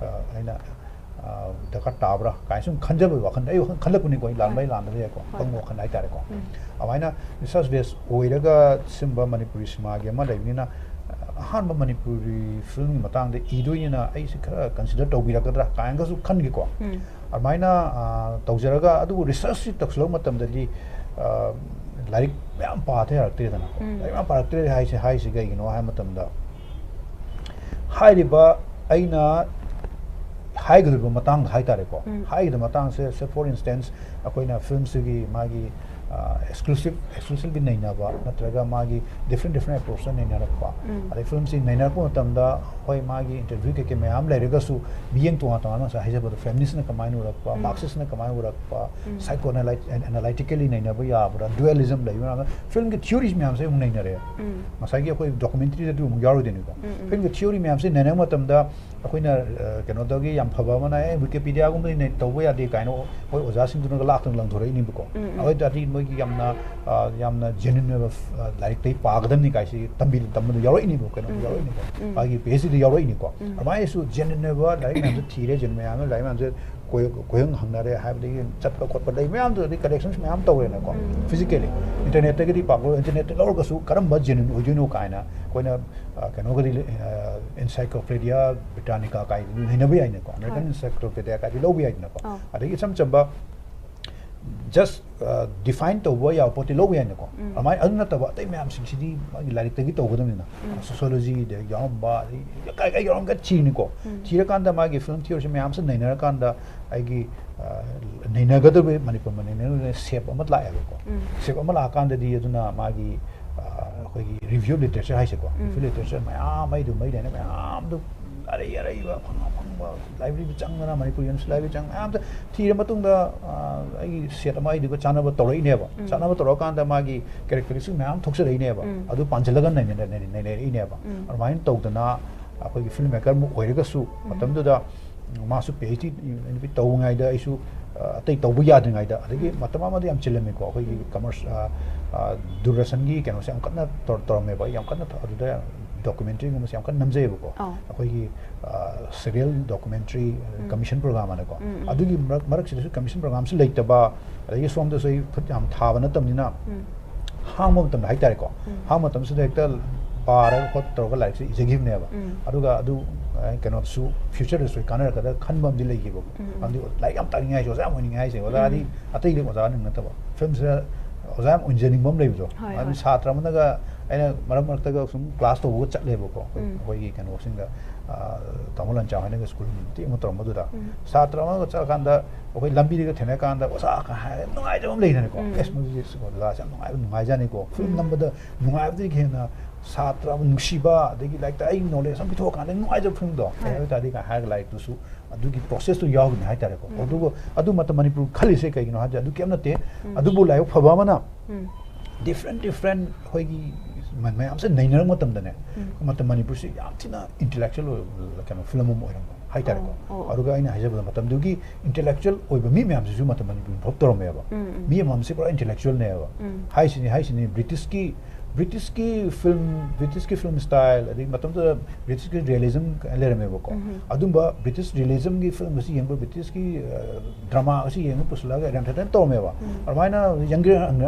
ꯈ-, ꯑꯩꯅ, ꯑ, ꯗꯔꯀꯥꯔ ꯇꯥꯕ꯭ꯔꯥ ꯀꯥꯏꯅ ꯁꯨꯝ ꯈꯟꯖꯕꯒꯤ ꯋꯥꯈꯜꯗ, ꯑꯩ ꯋꯥꯈꯜ ꯈꯜꯂꯛꯄꯅꯤꯀꯣ, ꯑꯩ ꯂꯥꯟꯕ ꯍꯣꯏ. ꯑꯩ ꯂꯥꯟꯗꯕ ꯌꯥꯏꯀꯣ, ꯍꯣꯏ. ꯑꯄꯪꯕ ꯋꯥꯈꯜ ꯍꯥꯏꯇꯥꯔꯦꯀꯣ꯫ ꯎꯝ. ꯑꯗꯨꯃꯥꯏꯅ ꯔꯤꯁꯔꯁ ꯕꯦꯁ ꯑꯣꯏꯔꯒ ꯁꯤꯒꯨꯝꯕ ꯃꯅꯤꯄꯨꯔꯤ ꯁꯤꯅꯦꯃꯥꯒꯤ ꯑꯃ ꯂꯩꯕꯅꯤꯅ, ꯑꯍꯥꯟꯕ ꯃꯅꯤꯄꯨꯔꯤ ꯐꯤꯂꯝꯒꯤ ꯃꯇꯥꯡꯗ ꯏꯗꯣꯏꯅꯤꯅ ꯑꯩꯁꯦ ꯈꯔ ꯀꯟꯁꯤꯗꯔ ꯇꯧꯕꯤꯔꯛꯀꯗ꯭ꯔꯥ ꯀꯥꯏꯅꯒꯁꯨ ꯈꯟꯈꯤꯀꯣ꯫ ꯎꯝ. ꯑꯗꯨꯃꯥꯏꯅ, ꯑ, ꯇꯧꯖꯔꯒ, ꯑꯗꯨꯕꯨ ꯔꯤꯁꯔꯁꯁꯤ ꯇꯧꯁꯤꯜꯂꯛꯄ ꯃꯇꯝꯗꯗꯤ, ꯑ, ꯂꯥꯏꯔꯤꯛ ꯃꯌꯥꯝ ꯄꯥꯗ ꯌꯥꯔꯛꯇ꯭ꯔꯦꯗꯅꯀꯣ꯫ ꯎꯝ. ꯂꯥꯏꯔꯤꯛ ꯃꯌꯥꯝ ꯄꯥꯔꯛꯇ꯭ꯔꯦ ꯍꯥꯏꯁꯦ, ꯍꯥꯏꯁꯦ ꯀꯩꯒꯤꯅꯣ ꯍꯥꯏꯕ ꯃꯇꯝꯗ, ꯍꯥꯏꯔꯤꯕ ꯑꯩꯅ ꯍꯥꯏꯒꯗꯧꯔꯤꯕ ꯃꯇꯥꯡꯗ ꯍꯥꯏꯇꯥꯔꯦꯀꯣ, ꯎꯝ. ꯍꯥꯏꯒꯗꯕ ꯃꯇꯥꯡꯁꯦ, say for instance, ꯑꯩꯈꯣꯏꯅ ꯐꯤꯂꯝꯁꯤꯒꯤ ꯃꯥꯒꯤ, ꯑ, exclusive, exclusively ꯅꯩꯅꯕ ꯅꯠꯇ꯭ꯔꯒ ꯃꯥꯒꯤ different different approachꯇ ꯅꯩꯅꯔꯛꯄ, ꯎꯝ. ꯑꯗꯩ ꯐꯤꯂꯝꯁꯤ ꯅꯩꯅꯔꯛꯄ ꯃꯇꯝꯗ ꯍꯣꯏ ꯃꯥꯒꯤ interview ꯀꯩꯀꯩ ꯃꯌꯥꯝ ꯂꯩꯔꯒꯁꯨ ꯃꯤꯠꯌꯦꯡ ꯇꯣꯉꯥꯟ ꯇꯣꯉꯥꯟꯕ ꯉꯁꯥꯏ ꯍꯥꯏꯖꯕꯗꯣ feministꯅ ꯀꯃꯥꯏꯅ ꯎꯔꯛꯄ, ꯎꯝ. Marxistꯅ ꯀꯃꯥꯏꯅ ꯎꯔꯛꯄ, ꯎꯝ. psychoanalytically ꯅꯩꯅꯕ ꯌꯥꯕ꯭ꯔꯥ, dualism ꯂꯩꯕ꯭ꯔꯥ, ꯐꯤꯂꯝꯒꯤ theories ꯃꯌꯥꯝꯁꯦ ꯑꯃꯨꯛ ꯅꯩꯅꯔꯦ꯫ ꯎꯝ. ꯉꯁꯥꯏꯒꯤ ꯑꯩꯈꯣꯏ documentaryꯗ ꯑꯗꯨ ꯑꯃꯨꯛ ꯌꯥꯎꯔꯣꯏꯗꯣꯏꯅꯤꯀꯣ꯫ ꯎꯝ, ꯎꯝ. ꯐꯤꯂꯝꯒꯤ theory ꯃꯌꯥꯝꯁꯦ ꯅꯩꯅꯕ ꯃꯇꯝꯗ ꯑꯩꯈꯣꯏꯅ, ꯑ, ꯀꯩꯅꯣꯗꯒꯤ ꯌꯥꯝ ꯐꯕ ꯑꯃꯅ, "ꯑꯦ, Wikipediaꯒꯨꯝꯕꯗꯤ ꯅꯩ-, ꯇꯧꯕ ꯌꯥꯗꯦ" ꯀꯥꯏꯅ ꯍꯣꯏ ꯑꯣꯖꯥꯁꯤꯡꯗꯨꯅꯒ ꯂꯥꯛꯇꯅ ꯂꯪꯊꯣꯔꯛꯏꯅꯦꯕꯀꯣ꯫ ꯎꯝ, ꯎꯝ. ꯑꯗꯨ ꯑꯣꯏ ꯇꯥꯔꯗꯤ ꯃꯣꯏꯒꯤ ꯌꯥꯝꯅ, ꯑ, ꯌꯥꯝꯅ genuine ꯑꯣꯏꯕ, ꯑ, ꯂꯥꯏꯔꯤꯛꯇꯩ ꯄꯥꯒꯗꯕꯅꯤ ꯀꯥꯏꯁꯤ ꯇꯝꯕꯤ-, ꯇꯝꯕꯗ ꯌꯥꯎꯔꯛꯏꯅꯦꯕ, ꯀꯩꯅꯣ ꯎꯝ, ꯎꯝ. ꯌꯥꯎꯔꯛꯏꯅꯦꯀꯣ꯫ ꯎꯝ. ꯃꯥꯒꯤ PhDꯗ ꯌꯥꯎꯔꯛꯏꯅꯤꯀꯣ꯫ ꯎꯝ. ꯑꯗꯨꯃꯥꯏꯅꯁꯨ genuine ꯑꯣꯏꯕ ꯂꯥꯏꯔꯤꯛ ꯃꯌꯥꯝꯁꯦ ꯊꯤꯔꯦ, genuine ꯃꯌꯥꯝꯅ ꯂꯥꯏꯔꯤꯛ ꯃꯌꯥꯝꯁꯦ ꯀꯣꯏ-, ꯀꯣꯏꯍꯪ ꯍꯪꯅꯔꯦ, ꯍꯥꯏꯕꯗꯒꯤ ꯆꯠꯄ ꯈꯣꯠꯄ ꯂꯩ ꯃꯌꯥꯝꯗꯨꯗꯤ collections ꯃꯌꯥꯝ ꯇꯧꯔꯦꯅꯀꯣ꯫ ꯎꯝ. Physically internetꯇꯒꯤꯗꯤ ꯄꯥꯛ internetꯇ ꯂꯧꯔꯒꯁꯨ ꯀꯔꯝꯕ genuine ꯑꯣꯏꯗꯣꯏꯅꯣ ꯀꯥꯏꯅ ꯑꯩꯈꯣꯏꯅ, ꯑ, ꯀꯩꯅꯣꯒꯗꯤ, ꯑ, Encyclopedia Britannica ꯀꯥꯏꯗꯨꯗꯤ ꯅꯩꯅꯕ ꯌꯥꯏꯅꯀꯣ, American ꯍꯣꯏ. Encyclopedia ꯀꯥꯏꯗꯤ ꯂꯧꯕ ꯌꯥꯏꯗꯅꯀꯣ꯫ ꯑꯥ. ꯑꯗꯒꯤ ꯏꯆꯝ ꯆꯝꯕ ꯖꯁ ꯗꯤꯐꯥꯏꯟ ꯇꯧꯕ ꯌꯥꯕ ꯄꯣꯠꯇꯤ ꯂꯧꯕ ꯌꯥꯏꯅꯀꯣ꯫ ꯑꯗꯨꯃꯥꯏꯅ ꯑꯗꯨ ꯅꯠꯇꯕ ꯑꯇꯩ ꯃꯌꯥꯝꯁꯤꯡꯁꯤꯗꯤ ꯃꯥꯒꯤ ꯂꯥꯏꯔꯤꯛꯇꯒꯤ ꯇꯧꯒꯗꯕꯅꯤꯅ, ꯁꯣꯁꯤꯌꯣꯂꯣꯖꯤꯗ ꯌꯥꯎꯔꯝꯕ, ꯑꯗꯩ ꯀꯥꯏ ꯀꯥꯏ ꯌꯥꯎꯔꯝꯒ ꯊꯤꯅꯤꯀꯣ꯫ ꯊꯤꯔꯀꯥꯟꯗ ꯃꯥꯒꯤ ꯐꯤꯂꯝ ꯊꯤꯑꯣꯔꯤꯁꯤ ꯃꯌꯥꯝꯁꯦ ꯅꯩꯅꯔꯀꯥꯟꯗ ꯑꯩꯒꯤ, ꯑ, ꯅꯩꯅꯒꯗꯕ, ꯃꯅꯤꯄꯨꯔ ꯃꯅꯤꯄꯨꯔ ꯁꯦꯞ ꯑꯃ ꯂꯥꯛꯑꯦꯕꯀꯣ꯫ ꯁꯦꯞ ꯑꯃ ꯂꯥꯛꯑꯀꯥꯟꯗꯗꯤ ꯑꯗꯨꯅ ꯃꯥꯒꯤ, ꯑ, ꯑꯩꯈꯣꯏꯒꯤ ꯔꯤꯚ꯭ꯌꯨ ꯂꯤꯇꯔꯦꯆꯔ ꯍꯥꯏꯁꯦꯀꯣ꯫ ꯔꯤꯚ꯭ꯌꯨ ꯂꯤꯇꯔꯦꯆꯔ ꯃꯌꯥꯝ ꯑꯃ ꯏꯗꯨ ꯃꯩꯗꯅ ꯃꯌꯥꯝꯗꯨ ꯑꯔꯩ ꯑꯔꯩꯕ ꯑꯐꯪ ꯑꯐꯪꯕ ꯂꯥꯏꯕ꯭ꯔꯦꯔꯤꯗ ꯆꯪꯗꯅ, ꯃꯅꯤꯄꯨꯔ ꯌꯨꯅꯤꯚꯔꯁꯤꯇꯤ ꯂꯥꯏꯕ꯭ꯔꯦꯔꯤ ꯆꯪ ꯃꯌꯥꯝꯗ ꯊꯤꯔ ꯃꯇꯨꯡꯗ, ꯑ, ꯑꯩꯒꯤ ꯁꯦꯠ ꯑꯃ ꯑꯩꯗꯨꯒ ꯆꯥꯟꯅꯕ ꯇꯧꯔꯛꯏꯅꯦꯕ꯫ ꯆꯥꯟꯅꯕ ꯇꯧꯔꯛꯑꯀꯥꯟꯗ ꯃꯥꯒꯤ ꯀꯦꯔꯦꯛꯇꯔꯤꯁꯇꯤꯛ ꯃꯌꯥꯝ ꯊꯣꯛꯆꯔꯛꯏꯅꯦꯕ꯫ ꯑꯗꯨ ꯄꯥꯟꯁꯤꯜꯂꯒ ꯅꯩꯅ-, ꯅꯩꯅ-, ꯅꯩꯅꯔꯛꯏꯅꯦꯕ꯫ ꯑꯗꯨꯃꯥꯏꯅ ꯇꯧꯗꯅ ꯑꯩꯈꯣꯏꯒꯤ ꯐꯤꯜꯝ ꯃꯦꯀꯔ ꯑꯃ ꯑꯣꯏꯔꯒꯁꯨ ꯃꯇꯝꯗꯨꯗ ꯃꯥꯁꯨ ꯄꯤ ꯑꯩꯆ ꯗꯤ ꯇꯧꯔꯤꯉꯩꯗ ꯑꯩꯁꯨ, ꯑ, ꯑꯇꯩ ꯇꯧꯕ ꯌꯥꯗ꯭ꯔꯤꯉꯩꯗ, ꯑꯗꯒꯤ ꯃꯇꯝ ꯑꯃꯗ ꯌꯥꯝ ꯆꯤꯜꯂꯝꯃꯤꯀꯣ꯫ ꯑꯩꯈꯣꯏꯒꯤ ꯀꯃꯔꯁ-, ꯑ, ꯑ, ꯗꯨꯔꯗꯔꯁꯟꯒꯤ ꯀꯩꯅꯣꯁꯦ ꯌꯥꯝ ꯀꯟꯅ ꯇꯧꯔ-, ꯇꯧꯔꯝꯃꯦꯕ꯫ ꯑꯩ ꯌꯥꯝ ꯀꯟꯅ ꯊ-, ꯑꯗꯨꯗ ꯗꯣꯀꯨꯃꯦꯟꯇꯔꯤꯒꯨꯝꯕꯁꯦ ꯌꯥꯝ ꯀꯟꯅ ꯅꯝꯖꯩꯌꯦꯕꯀꯣ꯫ ꯑꯧ꯫ ꯑꯩꯈꯣꯏꯒꯤ, ꯑ, ꯁꯦꯔꯤꯌꯦꯜ ꯗꯣꯀꯨꯃꯦꯟꯇꯔꯤ, ꯎꯝ꯫ ꯀꯃꯤꯁꯟ ꯄ꯭ꯔꯣꯒ꯭ꯔꯥꯝ ꯍꯥꯏꯅꯀꯣ꯫ ꯎꯝ, ꯎꯝ꯫ ꯑꯗꯨꯒꯤ ꯃꯔꯛ-, ꯃꯔꯛꯁꯤꯗꯁꯨ ꯀꯃꯤꯁꯟ ꯄ꯭ꯔꯣꯒ꯭ꯔꯥꯝꯁꯨ ꯂꯩꯇꯕ, ꯑꯗꯒꯤ ꯁꯣꯝꯗꯁꯨ ꯑꯩ ꯈꯨꯠ ꯌꯥꯝ ꯊꯥꯕ ꯅꯠꯇꯕꯅꯤꯅ, ꯎꯝ꯫ ꯍꯥꯡꯕ ꯃꯇꯝꯗ ꯍꯥꯏꯇꯥꯔꯦꯀꯣ, ꯎꯝ꯫ ꯍꯥꯡꯕ ꯃꯇꯝꯁꯤꯗ ꯍꯦꯛꯇ ꯄꯥꯔꯒ ꯈꯣꯠ ꯇꯧꯔꯒ ꯂꯥꯏꯔꯤꯛꯁꯦ ꯏꯖꯈꯤꯕꯅꯦꯕ꯫ ꯎꯝ꯫ ꯑꯗꯨꯒ ꯑꯗꯨ, ꯑ, ꯀꯩꯅꯣꯁꯨ ꯐ꯭ꯌꯨꯆꯔꯗꯁꯨ ꯀꯥꯟꯅꯔꯛꯀꯗ꯭ꯔꯥ ꯈꯟꯕ ꯑꯃꯗꯤ ꯂꯩꯈꯤꯕꯀꯣ꯫ ꯎꯝ, ꯎꯝ꯫ ꯍꯥꯏꯕꯗꯤ ꯂꯥꯏꯔꯤꯛ ꯌꯥꯝ ꯇꯥꯛꯅꯤꯡꯉꯦ ꯍꯥꯏꯁꯦ, ꯑꯣꯖꯥ ꯌꯥꯝ ꯑꯣꯏꯅꯤꯡꯉꯦ ꯍꯥꯏꯁꯦ, ꯑꯣꯖꯥꯗꯤ ꯎꯝ꯫ ꯑꯇꯩꯗꯤ ꯑꯣꯖꯥ ꯑꯣꯏꯅꯤꯡ ꯅꯠꯇꯕ, ꯐꯤꯂꯝꯁꯤꯗ ꯑꯣꯖꯥ ꯌꯥꯝ ꯑꯣꯏꯖꯅꯤꯡꯕ ꯑꯃ ꯂꯩꯕꯗꯣ꯫ ꯍꯣꯏ, ꯍꯥꯏꯕꯗꯤ ꯍꯣꯏ꯫ ꯁꯥꯇ꯭ꯔ ꯑꯃꯅꯒ ꯑꯩꯅ ꯃꯔꯛ ꯃꯔꯛꯇꯒ ꯁꯨꯝ ꯀ꯭ꯂꯥꯁ ꯇꯧꯕꯒ ꯆꯠꯂꯦꯕꯀꯣ, ꯑꯩꯈꯣꯏ, ꯎꯝ꯫ ꯑꯩꯈꯣꯏꯒꯤ ꯀꯩꯅꯣꯁꯤꯡꯗ, ꯑ, ꯇꯥꯃꯣ ꯂꯟꯆꯥ ꯍꯣꯏꯅꯒ ꯁ꯭ꯀꯨꯜ ꯃꯇꯦꯛ ꯑꯃ ꯇꯧꯔꯝꯕꯗꯨꯗ, ꯎꯝ꯫ ꯁꯥꯇ꯭ꯔ ꯑꯃꯒ ꯆꯠꯂꯀꯥꯟꯗ ꯑꯩꯈꯣꯏ ꯂꯝꯕꯤꯗꯒ ꯊꯦꯡꯅꯔꯀꯥꯟꯗ ꯑꯣꯖꯥ ꯀ ꯍꯥꯏꯔꯒ ꯅꯨꯡꯉꯥꯏꯖꯕ ꯑꯃ ꯂꯩꯗꯅꯀꯣ꯫ ꯎꯝ꯫ "ꯑꯦꯁ, ꯃꯗꯨꯗꯤ ꯑꯣꯖꯥꯁꯦ ꯌꯥꯝ ꯅꯨꯡꯉꯥꯏꯕ, ꯅꯨꯡꯉꯥꯏꯖꯥꯠꯅꯤꯀꯣ꯫ ꯐꯤꯂꯝ ꯎꯝ꯫ ꯅꯝꯕꯗ ꯅꯨꯡꯉꯥꯏꯕꯗꯒꯤ ꯍꯦꯟꯅ ꯁꯥꯇ꯭ꯔ ꯑꯃ ꯅꯨꯡꯁꯤꯕ, ꯑꯗꯒꯤ ꯂꯥꯏꯔꯤꯛꯇ ꯑꯩ ꯅꯣꯂꯦꯖ ꯑꯃ ꯄꯤꯊꯣꯛꯑꯀꯥꯟꯗ ꯅꯨꯡꯉꯥꯏꯖꯕ ꯐꯤꯂꯝꯗꯣ꯫ ꯍꯣꯏ꯫ ꯑꯗꯨ ꯑꯣꯏꯇꯥꯔꯗꯤ" ꯀ ꯍꯥꯏꯔꯒ ꯂꯥꯏꯔꯤꯛꯇꯨꯁꯨ ꯑꯗꯨꯒꯤ ꯄ꯭ꯔꯣꯁꯦꯁꯇꯨ ꯌꯥꯎꯔꯤꯅꯦ ꯍꯥꯏꯇꯥꯔꯦꯀꯣ꯫ ꯎꯝ꯫ ꯑꯗꯨꯕꯨ ꯑꯗꯨ ꯃꯇꯝ ꯃꯅꯤꯄꯨꯔ ꯈꯜꯂꯤꯁꯦ ꯀꯩꯒꯤꯅꯣ ꯍꯥꯏꯕꯗꯤ ꯑꯗꯨ ꯀꯩꯝ ꯅꯠꯇꯦ꯫ ꯎꯝ꯫ ꯑꯗꯨꯕꯨ ꯂꯥꯏꯕꯛ ꯐꯕ ꯑꯃꯅ ꯎꯝ꯫ ꯗꯤꯐ꯭ꯔꯦꯟ ꯗꯤꯐ꯭ꯔꯦꯟ ꯑꯩꯈꯣꯏꯒꯤ ꯃ-, ꯃꯌꯥꯝꯁꯦ ꯅꯩꯅꯔꯛꯄ ꯃꯇꯝꯗꯅꯦ, ꯎꯝ꯫ ꯃꯇꯝ ꯃꯅꯤꯄꯨꯔꯁꯤ ꯌꯥꯝ ꯊꯤꯅ ꯏꯟꯇꯦꯂꯦꯛꯆꯨꯋꯦꯜ ꯑꯣꯏꯕ ꯀꯩꯅꯣ ꯐꯤꯂꯝ ꯑꯃ ꯑꯣꯏꯔꯝꯕ ꯍꯥꯏꯇꯥꯔꯦꯀꯣ꯫ ꯑꯣ, ꯑꯣ, ꯑꯣ꯫ ꯑꯗꯨꯒ ꯑꯩꯅ ꯍꯥꯏꯖꯕꯗ ꯃꯇꯝꯗꯨꯒꯤ ꯏꯟꯇꯦꯂꯦꯛꯆꯨꯋꯦꯜ ꯑꯣꯏꯕ ꯃꯤ ꯃꯌꯥꯝꯁꯤꯁꯨ ꯃꯇꯝ ꯃꯅꯤꯄꯨꯔ ꯏꯟꯚꯣꯜꯕ ꯇꯧꯔꯝꯃꯦꯕ꯫ ꯎꯝ, ꯎꯝ꯫ ꯃꯤ ꯑꯃꯃꯝꯁꯦ ꯄꯨꯔꯥ ꯏꯟꯇꯦꯂꯦꯛꯆꯨꯋꯦꯜꯅꯦꯕ꯫ ꯎꯝ꯫ ꯍꯥꯏꯁꯤꯅꯤ, ꯍꯥꯏꯁꯤꯅꯤ, ꯕ꯭ꯔꯤꯇꯤꯁꯀꯤ ꯕ꯭ꯔꯤꯇꯤꯁꯀꯤ ꯐꯤꯂꯝ, ꯕ꯭ꯔꯤꯇꯤꯁꯀꯤ ꯐꯤꯂꯝ ꯁ꯭ꯇꯥꯏꯜ, ꯑꯗꯒꯤ ꯃꯇꯝꯗꯨꯗ ꯕ꯭ꯔꯤꯇꯤꯁꯀꯤ ꯔꯤꯌꯦꯂꯤꯖꯝ ꯀꯥꯏꯅ ꯂꯩꯔꯝꯃꯦꯕꯀꯣ꯫ ꯑꯗꯨꯝꯕ ꯕ꯭ꯔꯤꯇꯤꯁ ꯔꯤꯌꯦꯂꯤꯖꯝꯒꯤ ꯐꯤꯂꯝ ꯑꯁꯤ ꯌꯦꯡꯕ, ꯕ꯭ꯔꯤꯇꯤꯁꯀꯤ ꯗ꯭ꯔꯃꯥ ꯑꯁꯤ ꯌꯦꯡꯉ ꯄꯨꯁꯤꯜꯂꯛꯑꯒ ꯑꯦꯗꯥꯞꯇꯦꯁꯟ ꯇꯧꯔꯝꯃꯦꯕ꯫ ꯑꯗꯨꯃꯥꯏꯅ ꯌꯪꯒ꯭ꯔꯤ ꯌꯪ,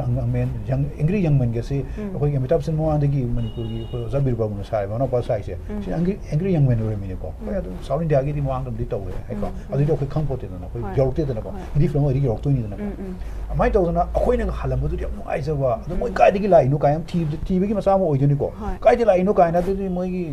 ꯌꯪ, ꯑꯦꯡꯒ꯭ꯔꯤ ꯌꯪ ꯃꯦꯟꯒꯁꯤ ꯑꯩꯈꯣꯏꯒꯤ ꯑꯃꯤꯇꯥꯕ ꯕꯆꯟ ꯃꯃꯥꯡꯗꯒꯤ ꯃꯅꯤꯄꯨꯔꯒꯤ ꯑꯩꯈꯣꯏ ꯑꯣꯖꯥ ꯕꯤꯔꯕꯜꯅ ꯁꯥꯔꯤꯕ ꯃꯅꯥꯎꯄꯥ ꯁꯥꯏꯁꯦ, ꯁꯤ ꯑꯦꯡꯒ꯭ꯔꯤ, ꯑꯦꯡꯒ꯭ꯔꯤ ꯌꯪ ꯃꯦꯟ ꯑꯣꯏꯔꯝꯃꯤꯅꯦꯀꯣ꯫ ꯍꯣꯏ, ꯑꯗꯨ ꯁꯥꯎꯠ ꯏꯟꯗꯤꯌꯥꯒꯤꯗꯤ ꯃꯃꯥꯡꯗ ꯑꯗꯨꯝꯗꯤ ꯇꯧꯔꯦ ꯍꯥꯏꯀꯣ꯫ ꯑꯗꯨꯗꯤ ꯑꯩꯈꯣꯏ ꯈꯪꯄꯣꯠꯇꯦꯗꯅ, ꯑꯩꯈꯣꯏ ꯌꯧꯔꯛꯇꯦꯗꯅꯀꯣ꯫ ꯍꯤꯟꯗꯤ ꯐꯤꯂꯝ ꯑꯣꯏꯔꯗꯤ ꯌꯧꯔꯛꯇꯣꯏꯅꯤꯗꯅꯀꯣ꯫ ꯑꯗꯨꯃꯥꯏꯅ ꯇꯧꯗꯅ ꯑꯩꯈꯣꯏꯅꯒ ꯍꯜꯂꯝꯕꯗꯨꯗꯤ ꯌꯥꯝ ꯅꯨꯡꯉꯥꯏꯖꯕ꯫ ꯑꯗꯣ ꯃꯣꯏ ꯀꯥꯏꯗꯒꯤ ꯂꯥꯛꯏꯅꯣ ꯀꯥꯏꯅ ꯊꯤꯕꯗ, ꯊꯤꯕꯒꯤ ꯃꯆꯥ ꯑꯃ ꯑꯣꯏꯗꯣꯏꯅꯤꯀꯣ꯫ ꯀꯥꯏꯗ ꯂꯥꯛꯏꯅꯣ ꯀꯥꯏꯅ, ꯑꯗꯨꯗꯤ ꯃꯣꯏꯒꯤ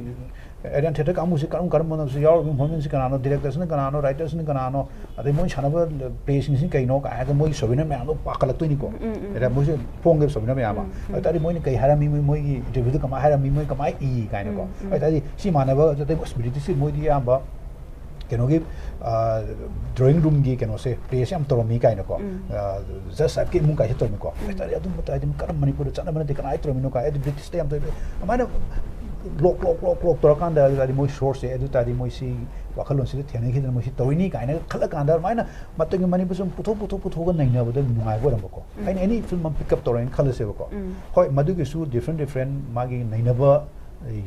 ꯑꯦꯔꯤꯌꯥꯟ ꯊꯤꯌꯦꯇꯔ ꯀꯥꯡꯕꯨꯁꯤ ꯀꯔꯝ ꯀꯔꯝꯕꯅꯣ, ꯁꯤ ꯌꯥꯎꯔꯤꯕ ꯏꯟꯐꯣꯔꯃꯦꯟꯁꯤ ꯀꯅꯥꯅꯣ, ꯗꯤꯔꯦꯛꯇꯔꯁꯤꯅ ꯀꯅꯥꯅꯣ, ꯔꯥꯏꯇꯔꯁꯤꯅ ꯀꯅꯥꯅꯣ, ꯑꯗꯩ ꯃꯣꯏ ꯁꯥꯟꯅꯕ ꯄ꯭ꯂꯦꯁꯤꯡꯁꯤ ꯀꯩꯅꯣ ꯀꯥꯏꯅ ꯃꯣꯏꯒꯤ ꯁꯣꯚꯦꯅꯤꯌꯔ ꯃꯌꯥꯝꯗꯣ ꯄꯥꯈꯠꯂꯛꯇꯣꯏꯅꯤꯀꯣ꯫ ꯑꯗ ꯃꯣꯏꯁꯦ ꯐꯣꯡꯒꯦꯕ ꯁꯣꯚꯦꯅꯤꯌꯔ ꯃꯌꯥꯝ ꯑꯃ꯫ ꯑꯗꯨ ꯇꯥꯔꯗꯤ ꯃꯣꯏꯅ ꯀꯩ ꯍꯥꯏꯔꯝꯃꯤ, ꯃꯣꯏ, ꯃꯣꯏꯒꯤ ꯏꯟꯇꯔꯚ꯭ꯌꯨꯗ ꯀꯃꯥꯏꯅ ꯍꯥꯏꯔꯝꯃꯤ, ꯃꯣꯏ ꯀꯃꯥꯏꯅ ꯏ ꯀꯥꯏꯅꯀꯣ꯫ ꯑꯗꯨ ꯇꯥꯔꯗꯤ ꯁꯤ ꯃꯥꯟꯅꯕ, ꯑꯗꯩ ꯑꯁ, ꯕ꯭ꯔꯤꯇꯤꯁꯁꯤ ꯃꯣꯏꯗꯤ ꯑꯌꯥꯝꯕ ꯀꯩꯅꯣꯒꯤ, ꯗ꯭ꯔꯣꯌꯤꯡ ꯔꯨꯝꯒꯤ ꯀꯩꯅꯣꯁꯦ, ꯄ꯭ꯂꯦꯁꯦ ꯌꯥꯝ ꯇꯧꯔꯝꯃꯤ ꯀꯥꯏꯅꯀꯣ꯫ ꯖꯁ ꯁꯥꯍꯦꯕꯀꯤ ꯏꯃꯨꯡ ꯀꯥꯏꯁꯦ ꯇꯧꯔꯝꯃꯤꯀꯣ꯫ ꯑꯗꯨ ꯇꯥꯔꯗꯤ ꯑꯗꯨꯝꯕ ꯇꯥꯔꯗꯤ ꯀꯔꯝꯕ ꯃꯅꯤꯄꯨꯔꯗ ꯆꯠꯅꯕ ꯅꯠꯇꯦ, ꯀꯅꯥ ꯇꯧꯔꯝꯃꯤꯅꯣ ꯀꯥꯏ, ꯑꯗꯨ ꯕ꯭ꯔꯤꯇꯤꯁꯇ ꯌꯥꯝ ꯇꯧꯔꯝꯃꯤ꯫ ꯑꯗꯨꯃꯥꯏꯅ ꯂꯣꯛ, ꯂꯣꯛ, ꯂꯣꯛ, ꯂꯣꯛ ꯇꯧꯔꯀꯥꯟꯗ, ꯑꯗꯨ ꯇꯥꯔꯗꯤ ꯃꯣꯏ ꯁꯣꯔꯁꯁꯦ, ꯑꯗꯨ ꯇꯥꯔꯗꯤ ꯃꯣꯏ ꯁꯤ ꯋꯥꯈꯜꯂꯣꯟꯁꯤꯗ ꯊꯦꯡꯅꯈꯤꯗꯅ ꯃꯣꯏ ꯁꯤ ꯇꯧꯔꯤꯅꯤ ꯀꯥꯏꯅ ꯈꯜꯂꯀꯥꯟꯗ, ꯑꯗꯨꯃꯥꯏꯅ ꯃꯇꯝꯒꯤ ꯃꯅꯤꯄꯨꯔꯁꯨ ꯄꯨꯊꯣꯛ, ꯄꯨꯊꯣꯛ, ꯄꯨꯊꯣꯛꯑꯒ ꯅꯩꯅꯕꯗ ꯅꯨꯡꯉꯥꯏꯕ ꯑꯣꯏꯔꯝꯕꯀꯣ꯫ ꯑꯩꯅ ꯑꯦꯅꯤ ꯐꯤꯂꯝ ꯑꯃ ꯄꯤꯛ ꯑꯞ ꯇꯧꯔꯦꯅ ꯈꯜꯂꯁꯦꯕꯀꯣ꯫ ꯍꯣꯏ, ꯃꯗꯨꯒꯤꯁꯨ ꯗꯤꯐ꯭ꯔꯦꯟ ꯗꯤꯐ꯭ꯔꯦꯟ ꯃꯥꯒꯤ ꯅꯩꯅꯕ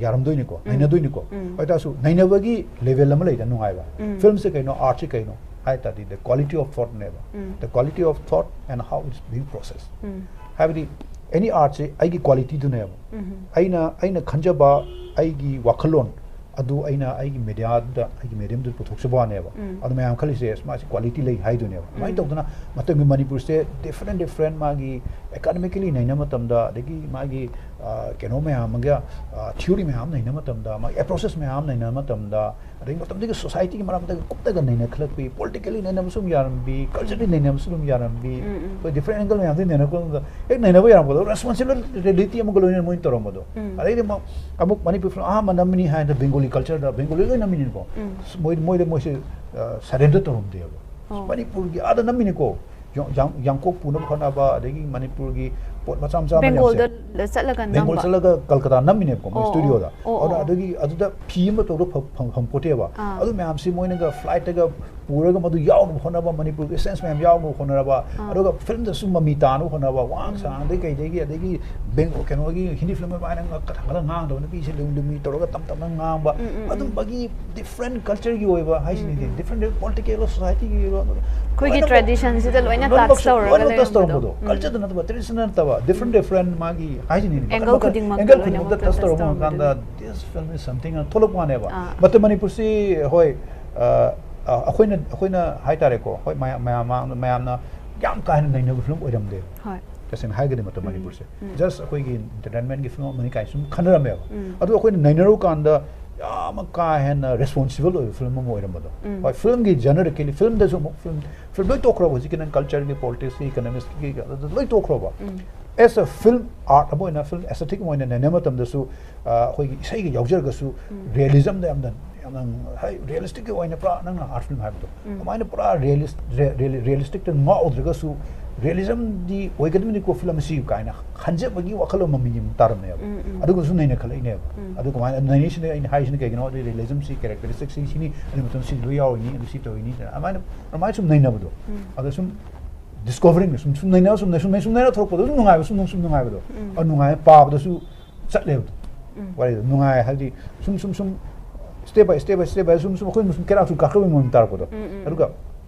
ꯌꯥꯔꯝꯗꯣꯏꯅꯤꯀꯣ, ꯅꯩꯅꯗꯣꯏꯅꯤꯀꯣ꯫ ꯑꯗꯨ ꯑꯣꯏꯇꯥꯔꯁꯨ ꯅꯩꯅꯕꯒꯤ ꯂꯦꯚꯦꯜ ꯑꯃ ꯂꯩꯗꯅ ꯅꯨꯡꯉꯥꯏꯕ꯫ ꯐꯤꯂꯝꯁꯦ ꯀꯩꯅꯣ, ꯑꯥꯔꯠꯁꯦ ꯀꯩꯅꯣ ꯍꯥꯏ ꯇꯥꯔꯗꯤ, the quality of thoughtꯅꯦꯕ꯫ The quality of thought and how it's being processed꯫ ꯍꯥꯏꯕꯗꯤ, ꯑꯦꯅꯤ ꯑꯥꯔꯠꯁꯦ ꯑꯩꯒꯤ ꯀ꯭ꯋꯥꯂꯤꯇꯤꯗꯨꯅꯦꯕ꯫ ꯑꯩꯅ, ꯑꯩꯅ ꯈꯟꯖꯕ ꯑꯩꯒꯤ ꯋꯥꯈꯜꯂꯣꯟ ꯑꯗꯨ ꯑꯩꯅ ꯑꯩꯒꯤ ꯃꯦꯗꯤꯌꯥꯗꯨꯗ, ꯑꯩꯒꯤ ꯃꯦꯗꯤꯌꯝꯗꯨꯗ ꯄꯨꯊꯣꯛꯆꯕ ꯋꯥꯅꯦꯕ꯫ ꯑꯗꯣ ꯃꯌꯥꯝ ꯈꯜꯂꯤꯁꯦ, "ꯑꯁ, ꯃꯥꯁꯤ ꯀ꯭ꯋꯥꯂꯤꯇꯤ ꯂꯩ" ꯍꯥꯏꯗꯨꯅꯦꯕ꯫ ꯑꯗꯨꯃꯥꯏꯅ ꯇꯧꯗꯅ ꯃꯇꯝꯒꯤ ꯃꯅꯤꯄꯨꯔꯁꯦ ꯗꯤꯐ꯭ꯔꯦꯟ ꯗꯤꯐ꯭ꯔꯦꯟ ꯃꯥꯒꯤ ꯑꯦꯀꯥꯗꯃꯤꯀꯦꯂꯤ ꯅꯩꯅ ꯃꯇꯝꯗ, ꯑꯗꯒꯤ ꯃꯥꯒꯤ, ꯑ, ꯀꯩꯅꯣ ꯃꯌꯥꯝ ꯑꯃꯒ, ꯑ, ꯊꯤꯑꯣꯔꯤ ꯃꯌꯥꯝ ꯅꯩꯅ ꯃꯇꯝꯗ, ꯃꯥꯒꯤ ꯑꯦꯄ꯭ꯔꯣꯆꯦꯁ ꯃꯌꯥꯝ ꯅꯩꯅ ꯃꯇꯝꯗ, ꯑꯗꯒꯤ ꯃꯇꯝꯗꯨꯒꯤ ꯁꯣꯁꯥꯏꯇꯤꯒꯤ ꯃꯔꯛꯇ ꯀꯨꯞꯅꯒ ꯅꯩꯅꯈꯠꯂꯛꯄꯤ, ꯄꯣꯂꯤꯇꯤꯀꯦꯜꯂꯤ ꯅꯩꯅꯕꯁꯨ ꯑꯗꯨꯝ ꯌꯥꯔꯝꯕꯤ, ꯀꯜꯆꯔꯦꯜꯂꯤ ꯅꯩꯅꯕꯁꯨ ꯑꯗꯨꯝ ꯌꯥꯔꯝꯕꯤ, ꯑꯩꯈꯣꯏ ꯗꯤꯐ꯭ꯔꯦꯟ ꯑꯦꯡꯒꯜ ꯃꯌꯥꯝꯗꯒꯤ ꯅꯩꯅꯔꯛꯄ ꯃꯇꯝꯗ ꯍꯦꯛ ꯅꯩꯅꯕ ꯌꯥꯔꯛꯄꯗꯣ ꯔꯦꯁꯄꯣꯟꯁꯤꯕꯤꯂꯤꯇꯤ ꯑꯃꯒ ꯂꯣꯏꯅꯅ ꯇꯧꯔꯝꯕꯗꯣ꯫ ꯑꯗꯩꯗꯤ ꯑꯃꯨꯛ, ꯑꯃꯨꯛ ꯃꯅꯤꯄꯨꯔ ꯐꯤꯂꯝ ꯑꯍꯥꯟꯕ ꯅꯝꯃꯤꯅꯤ ꯍꯥꯏꯅ ꯕꯦꯡꯒꯣꯂꯤ ꯀꯜꯆꯔꯗ ꯕꯦꯡꯒꯣꯂꯤ ꯂꯣꯏ ꯅꯝꯃꯤꯅꯤꯀꯣ꯫ ꯃꯣꯏ, ꯃꯣꯏꯗ ꯃꯣꯏꯁꯦ, ꯑ, ꯁꯔꯦꯟꯗꯔ ꯇꯧꯔꯝꯗꯦꯕ꯫ ꯃꯅꯤꯄꯨꯔꯒꯤ ꯑꯥꯗ ꯅꯝꯃꯤꯅꯤꯀꯣ꯫ ꯌꯥꯡ-, ꯌꯥꯡ-, ꯌꯥꯡꯀꯣꯛ ꯄꯨꯅꯕ ꯍꯣꯠꯅꯕ, ꯑꯗꯒꯤ ꯃꯅꯤꯄꯨꯔꯒꯤ ꯄꯣꯠ ꯃꯆꯥ ꯃꯆꯥ ꯃꯌꯥꯝꯁꯦ꯫ ꯕꯦꯡꯒꯣꯜꯗ ꯆꯠꯂꯒ ꯕꯦꯡꯒꯣꯜ ꯅꯝꯕ? ꯆꯠꯂꯒ ꯀꯜꯀꯇꯥ ꯅꯝꯃꯤꯅꯦꯕꯀꯣ, ꯃꯣꯏ ꯑꯣ, ꯁ꯭ꯇꯨꯗꯤꯑꯣꯗ꯫ ꯑꯣ, ꯑꯗꯨꯅ ꯑꯣ꯫ ꯑꯗꯨꯒꯤ ꯑꯗꯨꯗ ꯐꯤ ꯑꯃ ꯇꯧꯔꯒ ꯐꯪ- ꯐꯪ- ꯐꯪꯄꯣꯠꯇꯦꯕ꯫ ꯑꯥ꯫ ꯑꯗꯨ ꯃꯌꯥꯝꯁꯤ ꯃꯣꯏꯅꯒ ꯐ꯭ꯂꯥꯏꯠꯇꯒ ꯄꯨꯔꯒ ꯃꯗꯨ ꯌꯥꯎꯅꯕ ꯍꯣꯠꯅꯕ, ꯃꯅꯤꯄꯨꯔꯒꯤ ꯏꯁꯦꯟꯁ ꯃꯌꯥꯝ ꯌꯥꯎꯅꯕ ꯍꯣꯠꯅꯕ, ꯑꯥ꯫ ꯑꯗꯨꯒ ꯐꯤꯂꯝꯗꯁꯨ ꯃꯃꯤ ꯇꯥꯅꯕ ꯍꯣꯠꯅꯕ, ꯋꯥꯉꯥꯡ ꯎꯝ꯫ ꯁꯉꯥꯡꯗꯩ ꯀꯩꯗꯒꯤ, ꯑꯗꯒꯤ ꯕꯦꯡ-, ꯀꯩꯅꯣꯒꯤ ꯍꯤꯟꯗꯤ ꯐꯤꯂꯝ ꯑꯗꯨꯃꯥꯏꯅ ꯉ-, ꯊꯥꯡꯒꯠꯂꯒ ꯉꯥꯡꯗꯕ ꯅꯨꯄꯤꯁꯦ ꯂꯨꯝ ꯂꯨꯝꯃꯤ ꯇꯧꯔꯒ ꯇꯞ ꯇꯞꯅ ꯉꯥꯡꯕ, ꯎꯝ, ꯎꯝ, ꯎꯝ꯫ ꯑꯗꯨꯝꯕꯒꯤ ꯗꯤꯐ꯭ꯔꯦꯟ ꯀꯜꯆꯔꯒꯤ ꯑꯣꯏꯕ ꯍꯥꯏꯁꯤꯅꯤꯅꯦ, ꯎꯝ, ꯎꯝ꯫ ꯗꯤꯐ꯭ꯔꯦꯟ ꯄꯣꯂꯤꯇꯤꯀꯦꯜ ꯁꯣꯁꯥꯏꯇꯤꯒꯤ ꯑꯣꯏꯕ ꯑꯩꯈꯣꯏꯒꯤ ꯂꯣꯏꯅꯃꯛ-, ꯇ꯭ꯔꯦꯗꯤꯁꯟꯁꯤꯗ ꯂꯣꯏꯅ ꯂꯣꯏꯅꯃꯛ ꯇꯆ ꯇꯧꯔꯒ ꯂꯣꯏꯅꯃꯛ ꯇꯆ ꯂꯩꯔꯝꯕꯗꯣ꯫ ꯇꯧꯔꯝꯕꯗꯣ꯫ ꯎꯝ꯫ ꯀꯜꯆꯔꯗ ꯅꯠꯇꯕ, ꯇ꯭ꯔꯦꯗꯤꯁꯟ ꯅꯠꯇꯕ, ꯗꯤꯐ꯭ꯔꯦꯟ ꯗꯤꯐ꯭ꯔꯦꯟ ꯃꯥꯒꯤ ꯍꯥꯏꯁꯤꯅꯤꯅꯦ꯫ Angle ꯃꯈꯜ ꯃꯈꯜ, ꯈꯨꯗꯤꯡꯃꯛꯇ angle ꯂꯣꯏꯅꯃꯛ ꯈꯨꯗꯤꯡꯃꯛꯇ touch ꯇꯆ ꯇꯧꯔꯛꯄ ꯇꯧꯔꯝꯕꯗꯣ꯫ ꯀꯥꯟꯗ this film is something ꯑꯅ ꯊꯣꯛꯂꯛꯄ ꯋꯥꯅꯦꯕ꯫ ꯑꯥ꯫ But ꯃꯅꯤꯄꯨꯔꯁꯤ ꯍꯣꯏ, ꯑ, ꯑꯩꯈꯣꯏꯅ, ꯑꯩꯈꯣꯏꯅ ꯍꯥꯏꯇꯥꯔꯦꯀꯣ, ꯍꯣꯏ, ꯃꯌꯥꯝ, ꯃꯌꯥꯝ ꯃꯥꯡꯗ ꯃꯌꯥꯝꯅ ꯌꯥꯝ ꯀꯥ ꯍꯦꯟꯅ ꯅꯩꯅꯕ ꯐꯤꯂꯝ ꯑꯣꯏꯔꯝꯗꯦ꯫ ꯍꯣꯏ꯫ ꯇꯁꯦꯡꯅ ꯍꯥꯏꯔꯒꯗꯤ ꯃꯇꯝ ꯎꯝ, ꯃꯅꯤꯄꯨꯔꯁꯦ ꯎꯝ꯫ ꯖꯁ ꯑꯩꯈꯣꯏꯒꯤ ꯏꯟꯇꯔꯇꯦꯟꯃꯦꯟꯒꯤ ꯐꯤꯂꯝ ꯑꯃꯅꯤ ꯀꯥꯏꯅ ꯁꯨꯝ ꯈꯟꯅꯔꯝꯃꯦꯕ꯫ ꯎꯝ꯫ ꯑꯗꯨ ꯑꯩꯈꯣꯏꯅ ꯅꯩꯅꯔꯨꯀꯥꯟꯗ ꯌꯥꯝ ꯀꯥ ꯍꯦꯟꯅ ꯔꯦꯁꯄꯣꯟꯁꯤꯕꯜ ꯑꯣꯏꯕ ꯐꯤꯂꯝ ꯑꯃ ꯑꯣꯏꯔꯝꯕꯗꯣ꯫ ꯎꯝ꯫ ꯍꯣꯏ, ꯐꯤꯂꯝꯒꯤ ꯖꯅꯔ ꯀꯦꯂꯤ-, ꯐꯤꯂꯝꯗꯁꯨ ꯑꯃꯨꯛ ꯐꯤꯂꯝ, ꯐꯤꯂꯝ ꯂꯣꯏ ꯇꯣꯛꯈ꯭ꯔꯕ ꯍꯧꯖꯤꯛꯀꯤ ꯅꯪ ꯀꯜꯆꯔꯒꯤ, ꯄꯣꯂꯤꯇꯤꯛꯁꯀꯤ, ꯏꯀꯅꯣꯃꯤꯛꯁꯀꯤ, ꯑꯗꯨ ꯂꯣꯏ ꯇꯣꯛꯈ꯭ꯔꯕ꯫ ꯎꯝ꯫ As a film art ꯑꯃ ꯑꯣꯏꯅ, ꯐꯤꯂꯝ ꯑꯦꯁꯊꯦꯇꯤꯛ ꯑꯃ ꯑꯣꯏꯅ ꯅꯩꯅꯕ ꯃꯇꯝꯗꯁꯨ, ꯑ, ꯑꯩꯈꯣꯏꯒꯤ ꯏꯁꯩꯒ ꯌꯥꯎꯖꯔꯒꯁꯨ, ꯎꯝ꯫ ꯔꯤꯌꯦꯂꯤꯖꯝꯗ ꯌꯥꯝꯅ, ꯌꯥꯝꯅ ꯍꯥꯏ, ꯔꯤꯌꯦꯂꯤꯁꯇꯤꯛꯀꯤ ꯑꯣꯏꯅ ꯄꯨꯔꯥ ꯅꯪꯅ ꯑꯥꯔꯠ ꯐꯤꯂꯝ ꯍꯥꯏꯕꯗꯣ, ꯎꯝ꯫ ꯑꯗꯨꯃꯥꯏꯅ ꯄꯨꯔꯥ ꯔꯤꯌꯦꯂꯤꯁ-, ꯔꯤꯌꯦ-, ꯔꯤꯌꯦ-, ꯔꯤꯌꯦꯂꯤꯁꯇꯤꯛꯇ ꯉꯥꯎꯗ꯭ꯔꯒꯁꯨ, ꯔꯤꯌꯦꯂꯤꯖꯝꯗꯤ ꯑꯣꯏꯒꯗꯕꯅꯤꯀꯣ ꯐꯤꯂꯝ ꯑꯁꯤ ꯀꯥꯏꯅ ꯈꯟꯖꯕꯒꯤ ꯋꯥꯈꯜꯂꯣꯟ ꯑꯃ ꯃꯤ ꯑꯃ ꯇꯥꯔꯝꯃꯦꯕ꯫ ꯎꯝ, ꯎꯝ꯫ ꯑꯗꯨꯒꯁꯨ ꯅꯩꯅꯈꯠꯂꯛꯏꯅꯦꯕ꯫ ꯎꯝ꯫ ꯑꯗꯨ ꯀꯃꯥꯏꯅ ꯅꯩꯅꯩꯁꯤꯅ, ꯑꯩꯅ ꯍꯥꯏꯔꯤꯁꯤꯅ ꯀꯩꯒꯤꯅꯣ ꯍꯥꯏꯗꯤ, ꯔꯤꯌꯦꯂꯤꯖꯝꯁꯤ ꯀꯦꯔꯦꯛꯇꯔꯤꯁꯇꯤꯛꯁꯤ ꯁꯤꯅꯤ, ꯑꯗꯨ ꯃꯇꯝ ꯁꯤ ꯂꯣꯏ ꯌꯥꯎꯔꯤꯅꯤ, ꯑꯗꯨ ꯁꯤ ꯇꯧꯔꯤꯅꯤ, ꯑꯗꯨꯃꯥꯏꯅ, ꯑꯗꯨꯃꯥꯏꯅ ꯁꯨꯝ ꯅꯩꯅꯕꯗꯣ꯫ ꯎꯝ꯫ ꯑꯗ ꯁꯨꯝ ꯗꯤꯁꯀꯣꯚꯔꯤꯡ, ꯁꯨꯝ, ꯁꯨꯝ ꯅꯩꯅ, ꯁꯨꯝ, ꯁꯨꯝ, ꯁꯨꯝ ꯅꯩꯅ ꯊꯣꯛꯂꯛꯄꯗꯣ ꯑꯗꯨꯝ ꯅꯨꯡꯉꯥꯏꯕ, ꯁꯨꯝ, ꯁꯨꯝ ꯅꯨꯡꯉꯥꯏꯕꯗꯣ꯫ ꯎꯝ꯫ ꯑꯗꯨ ꯅꯨꯡꯉꯥꯏ, ꯄꯥꯕꯗꯁꯨ ꯆꯠꯂꯦꯕꯗꯣ꯫ ꯎꯝ꯫ ꯋꯥꯔꯤꯗꯣ ꯅꯨꯡꯉꯥꯏ ꯍꯥꯏꯗꯤ ꯁꯨꯝ, ꯁꯨꯝ, ꯁꯨꯝ step by step by step by ꯁꯨꯝ, ꯁꯨꯝ ꯑꯩꯈꯣꯏꯅ ꯁꯨꯝ ꯀꯦꯔꯥꯛ ꯁꯨꯝ ꯀꯥꯈꯠꯂꯛꯄꯒꯤ ꯃꯑꯣꯡ ꯇꯥꯔꯛꯄꯗꯣ꯫ ꯎꯝ, ꯎꯝ꯫ ꯑꯗꯨꯒ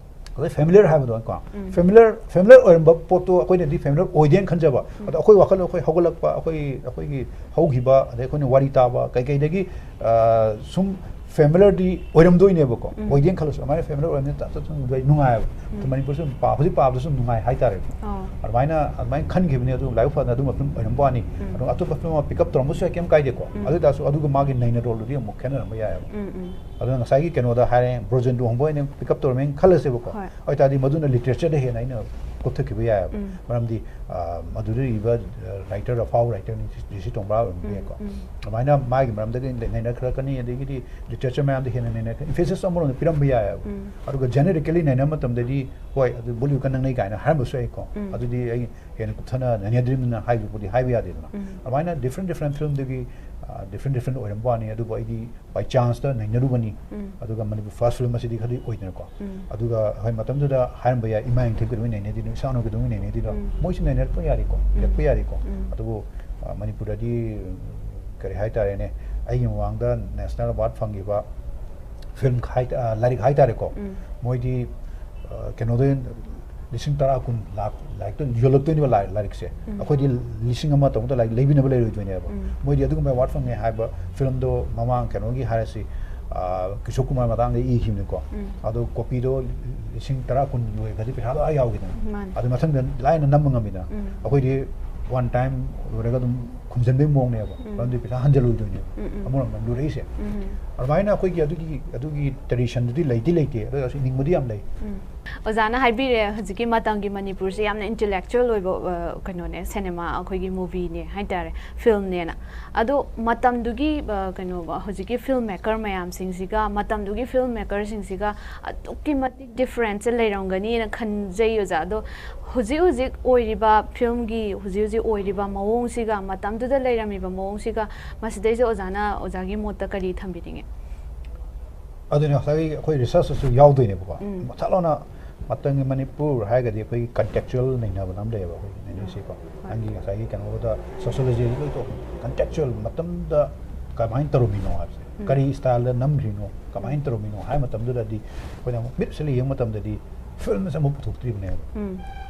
ꯑꯗꯩ ꯐꯦꯃꯤꯂꯤꯌꯔ ꯍꯥꯏꯕꯗꯣ ꯀꯣ, ꯎꯝ꯫ ꯐꯦꯃꯤꯂꯤꯌꯔ, ꯐꯦꯃꯤꯂꯤꯌꯔ ꯑꯣꯏꯔꯝꯕ ꯄꯣꯠꯇꯣ ꯑꯩꯈꯣꯏꯅꯗꯤ ꯐꯦꯃꯤꯂꯤꯌꯔ ꯑꯣꯏꯗꯦꯅ ꯈꯟꯖꯕ꯫ ꯎꯝ꯫ ꯑꯗꯣ ꯑꯩꯈꯣꯏ ꯋꯥꯈꯜ, ꯑꯩꯈꯣꯏ ꯍꯧꯒꯠꯂꯛꯄ, ꯑꯩꯈꯣꯏ, ꯑꯩꯈꯣꯏꯒꯤ ꯍꯧꯈꯤꯕ, ꯑꯗꯩ ꯑꯩꯈꯣꯏꯅ ꯋꯥꯔꯤ ꯇꯥꯕ ꯀꯩꯀꯩꯗꯒꯤ, ꯑ, ꯁꯨꯝ ꯐꯦꯃꯤꯂꯤꯌꯔꯗꯤ ꯑꯣꯏꯔꯝꯗꯣꯏꯅꯦꯕꯀꯣ꯫ ꯎꯝ꯫ ꯑꯣꯏꯗꯦꯅ ꯈꯜꯂꯁꯨ, ꯑꯗꯨꯃꯥꯏꯅ ꯐꯦꯃꯤꯂꯤꯌꯔ ꯑꯣꯏꯔꯝꯅꯤꯅ ꯇꯞ ꯇꯞ ꯇꯞ ꯅꯨꯡꯉꯥꯏꯕ꯫ ꯎꯝ꯫ ꯑꯗꯣ ꯃꯅꯤꯄꯨꯔꯁꯨ ꯑꯗꯨꯝ ꯄꯥ-, ꯍꯧꯖꯤꯛ ꯄꯥꯕꯗꯁꯨ ꯑꯗꯨꯝ ꯅꯨꯡꯉꯥꯏ ꯍꯥꯏꯇꯥꯔꯦꯀꯣ꯫ ꯑꯣ꯫ ꯑꯗꯨꯃꯥꯏꯅ, ꯑꯗꯨꯃꯥꯏꯅ ꯈꯟꯈꯤꯕꯅꯤ꯫ ꯑꯗꯨ ꯂꯥꯏꯕꯛ ꯐꯗꯅ ꯑꯗꯨꯝꯕ ꯐꯤꯂꯝ ꯑꯣꯏꯔꯝꯕ ꯋꯥꯅꯤ꯫ ꯎꯝ꯫ ꯑꯗꯣ ꯑꯇꯣꯞꯄ ꯐꯤꯂꯝ ꯑꯃ ꯄꯤꯛ ꯑꯞ ꯇꯧꯔꯝꯕꯁꯨ ꯌꯥꯏ, ꯀꯩꯝ ꯀꯥꯏꯗꯦꯀꯣ꯫ ꯎꯝ꯫ ꯑꯗꯨ ꯑꯣꯏꯇꯥꯔꯁꯨ ꯑꯗꯨꯒ ꯃꯥꯒꯤ ꯅꯩꯅꯔꯣꯜꯗꯨꯗꯤ ꯑꯃꯨꯛ ꯈꯦꯠꯅꯔꯝꯕ ꯌꯥꯏꯑꯕ꯫ ꯎꯝ, ꯎꯝ꯫ ꯑꯗꯨꯅ ꯉꯁꯥꯏꯒꯤ ꯀꯩꯅꯣꯗ ꯍꯥꯏꯔꯦ, ꯕ꯭ꯔꯣꯖꯦꯟꯗꯨ ꯍꯣꯡꯕ ꯑꯣꯏꯅ ꯄꯤꯛ ꯑꯞ ꯇꯧꯔꯝꯃꯦꯅ ꯈꯜꯂꯁꯦꯕꯀꯣ꯫ ꯍꯣꯏ꯫ ꯑꯗꯨ ꯑꯣꯏꯇꯥꯔꯗꯤ ꯃꯗꯨꯅ ꯂꯤꯇꯔꯦꯆꯔꯗ ꯍꯦꯟꯅ ꯑꯩꯅ ꯀꯨꯞꯊꯈꯤꯕ ꯌꯥꯏꯑꯕ꯫ ꯎꯝ꯫ ꯃꯔꯝꯗꯤ ꯃꯗꯨꯗ ꯏꯕ ꯔꯥꯏꯇꯔ, ꯑꯐꯥꯎꯕ ꯔꯥꯏꯇꯔꯅꯤ ꯖꯤ ꯁꯤ ꯇꯣꯡꯕ꯭ꯔꯥ ꯑꯣꯏꯔꯝꯕ ꯌꯥꯏꯀꯣ꯫ ꯑꯗꯨꯃꯥꯏꯅ ꯃꯥꯒꯤ ꯃꯔꯝꯗꯒꯤ ꯅꯩꯅꯈ꯭ꯔꯛꯀꯅꯤ, ꯑꯗꯒꯤꯗꯤ ꯂꯤꯇꯔꯦꯆꯔ ꯃꯌꯥꯝꯗ ꯍꯦꯟꯅ ꯅꯩꯅꯈ꯭ꯔꯦ, ꯏꯝꯐꯦꯁꯤꯁ ꯑꯃꯔꯣꯝꯗ ꯄꯤꯔꯝꯕ ꯌꯥꯏꯑꯕ꯫ ꯑꯗꯨꯒ ꯖꯦꯅꯦꯔꯤꯀꯦꯂꯤ ꯅꯩꯅꯕ ꯃꯇꯝꯗꯗꯤ, ꯍꯣꯏ, ꯑꯗꯨ ꯕꯣꯂꯤꯋꯨꯗꯀ ꯅꯪꯅꯩ ꯀꯥꯏꯅ ꯍꯥꯏꯔꯝꯕꯁꯨ ꯌꯥꯏꯀꯣ꯫ ꯑꯗꯨꯗꯤ ꯑꯩ ꯍꯦꯟꯅ ꯀꯨꯞꯊꯅ ꯅꯩꯅꯗ꯭ꯔꯤꯕꯅꯤꯅ ꯍꯥꯏꯕꯕꯨꯗꯤ ꯍꯥꯏꯕ ꯌꯥꯗꯦꯗꯅ꯫ ꯑꯗꯨꯃꯥꯏꯅ ꯗꯤꯐ꯭ꯔꯦꯟ ꯗꯤꯐ꯭ꯔꯦꯟ ꯐꯤꯂꯝꯗꯒꯤ ꯗꯤꯐ꯭ꯔꯦꯟ ꯗꯤꯐ꯭ꯔꯦꯟ ꯑꯣꯏꯔꯝꯕ ꯋꯥꯅꯤ, ꯑꯗꯨꯕꯨ ꯑꯩꯗꯤ ꯕꯥꯏ ꯆꯥꯟꯁꯇ ꯅꯩꯅꯔꯨꯕꯅꯤ꯫ ꯑꯗꯨꯒ ꯃꯅꯤꯄꯨꯔ ꯐꯥꯔꯁ ꯐꯤꯂꯝ ꯑꯁꯤꯗꯤ ꯈꯔꯗꯤ ꯑꯣꯏꯗꯅꯀꯣ꯫ ꯑꯗꯨꯒ ꯍꯣꯏ, ꯃꯇꯝꯗꯨꯗ ꯍꯥꯏꯔꯝꯕ ꯌꯥꯏ, ꯏꯃꯥ ꯌꯥꯏꯊꯪ ꯀꯩꯗꯧꯉꯩ ꯅꯩꯅꯗꯣꯏꯅꯣ, ꯏꯁꯥꯅꯨ ꯀꯩꯗꯧꯉꯩ ꯅꯩꯅꯗꯣꯏꯅꯣ? ꯃꯣꯏꯁꯨ ꯅꯩꯅꯔꯛꯄ ꯌꯥꯔꯤꯀꯣ, ꯏꯔꯛꯄ ꯌꯥꯔꯤꯀꯣ꯫ ꯑꯗꯨꯕꯨ ꯑ, ꯃꯅꯤꯄꯨꯔꯗꯗꯤ, ꯎꯝ, ꯀꯔꯤ ꯍꯥꯏꯇꯥꯔꯦꯅꯦ, ꯑꯩꯒꯤ ꯃꯃꯥꯡꯗ ꯅꯦꯁꯅꯦꯜ ꯑꯦꯋꯥꯔꯗ ꯐꯪꯈꯤꯕ ꯐꯤꯂꯝ ꯍꯥꯏ-, ꯑ, ꯂꯥꯏꯔꯤꯛ ꯍꯥꯏꯇꯥꯔꯦꯀꯣ꯫ ꯃꯣꯏꯗꯤ, ꯑ, ꯀꯩꯅꯣꯗ ꯂꯤꯁꯤꯡ ꯇꯔꯥ, ꯀꯨꯟ ꯂꯥꯛ ꯂꯥꯏꯔꯤꯛꯇ ꯌꯣꯜꯂꯛꯇꯣꯏꯅꯦꯕ, ꯂꯥꯏ-, ꯂꯥꯏꯔꯤꯛꯁꯦ꯫ ꯑꯩꯈꯣꯏꯗꯤ ꯂꯤꯁꯤꯡ ꯑꯃ ꯇꯧꯕꯗ ꯂꯥꯏꯔꯤꯛ ꯂꯩꯕꯤꯅꯕ ꯂꯩꯔꯣꯏꯗꯣꯏꯅꯦꯕ꯫ ꯃꯣꯏꯗꯤ ꯑꯗꯨꯒꯨꯝꯕ ꯑꯦꯋꯥꯔꯗ ꯐꯪꯉꯦ ꯍꯥꯏꯕ ꯐꯤꯂꯝꯗꯣ ꯃꯃꯥꯡ ꯀꯩꯅꯣꯒꯤ ꯍꯥꯏꯔꯁꯤ, ꯑ, ꯀꯤꯁꯣꯔ ꯀꯨꯃꯥꯔ ꯃꯇꯥꯡꯗ ꯏꯈꯤꯕꯅꯤꯀꯣ꯫ ꯑꯗꯣ ꯀꯣꯄꯤꯗꯣ ꯂꯤꯁꯤꯡ ꯇꯔꯥ, ꯀꯨꯟ ꯌꯣꯜꯂꯒꯗꯤ ꯄꯩꯁꯥꯗꯣ ꯑꯥ ꯌꯥꯎꯈꯤꯗꯅ꯫ ꯃꯥꯅꯦ꯫ ꯑꯗꯨ ꯃꯊꯪꯗ ꯂꯥꯏꯅ ꯅꯝꯕ ꯉꯝꯃꯤꯗꯅ꯫ ꯑꯩꯈꯣꯏꯗꯤ ꯋꯥꯟ ꯇꯥꯏꯝ ꯂꯣꯏꯔꯒ ꯑꯗꯨꯝ ꯈꯨꯝꯖꯤꯟꯕꯒꯤ ꯃꯑꯣꯡꯅꯦꯕ꯫ ꯃꯔꯝꯗꯤ ꯄꯩꯁꯥ ꯍꯟꯖꯜꯂꯣꯏꯗꯣꯏꯅꯦꯕ꯫ ꯑꯃꯔꯣꯝꯗ ꯂꯨꯔꯛꯏꯁꯦ꯫ ꯑꯗꯨꯃꯥꯏꯅ ꯑꯩꯈꯣꯏꯒꯤ ꯑꯗꯨꯒꯤ, ꯑꯗꯨꯒꯤ ꯇ꯭ꯔꯦꯗꯤꯁꯟꯗꯨꯗꯤ ꯂꯩꯗꯤ ꯂꯩꯇꯦ꯫ ꯑꯗꯨ ꯑꯣꯏꯔꯁꯨ ꯏꯅꯤꯡꯕꯗꯤ ꯌꯥꯝ ꯂꯩ꯫ ꯑꯣꯖꯥꯅ ꯍꯥꯏꯕꯤꯔꯦ, ꯍꯧꯖꯤꯛꯀꯤ ꯃꯇꯝꯒꯤ ꯃꯅꯤꯄꯨꯔꯁꯦ ꯌꯥꯝꯅ ꯏꯟꯇꯦꯂꯦꯛꯆꯨꯋꯦꯜ ꯑꯣꯏꯕ, ꯑ, ꯀꯩꯅꯣꯅꯦ, ꯁꯤꯅꯦꯃꯥ, ꯑꯩꯈꯣꯏꯒꯤ ꯃꯨꯚꯤꯅꯦ ꯍꯥꯏꯇꯥꯔꯦ, ꯐꯤꯂꯝꯅꯦꯅ꯫ ꯑꯗꯣ ꯃꯇꯝꯗꯨꯒꯤ, ꯑ, ꯀꯩꯅꯣ, ꯍꯧꯖꯤꯛꯀꯤ ꯐꯤꯜꯝ ꯃꯦꯀꯔ ꯃꯌꯥꯝꯁꯤꯡꯁꯤꯒ, ꯃꯇꯝꯗꯨꯒꯤ ꯐꯤꯜꯝ ꯃꯦꯀꯔꯁꯤꯡꯁꯤꯒ ꯑꯗꯨꯛꯀꯤ ꯃꯇꯤꯛ ꯗꯤꯐ꯭ꯔꯦꯟꯁꯁꯦ ꯂꯩꯔꯝꯒꯅꯤꯅ ꯈꯟꯖꯩ, ꯑꯣꯖꯥ꯫ ꯑꯗꯣ ꯍꯧꯖꯤꯛ ꯍꯧꯖꯤꯛ ꯑꯣꯏꯔꯤꯕ ꯐꯤꯂꯝꯒꯤ, ꯍꯧꯖꯤꯛ ꯍꯧꯖꯤꯛ ꯑꯣꯏꯔꯤꯕ ꯃꯑꯣꯡꯁꯤꯒ, ꯃꯇꯝꯗꯨꯗ ꯂꯩꯔꯝꯃꯤꯕ ꯃꯑꯣꯡꯁꯤꯒ, ꯃꯁꯤꯗꯩꯁꯤꯗ ꯑꯣꯖꯥꯅ, ꯑꯣꯖꯥꯒꯤ ꯃꯣꯠꯇ ꯀꯔꯤ ꯊꯝꯕꯤꯅꯤꯡꯉꯤ? ꯑꯗꯨꯅ ꯉꯁꯥꯏꯒꯤ ꯑꯩꯈꯣꯏ ꯔꯤꯁꯔꯁꯇꯁꯨ ꯌꯥꯎꯗꯣꯏꯅꯦꯕꯀꯣ꯫ ꯃꯊꯛ ꯂꯣꯟꯅ ꯃꯇꯝꯒꯤ ꯃꯅꯤꯄꯨꯔ ꯍꯥꯏꯔꯒꯗꯤ ꯑꯩꯈꯣꯏꯒꯤ ꯀꯟꯇꯦꯛꯆꯨꯋꯦꯜ ꯅꯩꯅꯕ ꯑꯃ ꯂꯩꯌꯦꯕ ꯑꯩꯈꯣꯏꯒꯤ ꯅꯩꯅꯔꯤꯁꯦꯀꯣ꯫ ꯅꯪꯒꯤ ꯉꯁꯥꯏꯒꯤ ꯀꯩꯅꯣꯗ ꯁꯣꯁꯤꯌꯣꯂꯣꯖꯤꯗ ꯂꯣꯏ ꯇꯣꯛ-, ꯀꯟꯇꯦꯛꯆꯨꯋꯦꯜ ꯃꯇꯝꯗ ꯀꯃꯥꯏꯅ ꯇꯧꯔꯝꯃꯤꯅꯣ ꯍꯥꯏꯕꯁꯦ, ꯀꯔꯤ ꯁ꯭ꯇꯥꯏꯜꯗ ꯅꯝꯈ꯭ꯔꯤꯅꯣ, ꯀꯃꯥꯏꯅ ꯇꯧꯔꯝꯃꯤꯅꯣ ꯍꯥꯏꯕ ꯃꯇꯝꯗꯨꯗꯗꯤ ꯑꯩꯈꯣꯏꯅ ꯑꯃꯨꯛ ꯃꯤꯠꯁꯤꯗ ꯌꯦꯡꯕ ꯃꯇꯝꯗꯗꯤ ꯐꯤꯂꯝꯁꯦ ꯑꯃꯨꯛ ꯄꯨꯊꯣꯛꯇ꯭ꯔꯤꯕꯅꯦꯕ꯫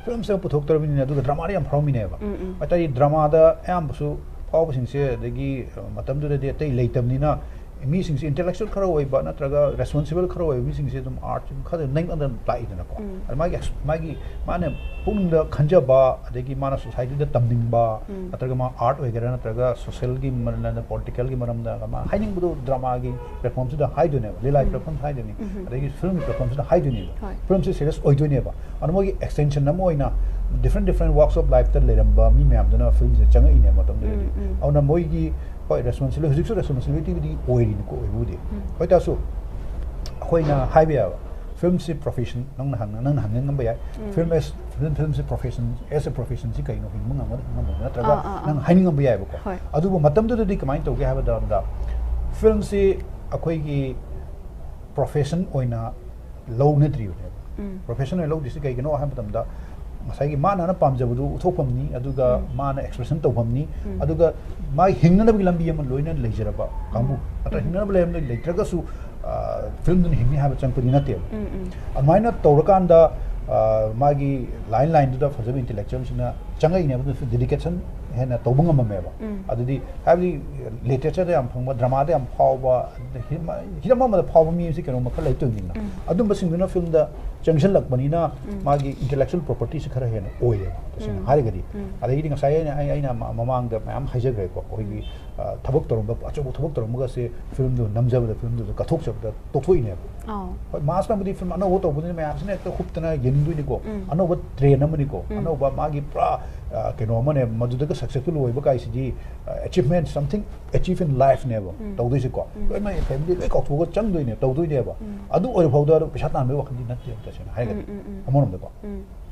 ꯐꯤꯂꯝꯁꯦ ꯑꯃꯨꯛ ꯄꯨꯊꯣꯛꯇ꯭ꯔꯕꯅꯤꯅ, ꯑꯗꯨꯒ ꯗ꯭ꯔꯃꯥꯗꯤ ꯌꯥꯝ ꯐꯥꯎꯔꯝꯃꯤꯅꯦꯕ꯫ ꯍꯥꯏꯇꯥꯔꯗꯤ ꯗ꯭ꯔꯃꯥꯗ ꯑꯌꯥꯝꯕꯁꯨ ꯐꯥꯎꯕꯁꯤꯡꯁꯦ, ꯑꯗꯒꯤ, ꯑ, ꯃꯇꯝꯗꯨꯗꯗꯤ ꯑꯇꯩ ꯂꯩꯇꯕꯅꯤꯅ, ꯃꯤꯁꯤꯡꯁꯦ ꯏꯟꯇꯦꯂꯦꯛꯆꯨꯋꯦꯜ ꯈꯔ ꯑꯣꯏꯕ ꯅꯠꯇ꯭ꯔꯒ ꯔꯦꯁꯄꯣꯟꯁꯤꯕꯜ ꯈꯔ ꯑꯣꯏꯕ ꯃꯤꯁꯤꯡꯁꯦ ꯑꯗꯨꯝ ꯑꯥꯔꯠ ꯈꯔ ꯅꯪ ꯑꯗꯨꯝ ꯂꯥꯛꯏꯗꯅꯀꯣ꯫ ꯑꯗ ꯃꯥꯒꯤ ꯑꯦꯛꯁ-, ꯃꯥꯒꯤ ꯃꯥꯅ ꯄꯨꯛꯅꯤꯡꯗ ꯈꯟꯖꯕ, ꯑꯗꯒꯤ ꯃꯥꯅ ꯁꯣꯁꯥꯏꯇꯤꯗ ꯇꯝꯅꯤꯡꯕ, ꯅꯠꯇ꯭ꯔꯒ ꯃꯥ ꯑꯥꯔꯠ ꯑꯣꯏꯒꯦꯔꯥ ꯅꯠꯇ꯭ꯔꯒ ꯁꯣꯁꯤꯌꯦꯜꯒꯤ ꯃꯔꯝꯗ, ꯄꯣꯂꯤꯇꯤꯀꯦꯜꯒꯤ ꯃꯔꯝꯗ ꯃꯥ ꯍꯥꯏꯅꯤꯡꯕꯗꯣ ꯗ꯭ꯔꯃꯥꯒꯤ ꯄ꯭ꯂꯦꯠꯐꯣꯝꯁꯤꯗ ꯍꯥꯏꯗꯣꯏꯅꯦꯕ, ꯂꯤꯂꯥꯒꯤ ꯄ꯭ꯂꯦꯠꯐꯣꯝ ꯍꯥꯏꯗꯣꯏꯅꯤ, ꯑꯗꯒꯤ ꯐꯤꯂꯝꯒꯤ ꯄ꯭ꯂꯦꯠꯐꯣꯝꯁꯤꯗ ꯍꯥꯏꯗꯣꯏꯅꯦꯕ꯫ ꯐꯤꯂꯝꯁꯦ ꯁꯤꯔꯤꯌꯁ ꯑꯣꯏꯗꯣꯏꯅꯦꯕ꯫ ꯑꯗꯨ ꯃꯣꯏꯒꯤ ꯑꯦꯛꯁꯇꯦꯟꯁꯟ ꯑꯃ ꯑꯣꯏꯅ Different different walks of lifeꯇ ꯂꯩꯔꯝꯕ ꯃꯤ ꯃꯌꯥꯝꯗꯨꯅ ꯐꯤꯂꯝꯁꯦ ꯆꯪꯉꯛꯏꯅꯦ ꯃꯇꯝꯗꯨꯗꯗꯤ꯫ ꯎꯝ, ꯎꯝ꯫ ꯑꯗꯨꯅ ꯃꯣꯏꯒꯤ, ꯍꯣꯏ, ꯔꯦꯁꯄꯣꯟꯁꯤꯕꯤꯂꯤꯇꯤ, ꯍꯧꯖꯤꯛꯁꯨ ꯔꯦꯁꯄꯣꯟꯁꯤꯕꯤꯂꯤꯇꯤꯕꯨꯗꯤ ꯑꯣꯏꯔꯤꯅꯤꯀꯣ, ꯑꯣꯏꯕꯨꯗꯤ꯫ ꯎꯝ꯫ ꯑꯣꯏ ꯇꯥꯔꯁꯨ ꯑꯩꯈꯣꯏꯅ ꯍꯥꯏꯕ ꯌꯥꯕ, ꯐꯤꯂꯝꯁꯤ ꯄ꯭ꯔꯣꯐꯦꯁꯟ, ꯅꯪꯅ ꯍꯪ-, ꯅꯪꯅ ꯍꯪꯅꯤꯡꯉꯝꯕ ꯌꯥꯏ꯫ ꯎꯝ꯫ ꯐꯤꯂꯝ ꯑꯦꯁ, ꯐꯤꯂꯝ, ꯐꯤꯂꯝꯁꯤ ꯄ꯭ꯔꯣꯐꯦꯁꯟ, ꯑꯦꯁ ꯑꯦ ꯄ꯭ꯔꯣꯐꯦꯁꯟꯁꯤ ꯀꯩꯅꯣ, ꯍꯤꯡꯕ ꯉꯝꯒꯗ꯭ꯔꯥ ꯉꯝꯃꯣꯏꯗ꯭ꯔꯥ ꯅꯠꯇ꯭ꯔꯒ ꯑꯥ, ꯑꯥ, ꯑꯥ꯫ ꯅꯪ ꯍꯥꯏꯅꯤꯡꯉꯝꯕ ꯌꯥꯏꯕꯀꯣ꯫ ꯍꯣꯏ꯫ ꯑꯗꯨꯕꯨ ꯃꯇꯝꯗꯨꯗꯗꯤ ꯀꯃꯥꯏꯅ ꯇꯧꯒꯦ ꯍꯥꯏꯕ ꯃꯇꯝꯗ, ꯐꯤꯂꯝꯁꯤ ꯑꯩꯈꯣꯏꯒꯤ ꯄ꯭ꯔꯣꯐꯦꯁꯟ ꯑꯣꯏꯅ ꯂꯧꯅꯗ꯭ꯔꯤꯕꯅꯦꯕ꯫ ꯎꯝ꯫ ꯄ꯭ꯔꯣꯐꯦꯁꯟ ꯑꯣꯏꯅ ꯂꯧꯗ꯭ꯔꯤꯁꯤ ꯀꯩꯒꯤꯅꯣ ꯍꯥꯏꯕ ꯃꯇꯝꯗ, ꯉꯁꯥꯏꯒꯤ ꯃꯥꯅ ꯄꯥꯝꯖꯕꯗꯨ ꯎꯠꯊꯣꯛꯐꯝꯅꯤ, ꯑꯗꯨꯒ ꯎꯝ꯫ ꯃꯥꯅ ꯑꯦꯛꯁꯄ꯭ꯔꯦꯁꯟ ꯇꯧꯐꯝꯅꯤ, ꯎꯝ꯫ ꯑꯗꯨꯒ ꯃꯥꯒꯤ ꯍꯤꯡꯅꯅꯕꯒꯤ ꯂꯝꯕꯤ ꯑꯃ ꯂꯣꯏꯅ ꯂꯩꯖꯔꯕ ꯀꯥꯡꯕꯨ꯫ ꯎꯝ꯫ ꯅꯠꯇ꯭ꯔ ꯎꯝ꯫ ꯍꯤꯡꯅꯅꯕ ꯂꯝꯕꯤ ꯂꯩꯇ꯭ꯔꯒꯁꯨ, ꯑ, ꯐꯤꯂꯝꯗꯨꯅ ꯍꯤꯡꯅꯤ ꯍꯥꯏꯕ ꯆꯪꯉꯛꯄꯗꯤ ꯅꯠꯇꯦꯕ꯫ ꯎꯝ, ꯎꯝ꯫ ꯑꯗꯨꯃꯥꯏꯅ ꯇꯧꯔꯀꯥꯟꯗ, ꯑ, ꯃꯥꯒꯤ ꯂꯥꯏꯟ ꯂꯥꯏꯟꯗꯨꯗ ꯐꯖꯕ ꯏꯟꯇꯦꯂꯦꯛꯆꯨꯋꯦꯜꯁꯤꯡꯅ ꯆꯪꯉꯛꯏꯅꯦꯕ, ꯑꯗꯨꯁꯨ ꯗꯦꯗꯤꯀꯦꯁꯟ ꯍꯦꯟꯅ ꯇꯧꯕ ꯉꯝꯃꯝꯃꯦꯕ꯫ ꯎꯝ꯫ ꯑꯗꯨꯗꯤ ꯍꯥꯏꯕꯗꯤ ꯂꯤꯇꯔꯦꯆꯔꯗ ꯌꯥꯝ ꯐꯪꯕ, ꯗ꯭ꯔꯃꯥꯗ ꯌꯥꯝ ꯐꯥꯎꯕ, ꯍꯤꯔꯝ, ꯍꯤꯔꯝ ꯑꯃꯗ ꯐꯥꯎꯕ ꯃꯤ ꯑꯁꯤ ꯀꯩꯅꯣ ꯃꯈꯜ ꯂꯩꯇꯣꯏꯅꯤꯅ꯫ ꯎꯝ꯫ ꯑꯗꯨꯝꯕꯁꯤꯡꯗꯨꯅ ꯐꯤꯂꯝꯗ ꯆꯪꯁꯤꯜꯂꯛꯄꯅꯤꯅ ꯎꯝ꯫ ꯃꯥꯒꯤ ꯏꯟꯇꯦꯂꯦꯛꯆꯨꯋꯦꯜ ꯄ꯭ꯔꯣꯄꯔꯇꯤꯁꯤ ꯈꯔ ꯍꯦꯟꯅ ꯑꯣꯏꯌꯦꯕ, ꯇꯁꯦꯡꯅ ꯎꯝ꯫ ꯍꯥꯏꯔꯒꯗꯤ꯫ ꯎꯝ꯫ ꯑꯗꯒꯤꯗꯤ ꯉꯁꯥꯏ ꯑꯩꯅ, ꯑꯩ, ꯑꯩꯅ ꯃ-, ꯃꯃꯥꯡꯗ ꯃꯌꯥꯝ ꯍꯥꯏꯖꯈ꯭ꯔꯦꯀꯣ, ꯑꯩꯈꯣꯏꯒꯤ, ꯎꯝ꯫ ꯑ, ꯊꯕꯛ ꯇꯧꯔꯝꯕ, ꯑꯆꯧꯕ ꯊꯕꯛ ꯇꯧꯔꯝꯕꯒꯁꯦ ꯐꯤꯂꯝꯗꯨ ꯅꯝꯖꯕꯗ, ꯐꯤꯂꯝꯗꯨꯗ ꯀꯠꯊꯣꯛꯆꯕꯗ ꯇꯣꯛꯊꯣꯛꯏꯅꯦꯕ꯫ ꯑꯥꯎ꯫ ꯍꯣꯏ, ꯃꯥꯁꯅꯕꯨꯗꯤ ꯐꯤꯂꯝ ꯑꯅꯧꯕ ꯇꯧꯕꯅꯤꯅ ꯃꯌꯥꯝꯁꯤꯅ ꯍꯦꯛꯇ ꯍꯨꯞꯇꯅ ꯌꯦꯡꯅꯤꯡꯗꯣꯏꯅꯤꯀꯣ꯫ ꯎꯝ꯫ ꯑꯅꯧꯕ ꯇ꯭ꯔꯦꯟ ꯑꯃꯅꯤꯀꯣ꯫ ꯎꯝ꯫ ꯑꯅꯧꯕ ꯃꯥꯒꯤ ꯄꯨꯔꯥ, ꯑ, ꯀꯩꯅꯣ ꯑꯃꯅꯦ, ꯃꯗꯨꯗꯒ ꯁꯛꯁꯦꯁꯐꯨꯜ ꯑꯣꯏꯕ ꯀꯥꯏꯁꯤꯗꯤ, ꯑ, achievement, something achieve in lifeꯅꯦꯕ ꯎꯝ꯫ ꯇꯧꯗꯣꯏꯁꯦꯀꯣ꯫ ꯎꯝ꯫ ꯂꯣꯏꯅꯃꯛ ꯐꯦꯃꯤꯂꯤ ꯂꯣꯏ ꯀꯥꯎꯊꯣꯛꯑꯒ ꯆꯪꯗꯣꯏꯅꯦ, ꯇꯧꯗꯣꯏꯅꯦꯕ꯫ ꯎꯝ꯫ ꯑꯗꯨ ꯑꯣꯏꯔ ꯐꯥꯎꯗ ꯄꯩꯁꯥ ꯇꯥꯟꯕꯒꯤ ꯋꯥꯈꯜꯗꯤ ꯅꯠꯇꯦꯕ, ꯇꯁꯦꯡꯅ ꯍꯥꯏꯔꯒꯗꯤ꯫ ꯎꯝ, ꯎꯝ, ꯎꯝ꯫ ꯑꯃꯔꯣꯝꯗꯀꯣ꯫ ꯎꯝ꯫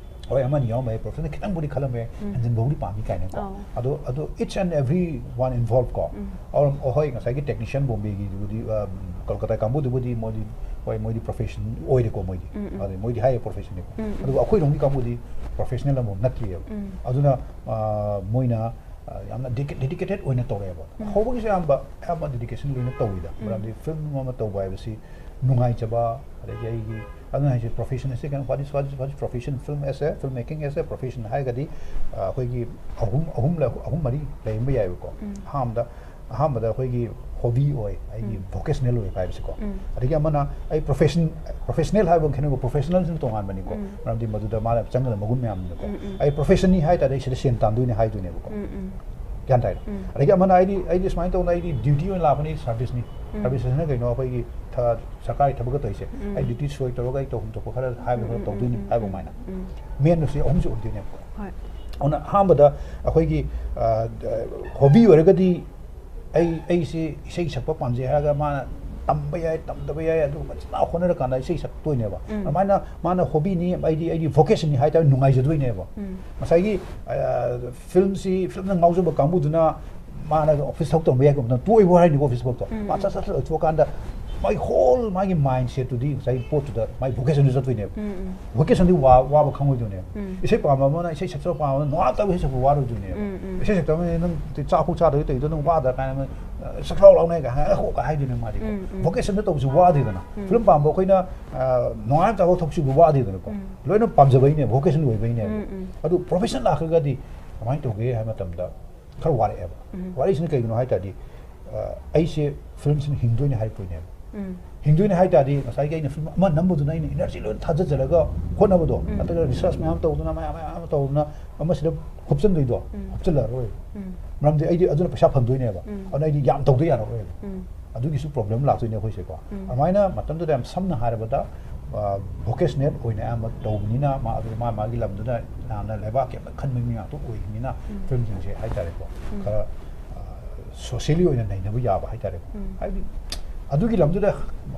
ꯍꯣꯏ, ꯑꯃꯅꯤ ꯌꯥꯎꯔꯝꯕ ꯌꯥꯏ, ꯄ꯭ꯔꯣꯐꯦꯁꯟꯗ ꯈꯤꯇꯪꯕꯨꯗꯤ ꯈꯜꯂꯝꯃꯦ, ꯎꯝ꯫ ꯍꯦꯟꯖꯤꯟꯕꯕꯨꯗꯤ ꯄꯥꯝꯃꯤ ꯀꯥꯏꯅꯀꯣ꯫ ꯑꯧ꯫ ꯑꯗꯣ, ꯑꯗꯣ each and every one involved ꯀꯣ꯫ ꯎꯝ꯫ ꯑꯧ, ꯍꯣꯏ, ꯉꯁꯥꯏꯒꯤ technician ꯕꯣꯝꯕꯦꯒꯤꯗꯨꯕꯨꯗꯤ, ꯑ, ꯀꯣꯜꯀꯇꯥ ꯀꯥꯡꯕꯨꯗꯨꯕꯨꯗꯤ ꯃꯣꯏꯗꯤ, ꯍꯣꯏ, ꯃꯣꯏꯗꯤ ꯄ꯭ꯔꯣꯐꯦꯁꯟ ꯑꯣꯏꯔꯦꯀꯣ ꯃꯣꯏꯗꯤ꯫ ꯎꯝ, ꯎꯝ꯫ ꯑꯗꯩ ꯃꯣꯏꯗꯤ ꯍꯥꯏꯌꯦ ꯄ꯭ꯔꯣꯐꯦꯁꯟꯅꯤꯀꯣ꯫ ꯎꯝ, ꯎꯝ꯫ ꯑꯗꯨꯒ ꯑꯩꯈꯣꯏꯔꯣꯝꯒꯤ ꯀꯥꯡꯕꯨꯗꯤ ꯄ꯭ꯔꯣꯐꯦꯁꯅꯦꯜ ꯑꯃꯐꯥꯎ ꯅꯠꯇ꯭ꯔꯤꯑꯕ꯫ ꯎꯝ꯫ ꯑꯗꯨꯅ, ꯑ, ꯃꯣꯏꯅ, ꯑ, ꯌꯥꯝꯅ ꯗꯦꯗꯤ-, dedicated ꯑꯣꯏꯅ ꯇꯧꯔꯛꯑꯦꯕ꯫ ꯎꯝ꯫ ꯍꯧꯕꯒꯤꯁꯨ ꯑꯌꯥꯝꯕ, ꯑꯌꯥꯝꯕ dedication ꯂꯣꯏꯅ ꯇꯧꯋꯤꯗ꯫ ꯎꯝ꯫ ꯃꯔꯝꯗꯤ ꯐꯤꯂꯝ ꯑꯃ ꯇꯧꯕ ꯍꯥꯏꯕꯁꯤ ꯅꯨꯡꯉꯥꯏꯖꯕ, ꯑꯗꯒꯤ ꯑꯩꯒꯤ, ꯑꯗꯨꯅ ꯍꯥꯏꯁꯦ ꯄ꯭ꯔꯣꯐꯦꯁꯟ ꯑꯁꯦ ꯀꯩꯅꯣ, what is, what is, what is profession? Film as a, film making as a profession ꯍꯥꯏꯔꯒꯗꯤ, ꯑ, ꯑꯩꯈꯣꯏꯒꯤ ꯑꯍꯨꯝ, ꯑꯍꯨꯝ ꯂꯩ, ꯑꯍꯨꯝ ꯃꯔꯤ ꯂꯩꯔꯝꯕ ꯌꯥꯏꯕꯀꯣ꯫ ꯎꯝ꯫ ꯑꯍꯥꯟꯕꯗ, ꯑꯍꯥꯟꯕꯗ ꯑꯩꯈꯣꯏꯒꯤ ꯍꯣꯕꯤ ꯑꯣꯏ, ꯑꯩꯒꯤ ꯎꯝ꯫ ꯚꯣꯀꯦꯁꯅꯦꯜ ꯑꯣꯏꯕ ꯍꯥꯏꯕꯁꯤꯀꯣ꯫ ꯎꯝ꯫ ꯑꯗꯒꯤ ꯑꯃꯅ ꯑꯩ ꯄ꯭ꯔꯣꯐꯦꯁꯟ, ꯄ꯭ꯔꯣꯐꯦꯁꯅꯦꯜ ꯍꯥꯏꯕ ꯑꯃ ꯈꯦꯠꯅꯕ, ꯄ꯭ꯔꯣꯐꯦꯁꯅꯦꯜꯁꯤꯅ ꯇꯣꯉꯥꯟꯕꯅꯤꯀꯣ꯫ ꯎꯝ꯫ ꯃꯔꯝꯗꯤ ꯃꯗꯨꯗ ꯃꯥꯅ ꯆꯪꯒꯗꯕ ꯃꯒꯨꯟ ꯃꯌꯥꯝꯅꯤꯅꯀꯣ꯫ ꯎꯝ, ꯎꯝ꯫ ꯑꯩ ꯄ꯭ꯔꯣꯐꯦꯁꯟꯅꯤ ꯍꯥꯏ ꯇꯥꯔꯗꯤ ꯑꯩ ꯁꯤꯗ ꯁꯦꯟ ꯇꯥꯟꯗꯣꯏꯅꯦ ꯍꯥꯏꯗꯣꯏꯅꯦꯕꯀꯣ꯫ ꯎꯝ, ꯎꯝ꯫ ꯒ꯭ꯌꯥꯟ ꯇꯥꯏꯅ? ꯎꯝ. ꯑꯗꯒꯤ ꯑꯃꯅ ꯑꯩꯗꯤ ꯑꯩꯗꯤ ꯁꯨꯃꯥꯏꯅ ꯇꯧꯅ ꯑꯩꯗꯤ ꯗ꯭ꯌꯨꯇꯤ ꯑꯣꯏꯅ ꯂꯥꯛꯄꯅꯤ, ꯁꯥꯔꯚꯤꯁꯅꯤ꯫ ꯎꯝ. ꯁꯥꯔꯚꯤꯁ ꯍꯥꯏꯁꯤꯅ ꯀꯩꯅꯣ? ꯑꯩꯈꯣꯏꯒꯤ ꯊ- ꯁꯔꯀꯥꯔꯒꯤ ꯊꯕꯛꯀ ꯇꯧꯔꯤꯁꯦ꯫ ꯎꯝ. ꯑꯩ ꯗ꯭ꯌꯨꯇꯤ ꯁꯣꯏ ꯇꯧꯔꯒ ꯑꯩ ꯇꯧꯐꯝ ꯊꯣꯛꯄ ꯈꯔ ꯍꯥꯏꯕ ꯎꯝ, ꯈꯔ ꯎꯝ, ꯇꯧꯗꯣꯏꯅꯤ ꯎꯝ, ꯍꯥꯏꯕ ꯎꯝ, ꯑꯗꯨꯃꯥꯏꯅ꯫ ꯎꯝ. ꯃꯦꯟ ꯑꯁꯤ ꯑꯍꯨꯝꯁꯤ ꯑꯣꯏꯗꯣꯏꯅꯦꯕ꯫ ꯍꯣꯏ. ꯑꯗꯨꯅ ꯑꯍꯥꯟꯕꯗ ꯑꯩꯈꯣꯏꯒꯤ ꯍꯣꯕꯤ ꯑꯣꯏꯔꯒꯗꯤ ꯑꯩ ꯑꯩꯁꯤ ꯏꯁꯩ ꯁꯛꯄ ꯄꯥꯝꯖꯩ ꯍꯥꯏꯔꯒ ꯃꯥꯅ ꯇꯝꯕ ꯌꯥꯏ, ꯇꯝꯗꯕ ꯌꯥꯏ, ꯑꯗꯨ ꯃꯆꯤꯟ ꯃꯅꯥꯎ ꯍꯣꯠꯅꯔꯀꯥꯟꯗ ꯏꯁꯩ ꯁꯛꯇꯣꯏꯅꯦꯕ꯫ ꯎꯝ. ꯑꯗꯨꯃꯥꯏꯅ ꯃꯥꯅ ꯍꯣꯕꯤꯅꯤ, ꯑꯩꯗꯤ ꯑꯩꯒꯤ ꯚꯣꯀꯦꯁꯟꯅꯤ ꯍꯥꯏꯇꯥꯔꯦ, ꯅꯨꯡꯉꯥꯏꯖꯗꯣꯏꯅꯦꯕ꯫ ꯎꯝ. ꯉꯁꯥꯏꯒꯤ ꯐꯤꯂꯝꯁꯤ, ꯐꯤꯂꯝꯗ ꯉꯥꯎꯖꯕ ꯀꯥꯡꯕꯨꯗꯨꯅ ꯃꯥꯅ ꯑꯣꯐꯤꯁ ꯊꯕꯛ ꯇꯧꯔꯝꯕ ꯌꯥꯏ, ꯀꯩꯒꯨꯝꯕ ꯇꯣꯛꯏꯕ ꯍꯥꯏꯅꯤꯀꯣ, ꯑꯣꯐꯤꯁ ꯊꯕꯛꯇꯣ꯫ ꯎꯝ, ꯃꯥ ꯎꯝ. ꯆꯠ ꯆꯠ ꯆꯠ ꯊꯣꯛꯑꯀꯥꯟꯗ ꯃꯥꯒꯤ ꯍꯣꯜ ꯃꯥꯒꯤ ꯃꯥꯏꯟ ꯁꯦꯠꯇꯨꯗꯤ ꯉꯁꯥꯏꯒꯤ ꯄꯣꯠꯇꯨꯗ ꯃꯥꯒꯤ ꯚꯣꯀꯦꯁꯟꯗꯨ ꯆꯠꯇꯣꯏꯅꯦꯕ꯫ ꯎꯝ, ꯎꯝ. ꯚꯣꯀꯦꯁꯟꯗꯤ ꯋꯥ- ꯋꯥꯕ ꯈꯪꯉꯣꯏꯗꯣꯏꯅꯦꯕ꯫ ꯎꯝ. ꯏꯁꯩ ꯄꯥꯝꯕ ꯑꯃꯅ ꯏꯁꯩ ꯁꯛꯆꯕ ꯄꯥꯝꯕ ꯑꯃꯅ ꯅꯣꯡꯉꯥꯜꯂꯛꯇꯕ ꯏꯁꯩ ꯁꯛꯄ ꯋꯥꯔꯣꯏꯗꯣꯏꯅꯦꯕ꯫ ꯎꯝ, ꯎꯝ. ꯏꯁꯩ ꯁꯛꯇꯕꯅꯤ ꯅꯪ ꯆꯥꯛ ꯈꯨ ꯆꯥꯗꯕꯤ ꯇꯧꯔꯤꯗꯣ ꯅꯪ ꯋꯥꯗ꯭ꯔꯥ ꯀꯥꯏꯅ ꯁꯛꯂꯥꯎ ꯂꯥꯎꯅ ꯍꯥꯏꯔꯒ ꯍꯥꯏ ꯍꯥꯏꯗꯣꯏꯅꯦ ꯃꯥꯗꯤ꯫ ꯎꯝ, ꯎꯝ. ꯚꯣꯀꯦꯁꯟꯗ ꯇꯧꯕꯁꯤ ꯋꯥꯗꯦꯗꯅ꯫ ꯎꯝ. ꯐꯤꯂꯝ ꯄꯥꯝꯕ ꯑꯩꯈꯣꯏꯅ ꯅꯣꯡꯉꯥꯜꯂꯛꯇꯕ ꯊꯕꯛ ꯁꯨꯕ ꯋꯥꯗꯦꯗꯅꯀꯣ꯫ ꯎꯝ. ꯂꯣꯏꯅ ꯄꯥꯝꯖꯕꯩꯅꯦꯕ, ꯚꯣꯀꯦꯁꯟ ꯑꯣꯏꯕꯩꯅꯦꯕ꯫ ꯎꯝ, ꯎꯝ. ꯑꯗꯨ ꯄ꯭ꯔꯣꯐꯦꯁꯟ ꯂꯥꯛꯈ꯭ꯔꯒꯗꯤ ꯀꯃꯥꯏꯅ ꯇꯧꯒꯦ ꯍꯥꯏꯕ ꯃꯇꯝꯗ ꯈꯔ ꯋꯥꯔꯛꯑꯦꯕ꯫ ꯎꯝ. ꯋꯥꯔꯛꯏꯁꯤꯅ ꯀꯩꯒꯤꯅꯣ ꯍꯥꯏ ꯇꯥꯔꯗꯤ, ꯑ, ꯑꯩꯁꯦ ꯐꯤꯂꯝꯁꯤꯅ ꯍꯤꯡꯗꯣꯏꯅꯦ ꯍꯥꯏꯔꯛꯄꯩꯅꯦꯕ꯫ ꯎꯝ. ꯍꯤꯡꯗꯣꯏꯅꯦ ꯍꯥꯏ ꯇꯥꯔꯗꯤ ꯉꯁꯥꯏꯒꯤ ꯑꯩꯅ ꯐꯤꯂꯝ ꯑꯃ ꯅꯝꯕꯗꯨꯅ ꯑꯩꯅ ꯏꯅꯔꯖꯤ ꯂꯣꯏꯅ ꯊꯥꯗꯖꯔꯒ ꯍꯣꯠꯅꯕꯗꯣ, ꯎꯝ. ꯅꯠꯇ꯭ꯔꯒ ꯔꯤꯁꯔꯁ ꯃꯌꯥꯝ ꯇꯧꯗꯅ ꯃꯌꯥꯝ ꯃꯌꯥꯝ ꯑꯃ ꯇꯧꯗꯅ ꯑꯃꯁꯤꯗ ꯍꯨꯞꯆꯤꯟꯗꯣꯏꯗꯣ ꯎꯝ. ꯍꯨꯞꯆꯤꯜꯂꯛꯑꯔꯣꯏ꯫ ꯎꯝ. ꯃꯔꯝꯗꯤ ꯑꯩꯗꯤ ꯑꯗꯨꯅ ꯄꯩꯁꯥ ꯐꯪꯗꯣꯏꯅꯦꯕ꯫ ꯎꯝ. ꯑꯗꯨꯅ ꯑꯩꯗꯤ ꯌꯥꯝ ꯇꯧꯗ ꯌꯥꯔꯛꯑꯣꯏꯕ꯫ ꯎꯝ. ꯑꯗꯨꯒꯤꯁꯨ ꯄ꯭ꯔꯣꯕ꯭ꯂꯦꯝ ꯂꯥꯛꯇꯣꯏꯅꯦ ꯑꯩꯈꯣꯏꯁꯦꯀꯣ꯫ ꯎꯝ. ꯑꯗꯨꯃꯥꯏꯅ ꯃꯇꯝꯗꯨꯗ ꯌꯥꯝ ꯁꯝꯅ ꯍꯥꯏꯔꯕꯗ, ꯚꯣꯀꯦꯁꯅꯦꯜ ꯑꯣꯏꯅ ꯑꯌꯥꯝꯕ ꯇꯧꯕꯅꯤꯅ, ꯃꯥ ꯑꯗꯨ ꯃꯥ ꯃꯥꯒꯤ ꯂꯝꯗꯨꯗ ꯌꯥꯝꯅ ꯂꯩꯕꯥꯛꯀꯤ ꯑꯃ ꯈꯟꯕ ꯃꯤ ꯉꯥꯛꯇ ꯑꯣꯏꯕꯅꯤꯅ, ꯎꯝ. ꯐꯤꯂꯝꯁꯤꯡꯁꯦ ꯍꯥꯏꯇꯥꯔꯦꯀꯣ, ꯎꯝ. ꯈꯔ ꯁꯣꯁꯤꯌꯦꯂꯤ ꯑꯣꯏꯅ ꯅꯩꯅꯕ ꯌꯥꯕ ꯍꯥꯏꯇꯥꯔꯦꯀꯣ꯫ ꯎꯝ. ꯍꯥꯏꯕꯗꯤ ꯑꯗꯨꯒꯤ ꯂꯝꯗꯨꯗ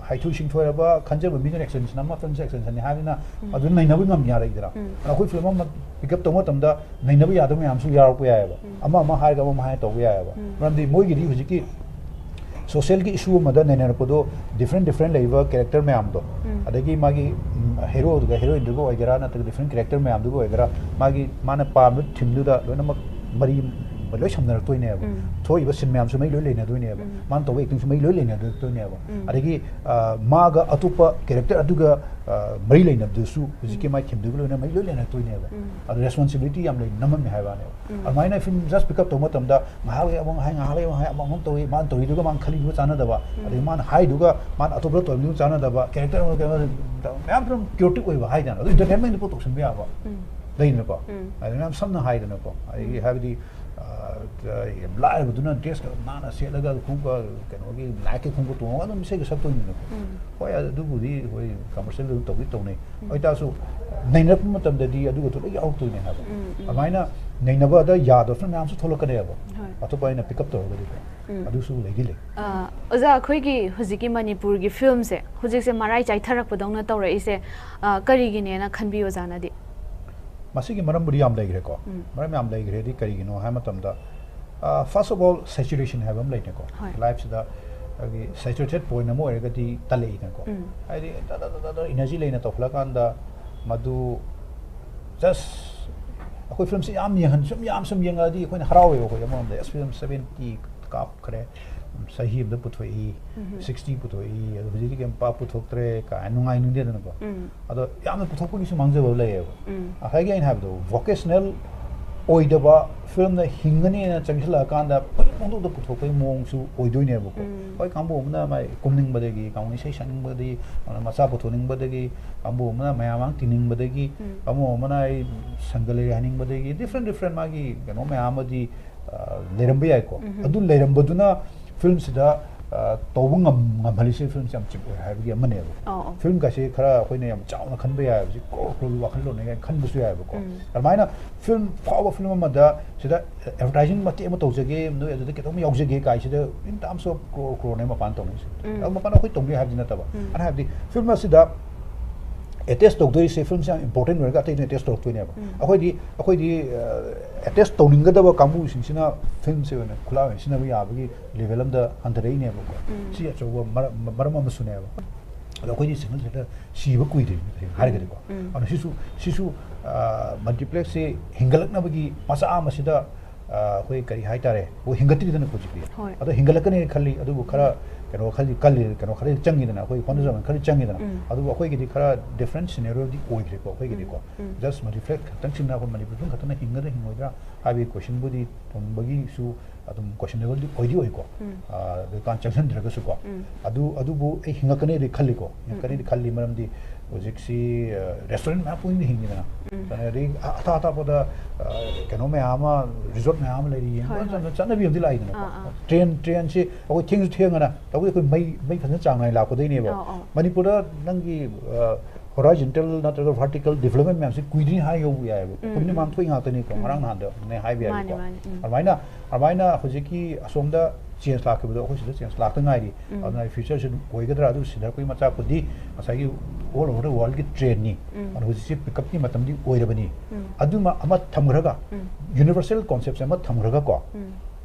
ꯍꯩꯊꯣꯏ ꯁꯤꯡꯊꯣꯏꯔꯕ ꯈꯟꯖꯕ ꯃꯤꯗꯨꯅ ꯑꯦꯛꯁꯟ ꯁꯤꯟ ꯑꯃ, ꯐꯤꯂꯝꯁꯦ ꯑꯦꯛꯁꯟ ꯁꯤꯟꯅꯤ ꯍꯥꯏꯕꯅꯤꯅ, ꯎꯝ. ꯑꯗꯨ ꯅꯩꯅꯕ ꯉꯝ ꯌꯥꯔꯛꯏꯗꯅ꯫ ꯎꯝ. ꯑꯗꯨꯅ ꯑꯩꯈꯣꯏ ꯐꯤꯂꯝ ꯑꯃ ꯄꯤꯛ ꯑꯞ ꯇꯧꯕ ꯃꯇꯝꯗ ꯅꯩꯅꯕ ꯌꯥꯗꯕ ꯃꯌꯥꯝꯁꯨ ꯌꯥꯎꯔꯛꯄ ꯌꯥꯏꯑꯕ꯫ ꯎꯝ. ꯑꯃ ꯑꯃ ꯍꯥꯏꯔꯒ ꯑꯃ ꯑꯃ ꯍꯥꯏꯅ ꯇꯧꯕ ꯌꯥꯏꯑꯕ꯫ ꯎꯝ. ꯃꯔꯝꯗꯤ ꯃꯣꯏꯒꯤꯗꯤ ꯍꯧꯖꯤꯛꯀꯤ ꯁꯣꯁꯤꯌꯦꯜꯒꯤ ꯏꯁꯨ ꯑꯃꯗ ꯅꯩꯅꯔꯛꯄꯗꯣ, ꯗꯤꯐ꯭ꯔꯦꯟ ꯗꯤꯐ꯭ꯔꯦꯟ ꯂꯩꯕ ꯀꯦꯔꯦꯛꯇꯔ ꯃꯌꯥꯝꯗꯣ, ꯎꯝ. ꯑꯗꯒꯤ ꯃꯥꯒꯤ ꯍꯦꯔꯣꯗꯨꯒ ꯍꯦꯔꯣꯏꯟꯗꯨꯒ ꯑꯣꯏꯒꯦꯔꯥ, ꯅꯠꯇ꯭ꯔꯒ ꯗꯤꯐ꯭ꯔꯦꯟ ꯀꯦꯔꯦꯛꯇꯔ ꯃꯌꯥꯝꯗꯨꯒ ꯑꯣꯏꯒꯦꯔꯥ, ꯃꯥꯒꯤ ꯃꯥꯅ ꯄꯥꯝꯕ ꯊꯤꯝꯗꯨꯗ ꯂꯣꯏꯅꯃꯛ ꯃꯔꯤ ꯂꯣꯏ ꯁꯝꯅꯔꯛꯇꯣꯏꯅꯦꯕ꯫ ꯎꯝ. ꯊꯣꯛꯏꯕ ꯁꯤꯟ ꯃꯌꯥꯝꯁꯨ ꯃꯔꯤ ꯂꯣꯏ ꯂꯩꯅꯗꯣꯏꯅꯦꯕ꯫ ꯎꯝ. ꯃꯥꯅ ꯇꯧꯕ ꯑꯦꯛꯇꯤꯡꯁꯨ ꯃꯔꯤ ꯂꯣꯏ ꯂꯩꯅꯗꯣꯏꯅꯦꯕ꯫ ꯎꯝ. ꯑꯗꯒꯤ, ꯑ, ꯃꯥꯒ ꯑꯇꯣꯞꯄ ꯀꯦꯔꯦꯛꯇꯔ ꯑꯗꯨꯒ, ꯑ, ꯃꯔꯤ ꯂꯩꯅꯕꯗꯨꯁꯨ ꯍꯧꯖꯤꯛꯀꯤ ꯎꯝ. ꯃꯥꯏ ꯊꯤꯝꯗꯨꯒ ꯂꯣꯏꯅ ꯃꯔꯤ ꯂꯣꯏ ꯂꯩꯅꯔꯛꯇꯣꯏꯅꯦꯕ꯫ ꯎꯝ. ꯑꯗꯨ ꯔꯦꯁꯄꯣꯟꯁꯤꯕꯤꯂꯤꯇꯤ ꯌꯥꯝ ꯂꯩ, ꯅꯝꯃꯝꯃꯦ ꯍꯥꯏꯕ ꯋꯥꯅꯦꯕ꯫ ꯎꯝ. ꯑꯗꯨꯃꯥꯏꯅ ꯐꯤꯂꯝ ꯖꯁ ꯄꯤꯛ ꯑꯞ ꯇꯧꯕ ꯃꯇꯝꯗ ꯉꯥꯏꯍꯥꯛ ꯂꯩ ꯑꯃꯨꯛ ꯍꯥꯏ, ꯉꯥꯏꯍꯥꯛ ꯂꯩ ꯑꯃꯨꯛ ꯍꯥꯏ, ꯑꯃꯨꯛ ꯇꯧꯏ, ꯃꯥꯅ ꯇꯧꯔꯤꯗꯨꯒ ꯃꯥꯅ ꯈꯜꯂꯤꯗꯨꯒ ꯆꯥꯟꯅꯗꯕ, ꯎꯝ. ꯑꯗꯩ ꯃꯥꯅ ꯍꯥꯏꯗꯨꯒ ꯃꯥꯅ ꯑꯇꯣꯞꯄꯗ ꯇꯧꯔꯤꯗꯨꯒ ꯆꯥꯟꯅꯗꯕ, ꯀꯦꯔꯦꯛꯇꯔ ꯑꯃ ꯀꯩꯅꯣ ꯃꯌꯥꯝ ꯐꯤꯂꯝ ꯀ꯭ꯌꯣꯇꯤꯛ ꯑꯣꯏꯕ ꯍꯥꯏꯇꯥꯔꯦ꯫ ꯑꯗꯨ ꯏꯟꯇꯔꯇꯦꯟꯃꯦꯟꯗ ꯄꯣꯠ ꯇꯧꯁꯤꯟꯕ ꯌꯥꯕ ꯎꯝ. ꯂꯩꯗꯅꯀꯣ꯫ ꯎꯝ. ꯑꯗꯨ ꯃꯌꯥꯝ ꯁꯝꯅ ꯍꯥꯏꯗꯅꯀꯣ, ꯑꯗꯒꯤ ꯎꯝ. ꯍꯥꯏꯕꯗꯤ, ꯑ, ꯌꯥꯝ ꯂꯥꯏꯔꯕꯗꯨꯅ ꯗ꯭ꯔꯦꯁꯀ ꯅꯥꯟꯅ ꯁꯦꯠꯂꯒ ꯈꯣꯡꯎꯞꯀ ꯀꯩꯅꯣꯒꯤ ꯅꯥꯏꯛꯀꯤ ꯈꯣꯡꯎꯞꯀ ꯇꯣꯡꯉꯒ ꯑꯗꯨꯝ ꯏꯁꯩꯒ ꯁꯛꯇꯣꯏꯅꯤꯅꯀꯣ꯫ ꯍꯣꯏ, ꯑꯗꯨꯕꯨꯗꯤ ꯑꯩꯈꯣꯏ ꯀꯃꯔꯁꯤꯌꯦꯜꯗ ꯑꯗꯨꯝ ꯇꯧꯗꯤ ꯇꯧꯅꯩ꯫ ꯑꯗꯨ ꯑꯣꯏꯇꯥꯔꯁꯨ ꯅꯩꯅꯔꯛꯄ ꯃꯇꯝꯗꯗꯤ ꯑꯗꯨꯒꯗꯣ ꯂꯣꯏ ꯌꯥꯎꯔꯛꯇꯣꯏꯅꯦ ꯍꯥꯏꯕ꯫ ꯑꯗꯨꯃꯥꯏꯅ ꯅꯩꯅꯕꯗ ꯌꯥꯗꯕ ꯐꯤꯂꯝ ꯃꯌꯥꯝꯁꯨ ꯊꯣꯛꯂꯛꯀꯅꯦꯕ꯫ ꯑꯇꯣꯞꯄ ꯑꯩꯅ ꯄꯤꯛ ꯑꯞ ꯇꯧꯔꯒꯗꯤꯀꯣ꯫ ꯑꯗꯨꯁꯨ ꯂꯩꯗꯤ ꯂꯩ꯫ ꯑ, ꯑꯣꯖꯥ, ꯑꯩꯈꯣꯏꯒꯤ ꯍꯧꯖꯤꯛꯀꯤ ꯃꯅꯤꯄꯨꯔꯒꯤ ꯐꯤꯂꯝꯁꯦ ꯍꯧꯖꯤꯛꯁꯦ ꯃꯔꯥꯏ ꯆꯥꯏꯊꯔꯛꯄꯗꯧꯅ ꯇꯧꯔꯛꯏꯁꯦ, ꯑ, ꯀꯔꯤꯒꯤꯅꯦꯅ ꯈꯟꯕꯤ ꯑꯣꯖꯥꯅꯗꯤ? ꯃꯁꯤꯒꯤ ꯃꯔꯝꯕꯨꯗꯤ ꯌꯥꯝ ꯂꯩꯈ꯭ꯔꯦꯀꯣ꯫ ꯃꯔꯝ ꯌꯥꯝ ꯂꯩꯈ꯭ꯔꯦꯗꯤ ꯀꯔꯤꯒꯤꯅꯣ ꯍꯥꯏꯕ ꯃꯇꯝꯗ, first of all, saturation ꯍꯥꯏꯕ ꯑꯃ ꯂꯩꯅꯦꯀꯣ꯫ ꯍꯣꯏ꯫ Lifeꯁꯤꯗ ꯑꯩꯈꯣꯏꯒꯤ saturated point ꯑꯃ ꯑꯣꯏꯔꯒꯗꯤ ꯇꯜꯂꯛꯏꯗꯅꯀꯣ꯫ ꯍꯥꯏꯗꯤ ꯗ ꯗ ꯗ ꯗ energy ꯂꯩꯅ ꯇꯧꯈꯠꯂꯀꯥꯟꯗ ꯃꯗꯨ just ꯑꯩꯈꯣꯏ ꯐꯤꯂꯝꯁꯤ ꯌꯥꯝ ꯌꯦꯡꯍꯟ-, ꯁꯨꯝ ꯌꯥꯝ ꯁꯨꯝ ꯌꯦꯡꯉꯛꯑꯗꯤ ꯑꯩꯈꯣꯏꯅ ꯍꯔꯥꯎꯋꯦꯕ꯫ ꯑꯩꯈꯣꯏ ꯑꯃꯔꯣꯝꯗ ꯑꯁ ꯐꯤꯂꯝ seventy ꯀꯥꯞꯈ꯭ꯔꯦ, ꯆꯍꯤ ꯑꯃꯗ ꯄꯨꯊꯣꯛꯏ, sixty ꯄꯨꯊꯣꯛꯏ, ꯑꯗꯣ ꯍꯧꯖꯤꯛꯇꯤ ꯀꯩꯝ ꯄꯥꯛ ꯄꯨꯊꯣꯛꯇ꯭ꯔꯦ ꯀꯥꯏꯅ ꯅꯨꯡꯉꯥꯏꯅꯤꯡꯗꯦꯗꯅꯀꯣ꯫ ꯑꯗꯣ ꯌꯥꯝꯅ ꯄꯨꯊꯣꯛꯄꯒꯤꯁꯨ ꯃꯥꯡꯖꯕ ꯂꯩꯌꯦꯕ꯫ ꯉꯁꯥꯏꯒꯤ ꯑꯩꯅ ꯍꯥꯏꯕꯗꯣ, vocational ꯑꯣꯏꯗꯕ ꯐꯤꯂꯝꯅ ꯍꯤꯡꯒꯅꯦꯅ ꯆꯪꯁꯤꯜꯂꯛꯑꯀꯥꯟꯗ ꯄꯨꯡ ꯄꯨꯡꯊꯣꯛꯇ ꯄꯨꯊꯣꯛꯄꯒꯤ ꯃꯑꯣꯡꯁꯨ ꯑꯣꯏꯗꯣꯏꯅꯦꯕꯀꯣ꯫ ꯍꯣꯏ, ꯀꯥꯡꯕꯨ ꯑꯃꯅ ꯃꯥꯏ ꯀꯨꯝꯅꯤꯡꯕꯗꯒꯤ, ꯀꯥꯡꯕꯨ ꯏꯁꯩ ꯁꯛꯅꯤꯡꯕꯗꯒꯤ, ꯀꯥꯡꯕꯨ ꯃꯆꯥ ꯄꯨꯊꯣꯛꯅꯤꯡꯕꯗꯒꯤ, ꯀꯥꯡꯕꯨ ꯑꯃꯅ ꯃꯌꯥꯝ ꯃꯥꯡ ꯇꯤꯟꯅꯤꯡꯕꯗꯒꯤ, ꯀꯥꯡꯕꯨ ꯑꯃꯅ ꯑꯩ ꯁꯪꯒ ꯂꯩꯔꯦ ꯍꯥꯏꯅꯤꯡꯕꯗꯒꯤ, different different ꯃꯥꯒꯤ ꯀꯩꯅꯣ ꯃꯌꯥꯝ ꯑꯃꯗꯤ ꯑ, ꯂꯩꯔꯝꯕ ꯌꯥꯏꯀꯣ꯫ ꯑꯗꯨ ꯂꯩꯔꯝꯕꯗꯨꯅ ꯐꯤꯂꯝꯁꯤꯗ, ꯑ, ꯇꯧꯕ ꯉꯝ-, ꯉꯝꯍꯜꯂꯤꯁꯦ ꯐꯤꯂꯝꯁꯦ ꯌꯥꯝ ꯆꯤꯞ ꯑꯣꯏ ꯍꯥꯏꯕꯒꯤ ꯑꯃꯅꯦꯕ꯫ ꯑꯧ, ꯑꯧ꯫ ꯐꯤꯂꯝꯒꯁꯦ ꯈꯔ ꯑꯩꯈꯣꯏꯅ ꯌꯥꯝ ꯆꯥꯎꯅ ꯈꯟꯕ ꯌꯥꯏ ꯍꯥꯏꯕꯁꯦ, ꯀ꯭ꯔꯣꯔ ꯀ꯭ꯔꯣꯔꯒꯤ ꯋꯥꯈꯜꯂꯣꯟꯅꯦ ꯀꯥꯏꯅ ꯈꯟꯕꯁꯨ ꯌꯥꯏꯑꯕꯀꯣ꯫ ꯑꯗꯨꯃꯥꯏꯅ ꯐꯤꯂꯝ, ꯐꯥꯎꯕ ꯐꯤꯂꯝ ꯑꯃꯗ ꯁꯤꯗ advertising ꯃꯇꯦꯛ ꯑꯃ ꯇꯧꯖꯒꯦ, ꯅꯣꯏ ꯑꯗꯨꯗ ꯀꯩꯅꯣꯝ ꯌꯥꯎꯖꯒꯦ ꯀꯥꯏꯁꯤꯗ in terms of ꯀ꯭ꯔꯣꯔ ꯀ꯭ꯔꯣꯔꯅꯦ ꯃꯄꯥꯟ ꯇꯧꯅꯩꯁꯦ꯫ ꯑꯗꯨ ꯃꯄꯥꯟ ꯑꯩꯈꯣꯏ ꯇꯧꯅꯤ ꯍꯥꯏꯕꯗꯤ ꯅꯠꯇꯕ꯫ ꯑꯩꯅ ꯍꯥꯏꯕꯗꯤ ꯐꯤꯂꯝ ꯑꯁꯤꯗ ꯑꯦꯇꯦꯁ ꯇꯧꯗꯣꯏꯁꯦ, ꯐꯤꯂꯝꯁꯦ ꯌꯥꯝ important ꯑꯣꯏꯔꯒ ꯑꯇꯩꯗꯨꯅ ꯑꯦꯇꯦꯁ ꯇꯧꯔꯛꯇꯣꯏꯅꯦꯕ꯫ ꯑꯩꯈꯣꯏꯗꯤ, ꯑꯩꯈꯣꯏꯗꯤ, ꯑ, ꯑꯦꯇꯦꯁ ꯇꯧꯅꯤꯡꯒꯗꯕ ꯀꯥꯡꯕꯨꯁꯤꯡꯁꯤꯅ ꯐꯤꯂꯝꯁꯦ ꯑꯣꯏꯅ ꯈꯨꯠꯂꯥꯏ ꯑꯣꯏꯅ ꯁꯤꯖꯤꯟꯅꯕ ꯌꯥꯕꯒꯤ ꯂꯦꯚꯦꯜ ꯑꯃꯗ ꯍꯟꯊꯔꯛꯏꯅꯦꯕꯀꯣ꯫ ꯁꯤ ꯑꯆꯧꯕ ꯃꯔ-, ꯃꯔꯝ ꯑꯃꯁꯨꯅꯦꯕ꯫ ꯑꯗꯣ ꯑꯩꯈꯣꯏꯗꯤ ꯁꯤꯡꯒꯜ ꯁꯦꯛꯇꯔ ꯁꯤꯕ ꯀꯨꯏꯗ꯭ꯔꯤꯕꯅꯤ, ꯇꯁꯦꯡꯅ ꯍꯥꯏꯔꯒꯗꯤꯀꯣ꯫ ꯑꯗꯨꯅ ꯁꯤꯁꯨ, ꯁꯤꯁꯨ, ꯑ, multiplex ꯁꯤ ꯍꯤꯡꯒꯠꯂꯛꯅꯕꯒꯤ ꯃꯆꯥꯛ ꯑꯃꯁꯤꯗ, ꯑ, ꯑꯩꯈꯣꯏ ꯀꯔꯤ ꯍꯥꯏꯇꯥꯔꯦ, ꯑꯩꯈꯣꯏ ꯍꯤꯡꯒꯠꯇ꯭ꯔꯤꯗꯅ ꯍꯧꯖꯤꯛꯇꯤ꯫ ꯍꯣꯏ꯫ ꯑꯗꯣ ꯍꯤꯡꯒꯠꯂꯛꯀꯅꯤ ꯈꯜꯂꯤ, ꯑꯗꯨꯕꯨ ꯈꯔ ꯀꯩꯅꯣ ꯈꯔꯗꯤ ꯀꯜꯂꯤ, ꯀꯩꯅꯣ ꯈꯔꯗꯤ ꯆꯪꯉꯤꯗꯅ, ꯑꯩꯈꯣꯏ ꯍꯣꯠꯅꯖꯃꯟ ꯈꯔꯗꯤ ꯆꯪꯉꯤꯗꯅ꯫ ꯑꯗꯨꯕꯨ ꯑꯩꯈꯣꯏꯒꯤꯗꯤ ꯈꯔ different scenario ꯗꯤ ꯑꯣꯏꯈ꯭ꯔꯦꯀꯣ ꯑꯩꯈꯣꯏꯒꯤꯗꯤꯀꯣ꯫ Just multiplex ꯈꯛꯇꯪꯁꯤꯅ ꯑꯩꯈꯣꯏ ꯃꯅꯤꯄꯨꯔ ꯐꯤꯂꯝ ꯈꯛꯇꯅ ꯍꯤꯡꯒꯗ꯭ꯔꯥ ꯍꯤꯡꯉꯣꯏꯗ꯭ꯔꯥ ꯍꯥꯏꯕꯒꯤ question ꯕꯨꯗꯤ ꯊꯝꯕꯒꯤꯁꯨ ꯑꯗꯨꯝ questionable ꯑꯣꯏꯗꯤ ꯑꯣꯏꯀꯣ꯫ ꯎꯝ꯫ ꯑꯥ, ꯑꯗꯨ ꯀꯥꯟ ꯆꯪꯁꯤꯟꯗ꯭ꯔꯒꯁꯨꯀꯣ꯫ ꯎꯝ꯫ ꯑꯗꯨ, ꯑꯗꯨꯕꯨ ꯑꯩ ꯍꯤꯡꯉꯛꯀꯅꯤꯗꯤ ꯈꯜꯂꯤꯀꯣ꯫ ꯍꯤꯡꯉꯛꯀꯅꯤꯗꯤ ꯈꯜꯂꯤ, ꯃꯔꯝꯗꯤ ꯍꯧꯖꯤꯛꯁꯤ, ꯑ, restaurant ꯃꯌꯥꯝ ꯄꯨꯡꯍꯤꯡꯗ ꯍꯤꯡꯉꯤꯗꯅ꯫ ꯎꯝ꯫ ꯑꯗꯩ ꯑ-, ꯑꯊꯥ ꯑꯊꯥꯞꯄꯗ, ꯑ, ꯀꯩꯅꯣ ꯃꯌꯥꯝ ꯑꯃ, resort ꯃꯌꯥꯝ ꯑꯃ ꯂꯩꯔꯤ, ꯌꯦꯡꯕ ꯍꯣꯏ, ꯍꯣꯏ꯫ ꯃꯇꯝꯗ ꯆꯠꯅꯕꯤ ꯑꯃꯗꯤ ꯂꯥꯛꯏꯗꯅꯀꯣ꯫ ꯑꯥ, ꯑꯥ꯫ Train, trainꯁꯤ ꯑꯩꯈꯣꯏ ꯊꯦꯡꯁꯨ ꯊꯦꯡꯉꯅ, ꯇꯧꯕꯨꯗꯤ ꯑꯩꯈꯣꯏ ꯃꯩ, ꯃꯩ ꯐꯖꯅ ꯆꯥꯡ ꯅꯥꯏꯅ ꯂꯥꯛꯀꯗꯣꯏꯅꯦꯕ꯫ ꯑꯧ, ꯑꯧ꯫ ꯃꯅꯤꯄꯨꯔꯗ ꯅꯪꯒꯤ, ꯑ, horizontal ꯅꯠꯇ꯭ꯔꯒ vertical development ꯃꯌꯥꯝꯁꯤ ꯀꯨꯏꯗ꯭ꯔꯤ ꯍꯥꯏ ꯌꯧꯕ ꯌꯥꯏꯑꯕ꯫ ꯎꯝ, ꯀꯨꯏꯕꯅꯤ ꯎꯝ꯫ ꯃꯥꯡ ꯊꯣꯛꯏ ꯉꯥꯛꯇꯅꯤꯀꯣ꯫ ꯎꯝ, ꯉꯔꯥꯡ ꯎꯝ꯫ ꯅꯍꯥꯟꯗ ꯅꯦ ꯍꯥꯏꯕ ꯃꯥꯅꯤ, ꯌꯥꯏꯕꯀꯣ꯫ ꯃꯥꯅꯤ, ꯎꯝ꯫ ꯑꯗꯨꯃꯥꯏꯅ, ꯑꯗꯨꯃꯥꯏꯅ ꯍꯧꯖꯤꯛꯀꯤ ꯑꯁꯣꯝꯗ change ꯂꯥꯛꯈꯤꯕꯗꯣ ꯑꯩꯈꯣꯏ ꯁꯤꯗ change ꯂꯥꯛꯇ ꯉꯥꯏꯔꯤ꯫ ꯎꯝ꯫ ꯑꯗꯨꯅ futureꯁꯤ ꯑꯗꯨꯝ ꯑꯣꯏꯒꯗ꯭ꯔꯥ? ꯑꯗꯨ ꯁꯤꯟꯅꯔꯛꯄꯒꯤ ꯃꯆꯥꯛꯄꯨꯗꯤ ꯉꯁꯥꯏꯒꯤ all over the worldꯀꯤ trendꯅꯤ꯫ ꯎꯝ꯫ ꯑꯗꯨꯅ ꯍꯧꯖꯤꯛꯁꯤ pickupꯀꯤ ꯃꯇꯝꯗꯤ ꯑꯣꯏꯔꯕꯅꯤ꯫ ꯎꯝ꯫ ꯑꯗꯨꯃ ꯑꯃ ꯊꯝꯈ꯭ꯔꯒ, ꯎꯝ꯫ universal conceptꯁꯦ ꯑꯃ ꯊꯝꯈ꯭ꯔꯒꯀꯣ, ꯎꯝ꯫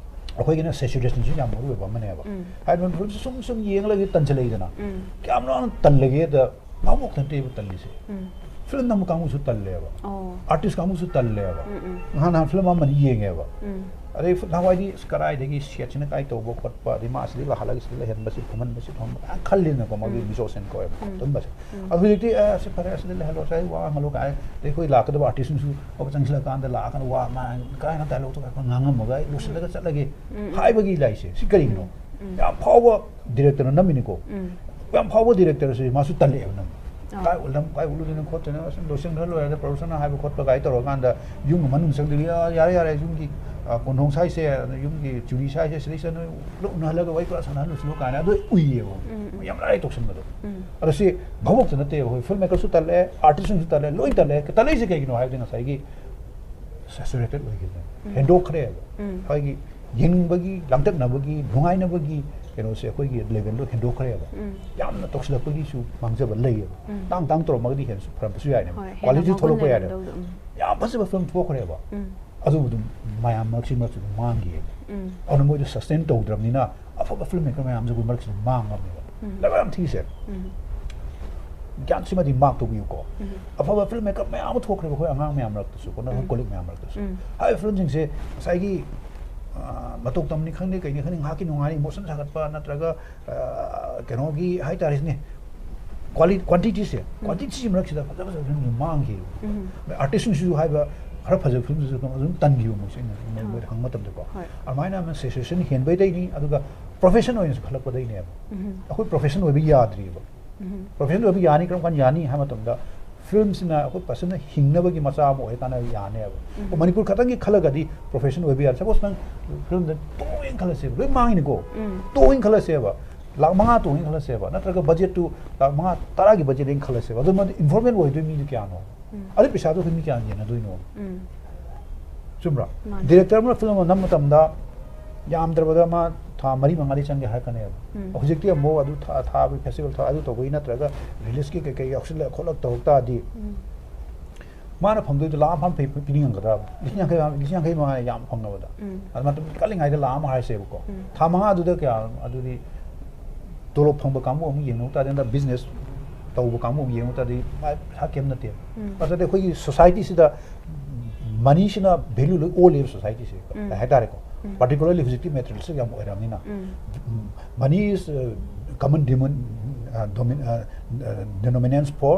ꯑꯩꯈꯣꯏꯒꯤꯅ saturationꯁꯨ ꯌꯥꯝ ꯃꯔꯨ ꯑꯣꯏꯕ ꯑꯃꯅꯦꯕ꯫ ꯎꯝ꯫ ꯍꯥꯏꯗꯤ ꯃꯅꯤꯄꯨꯔꯁꯤ ꯁꯨꯝ ꯁꯨꯝ ꯌꯦꯡꯂꯒ ꯇꯟꯁꯤꯜꯂꯛꯏꯗꯅ꯫ ꯎꯝ꯫ ꯀꯌꯥꯝ ꯂꯥꯎꯅ ꯇꯜꯂꯒꯦꯗ, ꯚꯥꯕꯣꯛ ꯅꯠꯇꯦꯕ ꯇꯜꯂꯤꯁꯦ꯫ ꯎꯝ꯫ Film ꯅꯝꯕ ꯀꯥꯡꯕꯨꯁꯨ ꯇꯜꯂꯦꯕ꯫ ꯑꯣ꯫ Artist ꯀꯥꯡꯕꯨꯁꯨ ꯇꯜꯂꯦꯕ꯫ ꯎꯝ, ꯎꯝ꯫ ꯅꯍꯥꯟ ꯅꯍꯥꯟ film ꯑꯃꯅꯤ ꯌꯦꯡꯉꯦꯕ꯫ ꯎꯝ꯫ ꯑꯗꯩ ꯐ-, ꯅꯍꯥꯟꯋꯥꯏꯗꯤ ꯑꯁ ꯀꯗꯥꯏꯗꯒꯤ setꯁꯤꯅ ꯀꯥꯏ ꯇꯧꯕ ꯈꯣꯠꯄ, ꯑꯗꯩ ꯃꯥ ꯑꯁꯤꯗ ꯂꯥꯛꯍꯜꯂꯒ ꯁꯤꯗ ꯂꯩꯍꯟꯕꯁꯤ ꯈꯣꯠꯍꯟꯕꯁꯤ ꯊꯝꯕ ꯃꯌꯥꯝ ꯈꯜꯂꯤꯗꯅꯀꯣ, ꯃꯗꯨꯒꯤ ꯎꯝ꯫ ꯃꯤꯆꯣꯛꯁꯤꯟ ꯀꯧꯋꯦꯕ ꯎꯝ꯫ ꯑꯗꯨꯝꯕꯁꯦ꯫ ꯎꯝ꯫ ꯑꯗꯨ ꯍꯧꯖꯤꯛꯇꯤ ꯑꯦ, ꯁꯤ ꯐꯔꯦ, ꯑꯁꯤꯗ ꯂꯩꯍꯜꯂꯣ, ꯁ꯭ꯋꯥꯏ ꯋꯥ ꯉꯥꯡꯍꯜꯂꯣ ꯀꯥꯏ, ꯑꯗꯩ ꯑꯩꯈꯣꯏ ꯂꯥꯛꯀꯗꯕ artistꯁꯤꯡꯁꯨ ꯑꯣ ꯆꯪꯁꯤꯜꯂꯛꯀꯥꯟꯗ ꯂꯥꯛꯑꯀꯥꯟꯗ ꯋꯥ ꯃꯥ ꯀꯥꯏꯅ dialogueꯇꯣ ꯈꯔ ꯉꯥꯡꯉꯝꯃꯒ ꯑꯩ ꯂꯣꯏꯁꯤꯜꯂꯒ ꯆꯠꯂꯒꯦ ꯎꯝ, ꯎꯝ꯫ ꯍꯥꯏꯕꯒꯤ ꯂꯥꯏꯁꯦ ꯁꯤ ꯀꯔꯤꯒꯤꯅꯣ? ꯎꯝ꯫ ꯌꯥꯝ ꯐꯥꯎꯕ directorꯅ ꯅꯝꯃꯤꯅꯤꯀꯣ꯫ ꯎꯝ꯫ ꯌꯥꯝ ꯐꯥꯎꯕ directorꯁꯦ ꯃꯥꯁꯨ ꯇꯜꯂꯛꯑꯦꯕ ꯅꯝꯕ꯫ ꯑꯥ꯫ ꯀꯥꯏ ꯎꯠꯂꯝ-, ꯀꯥꯏ ꯎꯠꯂꯨꯗꯣꯏꯅꯣ ꯈꯣꯠꯇꯣꯏꯅꯣ, ꯑꯁꯨꯝ ꯂꯣꯏꯁꯤꯟꯈ꯭ꯔ ꯂꯣꯏꯔꯦꯗ, producerꯅ ꯍꯥꯏꯕ ꯈꯣꯠꯄ ꯀꯥꯏ ꯇꯧꯔꯀꯥꯟꯗ ꯌꯨꯝꯒꯤ ꯃꯅꯨꯡ ꯆꯪꯗꯕꯤ, "ꯑ, ꯌꯥꯔꯦ, ꯌꯥꯔꯦ, ꯌꯨꯝꯒꯤ, ꯑ, ꯀꯣꯟꯊꯣꯡ ꯁꯥꯏꯁꯦ, ꯑꯗ ꯌꯨꯝꯒꯤ ꯆꯨꯔꯤ ꯁꯥꯏꯁꯦ, ꯁꯤꯗꯩꯁꯤꯗ ꯅꯣꯏ ꯄꯨꯂꯞ ꯎꯅꯍꯜꯂꯒ ꯋꯥꯔꯤ ꯄꯨꯔꯥ ꯁꯥꯟꯅꯍꯜꯂꯨꯁꯤꯅꯣ" ꯀꯥꯏꯅ ꯑꯗꯨ ꯎꯏꯌꯦꯕ꯫ ꯎꯝ, ꯎꯝ꯫ ꯌꯥꯝ ꯂꯥꯏ ꯇꯧꯁꯟꯕꯗꯣ꯫ ꯎꯝ꯫ ꯑꯗꯣ ꯁꯤ ꯚꯥꯕꯣꯛꯇ ꯅꯠꯇꯦꯕ, ꯑꯩꯈꯣꯏ film makerꯁꯨ ꯇꯜꯂꯦ, artistꯁꯤꯡꯁꯨ ꯇꯜꯂꯦ, ꯂꯣꯏ ꯇꯜꯂꯦ꯫ ꯇꯜꯂꯛꯏꯁꯦ ꯀꯩꯒꯤꯅꯣ ꯍꯥꯏꯕꯗꯤ ꯉꯁꯥꯏꯒꯤ saturated ꯑꯣꯏꯈꯤꯕꯅꯦ꯫ ꯎꯝ꯫ ꯍꯦꯟꯗꯣꯛꯈ꯭ꯔꯦꯕ꯫ ꯎꯝ꯫ ꯑꯩꯈꯣꯏꯒꯤ ꯌꯦꯡꯅꯤꯡꯕꯒꯤ, ꯂꯥꯡꯇꯛꯅꯕꯒꯤ, ꯅꯨꯡꯉꯥꯏꯅꯕꯒꯤ ꯀꯩꯅꯣꯁꯦ ꯑꯩꯈꯣꯏꯒꯤ levelꯗꯣ ꯍꯦꯟꯗꯣꯛꯈ꯭ꯔꯦꯕ꯫ ꯎꯝ꯫ ꯌꯥꯝꯅ ꯇꯧꯁꯤꯜꯂꯛꯄꯒꯤꯁꯨ ꯃꯥꯡꯖꯕ ꯂꯩꯌꯦꯕ꯫ ꯎꯝ꯫ ꯇꯥꯡ ꯇꯥꯡ ꯇꯧꯔꯝꯃꯒꯗꯤ ꯍꯦꯟꯅꯁꯨ ꯐꯔꯝꯕꯁꯨ ꯌꯥꯏꯅꯦꯕ꯫ ꯍꯣꯏ, ꯍꯦꯟꯅ Quality ꯃꯒꯨꯟ ꯊꯣꯛꯂꯛꯄ ꯂꯩꯅ ꯌꯥꯏꯅꯦꯕ꯫ ꯂꯧꯗ-, ꯎꯝ꯫ ꯌꯥꯝ ꯐꯖꯕ film ꯊꯣꯛꯈ꯭ꯔꯦꯕ꯫ ꯎꯝ꯫ ꯑꯗꯨꯕꯨ ꯑꯗꯨꯝ ꯃꯌꯥꯝ ꯃꯔꯛꯁꯤ ꯃꯔꯛꯇ ꯑꯗꯨꯝ ꯃꯥꯡꯈꯤꯌꯦꯕ꯫ ꯎꯝ꯫ ꯑꯗꯨꯅ ꯃꯣꯏꯗꯣ sustain ꯇꯧꯗ꯭ꯔꯕꯅꯤꯅ ꯑꯐꯕ film maker ꯃꯌꯥꯝꯁꯦ ꯑꯩꯈꯣꯏ ꯃꯔꯛꯁꯤꯗ ꯃꯥꯡꯉꯕꯅꯦꯕ꯫ ꯎꯝ꯫ ꯂꯥꯏꯕꯛ ꯌꯥꯝ ꯊꯤꯁꯦ꯫ ꯎꯝ꯫ ꯒ꯭ꯌꯥꯟꯁꯤꯃꯗꯤ mark ꯇꯧꯕꯤꯌꯨꯀꯣ꯫ ꯎꯝ꯫ ꯑꯐꯕ film maker ꯃꯌꯥꯝ ꯑꯃ ꯊꯣꯛꯈ꯭ꯔꯦꯕ ꯑꯩꯈꯣꯏ ꯑꯉꯥꯡ ꯃꯌꯥꯝ ꯃꯔꯛꯇꯁꯨ, ꯀꯣ, ꯅꯠꯇ꯭ꯔꯒ ꯎꯝ꯫ colleague ꯃꯌꯥꯝ ꯃꯔꯛꯇꯁꯨ꯫ ꯎꯝ꯫ ꯍꯥꯏꯔꯤꯕ filmꯁꯤꯡꯁꯦ ꯉꯁꯥꯏꯒꯤ, ꯑ, ꯃꯇꯧ ꯇꯝꯅꯤ ꯈꯪꯗꯦ, ꯀꯩꯅꯤ ꯈꯪꯗꯦ, ꯉꯥꯏꯍꯥꯛꯀꯤ ꯅꯨꯡꯉꯥꯏꯅ emotion ꯁꯥꯒꯠꯄ ꯅꯠꯇ꯭ꯔꯒ, ꯑ, ꯀꯩꯅꯣꯒꯤ ꯍꯥꯏꯇꯥꯔꯦꯅꯦ, quali-, quantityꯁꯦ, ꯎꯝ꯫ quantityꯁꯤ ꯃꯔꯛꯁꯤꯗ ꯐꯖ ꯐꯖꯕ filmꯁꯤꯡ ꯃꯥꯡꯈꯤꯕ꯫ ꯎꯝ꯫ Artistꯁꯤꯡꯁꯤꯁꯨ ꯍꯥꯏꯕ ꯈꯔ ꯐꯖꯕ ꯐꯤꯂꯝꯗꯨꯁꯨ ꯑꯗꯨꯝ ꯑꯗꯨꯝ ꯇꯟꯈꯤꯕ ꯃꯣꯏꯁꯦ ꯑꯩꯅ ꯃꯣꯏ ꯃꯣꯏꯗ ꯍꯪꯕ ꯃꯇꯝꯗꯀꯣ꯫ ꯍꯣꯏ꯫ ꯑꯗꯨꯃꯥꯏꯅ ꯑꯃ ꯁꯦꯆꯨꯔꯦꯁꯟ ꯍꯦꯟꯕꯩꯗꯩꯅꯤ꯫ ꯑꯗꯨꯒ ꯄ꯭ꯔꯣꯐꯦꯁꯟ ꯑꯣꯏꯅꯁꯨ ꯈꯜꯂꯛꯄꯗꯩꯅꯦꯕ꯫ ꯎꯝ꯫ ꯑꯩꯈꯣꯏ ꯄ꯭ꯔꯣꯐꯦꯁꯟ ꯑꯣꯏꯕ ꯌꯥꯗ꯭ꯔꯤꯕ꯫ ꯎꯝ꯫ ꯄ꯭ꯔꯣꯐꯦꯁꯟ ꯑꯣꯏꯕ ꯌꯥꯅꯤ, ꯀꯔꯝ ꯀꯥꯟꯗ ꯌꯥꯅꯤ ꯍꯥꯏꯕ ꯃꯇꯝꯗ, ꯐꯤꯂꯝꯁꯤꯅ ꯑꯩꯈꯣꯏ ꯐꯖꯅ ꯍꯤꯡꯅꯕꯒꯤ ꯃꯆꯥꯛ ꯑꯃ ꯑꯣꯏꯔꯀꯥꯟꯗ ꯌꯥꯅꯦꯕ꯫ ꯎꯝ꯫ ꯃꯅꯤꯄꯨꯔ ꯈꯛꯇꯪꯒꯤ ꯈꯜꯂꯒꯗꯤ ꯄ꯭ꯔꯣꯐꯦꯁꯟ ꯑꯣꯏꯕ ꯌꯥꯗꯦ꯫ ꯁꯄꯣꯁ ꯅꯪ ꯐꯤꯂꯝꯗ ꯇꯣꯛꯑꯦꯅ ꯈꯜꯂꯁꯦꯕ, ꯂꯣꯏ ꯃꯥꯡꯉꯤꯅꯤꯀꯣ꯫ ꯎꯝ꯫ ꯇꯣꯛꯑꯦꯅ ꯈꯜꯂꯁꯦꯕ, ꯂꯥꯛ ꯃꯉꯥ ꯇꯣꯡꯉꯦꯅ ꯈꯜꯂꯁꯦꯕ, ꯅꯠꯇ꯭ꯔꯒ ꯕꯖꯦꯠꯇꯨ ꯂꯥꯛ ꯃꯉꯥ, ꯇꯔꯥꯒꯤ ꯕꯖꯦꯠꯅꯦꯅ ꯈꯜꯂꯁꯦꯕ, ꯑꯗꯨ ꯃꯗꯨ ꯏꯟꯚꯣꯜꯚꯃꯦꯟ ꯑꯣꯏꯗꯣꯏ ꯃꯤꯗꯨ ꯀꯌꯥꯅꯣ? ꯎꯝ꯫ ꯑꯗꯨ ꯄꯩꯁꯥꯗꯣ ꯑꯩꯈꯣꯏ ꯃꯤ ꯀꯌꯥꯅ ꯌꯦꯡꯅꯗꯣꯏꯅꯣ? ꯎꯝ꯫ ꯆꯨꯝꯕ꯭ꯔꯥ? ꯃꯥꯅꯦ꯫ ꯗꯤꯔꯦꯛꯇꯔ ꯑꯃꯅ ꯐꯤꯂꯝ ꯑꯃ ꯅꯝꯕ ꯃꯇꯝꯗ ꯌꯥꯝꯗ꯭ꯔꯕꯗ ꯃꯥ ꯊꯥ ꯃꯔꯤ ꯃꯉꯥꯗꯤ ꯆꯪꯒꯦ ꯍꯥꯏꯔꯛꯀꯅꯦꯕ꯫ ꯎꯝ꯫ ꯍꯧꯖꯤꯛꯇꯤ ꯑꯃꯨꯛ ꯑꯗꯨ ꯊꯥ-, ꯊꯥꯕꯒꯤ ꯐꯦꯁꯇꯤꯚꯦꯜ ꯊꯥ-, ꯑꯗꯨ ꯇꯧꯕꯒꯤ ꯅꯠꯇ꯭ꯔꯒ ꯔꯤꯂꯤꯁꯀꯤ ꯀꯩꯀꯩ ꯌꯥꯎꯁꯤꯜꯂ ꯈꯣꯠꯂ ꯇꯧꯔꯛ ꯇꯥꯔꯗꯤ ꯎꯝ꯫ ꯃꯥꯅ ꯐꯪꯗꯣꯏꯗꯣ ꯂꯥꯛ ꯑꯃ ꯐꯥꯅ ꯄꯤ-, ꯄꯤꯅꯤꯡꯉꯝꯒꯗ꯭ꯔꯥ? ꯂꯤꯁꯤꯡ ꯌꯥꯡꯈꯩ, ꯂꯤꯁꯤꯡ ꯌꯥꯡꯈꯩ ꯃꯉꯥꯏ ꯌꯥꯝ ꯐꯪꯉꯕꯗ꯫ ꯎꯝ꯫ ꯑꯗꯨ ꯃꯇꯝ ꯀꯜꯂꯤꯉꯩꯗ ꯂꯥꯛ ꯑꯃ ꯍꯥꯏꯔꯁꯦꯕꯀꯣ꯫ ꯎꯝ꯫ ꯊꯥ ꯃꯉꯥꯗꯨꯗ ꯀꯌꯥ ꯑꯗꯨꯗꯤ ꯇꯣꯂꯣꯞ ꯐꯪꯕ ꯀꯥꯡꯕꯨ ꯑꯃꯨꯛ ꯌꯦꯡꯉꯨ ꯇꯥꯔꯗꯤ, ꯍꯟꯗꯛ ꯕꯤꯖꯤꯅꯦꯁ ꯇꯧꯕ ꯀꯥꯡꯕꯨ ꯑꯃꯨꯛ ꯌꯦꯡꯉꯨ ꯇꯥꯔꯗꯤ ꯃꯥ ꯄꯩꯁꯥ ꯀꯩꯝ ꯅꯠꯇꯦ꯫ ꯎꯝ꯫ ꯑꯗꯨꯗꯤ ꯑꯩꯈꯣꯏꯒꯤ ꯁꯣꯁꯥꯏꯇꯤꯁꯤꯗ ꯃꯅꯤꯁꯤꯅ ꯚꯦꯂꯨ ꯂꯣꯏ ꯑꯣꯜꯂꯦꯕ ꯁꯣꯁꯥꯏꯇꯤꯁꯦ ꯎꯝ꯫ ꯍꯥꯏꯇꯥꯔꯦꯀꯣ꯫ ꯎꯝ꯫ ꯄꯥꯔꯇꯤꯀꯨꯂꯔꯂꯤ ꯍꯧꯖꯤꯛꯇꯤ ꯃꯦꯇꯔꯤꯌꯦꯜꯁꯤꯛ ꯌꯥꯝ ꯑꯣꯏꯔꯕꯅꯤꯅ꯫ ꯎꯝ꯫ Money is, uh, common demon-, uh, domin-, uh, uh, denominants for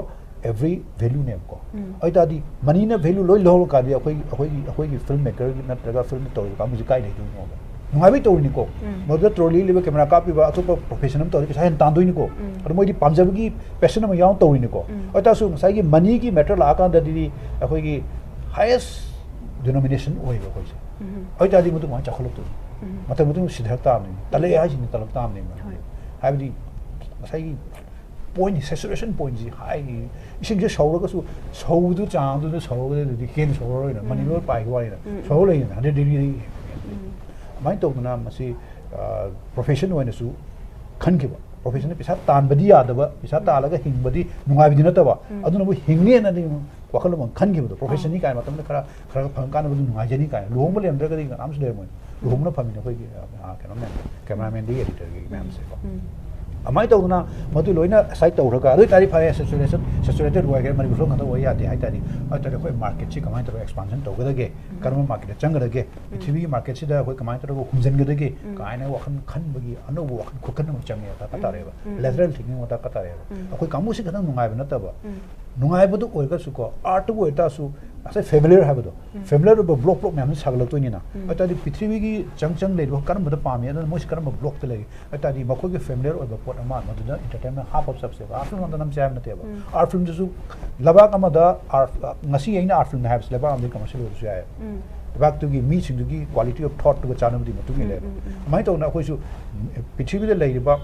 every value ꯅꯦꯕꯀꯣ꯫ ꯎꯝ꯫ ꯑꯗꯨ ꯇꯥꯔꯗꯤ ꯃꯅꯤꯅ ꯚꯦꯂꯨ ꯂꯣꯏ ꯂꯧꯔꯀꯥꯟꯗꯤ ꯑꯩꯈꯣꯏ, ꯑꯩꯈꯣꯏꯒꯤ, ꯑꯩꯈꯣꯏꯒꯤ ꯐꯤꯜꯝ ꯃꯦꯀꯔꯒꯤ ꯅꯠꯇ꯭ꯔꯒ ꯐꯤꯜꯝ ꯇꯧꯔꯤꯕ ꯀꯥꯡꯕꯨꯁꯤ ꯀꯥꯏ ꯂꯩꯗꯣꯏꯅꯣꯕ? ꯅꯨꯡꯉꯥꯏꯕꯩ ꯇꯧꯔꯤꯅꯤꯀꯣ꯫ ꯎꯝ꯫ ꯃꯗꯨꯗ ꯇ꯭ꯔꯣꯂꯤ ꯂꯩꯕ, ꯀꯦꯃꯦꯔꯥ ꯀꯥꯞꯄꯤꯕ, ꯑꯇꯣꯞꯄ ꯄ꯭ꯔꯣꯐꯦꯁꯟ ꯑꯃ ꯇꯧꯔꯗꯤ ꯄꯩꯁꯥ ꯍꯦꯟꯅ ꯇꯥꯟꯗꯣꯏꯅꯤꯀꯣ꯫ ꯎꯝ꯫ ꯑꯗꯣ ꯃꯣꯏꯗꯤ ꯄꯥꯝꯖꯕꯒꯤ ꯄꯦꯁꯟ ꯑꯃ ꯌꯥꯎꯅ ꯇꯧꯔꯤꯅꯤꯀꯣ꯫ ꯎꯝ꯫ ꯑꯗꯨ ꯇꯥꯔꯁꯨ ꯉꯁꯥꯏꯒꯤ ꯃꯅꯤꯒꯤ ꯃꯦꯇꯔ ꯂꯥꯛꯑꯀꯥꯟꯗꯗꯤ ꯑꯩꯈꯣꯏꯒꯤ highest denomination ꯑꯣꯏꯕ ꯑꯩꯈꯣꯏꯁꯦ꯫ ꯎꯝ꯫ ꯑꯗꯨ ꯇꯥꯔꯗꯤ ꯃꯗꯨ ꯀꯃꯥꯏꯅ ꯆꯥꯎꯈꯠꯂꯛꯇꯣꯏꯅꯣ? ꯎꯝ꯫ ꯃꯇꯝ ꯃꯇꯨꯡ ꯁꯤꯊꯔꯛ ꯇꯥꯕꯅꯤ꯫ ꯇꯜꯂꯛꯑꯦ ꯍꯥꯏꯁꯤꯅꯤ, ꯇꯜꯂꯛ ꯇꯥꯕꯅꯤ꯫ ꯍꯣꯏ꯫ ꯍꯥꯏꯕꯗꯤ ꯉꯁꯥꯏꯒꯤ ꯄꯣꯏꯟꯠ, ꯁꯦꯆꯨꯔꯦꯁꯟ ꯄꯣꯏꯟꯠꯁꯤ ꯍꯥꯏ, ꯏꯁꯤꯡꯁꯦ ꯁꯧꯔꯒꯁꯨ ꯁꯧꯕꯗꯨ ꯆꯥꯡꯗꯨꯗ ꯁꯧꯔꯒꯗꯤ ꯍꯦꯟꯅ ꯁꯧꯔꯔꯣꯏꯅ, ꯎꯝ꯫ ꯃꯅꯤ ꯂꯣꯏ ꯄꯥꯏꯈꯤꯕ ꯋꯥꯅꯤꯅ꯫ ꯎꯝ꯫ ꯁꯧꯔ ꯂꯩꯗꯅ, ꯍꯟꯗ꯭ꯔꯦꯠ ꯗꯤꯒ꯭ꯔꯤꯗꯒꯤ꯫ ꯎꯝ꯫ ꯑꯗꯨꯃꯥꯏꯅ ꯇꯧꯗꯅ ꯃꯁꯤ, ꯑ, ꯄ꯭ꯔꯣꯐꯦꯁꯟ ꯑꯣꯏꯅꯁꯨ ꯈꯟꯈꯤꯕ꯫ ꯄ꯭ꯔꯣꯐꯦꯁꯟꯗ ꯄꯩꯁꯥ ꯇꯥꯟꯕꯗꯤ ꯌꯥꯗꯕ, ꯄꯩꯁꯥ ꯎꯝ꯫ ꯇꯥꯜꯂꯒ ꯍꯤꯡꯕꯗꯤ ꯅꯨꯡꯉꯥꯏꯕꯗꯤ ꯅꯠꯇꯕ, ꯎꯝ꯫ ꯑꯗꯨꯅꯕꯨ ꯍꯤꯡꯅꯦꯅꯗꯤ ꯋꯥꯈꯜꯂꯣꯟ ꯑꯃ ꯈꯟꯈꯤꯕꯗꯣ꯫ ꯄ꯭ꯔꯣꯐꯦꯁꯟꯅꯤ ꯑꯥ꯫ ꯀꯥꯏꯅ ꯃꯇꯝꯗ ꯈꯔ, ꯈꯔ ꯐꯪꯀꯥꯟꯗ ꯃꯗꯨ ꯅꯨꯡꯉꯥꯏꯖꯅꯤ ꯀꯥꯏꯅ꯫ ꯂꯨꯍꯣꯡꯕ ꯂꯩꯔꯝꯗ꯭ꯔꯒꯗꯤ ꯀꯅꯥꯝꯁꯨ ꯂꯩꯔꯝꯃꯣꯏ꯫ ꯂꯨꯍꯣꯡꯕꯅ ꯐꯝꯃꯤꯅ ꯑꯩꯈꯣꯏꯒꯤ, ꯑ, ꯀꯩꯅꯣ ꯃꯌꯥꯝ, ꯀꯦꯃꯦꯔꯥꯃꯦꯟꯗꯒꯤ ꯑꯦꯗꯤꯇꯔꯒꯤ ꯃꯌꯥꯝꯁꯦꯀꯣ꯫ ꯎꯝ꯫ ꯑꯗꯨꯃꯥꯏꯅ ꯇꯧꯗꯅ ꯃꯗꯨ ꯂꯣꯏꯅ ꯁꯥꯏꯠ ꯇꯧꯔꯒ, ꯑꯗꯨ ꯑꯣꯏꯇꯥꯔꯗꯤ ꯐꯔꯦ, ꯁꯦꯆꯨꯔꯦꯁꯟ, ꯁꯦꯆꯨꯔꯦꯇꯦꯠ ꯑꯣꯏꯈ꯭ꯔꯦ, ꯃꯅꯤꯄꯨꯔ ꯐꯤꯂꯝ ꯈꯛꯇ ꯑꯣꯏ ꯌꯥꯗꯦ ꯍꯥꯏ ꯇꯥꯔꯗꯤ, ꯑꯗꯨ ꯑꯣꯏꯇꯥꯔꯗꯤ ꯑꯩꯈꯣꯏ ꯃꯥꯔꯀꯦꯠꯁꯤ ꯀꯃꯥꯏꯅ ꯇꯧꯔꯒ ꯑꯦꯛꯁꯄꯥꯟꯁꯟ ꯇꯧꯒꯗꯒꯦ, ꯎꯝ꯫ ꯀꯔꯝꯕ ꯃꯥꯔꯀꯦꯠꯇ ꯆꯪꯒꯗꯒꯦ, ꯄ꯭ꯔꯤꯊꯤꯕꯤꯒꯤ ꯃꯥꯔꯀꯦꯠꯁꯤꯗ ꯑꯩꯈꯣꯏ ꯀꯃꯥꯏꯅ ꯇꯧꯔꯒ ꯍꯨꯝꯖꯤꯟꯒꯗꯒꯦ ꯎꯝ꯫ ꯀꯥꯏꯅ ꯋꯥꯈꯜ ꯈꯟꯕꯒꯤ ꯑꯅꯧꯕ ꯋꯥꯈꯜ ꯈꯨꯈꯟ ꯑꯃ ꯆꯪꯉꯦ, ꯗꯔꯀꯥꯔ ꯎꯝ꯫ ꯇꯥꯔꯦꯕ꯫ ꯎꯝ꯫ ꯂꯦꯇꯔꯦꯜ ꯊꯤꯡꯀꯤꯡ ꯑꯃ ꯗꯔꯀꯥꯔ ꯇꯥꯔꯦꯕ꯫ ꯎꯝ꯫ ꯑꯩꯈꯣꯏ ꯀꯥꯡꯕꯨꯁꯤ ꯈꯛꯇꯪ ꯅꯨꯡꯉꯥꯏꯕ ꯅꯠꯇꯕ, ꯎꯝ꯫ ꯅꯨꯡꯉꯥꯏꯕꯗꯨ ꯑꯣꯏꯔꯒꯁꯨꯀꯣ, ꯑꯥꯔꯠꯇꯕꯨ ꯑꯣꯏꯇꯥꯔꯁꯨ, ꯉꯁꯥꯏ ꯐꯦꯃꯤꯂꯤꯌꯔ ꯍꯥꯏꯕꯗꯣ, ꯐꯦꯃꯤꯂꯤꯌꯔ ꯑꯣꯏꯕ ꯕ꯭ꯂꯣꯛ ꯕ꯭ꯂꯣꯛ ꯃꯌꯥꯝꯁꯦ ꯁꯥꯒꯠꯂꯛꯇꯣꯏꯅꯤꯅ꯫ ꯑꯗꯨ ꯇꯥꯔꯗꯤ ꯄ꯭ꯔꯤꯊꯤꯕꯤꯒꯤ ꯆꯪ ꯆꯪ ꯂꯩꯔꯤꯕ ꯀꯔꯝꯕꯗ ꯄꯥꯝꯃꯤ, ꯑꯗꯨꯅ ꯃꯣꯏꯁꯤ ꯀꯔꯝꯕ ꯕ꯭ꯂꯣꯛꯇ ꯂꯩꯔꯤ, ꯑꯗꯨ ꯇꯥꯔꯗꯤ ꯃꯈꯣꯏꯒꯤ ꯐꯦꯃꯤꯂꯤꯌꯔ ꯑꯣꯏꯕ ꯄꯣꯠ ꯑꯃ ꯃꯗꯨꯗ ꯏꯟꯇꯔꯇꯦꯟꯃꯦꯟ ꯍꯥꯞꯄ ꯆꯠꯁꯦꯕ꯫ ꯑꯥꯔꯠ ꯐꯤꯂꯝ ꯉꯥꯛꯇ ꯅꯝꯁꯦ ꯍꯥꯏꯕ ꯅꯠꯇꯦꯕ꯫ ꯑꯥꯔꯠ ꯐꯤꯂꯝꯗꯨꯁꯨ ꯂꯩꯕꯥꯛ ꯑꯃꯗ ꯑꯥꯔꯠ, ꯉꯁꯤ ꯑꯩꯅ ꯑꯥꯔꯠ ꯐꯤꯂꯝ ꯍꯥꯏꯕꯁꯤ ꯂꯩꯕꯥꯛ ꯑꯃꯗꯒꯤ ꯀꯃꯔꯁꯤꯌꯦꯜ ꯑꯣꯏꯕꯁꯨ ꯌꯥꯏ꯫ ꯂꯩꯕꯥꯛꯇꯨꯒꯤ ꯃꯤꯁꯤꯡꯗꯨꯒꯤ ꯀ꯭ꯋꯥꯂꯤꯇꯤ ꯑꯣꯐ ꯊꯣꯠꯇꯨꯒ ꯆꯥꯟꯅꯕꯗꯤ ꯃꯇꯨꯡ ꯏꯜꯂꯦꯕ꯫ ꯑꯗꯨꯃꯥꯏꯅ ꯇꯧꯗꯅ ꯑꯩꯈꯣꯏꯁꯨ ꯄ꯭ꯔꯤꯊꯤꯕꯤꯗ ꯂꯩꯔꯤꯕ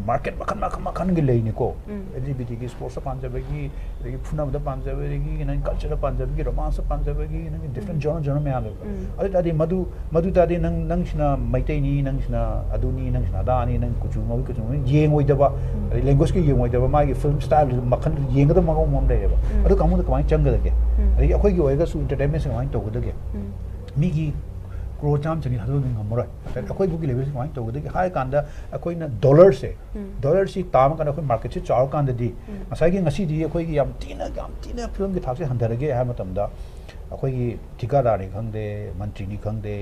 ꯃꯥꯔꯀꯦꯠ ꯃꯈꯜ ꯃꯈꯜ ꯃꯈꯜꯒꯤ ꯂꯩꯅꯤꯀꯣ꯫ ꯑꯦꯜ ꯖꯤ ꯕꯤ ꯇꯤꯒꯤ ꯁ꯭ꯄꯣꯔꯠꯁꯇ ꯄꯥꯟꯖꯕꯒꯤ, ꯑꯗꯒꯤ ꯐꯨꯅꯕꯗ ꯄꯥꯟꯖꯕꯗꯒꯤ, ꯅꯪ ꯀꯜꯆꯔꯗ ꯄꯥꯟꯖꯕꯒꯤ, ꯔꯣꯃꯥꯟꯁꯇ ꯄꯥꯟꯖꯕꯒꯤ, ꯅꯪꯒꯤ ꯗꯤꯐ꯭ꯔꯦꯟ ꯖꯣꯅꯔ ꯖꯣꯅꯔ ꯃꯌꯥꯝ ꯂꯩꯕ꯫ ꯑꯗꯨ ꯇꯥꯔꯗꯤ ꯃꯗꯨ, ꯃꯗꯨ ꯇꯥꯔꯗꯤ ꯅꯪ, ꯅꯪꯁꯤꯅ ꯃꯩꯇꯩꯅꯤ, ꯅꯪꯁꯤꯅ ꯑꯗꯨꯅꯤ, ꯅꯪꯁꯤꯅ ꯑꯗꯥꯅꯤ, ꯅꯪ ꯀꯨꯆꯨ ꯉꯧꯏ, ꯀꯨꯆꯨ ꯉꯧꯏ, ꯌꯦꯡꯉꯣꯏꯗꯕ, ꯑꯗꯩ ꯂꯦꯡꯒ꯭ꯋꯦꯖꯀꯤ ꯌꯦꯡꯉꯣꯏꯗꯕ, ꯃꯥꯒꯤ ꯐꯤꯂꯝ ꯁ꯭ꯇꯥꯏꯜ ꯃꯈꯜ ꯌꯦꯡꯒꯗꯕ ꯃꯑꯣꯡ ꯑꯃ ꯂꯩꯌꯦꯕ꯫ ꯑꯗꯨ ꯀꯥꯡꯕꯨꯗ ꯀꯃꯥꯏꯅ ꯆꯪꯒꯗꯒꯦ? ꯑꯗꯒꯤ ꯑꯩꯈꯣꯏꯒꯤ ꯑꯣꯏꯔꯒꯁꯨ ꯏꯟꯇꯔꯇꯦꯟꯃꯦꯟꯁꯦ ꯀꯃꯥꯏꯅ ꯇꯧꯒꯗꯒꯦ? ꯃꯤꯒꯤ ꯀ꯭ꯔꯣꯔ ꯆꯥꯝꯃ ꯆꯅꯤ ꯊꯥꯗꯣꯛꯄ ꯉꯝꯃꯔꯣꯏ꯫ ꯑꯩꯈꯣꯏ ꯚꯥꯔꯠꯀꯤ ꯂꯦꯚꯦꯜꯁꯦ ꯀꯃꯥꯏꯅ ꯇꯧꯒꯗꯒꯦ ꯍꯥꯏꯔ ꯀꯥꯟꯗ, ꯑꯩꯈꯣꯏꯅ ꯗꯣꯂꯔꯁꯦ, ꯗꯣꯂꯔꯁꯤ ꯇꯥꯕ ꯀꯥꯟꯗ ꯑꯩꯈꯣꯏ ꯃꯥꯔꯀꯦꯠꯁꯤ ꯆꯥꯎꯔꯀꯥꯟꯗꯗꯤ, ꯉꯁꯥꯏꯒꯤ ꯉꯁꯤꯗꯤ ꯑꯩꯈꯣꯏꯒꯤ ꯌꯥꯝ ꯊꯤꯅ, ꯌꯥꯝ ꯊꯤꯅ ꯐꯤꯂꯝꯒꯤ ꯊꯥꯛꯁꯦ ꯍꯟꯊꯔꯒꯦ ꯍꯥꯏꯕ ꯃꯇꯝꯗ, ꯑꯩꯈꯣꯏꯒꯤ ꯊꯤꯀꯥꯗꯥꯔꯅꯤ ꯈꯪꯗꯦ, ꯃꯟꯇ꯭ꯔꯤꯅꯤ ꯈꯪꯗꯦ,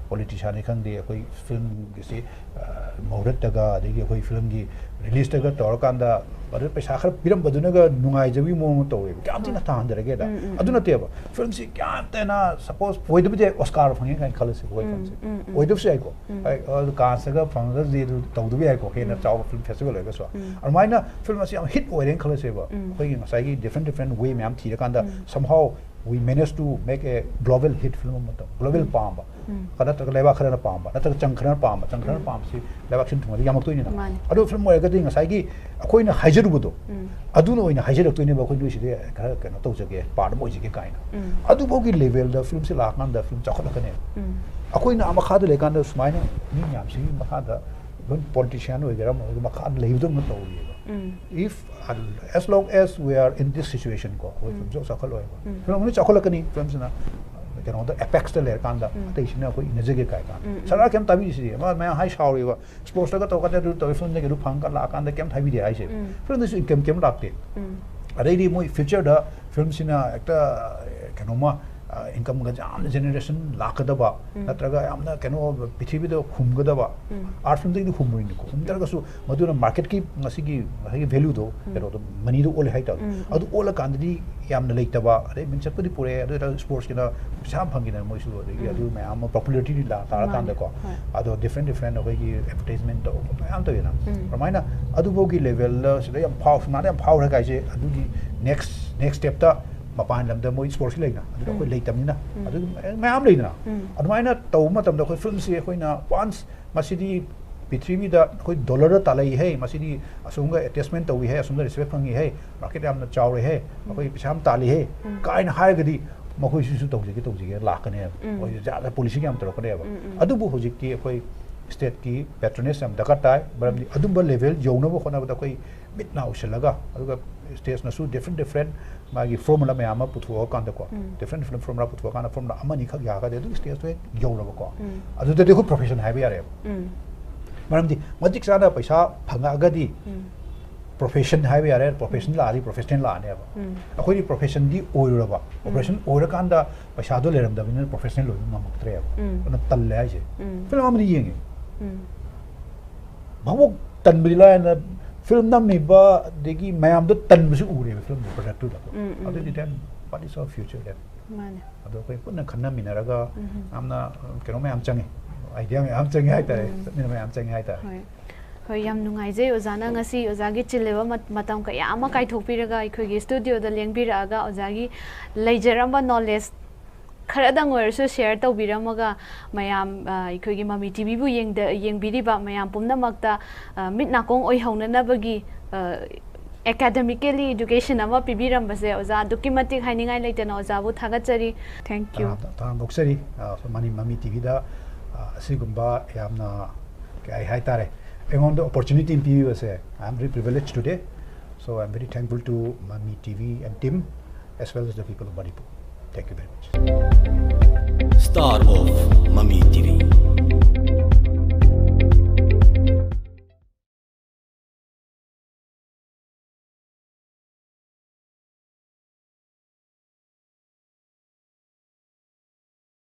ꯄꯣꯂꯤꯇꯤꯁꯤꯌꯥꯟꯅꯤ ꯈꯪꯗꯦ, ꯑꯩꯈꯣꯏ ꯐꯤꯂꯝꯒꯤꯁꯤ, ꯑ, ꯃꯨꯍꯨꯔꯠꯇꯒ, ꯑꯗꯒꯤ ꯑꯩꯈꯣꯏ ꯐꯤꯂꯝꯒꯤ ꯔꯤꯂꯤꯁꯇꯒ ꯇꯧꯔꯀꯥꯟꯗ, ꯑꯗꯨ ꯄꯩꯁꯥ ꯈꯔ ꯄꯤꯔꯝꯕꯗꯨꯅꯒ ꯅꯨꯡꯉꯥꯏꯖꯕꯒꯤ ꯃꯑꯣꯡ ꯑꯃ ꯇꯧꯋꯦꯕ꯫ ꯀꯌꯥꯝ ꯊꯤꯅ ꯊꯥꯍꯟꯊꯔꯒꯦꯗ꯫ ꯑꯗꯨ ꯅꯠꯇꯦꯕ꯫ ꯐꯤꯂꯝꯁꯤ ꯀꯌꯥꯝ ꯊꯤꯅ, ꯁꯄꯣꯁ, ꯑꯣꯏꯗꯕꯗꯤ ꯌꯥꯏ, ꯑꯣꯁꯀꯥꯔ ꯐꯪꯉꯦ ꯀꯥꯏꯅ ꯈꯜꯂꯁꯦ, ꯑꯩꯈꯣꯏ ꯐꯤꯂꯝꯁꯦ꯫ ꯑꯣꯏꯗꯕꯁꯨ ꯌꯥꯏꯀꯣ꯫ ꯍꯥꯏ, ꯑꯗꯨ ꯀꯥꯟꯁꯇꯒ ꯐꯪꯉꯒꯗꯤ ꯑꯗꯨ ꯇꯧꯗꯕ ꯌꯥꯏꯀꯣ, ꯍꯦꯟꯅ ꯆꯥꯎꯕ ꯐꯤꯂꯝ ꯐꯦꯁꯇꯤꯚꯦꯜ ꯑꯣꯏꯔꯒꯁꯨ꯫ ꯑꯗꯨꯃꯥꯏꯅ ꯐꯤꯂꯝ ꯑꯁꯤ ꯌꯥꯝ ꯍꯤꯠ ꯑꯣꯏꯔꯦꯅ ꯈꯜꯂꯁꯦꯕ꯫ ꯑꯩꯈꯣꯏꯒꯤ ꯉꯁꯥꯏꯒꯤ ꯗꯤꯐ꯭ꯔꯦꯟ ꯗꯤꯐ꯭ꯔꯦꯟ ꯋꯦ ꯃꯌꯥꯝ ꯊꯤꯔꯀꯥꯟꯗ, somehow we manage to make a global hit film ꯑꯃ ꯇꯧ-, ꯒ꯭ꯂꯣꯕꯦꯜ ꯄꯥꯝꯕ꯫ ꯅꯠꯇ꯭ꯔꯒ ꯂꯩꯕꯥꯛ ꯈꯔꯅ ꯄꯥꯝꯕ, ꯅꯠꯇ꯭ꯔꯒ ꯆꯪ ꯈꯔꯅ ꯄꯥꯝꯕ, ꯆꯪ ꯈꯔꯅ ꯄꯥꯝꯕꯁꯤ ꯂꯩꯕꯥꯛ ꯁꯤꯟ ꯊꯨꯡꯅꯗꯤ ꯌꯥꯝꯃꯛꯇꯣꯏꯅꯤꯅ꯫ ꯃꯥꯅꯤ꯫ ꯑꯗꯨ ꯐꯤꯂꯝ ꯑꯣꯏꯔꯒꯗꯤ ꯉꯁꯥꯏꯒꯤ ꯑꯩꯈꯣꯏꯅ ꯍꯥꯏꯖꯔꯨꯕꯗꯣ, ꯑꯗꯨꯅ ꯑꯣꯏꯅ ꯍꯥꯏꯖꯔꯛꯇꯣꯏꯅꯦꯕ, "ꯑꯩꯈꯣꯏ ꯅꯣꯏꯁꯤꯗꯤ ꯈꯔ ꯀꯩꯅꯣ ꯇꯧꯖꯒꯦ, ꯄꯥꯔꯠ ꯑꯃ ꯑꯣꯏꯖꯒꯦ" ꯀꯥꯏꯅ꯫ ꯑꯗꯨꯐꯥꯎꯒꯤ ꯂꯦꯚꯦꯜꯗ ꯐꯤꯂꯝꯁꯦ ꯂꯥꯛꯑꯀꯥꯟꯗ ꯐꯤꯂꯝ ꯆꯥꯎꯈꯠꯂꯛꯀꯅꯦꯕ꯫ ꯑꯩꯈꯣꯏꯅ ꯑꯥ ꯃꯈꯥꯗ ꯂꯩꯀꯥꯟꯗ ꯁꯨꯃꯥꯏꯅ ꯃꯤ ꯃꯌꯥꯝꯁꯤꯒꯤ ꯃꯈꯥꯗ, even ꯄꯣꯂꯤꯇꯤꯁꯤꯌꯥꯟ ꯑꯣꯏꯒꯦꯔꯥ ꯑꯃ ꯑꯣꯏꯒꯦꯔꯥ, ꯃꯈꯥꯗ ꯂꯩꯕꯗꯧꯅ ꯇꯧꯔꯤꯑꯕ꯫ If, as long as we are in this situation ꯀꯣ, ꯑꯩꯈꯣꯏ ꯐꯤꯂꯝꯁꯨ ꯆꯥꯎꯈꯠꯂꯣꯏꯕ꯫ ꯐꯤꯂꯝ ꯑꯃ ꯆꯥꯎꯈꯠꯂꯛꯀꯅꯤ, ꯐꯤꯂꯝꯁꯤꯅ ꯀꯩꯅꯣꯗ ꯑꯦꯄꯦꯛꯁꯇ ꯂꯩꯔꯀꯥꯟꯗ ꯑꯇꯩꯁꯤꯅ ꯑꯩꯈꯣꯏ ꯏꯟꯅꯖꯒꯦ ꯀꯥꯏ ꯀꯥꯟꯗ꯫ ꯁꯔꯀꯥꯔ ꯀꯩꯝ ꯇꯥꯕꯤꯔꯤꯁꯤꯗꯤ, ꯃꯥ ꯃꯌꯥꯝ ꯍꯥꯏ ꯁꯥꯎꯔꯤꯕ, ꯁ꯭ꯄꯣꯔꯠꯁꯇꯒ ꯇꯧꯔꯀꯥꯟꯗ ꯑꯗꯨ ꯇꯧꯋꯤ, ꯐꯤꯂꯝꯗꯒꯤ ꯑꯗꯨ ꯐꯪꯉꯒ ꯂꯥꯛꯑꯀꯥꯟꯗ ꯀꯩꯝ ꯍꯥꯏꯕꯤꯗꯦ ꯍꯥꯏꯁꯦ꯫ ꯐꯤꯂꯝꯗꯁꯨ ꯏꯟꯀꯝ ꯀꯩꯝ ꯂꯥꯛꯇꯦ꯫ ꯑꯗꯩꯗꯤ ꯃꯣꯏ ꯐ꯭ꯌꯨꯆꯔꯗ ꯐꯤꯂꯝꯁꯤꯅ ꯍꯦꯛꯇ ꯀꯩꯅꯣꯝꯃ ꯏꯟꯀꯝꯒ ꯌꯥꯝꯅ ꯖꯦꯅꯦꯔꯦꯁꯟ ꯂꯥꯛꯀꯗꯕ, ꯅꯠꯇ꯭ꯔꯒ ꯌꯥꯝꯅ ꯀꯩꯅꯣ ꯄ꯭ꯔꯤꯊꯤꯕꯤꯗ ꯍꯨꯝꯒꯗꯕ, ꯑꯥꯔꯠ ꯐꯤꯜꯝꯗꯒꯤꯗꯤ ꯍꯨꯝꯃꯣꯏꯅꯤꯀꯣ, ꯍꯨꯝ ꯇꯥꯔꯒꯁꯨ ꯃꯗꯨꯅ ꯃꯥꯔꯀꯦꯠꯀꯤ ꯉꯁꯤꯒꯤ ꯉꯁꯥꯏꯒꯤ ꯚꯦꯂꯨꯗꯣ, ꯀꯩꯅꯣꯗꯣ, ꯃꯅꯤꯗꯣ ꯑꯣꯜꯂꯦ ꯍꯥꯏꯇꯥꯔꯦ꯫ ꯑꯗꯨ ꯑꯣꯜꯂꯀꯥꯟꯗꯗꯤ ꯌꯥꯝꯅ ꯂꯩꯇꯕ, ꯑꯗꯩ ꯃꯤꯡꯆꯠꯄꯨꯗꯤ ꯄꯨꯔꯛꯑꯦ, ꯑꯗꯨ ꯑꯣꯏꯇꯥꯔꯁꯨ ꯁ꯭ꯄꯣꯔꯠꯁꯀꯤꯅ ꯄꯩꯁꯥ ꯌꯥꯝ ꯐꯪꯈꯤꯗꯅ ꯃꯣꯏꯁꯨ, ꯑꯗꯒꯤ ꯑꯗꯨ ꯃꯌꯥꯝ ꯑꯃ ꯄꯣꯄꯨꯂꯔꯤꯇꯤ ꯂꯥꯛ ꯇꯥꯔꯀꯥꯟꯗꯀꯣ, ꯑꯗꯣ ꯗꯤꯐ꯭ꯔꯦꯟ ꯗꯤꯐ꯭ꯔꯦꯟ ꯑꯩꯈꯣꯏꯒꯤ ꯑꯦꯗꯚꯔꯇꯥꯏꯁꯃꯦꯟ ꯇꯧꯕ ꯃꯌꯥꯝ ꯇꯧꯋꯤꯗꯅ꯫ ꯑꯗꯨꯃꯥꯏꯅ ꯑꯗꯨꯐꯥꯎꯒꯤ ꯂꯦꯚꯦꯜꯗ ꯁꯤꯗ ꯌꯥꯝ ꯐꯥꯎ ꯁꯨꯃꯥꯏꯅ ꯌꯥꯝ ꯐꯥꯎꯔꯦ ꯍꯥꯏꯁꯦ, ꯑꯗꯨꯒꯤ ꯅꯦꯛꯁ ꯅꯦꯛꯁ ꯁ꯭ꯇꯦꯞꯇ ꯃꯄꯥꯟ ꯂꯝꯗ ꯃꯣꯏ ꯁ꯭ꯄꯣꯔꯠꯁꯀꯤ ꯂꯩꯅ, ꯑꯗꯨꯗ ꯑꯩꯈꯣꯏ ꯂꯩꯇꯕꯅꯤꯅ꯫ ꯑꯗꯨ ꯃꯌꯥꯝ ꯂꯩꯗꯅ꯫ ꯑꯗꯨꯃꯥꯏꯅ ꯇꯧꯕ ꯃꯇꯝꯗ ꯑꯩꯈꯣꯏ ꯐꯤꯜꯝꯁꯤ ꯑꯩꯈꯣꯏꯅ ꯋꯥꯟꯁ ꯃꯁꯤꯗꯤ ꯄ꯭ꯔꯤꯊꯤꯕꯤꯗ ꯑꯩꯈꯣꯏ ꯗꯣꯂꯔꯗ ꯇꯥꯜꯂꯛꯏ ꯍꯦ, ꯃꯁꯤꯗꯤ ꯑꯁꯣꯝꯒ ꯑꯦꯇꯦꯆꯃꯦꯟ ꯇꯧꯏ ꯍꯦ, ꯑꯁꯣꯝꯗ ꯔꯦꯁꯄꯦꯛ ꯐꯪꯉꯤ ꯍꯦ, ꯃꯥꯔꯀꯦꯠ ꯌꯥꯝꯅ ꯆꯥꯎꯔꯦ ꯍꯦ, ꯑꯩꯈꯣꯏ ꯄꯩꯁꯥ ꯌꯥꯝ ꯇꯥꯜꯂꯤ ꯍꯦ ꯀꯥꯏꯅ ꯍꯥꯏꯔꯒꯗꯤ ꯃꯈꯣꯏꯁꯤꯁꯨ ꯇꯧꯖꯒꯦ ꯇꯧꯖꯒꯦ ꯂꯥꯛꯀꯅꯦꯕ꯫ ꯃꯣꯏꯁꯨ ꯖꯥꯠ ꯖꯥꯠ ꯄꯣꯂꯤꯁꯤꯒ ꯌꯥꯝ ꯇꯧꯔꯛꯀꯅꯦꯕ꯫ ꯑꯗꯨꯕꯨ ꯍꯧꯖꯤꯛꯇꯤ ꯑꯩꯈꯣꯏ ꯁ꯭ꯇꯦꯠꯀꯤ ꯄꯦꯇ꯭ꯔꯣꯅꯦꯖ ꯌꯥꯝ ꯗꯔꯀꯥꯔ ꯇꯥꯏ, ꯃꯔꯝꯗꯤ ꯑꯗꯨꯝꯕ ꯂꯦꯚꯦꯜ ꯌꯧꯅꯕ ꯍꯣꯠꯅꯕꯗ ꯑꯩꯈꯣꯏ ꯃꯤꯠ ꯅꯥ ꯎꯁꯤꯜꯂꯒ, ꯑꯗꯨꯒ ꯁ꯭ꯇꯦꯠꯅꯁꯨ ꯗꯤꯐ꯭ꯔꯦꯟ ꯗꯤꯐ꯭ꯔꯦꯟ ꯃꯥꯒꯤ ꯐꯣꯔꯃꯨꯂꯥ ꯃꯌꯥꯝ ꯑꯃ ꯄꯨꯊꯣꯛꯑꯀꯥꯟꯗꯀꯣ, ꯗꯤꯐ꯭ꯔꯦꯟ ꯗꯤꯐ꯭ꯔꯦꯟ ꯐꯣꯔꯃꯨꯂꯥ ꯄꯨꯊꯣꯛꯑꯀꯥꯟꯗ ꯐꯣꯔꯃꯨꯂꯥ ꯑꯃꯅꯤ ꯈꯛ ꯌꯥꯔꯒꯗꯤ ꯑꯗꯨꯝ ꯁ꯭ꯇꯦꯠꯇꯣ ꯍꯦꯛ ꯌꯧꯔꯕꯀꯣ, ꯑꯗꯨꯗꯗꯤ ꯑꯩꯈꯣꯏ ꯄ꯭ꯔꯣꯐꯦꯁꯟ ꯍꯥꯏꯕ ꯌꯥꯔꯦꯕ꯫ ꯃꯔꯝꯗꯤ ꯃꯇꯤꯛ ꯆꯥꯅ ꯄꯩꯁꯥ ꯐꯪꯉꯛꯑꯒꯗꯤ ꯄ꯭ꯔꯣꯐꯦꯁꯟ ꯍꯥꯏꯕ ꯌꯥꯔꯦ, ꯄ꯭ꯔꯣꯐꯦꯁꯟ ꯂꯥꯛꯑꯗꯤ ꯄ꯭ꯔꯣꯐꯦꯁꯅꯦꯜ ꯂꯥꯛꯑꯅꯦꯕ꯫ ꯑꯩꯈꯣꯏꯗꯤ ꯄ꯭ꯔꯣꯐꯦꯁꯟꯗꯤ ꯑꯣꯏꯔꯨꯔꯕ, ꯄ꯭ꯔꯣꯐꯦꯁꯟ ꯑꯣꯏꯔꯀꯥꯟꯗ ꯄꯩꯁꯥꯗꯣ ꯂꯩꯔꯝꯗꯕꯅꯤꯅ ꯄ꯭ꯔꯣꯐꯦꯁꯅꯦꯜ ꯑꯣꯏꯕ ꯉꯝꯃꯛꯇ꯭ꯔꯦꯕ꯫ ꯑꯗꯨꯅ ꯇꯜꯂꯦ ꯍꯥꯏꯁꯦ꯫ ꯐꯤꯂꯝ ꯑꯃꯗꯤ ꯌꯦꯡꯉꯦ, ꯚꯥꯕꯣꯛ ꯇꯟꯕꯗꯤ ꯂꯥꯏꯔꯅ ꯐꯤꯂꯝ ꯅꯝꯃꯤꯕ ꯑꯗꯒꯤ ꯃꯌꯥꯝꯗꯣ ꯇꯟꯕꯁꯨ ꯎꯔꯦꯕ ꯐꯤꯂꯝꯗꯣ, ꯄ꯭ꯔꯗꯛꯇꯨꯗꯀꯣ꯫ ꯑꯗꯨꯗꯤ then what is our future then? ꯃꯥꯅꯦ꯫ ꯑꯗꯣ ꯑꯩꯈꯣꯏ ꯄꯨꯟꯅ ꯈꯟꯅꯃꯤꯟꯅꯔꯒ ꯌꯥꯝꯅ ꯀꯩꯅꯣ ꯃꯌꯥꯝ ꯆꯪꯉꯤ, ꯑꯥꯏꯗꯤꯌꯥ ꯃꯌꯥꯝ ꯆꯪꯉꯤ ꯍꯥꯏꯇꯥꯔꯦ, ꯆꯠꯃꯤꯟꯅꯕ ꯃꯌꯥꯝ ꯆꯪꯉꯤ ꯍꯥꯏꯇꯥꯔꯦ꯫ ꯍꯣꯏ꯫ ꯍꯣꯏ, ꯌꯥꯝ ꯅꯨꯡꯉꯥꯏꯖꯩ ꯑꯣꯖꯥꯅ ꯉꯁꯤ ꯑꯣꯖꯥꯒꯤ ꯆꯤꯜꯂꯤꯕ ꯃꯠ- ꯃꯇꯝ ꯀꯌꯥ ꯑꯃ ꯀꯥꯏꯊꯣꯛꯄꯤꯔꯒ ꯑꯩꯈꯣꯏꯒꯤ ꯁ꯭ꯇꯨꯗꯤꯑꯣꯗ ꯂꯦꯡꯕꯤꯔꯛꯑꯒ ꯑꯣꯖꯥꯒꯤ ꯂꯩꯖꯔꯝꯕ ꯅꯣꯂꯦꯖ ꯈꯔꯗꯪ ꯑꯣꯏꯔꯁꯨ ꯁꯤꯌꯔ ꯇꯧꯕꯤꯔꯝꯃꯒ ꯃꯌꯥꯝ, ꯑ, ꯑꯩꯈꯣꯏꯒꯤ ꯃꯃꯤ ꯇꯤꯚꯤꯕꯨ ꯌꯦꯡꯕꯤꯔꯤꯕ ꯃꯌꯥꯝ ꯄꯨꯝꯅꯃꯛꯇ, ꯑ, ꯃꯤꯠ ꯅꯥꯀꯣꯡ ꯑꯣꯏꯍꯧꯅꯅꯕꯒꯤ, ꯑ, ꯑꯦꯀꯥꯗꯃꯤꯀꯦꯜꯂꯤ ꯏꯗꯨꯀꯦꯁꯟ ꯑꯃ ꯄꯤꯕꯤꯔꯝꯕꯁꯦ ꯑꯣꯖꯥ ꯑꯗꯨꯛꯀꯤ ꯃꯇꯤꯛ ꯍꯥꯏꯅꯤꯡꯉꯥꯏ ꯂꯩꯇꯅ ꯑꯣꯖꯥꯕꯨ ꯊꯥꯒꯠꯆꯔꯤ꯫ Thank you꯫ ꯇꯔꯥꯝꯅ ꯇꯔꯥꯝꯅ ꯑꯣꯛꯆꯔꯤ꯫ ꯑ, ꯃꯅꯤ ꯃꯃꯤ ꯇꯤꯚꯤꯗ, ꯑ, ꯑꯁꯤꯒꯨꯝꯕ ꯌꯥꯝꯅ ꯀꯩ ꯍꯥꯏ ꯇꯥꯔꯦ, ꯑꯩꯉꯣꯟꯗ ꯑꯣꯄꯣꯔꯆꯨꯅꯤꯇꯤ ꯑꯃ ꯄꯤꯕꯤꯕꯁꯦ, I am very privileged today, so I am very thankful to Mami TV and team as well as the people of Manipur. Thank you very much. Star of Mami TV.